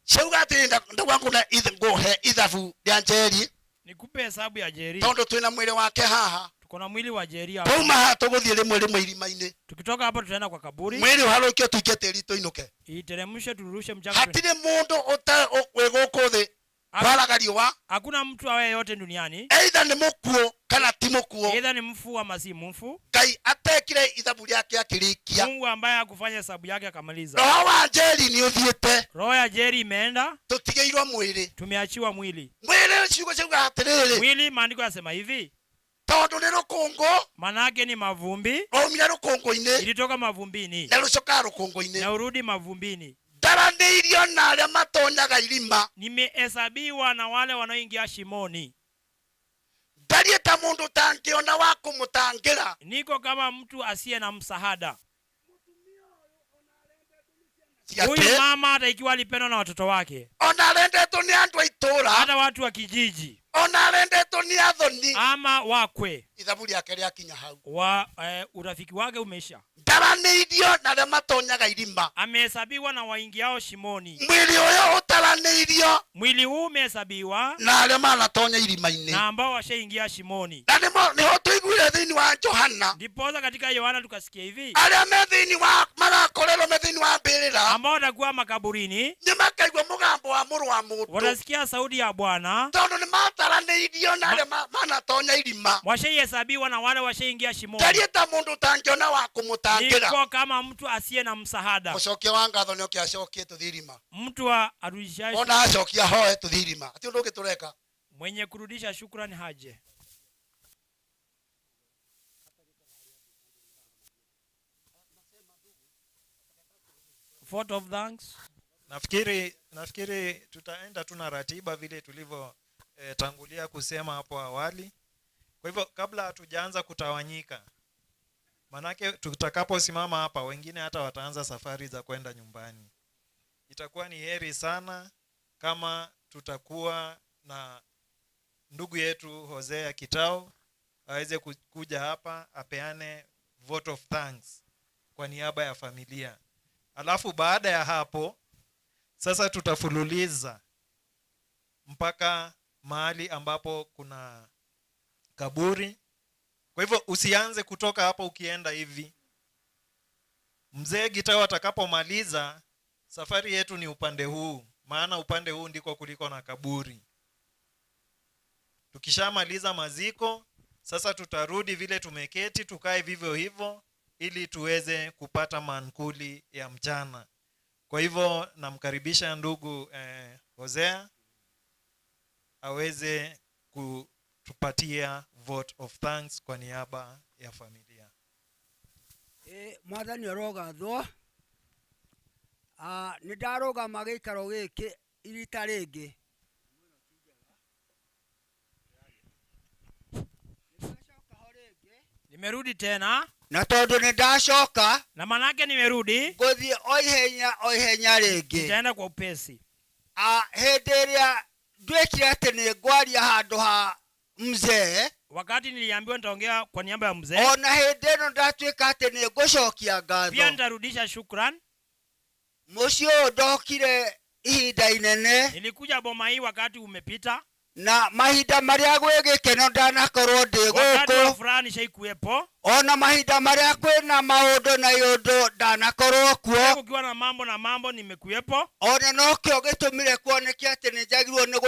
Ciauga atĩrĩ ndauga ngũne ngũhe ithabu rĩa Njeri Nikupe hesabu ya Jerry. tondũ twĩna mwĩrĩ wake haha. Tuko na mwili wa Jerry hapa. Twauma haha tũgũthiĩ rĩmwe rĩmwe irima-inĩ. Tukitoka hapo tutaenda kwa kaburi. Mwĩrĩ ũharũkio tũikie tĩri tũinũke. Iteremshe turushe mchanga. Hatirĩ mũndũ wĩ gũkũ thĩ kwaraga riũa. Hakuna mtu awaye yote duniani. Either nĩ mũkuũ kana ti mũkuũ. Either ni mfu ama si mfu. Ngai atekire ithabu rĩake akĩrĩkia. Mungu ambaye hakufanya hesabu yake akamaliza. Roho wa Njeri nĩ ũthiĩte. Roho ya Jerry imeenda. Tũtigĩirwo mwĩrĩ. Tumeachiwa mwili. Mwĩrĩ ciugo ciauga atĩrĩrĩ. Mwili maandiko yasema hivi. Tondũ nĩ rũkũngũ. Manake ni mavumbi. Waumire rũkũngũ-inĩ. Ilitoka mavumbini. Na rũcokaga rũkũngũ-inĩ. Na urudi mavumbini. Ndaranĩirio na arĩa matonyaga irima. Nimehesabiwa na wale wanaoingia shimoni. Ndariĩ ta mũndũ ũtangĩona wa kũmũtangĩra. Niko kama mtu asiye na msaada. Ciake. Huyu mama hata ikiwa alipendwa na watoto wake, Ona arendetwo nĩ andũ a itũũra. hata watu wa kijiji Ona arendetwo nĩ athoni. ama wakwe Ithabu rĩake rĩakinya hau. wa urafiki wake umeisha. Ndaranĩirio na arĩa matonyaga irima. Amehesabiwa na waingiao shimoni. Mwĩrĩ ũyũ ũtaranĩirio Mwili huu umehesabiwa na arĩa manatonya irima-inĩ. na ambao washaingia shimoni. Na nĩho tũiguire thĩinĩ wa Johana. Ndiposa katika Yohana tukasikia hivi, Arĩa me thĩinĩ wa marakorerwo me thĩinĩ wa mbĩrĩra ambao watakuwa makaburini nĩ makaigua mũgambo wa mũrũ wa mũndũ. watasikia sauti ya Bwana. Tondũ nĩ mataranĩirio na arĩa manatonya irima. Washaihesabiwa na wale washaingia shimoni. Ndariĩ ta mũndũ ũtangĩona wa kũmũtangĩra. Niko kama mtu asiye na msaada. Mũcokia wa ngatho nĩ oke acokie tũthiĩ irima. Mtu wa arudishaye Ona acokia hoe tũthiĩ irima. Hatirĩ ũndũ ũngĩ tũreka. mwenye kurudisha shukrani haje. Vote of thanks. Nafikiri tutaenda tu na ratiba vile tulivyo tangulia kusema hapo awali. Kwa hivyo kabla hatujaanza kutawanyika, manake tutakaposimama hapa wengine hata wataanza safari za kwenda nyumbani. Itakuwa ni heri sana kama tutakuwa na ndugu yetu Hosea Kitau aweze kuja hapa apeane vote of thanks kwa niaba ya familia. Alafu baada ya hapo sasa tutafululiza mpaka mahali ambapo kuna kaburi. Kwa hivyo usianze kutoka hapo ukienda hivi. Mzee Gitau atakapomaliza safari yetu ni upande huu, maana upande huu ndiko kuliko na kaburi. Tukishamaliza maziko sasa tutarudi vile tumeketi, tukae vivyo hivyo ili tuweze kupata mankuli ya mchana. Kwa hivyo namkaribisha ndugu Hosea aweze kutupatia vote of thanks kwa niaba ya familia. Mwathani arogathwo. Nĩ ndarũgama gĩikaro gĩkĩ rita rĩngĩ. Nimerudi tena. Na tondũ nĩ ndacoka, Na manake nimerudi. Ngũthiĩ o ihenya, o ihenya rĩngĩ. Nitaenda kwa upesi. Hĩndĩ ĩrĩa nduĩkire atĩ nĩ ngwaria handũ ha mzee, Wakati niliambiwa nitaongea kwa niaba ya mzee, ona hĩndĩ ĩno ndatuĩka atĩ nĩ ngũcokia ngatho. Pia nitarudisha shukran. Mũciĩ ũyũ ndokire ihinda inene. Nilikuja boma hii wakati umepita. Na mahinda marĩa gwĩ gĩkeno ndanakorwo ndĩ Wakati wa gũkũ. furaha nishaikuwepo. Ona mahinda marĩa kwĩna maũndũ na iũndũ ndanakorwo kuo. Kukiwa na mambo na mambo nimekuwepo. Ona nokĩo gĩtũmire kuoneke atĩ nĩ njagĩrĩirwo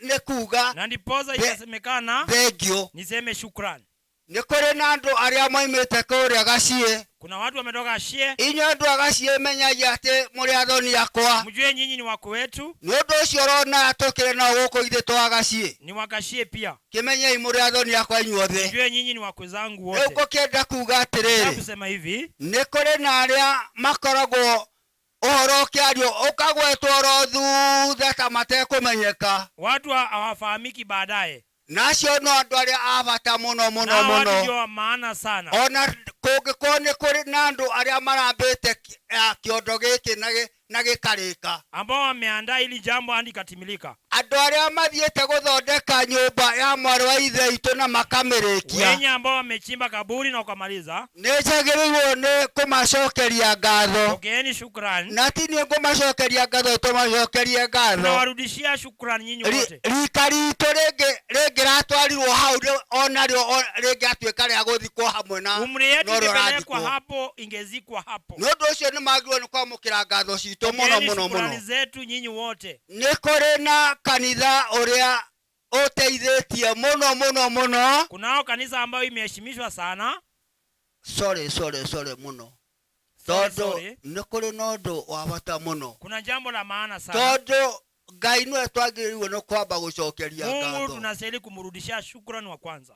nĩ kuga Na ndiposa ikasemekana thengiũ. niseme shukran. Nĩ kũrĩ na andũ arĩa moimĩte kũrĩa gaciĩ. Kuna watu wametoka Shie. Inyuĩ andũ a gaciĩ menyai atĩ mũrĩ athoni akwa. Mjue nyinyi ni wako wetu. Nĩ ũndũ ũcio ũrona tũkĩrĩ nao gũkũ ithuĩ twa gaciĩ. Ni wakashie pia. Kĩmenyei mũrĩ athoni akwa inyuothe. Mjue nyinyi ni wakwe zangu Rĩu wote. ngũkĩenda kuga Nataka atĩrĩrĩ, kusema hivi, nĩ kũrĩ na arĩa makoragwo ũhoro ũkĩario ũkagwetwo oro thutha ta matekũmenyeka. Watu hawafahamiki baadaye. Na acio no andũ arĩa a bata mũno mũno Na watu mũno. ndio wa maana sana. Ona kũngĩkorwo nĩ kũrĩ na andũ arĩa marambĩte kĩondo gĩkĩ na gĩkarĩka, ambao wameandaa hili jambo hadi ikatimilika, andũ arĩa mathiĩte gũthondeka nyũmba ya mwarĩ wa ithe witũ na makamĩrĩkia, wenye ambao wamechimba kaburi na ukamaliza, nĩ njagĩrĩirwo nĩ kũmacokeria ngatho. Pokeeni shukrani. Na ti niĩ ngũmacokeria ngatho, tũmacokerie ngatho. Tunawarudishia shukrani nyinyi wote. Rika ritũ rĩngĩratwarirwo hau onarĩo rĩngĩatuĩka rĩa gũthikwo hamwe na Umri yetu na ũrĩa ingepelekwa ũrathikwo. hapo, ingezikwa hapo. Nĩ ũndũ ũcio nĩ magĩrĩirwo nĩ kwamũkĩra ngatho citũ mũno Pokeeni mũno shukrani mũno. zetu nyinyi wote. Nĩ kũrĩ na kanitha ũrĩa ũteithĩtie mũno mũno mũno. Kunao kanisa ambayo imeheshimishwa sana. Sorry, sorry, sorry mũno. Sorry, Tondũ sorry. nĩ kũrĩ na ũndũ wa bata mũno. Kuna jambo la maana sana. Tondũ Ngai nĩwe twagĩrĩirwo nĩ kwamba gũcokeria Mungu ngatho. tunastahili kumrudishia shukrani wa kwanza.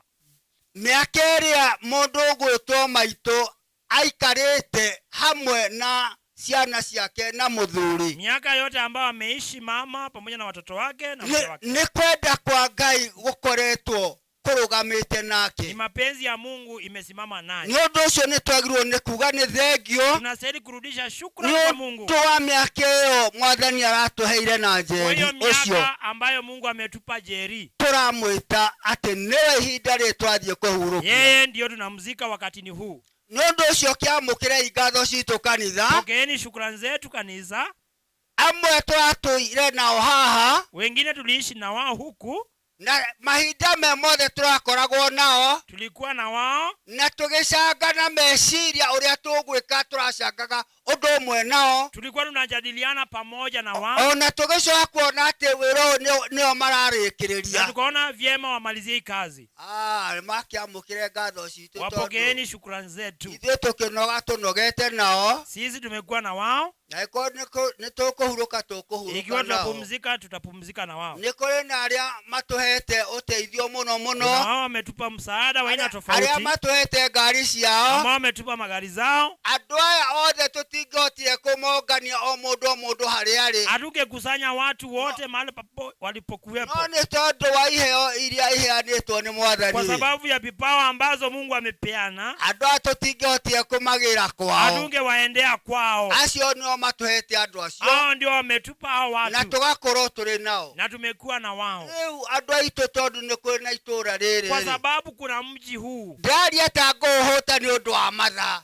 Mĩaka ĩrĩa mũndũ ũgwĩtwo maitũ aikarĩte hamwe na ciana ciake na mũthuri, Miaka yote ambayo ameishi mama pamoja na watoto wake na mke wake, nĩ kwenda kwa Ngai gũkoretwo kũrũgamĩte nake. Ni mapenzi ya Mungu imesimama naye. Nĩ ũndũ ũcio nĩ twagĩrĩirwo nĩ kuga nĩ thengio Tunastahili kurudisha shukrani nĩ kwa Mungu ũndũ wa mĩaka ĩyo mwathani aratũheire na kwa Njeri hiyo ũcio. miaka ambayo Mungu ametupa Jeri. Tũramwĩta atĩ nĩwe ihinda rĩrĩ twathiĩ kũhurũkia. Yeye ndiyo tunamzika wakati ni huu. Nĩ ũndũ ũcio kĩamũkĩrei ngatho citũ kanitha. Pokeeni shukrani zetu kanisa. Amwe tũratũire nao haha, wengine tuliishi na wao huku, na mahinda me mothe tũrakoragwo nao, tulikuwa na wao, na tũgĩcanga na meciria ũrĩa tũgwĩka, tũracangaga ũndũ ũmwe nao, tulikuwa tunajadiliana pamoja na wao, ona tũgĩcoka kuona atĩ wĩra ũyũ nĩo na mararĩkĩrĩria. tukaona vyema wamalizie hii kazi. Nĩmakĩamũkĩre ngatho citũ tondũ Wapokeeni shukrani zetu. ithuĩ tũkĩnoga tũnogete nao. Sisi tumekuwa na wao, na ĩkorwo nĩ tũkũhurũka tũkũhurũka ikiwa nao. tutapumzika tutapumzika na wao. Nĩ kũrĩ na arĩa matũhete ũteithio mũno mũno, Na wao wametupa msaada wa aina arĩa tofauti, matũhete ngari ciao. ambao wametupa magari zao. Andũ aya othe tũtingĩhotire kũmongania o mũndũ o mũndũ harĩa arĩ, Hatukekusanya watu wote mahali walipokuwepo, no nĩ tondũ wa iheo iria iheanĩtwo nĩ kwa mwathani, sababu ya vipawa ambazo Mungu amepeana, andũ aya tũtingĩhotire kũmagĩra kwao. hatungewaendea kwao. Acio nĩo matũhete andũ acio, Hao ndio wametupa hao na watu, tũgakorwo tũrĩ nao. na tumekuwa na wao, Rĩu andũ aitũ, tondũ nĩ kũrĩ na itũũra rĩrĩ kwa rĩ, sababu kuna mji huu ndaria ta ngũũhũta nĩ ũndũ wa mathaa,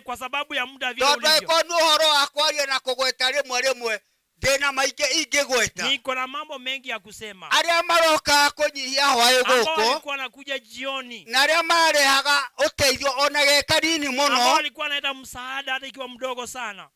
kwa sababu ya muda vile tondũ ulivyo. angĩkorwo nĩ ũhoro wa kwaria na kũgweta rĩmwe rĩmwe ndĩna maingĩ ingĩgweta. Niko na mambo mengi ya kusema. Arĩa marokaga kũnyihia hwaĩ Ambao gũkũ, walikuwa wanakuja jioni, na arĩa marehaga ũteithio ona ge kanini ambao mũno, walikuwa wanaleta msaada hata ikiwa mdogo sana.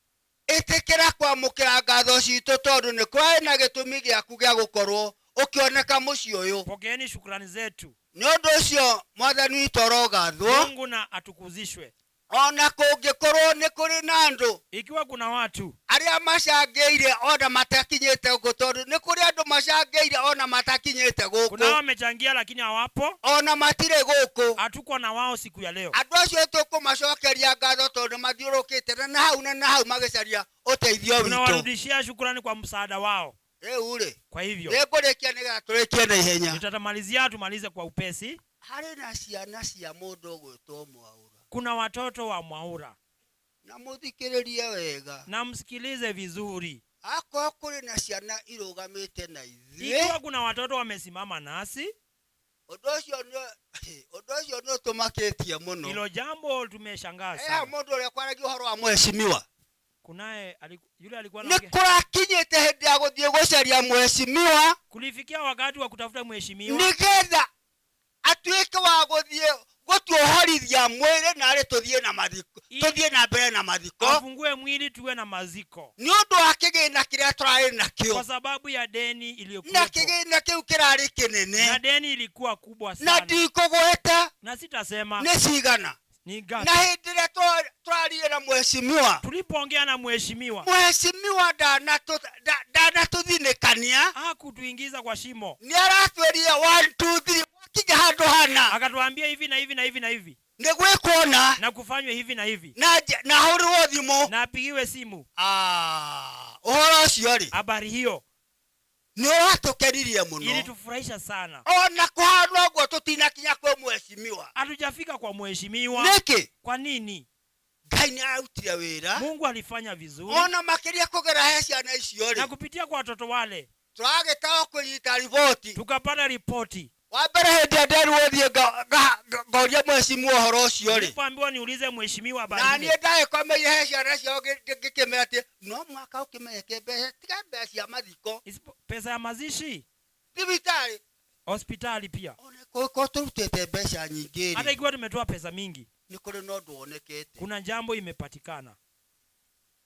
Ĩtĩkĩra kwamũkĩra ngatho citũ tondũ nĩ kwarĩ na gĩtũmi gĩaku gĩa gũkorwo ũkĩoneka mũciĩ ũyũ. Pokeeni shukrani zetu. Nĩ ũndũ ũcio mwathani witũ arogathwo. Mungu na atukuzishwe. Ona kũngĩkorwo nĩ kũrĩ na andũ Ikiwa kuna watu arĩa macangĩire ona matakinyĩte gũkũ, tondũ nĩ kũrĩ andũ macangĩire ona matakinyĩte kunao gũkũ, wamechangia lakini hawapo, ona matirĩ gũkũ, hatuko na wao siku ya leo. Andũ acio tũkũmacokeria ngatho tondũ mathiũrũkĩte na na hau na na hau magĩcaria ũteithio witũ. Tunawarudishia shukrani kwa msaada wao. Rĩu rĩ, Kwa hivyo nĩngũrĩkia nĩgetha tũrĩkie na ihenya. tutatamalizia, tumalize kwa upesi. Harĩ na ciana cia mũndũ ũgwĩtwo Mwaũra. Kuna watoto wa Mwaura, Na mũthikĩrĩrie wega, na msikilize vizuri. Akorwo kũrĩ na ciana irũgamĩte na ithuĩ, Ikiwa kuna watoto wamesimama nasi, ũndũ ũcio nĩ ũtũmakĩtie mũno. Hilo jambo tumeshangaa He sana. mũndũ ũrĩa kwaragia ũhoro wa mheshimiwa, Kunaye yule alikuwa nĩ anaongea. kũrakinyĩte hĩndĩ ya gũthiĩ gũcaria mheshimiwa, Kulifikia wakati wa kutafuta mheshimiwa nĩgetha atuĩke wa gũthiĩ Gũtuohorithia mwĩrĩ narĩ tũthiĩ na mathiko, tũthiĩ na mbere na mathiko. Afungue mwili tuwe na maziko. Nĩ ũndũ wa kĩgĩna kĩrĩa tũrarĩ nakĩo. Kwa sababu ya deni Na iliyokuwepo. kĩgĩna kĩu kĩrarĩ kĩnene. Na deni ilikuwa kubwa Na sana. ndikũgweta Na sitasema nĩ cigana. ni ngapi. Na hĩndĩ ĩrĩa tũraririe na mheshimiwa, Tulipoongea na mheshimiwa, mheshimiwa ndanatũthinĩkania. Hakutuingiza kwa shimo. Nĩ aratwĩrire 1 2 3 wakinya handũ hana. Akatuambia hivi na hivi na hivi na hivi. Nĩ gwĩkwo na na kufanywe hivi na hivi. Na ahũrĩrwo thimũ. Na apigiwe simu. Ũhoro ũcio rĩ, habari hiyo nĩ ũratũkenirie mũno. Ilitufurahisha sana. Ona kũhana ũguo tũtinakinya kwĩ mheshimiwa. Hatujafika kwa mheshimiwa. Nĩkĩ? Kwa nini? Ngai nĩ ararutire wĩra. Mungu alifanya vizuri. Ona makĩria kũgera he ciana icio rĩ. Na kupitia kwa watoto wale. Tũragĩtaga kũnyita riboti. Tukapata ripoti. Wa mbere hĩndĩ ĩrĩa nderirwo thiĩ ngorie mheshimiwa ũhoro ũcio rĩ. Nilipoambiwa niulize mheshimiwa habari Na ile. niĩ ndagĩkomeire he ciana ciao ngĩkĩmera atĩ no mũhaka ũkĩmenyeke mbeca, tiga mbeca cia mathiko. Pesa ya mazishi? Thibitarĩ. Hospitali pia. Ko tũrutĩte mbeca nyingĩ rĩ. Hata ikiwa tumetoa pesa mingi. Nĩ kũrĩ na ũndũ wonekete. Kuna jambo imepatikana.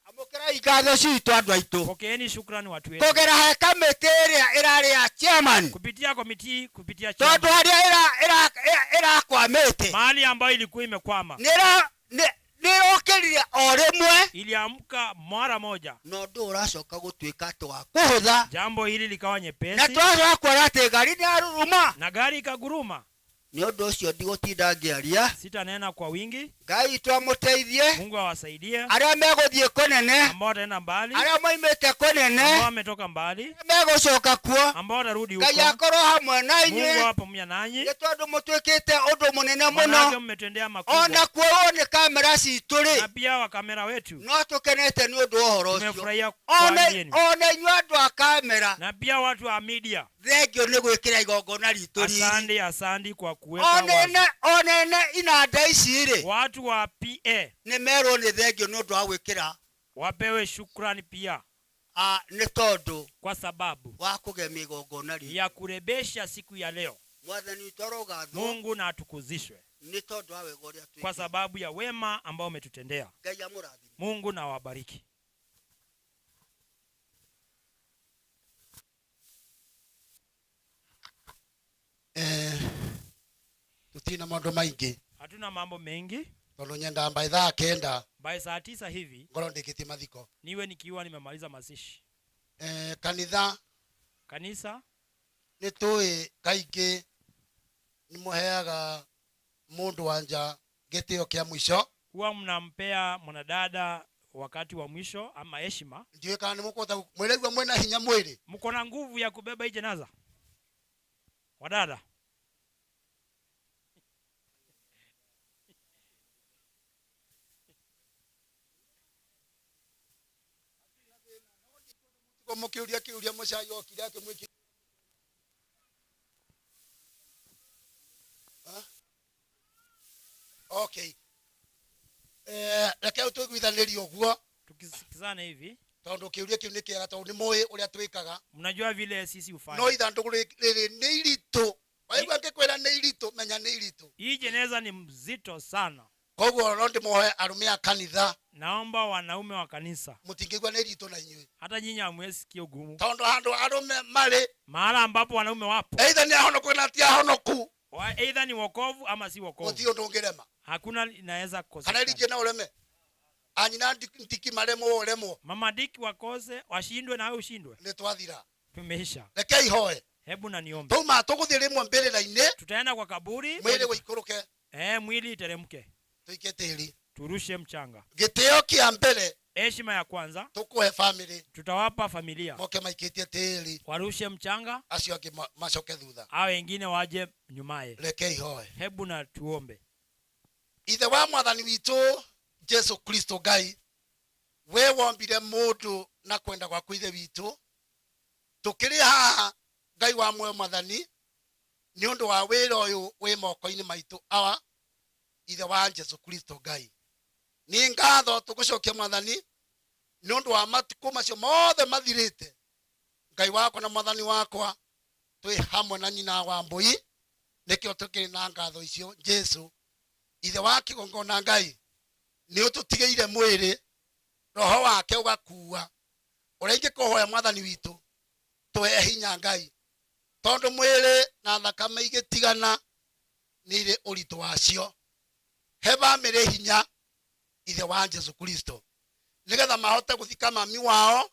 Amũkĩrai ngatho citũ andũ aitũ. Pokeeni shukrani watu wetu. Kũgera he kamĩtĩ ĩrĩa ĩrarĩ ya chairman. Kupitia komiti, kupitia Tondũ chairman. harĩa ĩrakwamĩte. Mahali ambayo ilikuwa imekwama. Nĩ ĩrokĩrire o rĩmwe. Iliamka mara moja. Na ũndũ ũracoka gũtuĩka atĩ wa kũhũtha. Jambo hili likawa nyepesi. Na twacoka kuona atĩ ngari nĩ yaruruma. Na gari ikaguruma. Nĩ ũndũ ũcio ndigũtinda ngĩaria. Sitanena kwa wingi. Ngai witũ amũteithie. Mungu awasaidie. Arĩa megũthiĩ kũnene. Ambao wataenda mbali. Arĩa moimĩte kũnene. Ambao wametoka mbali. Arĩa megũcoka kuo. Ambao watarudi huko. Ngai akorwo hamwe na Mungu inyuĩ. awe pamoja nanyi. Nĩ tondũ mũtuĩkĩte ũndũ mũnene mũno. Manake mmetendea makubwa. Ona kuoywo nĩ kamera citũ rĩ. Na pia wa kamera wetu. No tũkenete nĩ ũndũ wa ũhoro ũcio. Tumefurahia kwa ajili yenu. Ona inyuĩ andũ a kamera. Na pia watu wa media. Thengio nĩ gwĩkĩra igongona ritũ riri. Asante, asante kwa kuweka wazi. Onene inanda ici rĩ. Watu wa PA. Nĩ merwo nĩ thengio nĩ ũndũ wa gwĩkĩra. Wapewe shukrani pia. Nĩ tondũ kwa sababu wa kũgemia igongona ritũ. ya kurebesha siku ya leo. Mwathani witũ arogathwo. Mungu na atukuzishwe. Nĩ tondũ wa wega ũrĩa twĩkĩte. Kwa sababu ya wema ambao umetutendea. Ngai amũrathime. Mungu na awabariki. Tutina maũndũ maingĩ. Hatuna mambo mengi. Tondũ nyendaga by thaa kenda. By saa 9 hivi. Ngorwo ndĩkĩtie mathiko. Niwe nikiwa nimemaliza mazishi. Kanitha. Kanisa. Nĩ tũĩ kaingĩ nĩ mũheaga mũndũ wa nja gĩtĩo kĩa mũico. Huwa mnampea mwanadada wakati wa mwisho ama heshima. Ndiũĩ kana nĩ mũkũhota mwĩraigua mwĩna hinya mwĩrĩ. Mko na nguvu ya kubeba hii jeneza? Wadada. Mũkĩũria kĩũria mũcai okire akĩmwĩkĩra. Okay. Reke tũiguithanĩrie ũguo. Tukisikizana hivi. Tondũ kĩũria kĩu nĩ kĩega tondũ nĩ mũĩ ũrĩa twĩkaga. Mnajua vile sisi hufanya. No ithandũkũ rĩrĩ nĩ iritũ. Waigua ngĩkwĩra nĩ iritũ, menya nĩ iritũ. Hii jeneza ni mzito sana. Koguo no ndĩmohe arũme a kanitha. Naomba wanaume wa kanisa. Mũtingĩigua nĩ iritũ na inyuĩ. Hata nyinyi hamwezi sikia ugumu. Tondũ handũ arũme marĩ. Mahala ambapo wanaume wapo. Either nĩ ahonoku na ti ahonoku. Either ni wokovu ama si wokovu. Gũtirĩ ũndũ ũngĩrema. Hakuna inaweza kukosekana. Kana rĩngĩ no ũreme. Anyina ndiki maremwo ũremwo. Mama Diki wakose, washindwe na wewe ushindwe. Nĩ twathira. Tumeisha. Reke ihoe. Hebu na niombe. Tuma tũgũthiĩ rĩmwe mbĩrĩra-inĩ. Tutaenda kwa kaburi. Mwĩrĩ ũikũrũke. Mwili iteremke. Tuike tĩri. Turushe mchanga. Gĩtĩo kĩa mbere. Heshima ya kwanza. Tũkũhe family. Tutawapa familia. Moke maikĩtie tĩri. Warushe mchanga. Acio angĩ macoke thutha. Hao wengine waje nyumaye. Reke ihoe. Hebu na tuombe. Ithe wa mwathani witũ Jesu Kristo Ngai, we wombire mũndũ na kwenda gwaku Ithe witũ. Tũkĩrĩ haha Ngai wa muoyo mwathani nĩ ũndũ wa wĩra ũyũ wĩ moko-inĩ maitũ awa Ithe wa Jesu Kristo Ngai. Nĩ ngatho tũgũcokia mwathani nĩ ũndũ wa matukũ macio mothe mathirĩte. Ngai wakwa na mwathani wakwa twĩ hamwe na nyina wa Mbũi, nĩkĩo tũkĩrĩ na ngatho icio Jesu Ithe wa kĩgongona Ngai, nĩ ũtũtigĩire mwĩrĩ, roho wake ũgakua. Ũrĩa ingĩkũhoya Mwathani witũ, tũhe hinya Ngai, tondũ mwĩrĩ na thakame igĩtigana nĩ irĩ ũritũ wacio. He bamĩrĩ hinya, Ithe wa Jesu Kristo, nĩgetha mahote gũthika mami wao,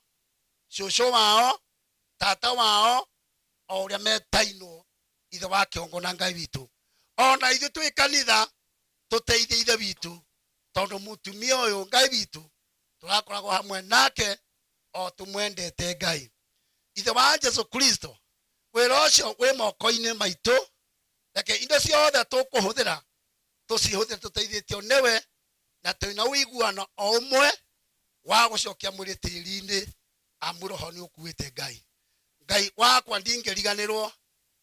cũcũ wao, tata wao, o ũrĩa metainwo, Ithe wa kĩgongona Ngai witũ. Ona ithuĩ twĩ kanitha tũteithie Ithe witũ, tondũ mũtumia ũyũ Ngai witũ tũrakoragwo hamwe nake o tũmwendete Ngai. Ithe wa Jesu Kristo, wĩra ũcio wĩ moko-inĩ maitũ, reke indo ciothe tũkũhũthĩra tũcihũthĩre tũteithĩtio nĩwe, na twĩna ũiguano o ũmwe wa gũcokia mwĩrĩ tĩri-inĩ, amu roho nĩ ũkuĩte Ngai. Ngai wakwa, ndingĩriganĩrwo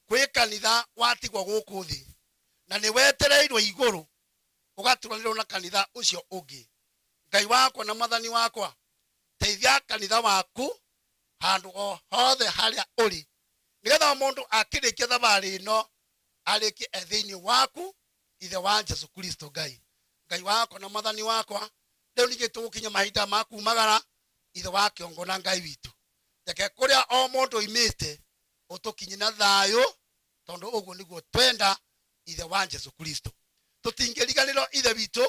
kwĩ kanitha watigwo gũkũ thĩ, na nĩ wetereirwo igũrũ ũgaturanĩrwo na kanitha ũcio ũngĩ. Ngai wakwa na Mwathani wakwa, teithia kanitha waku handũ o hothe harĩa ũrĩ, nĩgetha o mũndũ akĩrĩkia thabarĩ ĩno arĩkie e thĩinĩ waku, Ithe wa Jesu Kristo. Ngai, Ngai wakwa na Mwathani wakwa, rĩu ningĩ tũgũkinya mahinda ma kumagara, Ithe wa kĩongo na Ngai witũ, reke kũrĩa o mũndũ oimĩte ũtũkinye na thayũ, tondũ ũguo nĩguo twenda, Ithe wa Jesu Kristo. Tũtingĩriganĩrwo, Ithe witũ,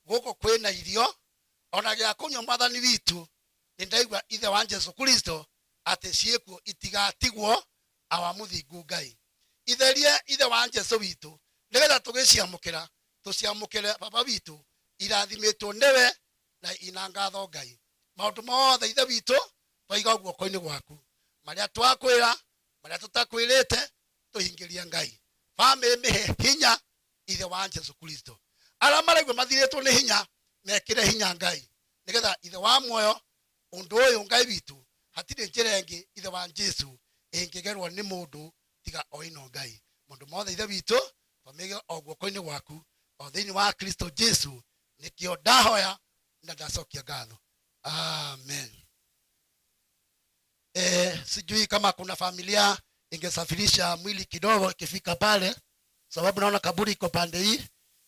gũkũ kwĩna irio ona gĩa kũnyua. Mwathani witũ, nĩ ndaigua, Ithe wa Jesu Kristo, atĩ ciĩkuo itigatigwo, awa mũthingu Ngai. Itherie, Ithe wa Jesu witũ, nĩgetha tũgĩciamũkĩra tũciamũkĩre, Baba witũ, irathimĩtwo nĩwe na ina ngatho Ngai. Maũndũ mothe, Ithe witũ, twaiga guoko-inĩ gwaku, marĩa twakwĩra, marĩa tũtakwĩrĩte, tũhingĩrie Ngai. Bamĩrĩ mĩhe hinya, Ithe wa Jesu Kristo. Arĩa maraigua mathirĩtwo nĩ hinya, mekĩre hinya Ngai, nĩgetha Ithe wa muoyo ũndũ ũyũ Ngai witũ, hatirĩ njĩra ĩngĩ, Ithe wa Jesu, ĩngĩgerwo nĩ mũndũ tiga o ĩno Ngai. Maũndũ mothe, Ithe witũ, twamĩige o guoko-inĩ gwaku, o thĩinĩ wa Kristo Jesu, nĩkĩo ndahoya na ndacokia ngatho. Amen. Sijui kama kuna familia ingesafirisha mwili kidogo ikifika pale, sababu naona kaburi iko pande hii.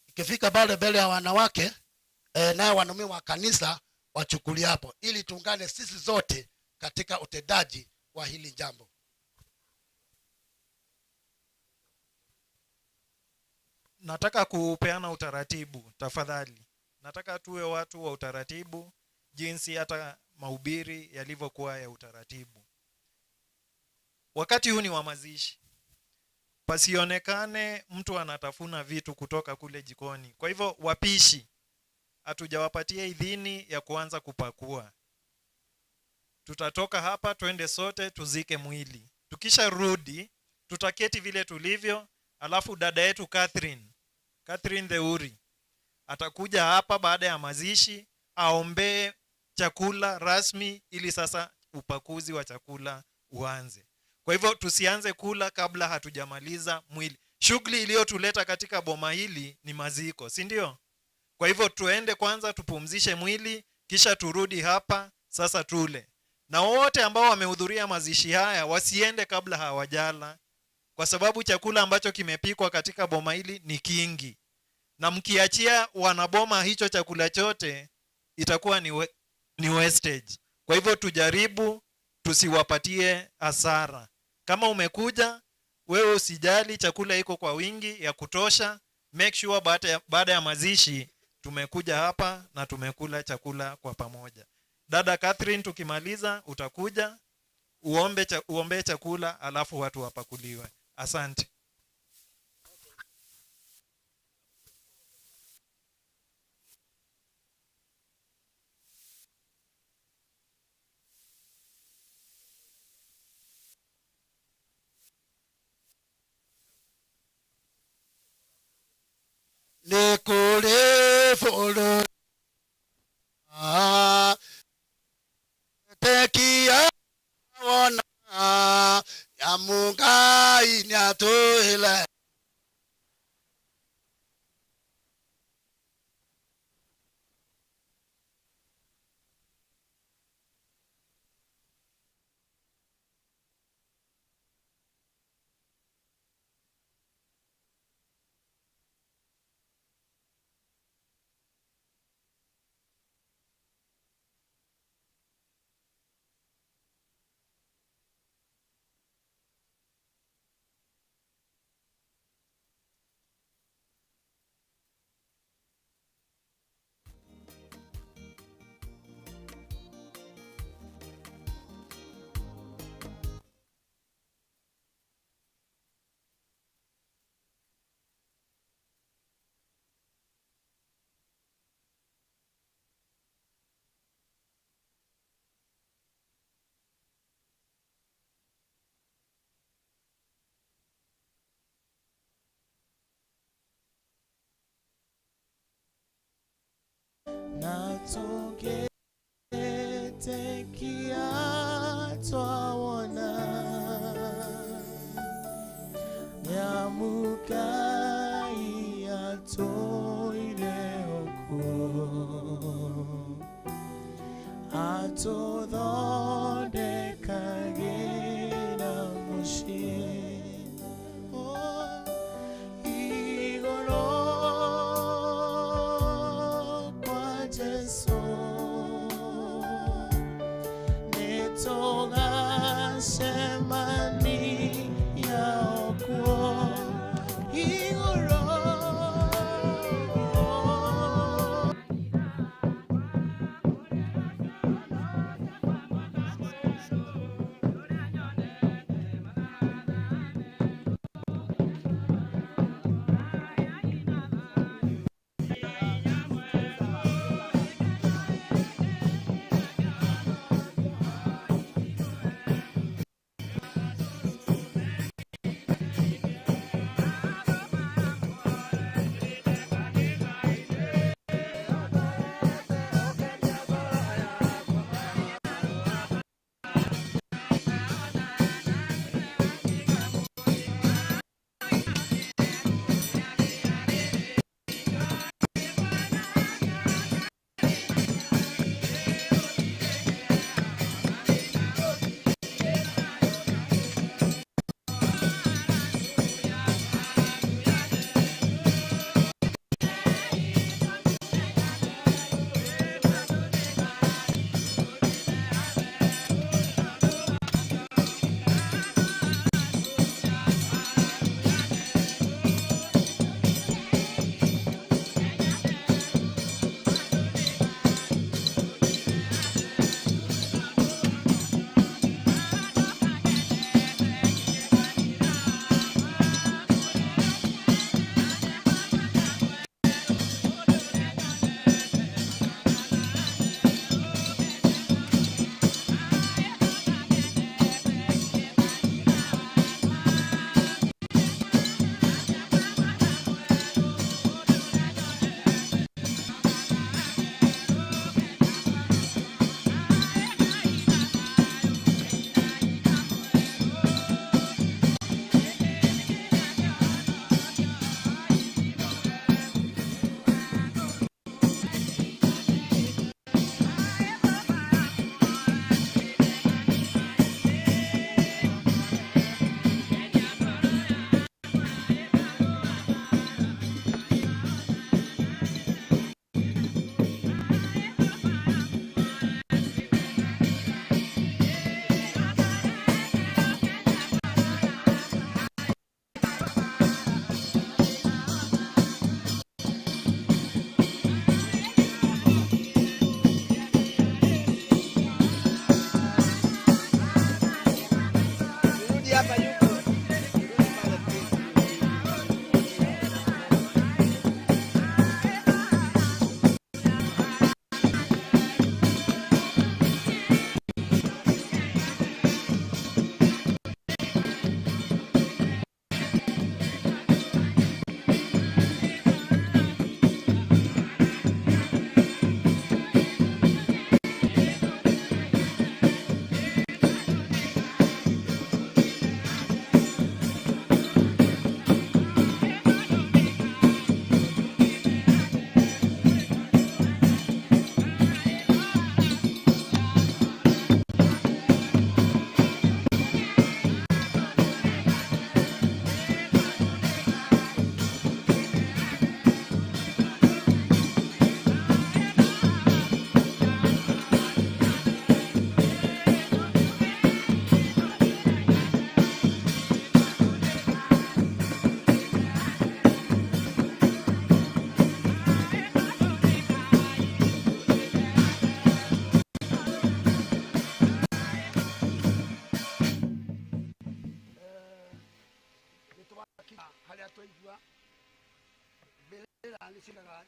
Ikifika pale mbele ya wanawake, naye wanaume wa kanisa wachukulie hapo, ili tuungane sisi zote katika utendaji wa hili jambo. Nataka kupeana utaratibu tafadhali. Nataka tuwe watu wa utaratibu, jinsi hata mahubiri yalivyokuwa ya utaratibu. Wakati huu ni wa mazishi, pasionekane mtu anatafuna vitu kutoka kule jikoni. Kwa hivyo wapishi, hatujawapatia idhini ya kuanza kupakua. Tutatoka hapa twende sote tuzike mwili. Tukisharudi tutaketi vile tulivyo, alafu dada yetu Catherine Theuri atakuja hapa baada ya mazishi aombee chakula rasmi, ili sasa upakuzi wa chakula uanze. Kwa hivyo tusianze kula kabla hatujamaliza mwili. Shughuli iliyotuleta katika boma hili ni maziko, si ndio? Kwa hivyo tuende kwanza tupumzishe mwili, kisha turudi hapa sasa tule. Na wote ambao wamehudhuria mazishi haya wasiende kabla hawajala, kwa sababu chakula ambacho kimepikwa katika boma hili ni kingi, na mkiachia wanaboma hicho chakula chote itakuwa ni wastage. Kwa hivyo tujaribu tusiwapatie hasara. Kama umekuja wewe usijali, chakula iko kwa wingi ya kutosha. Make sure baada ya mazishi tumekuja hapa na tumekula chakula kwa pamoja. Dada Catherine, tukimaliza utakuja uombe chakula, alafu watu wapakuliwe. Asante. Nĩ kũrĩ bũrũri tekia wona nyamu Ngai nĩatũrĩte. Tũngĩtĩkia twawona nĩamu Ngai atũire okuo atũthondekagĩra mũciĩ igũrũ kwa Jesũ nĩtũgacemania okuo igũrũ.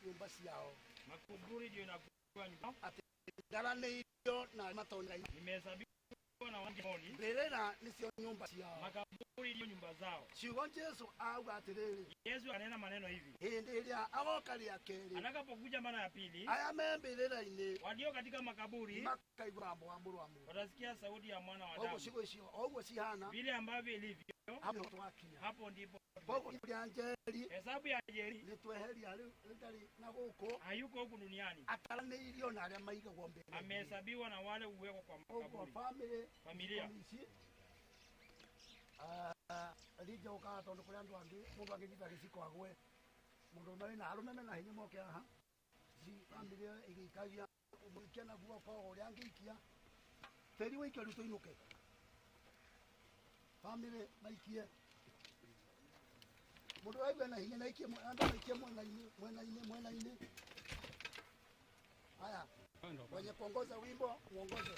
Nyumba ciao Makuburi ndio inakuwa nyumba. Atĩ ndaranĩirio na matonga Nimehesabiwa na wangi honi. Mbĩrĩra nĩcio nyumba ciao Makaburi makaburi iliyo nyumba zao. Ciugo Jesu auga atiriri. Yesu anena maneno hivi, Hindi ĩrĩa agoka rĩa kerĩ, atakapokuja mara ya pili, aya me mbĩrĩra-inĩ walio katika makaburi makaigua mũgambo wa mũrũ wa mũndũ. watasikia sauti ya mwana wa Koguo Adamu, ciugo icio oguo cihana, vile ambavyo ilivyo hapo nĩho twakinya. hapo ndipo. Koguo rĩa Njeri Hesabu ya Jeri nĩ tweheria rĩu rĩtarĩ na gũkũ, hayuko huku duniani, ataranĩirio na arĩa maigagwo mbĩrĩra-inĩ. amehesabiwa na wale huwekwa kwa Koguo makaburi. famĩlĩ Familia ici rinja ũkaga tondũ kũrĩ andũ angĩ mũndũ angĩnyita gĩciko agwe mũndũ ũmwe wĩna arũme mena hinya moke haha ci bamĩrĩ ĩyo ĩgĩikagia mũikia na guoko ũrĩa angĩikia tĩri wĩikio rĩu tũinũke bamĩrĩ maikie mũndũ waigua na hinya naikie andũ maikie mwena-inĩ mwena-inĩ mwena-inĩ. Haya, wenye kuongoza wimbo muongoze.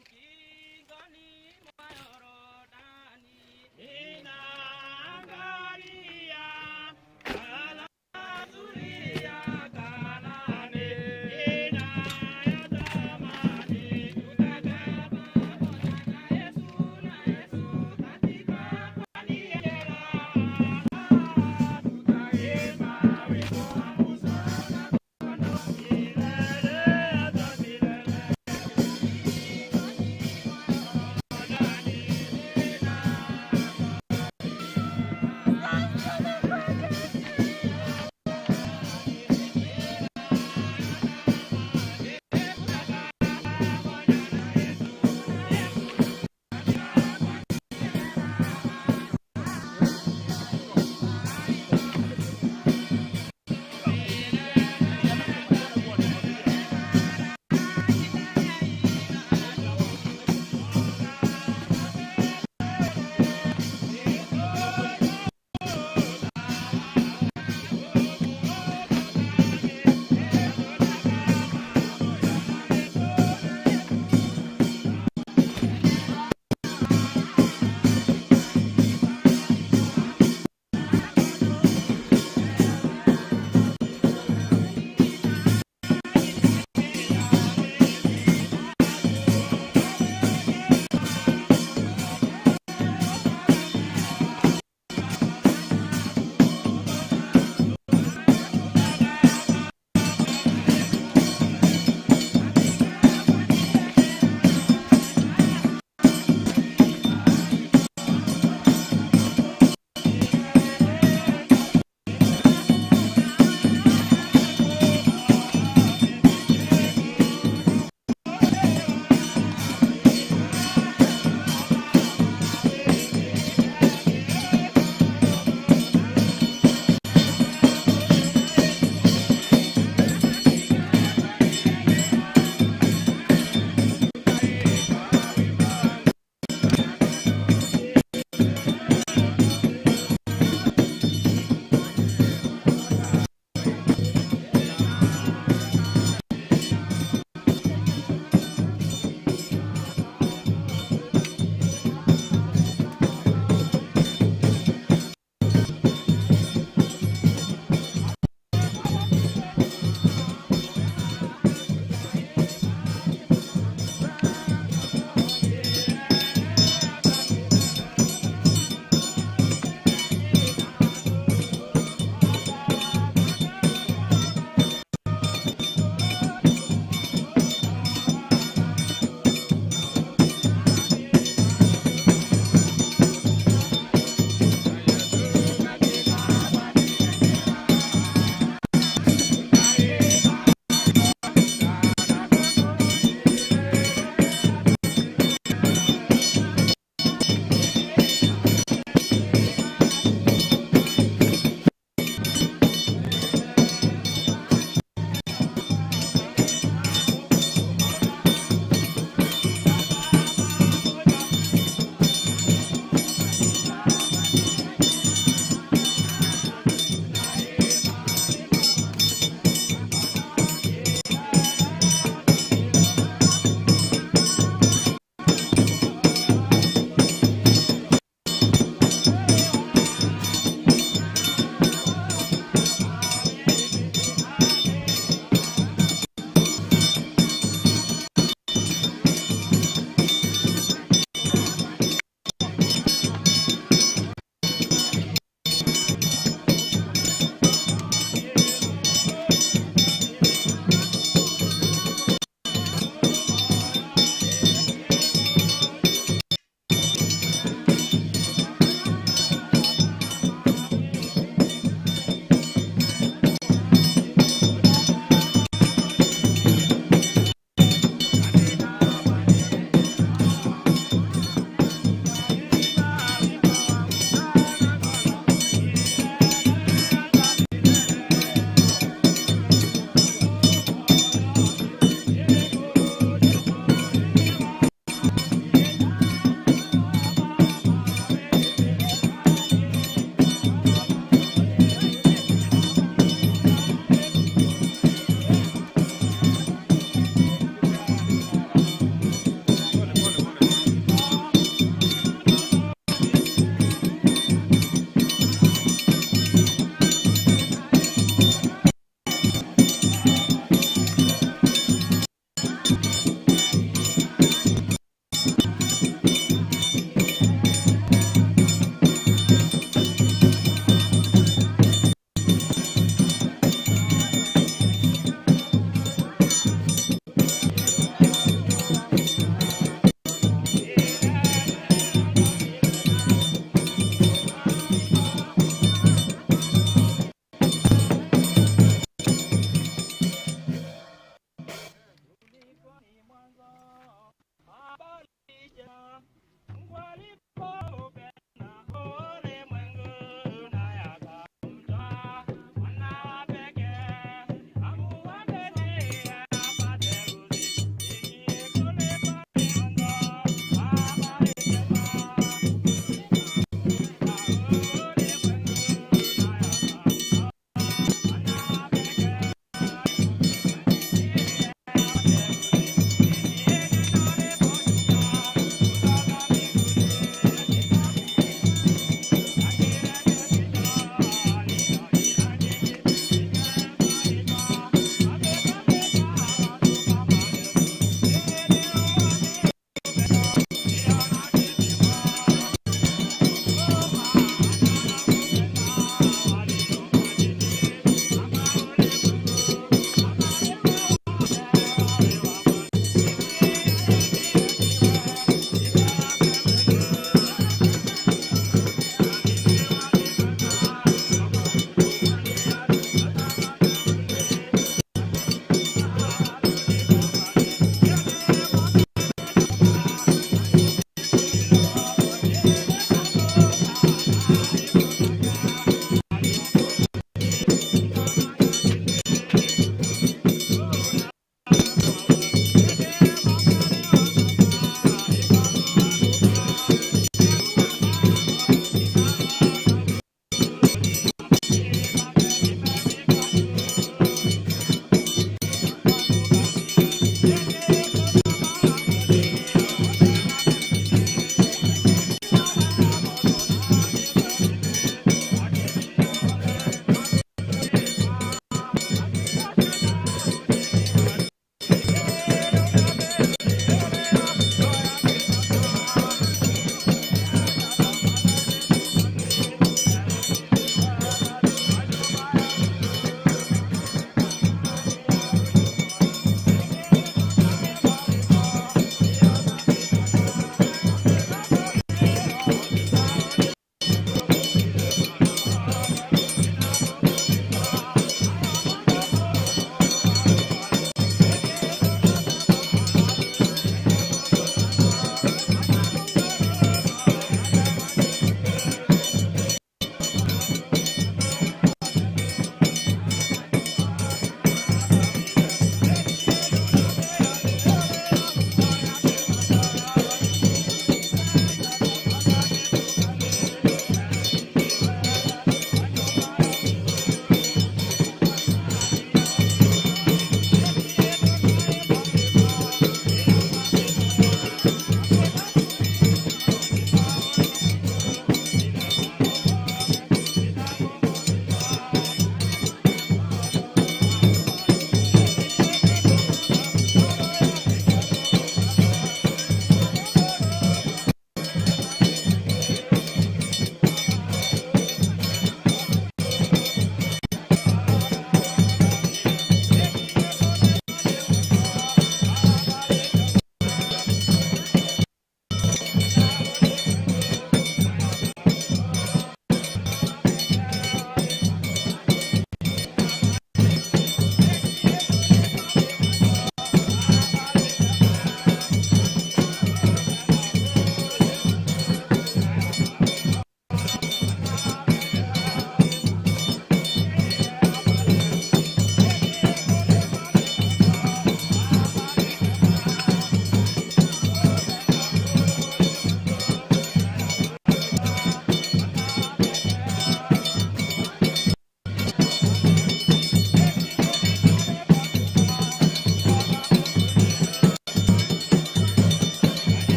Ukingoni mwa Yorodani ninaangalia nzuri ya Kanaani, ninayotamani tutakapopona na Yesu, na Yesu katika pwani ya raha, tutaimba wimbo wa Musa na Kondoo milele hata milele. Ukingoni mwa Yorodani ninaangalia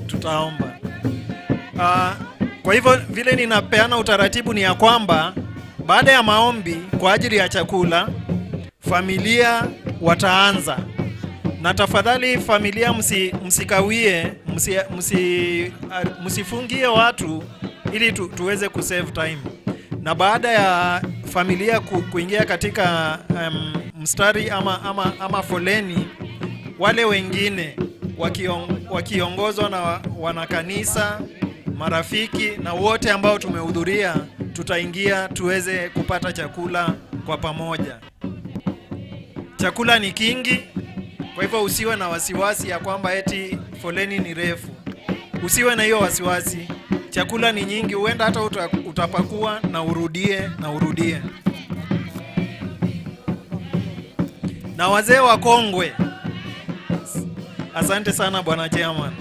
Tutaomba. Kwa hivyo vile ninapeana utaratibu ni ya kwamba baada ya maombi kwa ajili ya chakula, familia wataanza. Na tafadhali familia msikawie, msifungie watu ili tuweze kusave time. Na baada ya familia kuingia katika mstari ama foleni, wale wengine wakiongozwa na wanakanisa, marafiki na wote ambao tumehudhuria, tutaingia tuweze kupata chakula kwa pamoja. Chakula ni kingi, kwa hivyo usiwe na wasiwasi ya kwamba eti foleni ni refu. Usiwe na hiyo wasiwasi. Chakula ni nyingi, huenda hata utapakua na urudie na urudie. Na wazee wa kongwe, asante sana bwana chairman.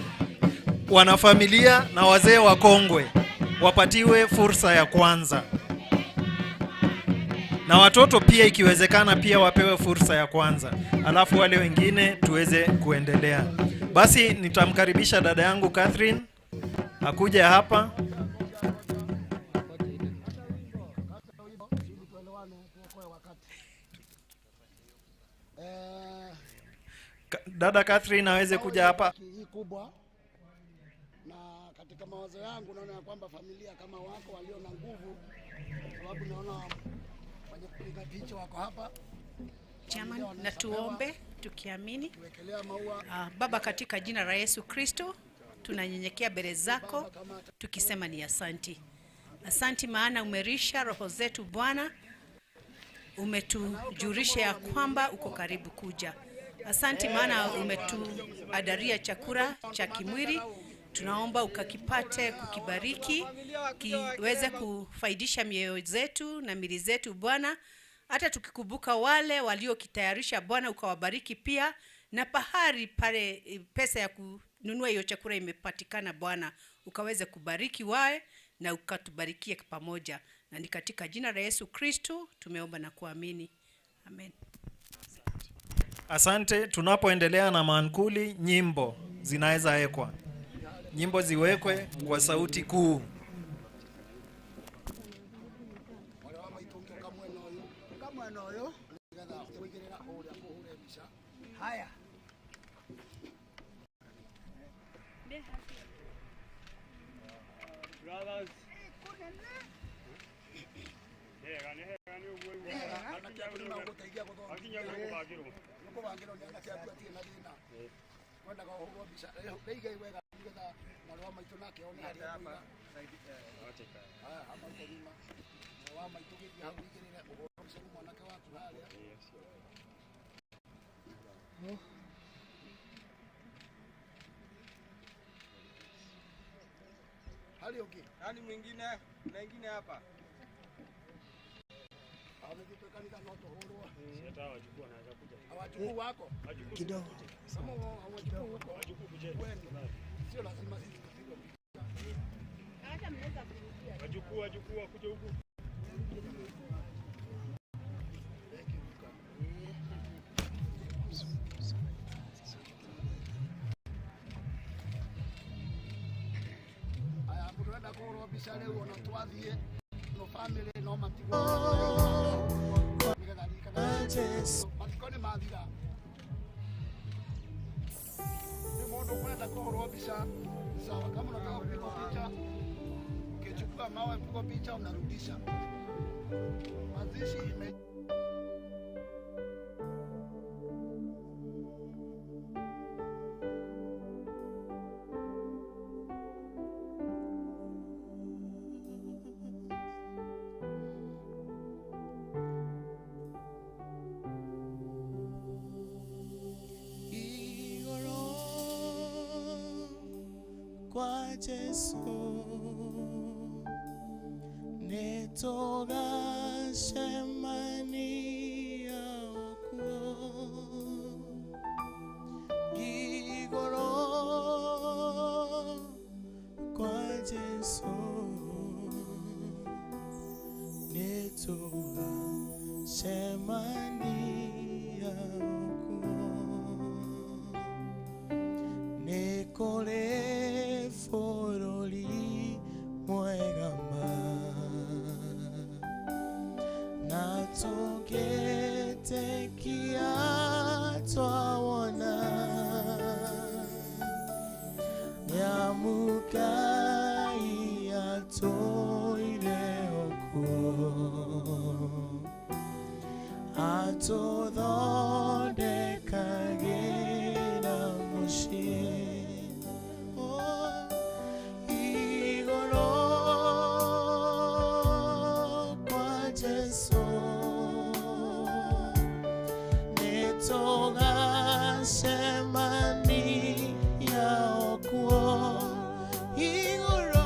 Wanafamilia na wazee wa kongwe wapatiwe fursa ya kwanza, na watoto pia ikiwezekana pia wapewe fursa ya kwanza, alafu wale wengine tuweze kuendelea. Basi nitamkaribisha dada yangu Catherine akuja hapa. Dada Catherine aweze kuja hapa. Hii kubwa na katika mawazo yangu naona ya kwamba familia kama wako walio na nguvu, sababu naona wenye kupiga picha wako hapa. Chairman, na tuombe tukiamini. Baba, katika jina la Yesu Kristo tunanyenyekea mbele zako tukisema ni asanti. Asanti maana umerisha roho zetu Bwana, umetujulisha ya kwamba uko karibu kuja. Asanti maana umetuadaria chakula cha kimwili, tunaomba ukakipate kukibariki, kiweze kufaidisha mioyo zetu na mili zetu Bwana. Hata tukikumbuka wale waliokitayarisha Bwana, ukawabariki pia, na pahali pale pesa ya kununua hiyo chakula imepatikana Bwana, ukaweze kubariki wae na ukatubarikie pamoja. Na ni katika jina la Yesu Kristo tumeomba na kuamini, amen. Asante. Tunapoendelea na maankuli, nyimbo zinaweza wekwa, nyimbo ziwekwe kwa sauti kuu. Haya. Brothers. Hali okay. Nani mwingine? Kuna wengine hapa? Wajukuu wako kidogo. Kama wajukuu huko sio lazima sisi tupigwe picha. Hata mnaweza kurudia. Wajukuu wakuja huku. Aya, mũndũ kũhũrwo mbica rĩu ona twathiĩ no family no matigwo nĩgetha ririkane mathiko nĩ mathira. Nĩ mũndũ ũkwenda kũhũrwo mbica sawa, kama unataka kupigwa picha, ukichukua mawe kupigwa picha unarudisha. Mazishi ime Kwa Jesu nitogacemania okuo igoro kwa Jesu nitogacemania okuo nikore bũrũri mwega ma na tũngĩtĩkia twawona nĩamukai atũire okuo atũthondekagĩra mũciĩ. Togacemania okuo igoro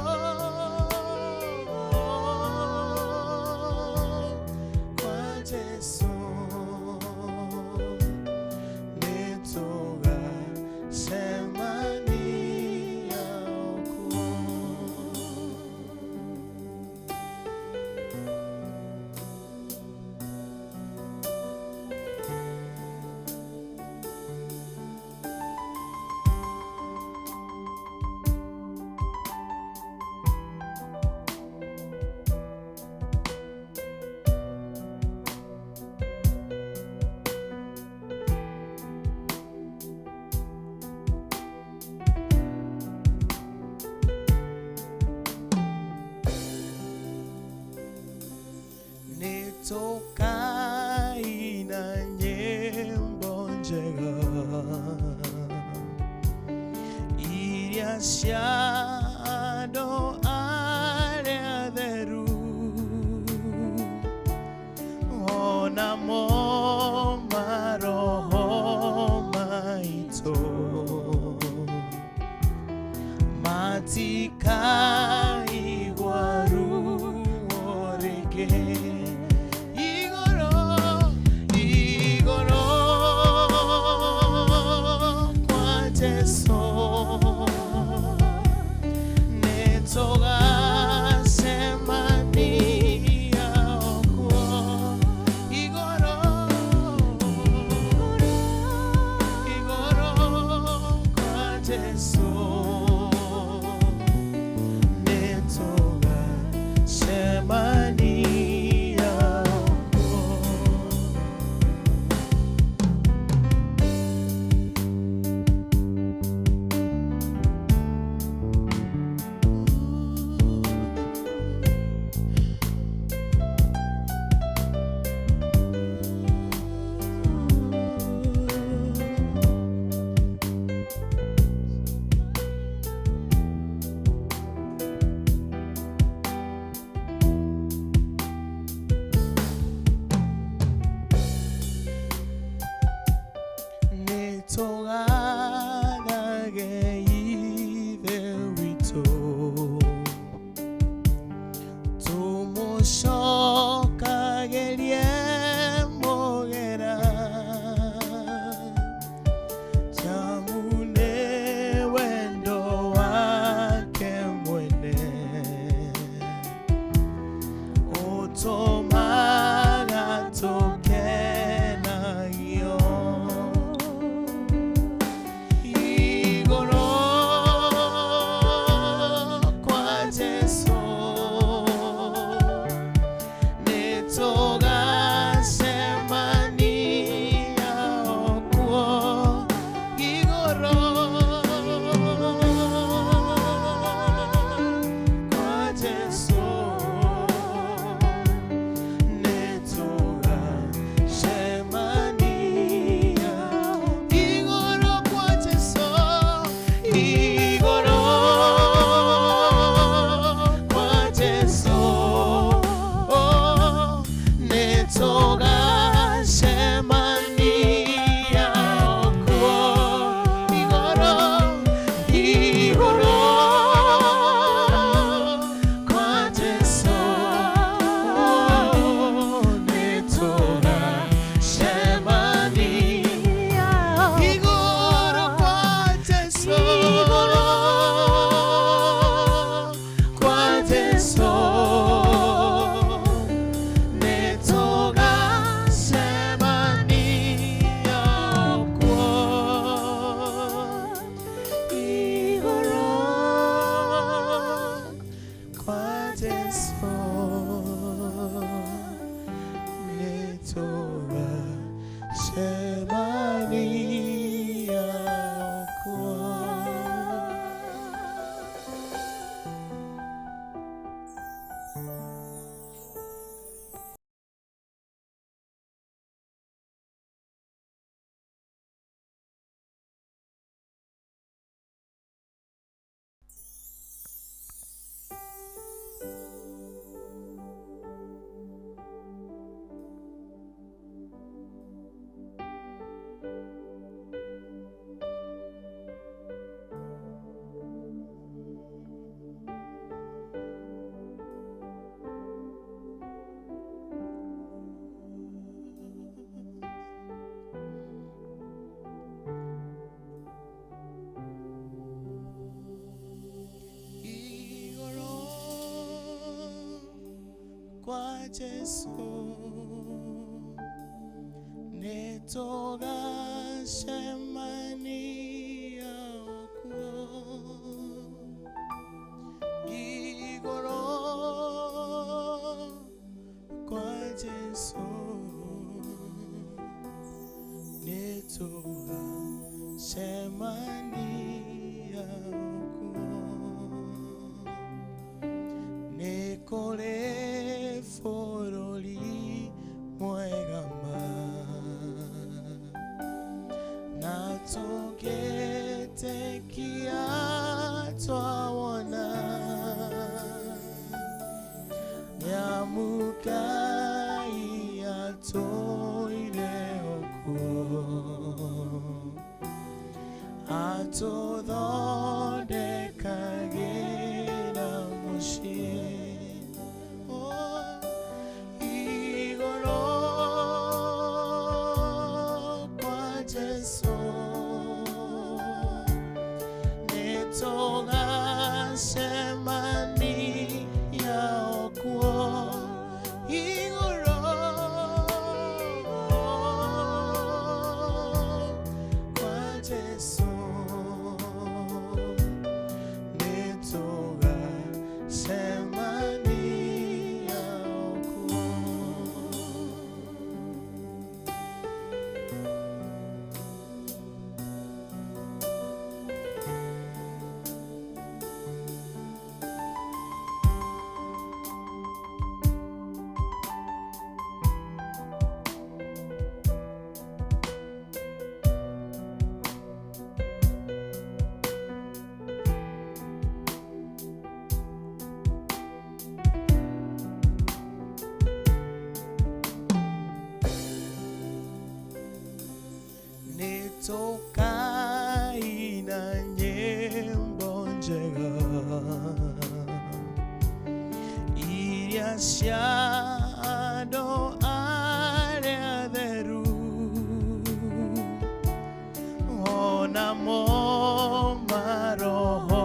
Nĩtũkaina nyĩmbo njega iria cia andũ arĩa atheru, onamo maroho maitũ matikaigua ruo rĩngĩ. Igoro, igoro kwa Jesu nĩtũgacemania okuo. Igoro, igoro kwa Jesu nĩtũgacemania okuo. Nĩtũgathage Ithe witũ, tũmũcokagĩrie mũgera, tamu nĩ wendo wake mwene ũtũmaga tũkenagio. Igoro kwa Jesu nĩtũgacemania okuo. Igoro kwa Jesu nĩtũgacemania. Igoro kwa Jesu, igoro kwa Jesu nĩtũgacemania okuo. Igoro, igoro kwa Jesu nĩtũgacemania. Igoro kwa Jesu, kwa Jesu nĩtũgacemania okuo. Igoro kwa Jesu nĩtũgacemania okuo. Igoro kwa Jesu nĩtũgacemania okuo. Igoro kwa Jesu nĩtũgacemania okuo. Nĩ kũrĩ bũrũri Nĩtũkaina nyĩmbo njega iria cia andũ arĩa atheru, onamo maroho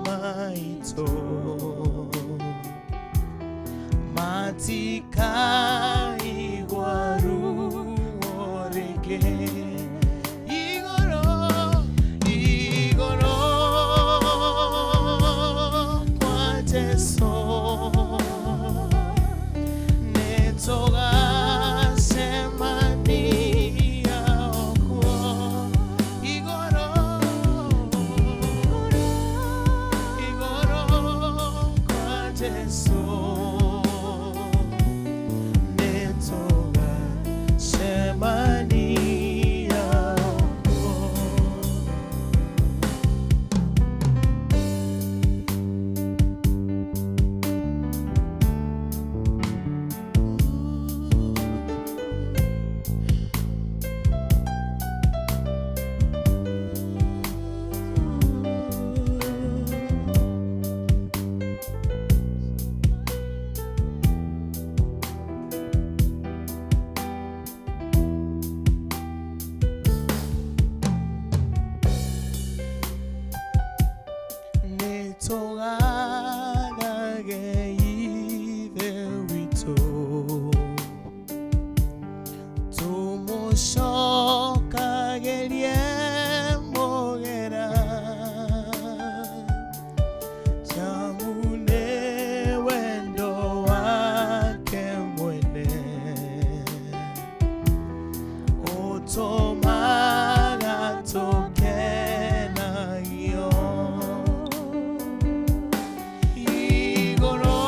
maitũ matikaigua ruo rĩngĩ. Igoro, igoro kwa Jesu, nĩtũgacemania okuo. Igoro, igoro kwa Jesu, nĩtũgacemania okuo. Nĩtũganage Ithe witũ, tũmũcokagĩrie mũgera, tamu nĩ wendo wake mwene ũtũmaga tũkenagio. Igoro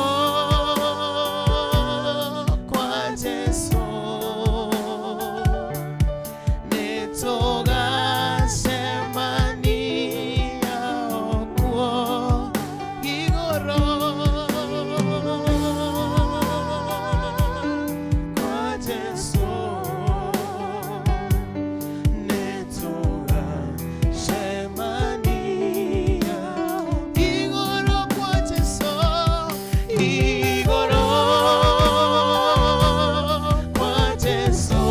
kwa Jesu, nĩtũgacemania okuo. Igoro kwa Jesu, nĩtũgacemania. Igoro kwa Jesu, igoro kwa Jesu,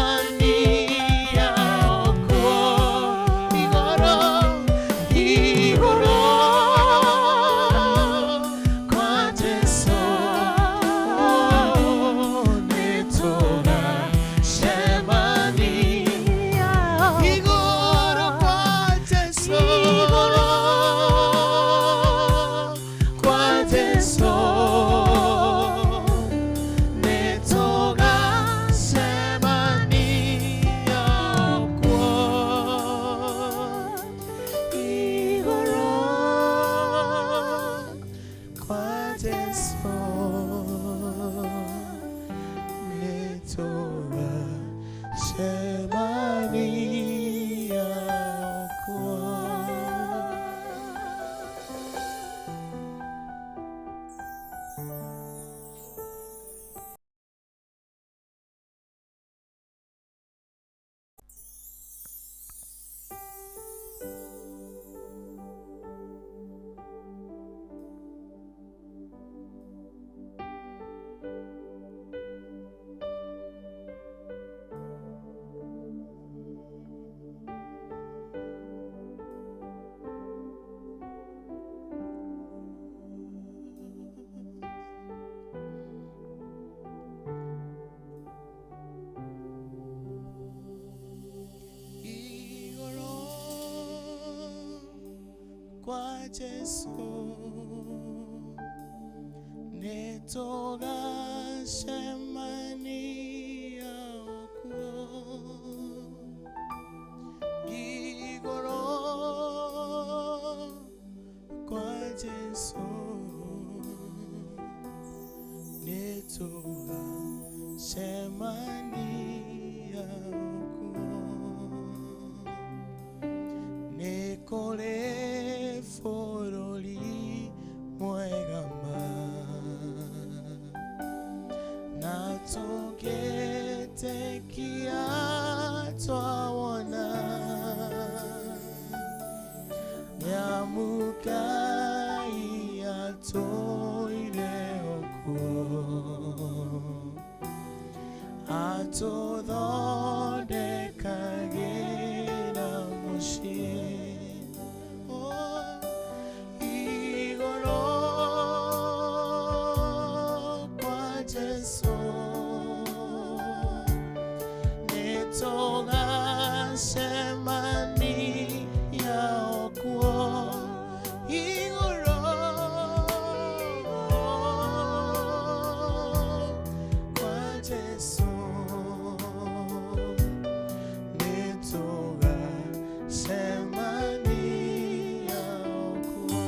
nĩtũgacemania okuo. Igoro, igoro kwa Jesu, nĩtũgacemania. Igoro kwa Jesu, kwa Jesu, nĩtũgacemania okuo. Igoro kwa Jesu, nĩtũgacemania okuo. Igoro kwa Jesu, nĩtũgacemania okuo. Igoro kwa Jesu, nĩtũgacemania okuo. Nĩ kũrĩ bũrũri mwega ma, na Amu Ngai atũire okuo atũthondekagĩra mũciĩ. Oh, igũrũ kwa Jesũ nĩtũgacemania okuo. Igũrũ kwa Jesũ nĩtũgacemania okuo.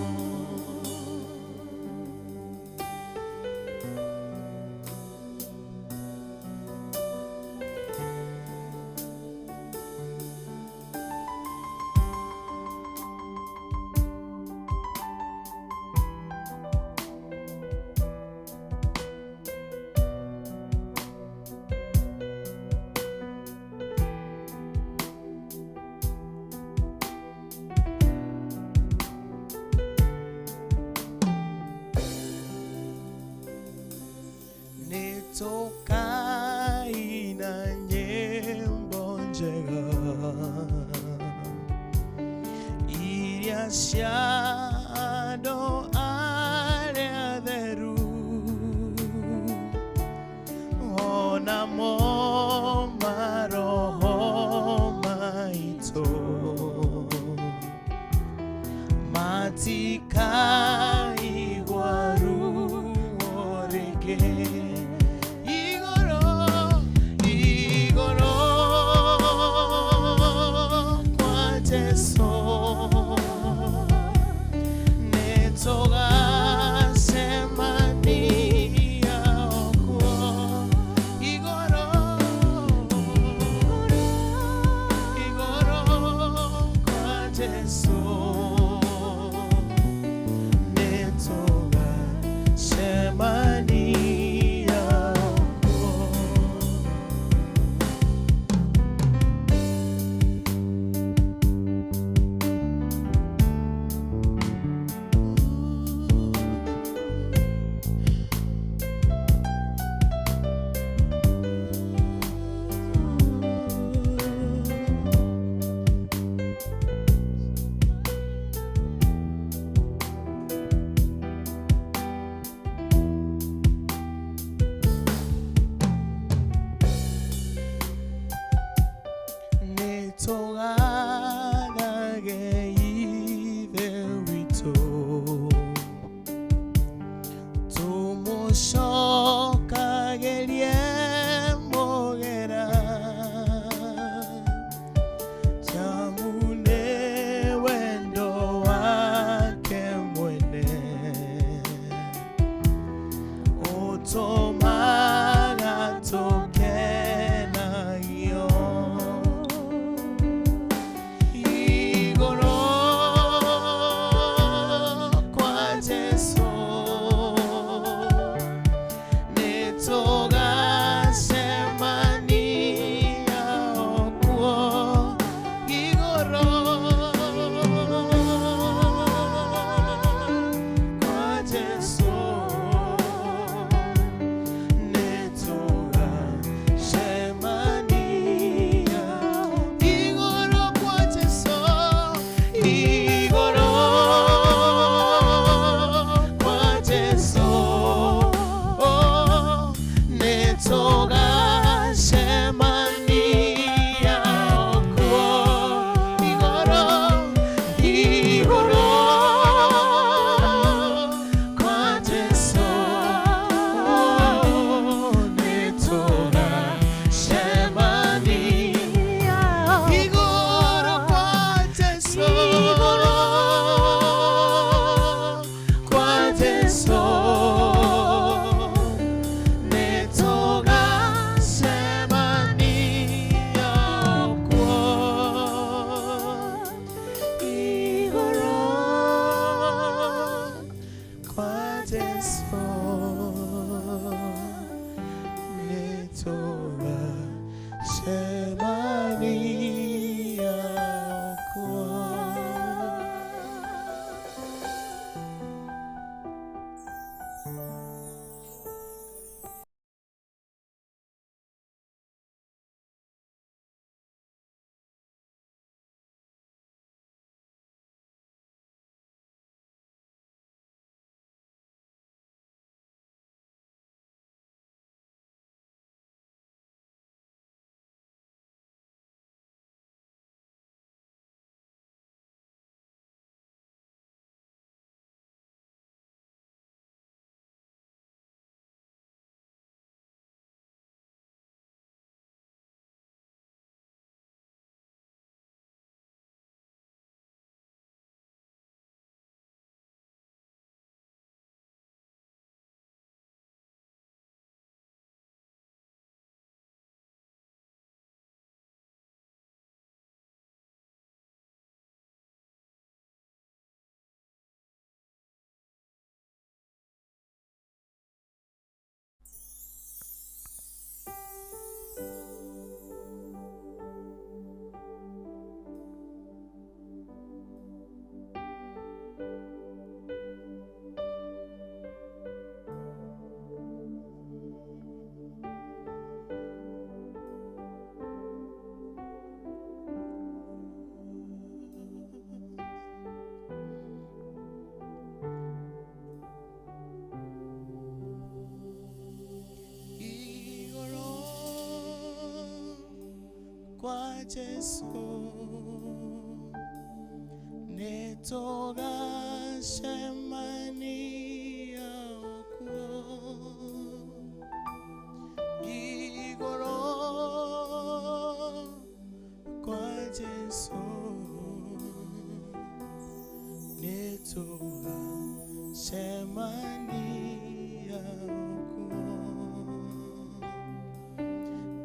Nĩtũkaina nyĩmbo njega iria cia andũ arĩa atheru, onamo maroho maitũ matikaigua ruo rĩngĩ. Igũrũ, igũrũ kwa Jesũ nĩtũgacemania okuo. Igũrũ, igũrũ kwa Jesũ nĩtũgacemania okuo. Jesu nĩtũgacemania kuo igũrũ kwa Jesu nĩtũgacemania kuo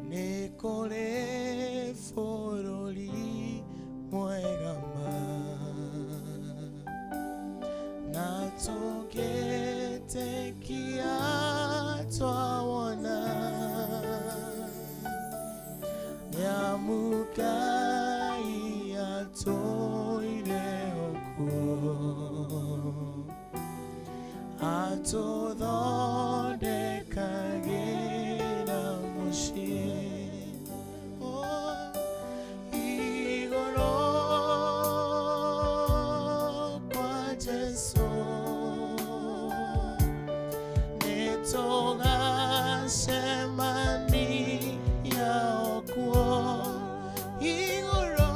nĩ kũrĩ bũrũri mwega ma na tũngĩtĩkia twawona nĩamu Ngai atũire okuo atũthondekagĩra mũciĩ igũrũ kwa Jesu nĩtũgacemania okuo igũrũ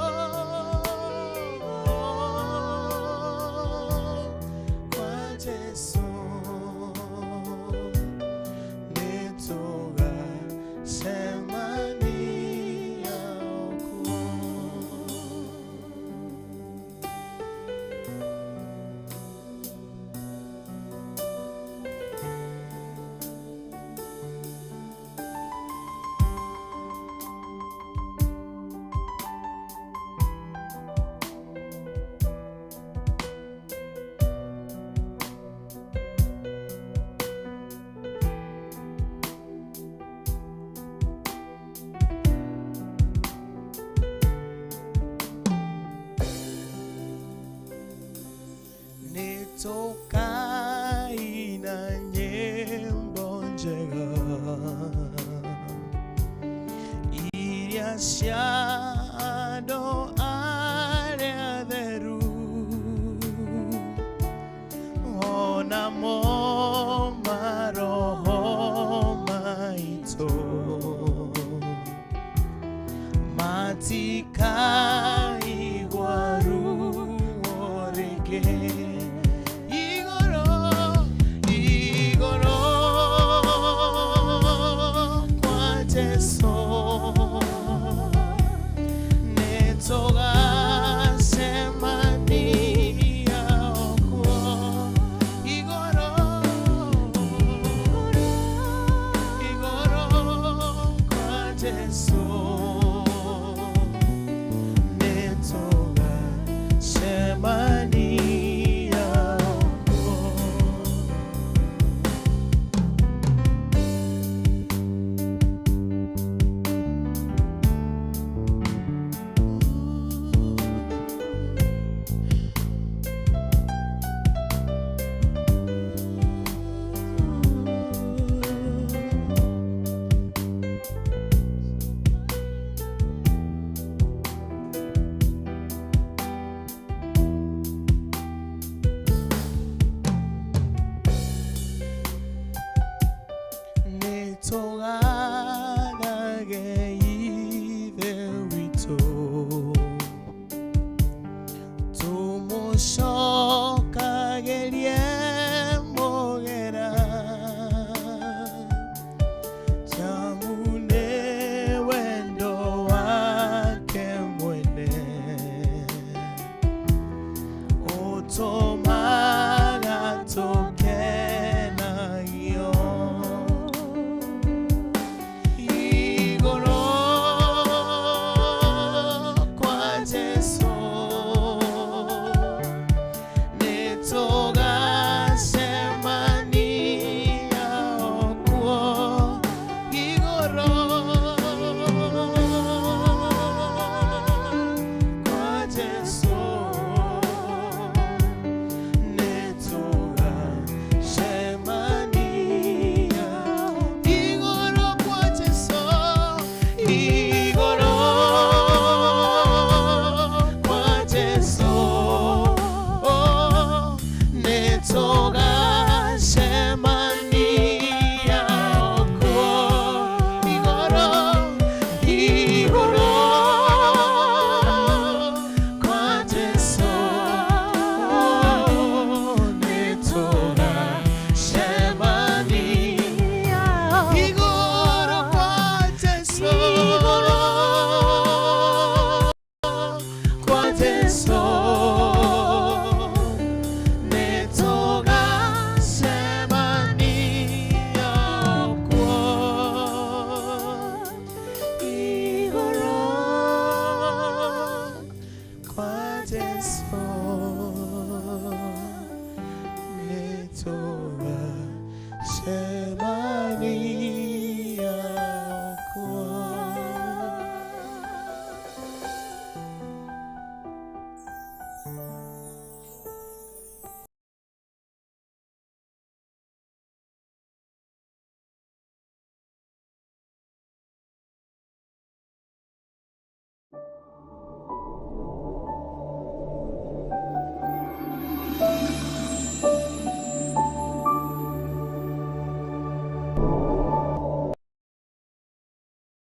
kwa Jesu nĩtũgacemania okuo. Nĩtũkaina nyĩmbo njega iria cia andũ arĩa atheru onamo maroho maitũ matikaigua ruo rĩngĩ igũrũ igũrũ kwa Jesu nĩtũgacemania okuo igũrũ igũrũ kwa Jesu nĩtũgacemania okuo. Nĩtũganage Ithe witũ tũmũcokagĩrie mũgera tamu nĩ wendo wake mwene ũtũmaga tũkenagio igũrũ kwa Jesu nĩtũgacemania okuo igũrũ kwa Jesu.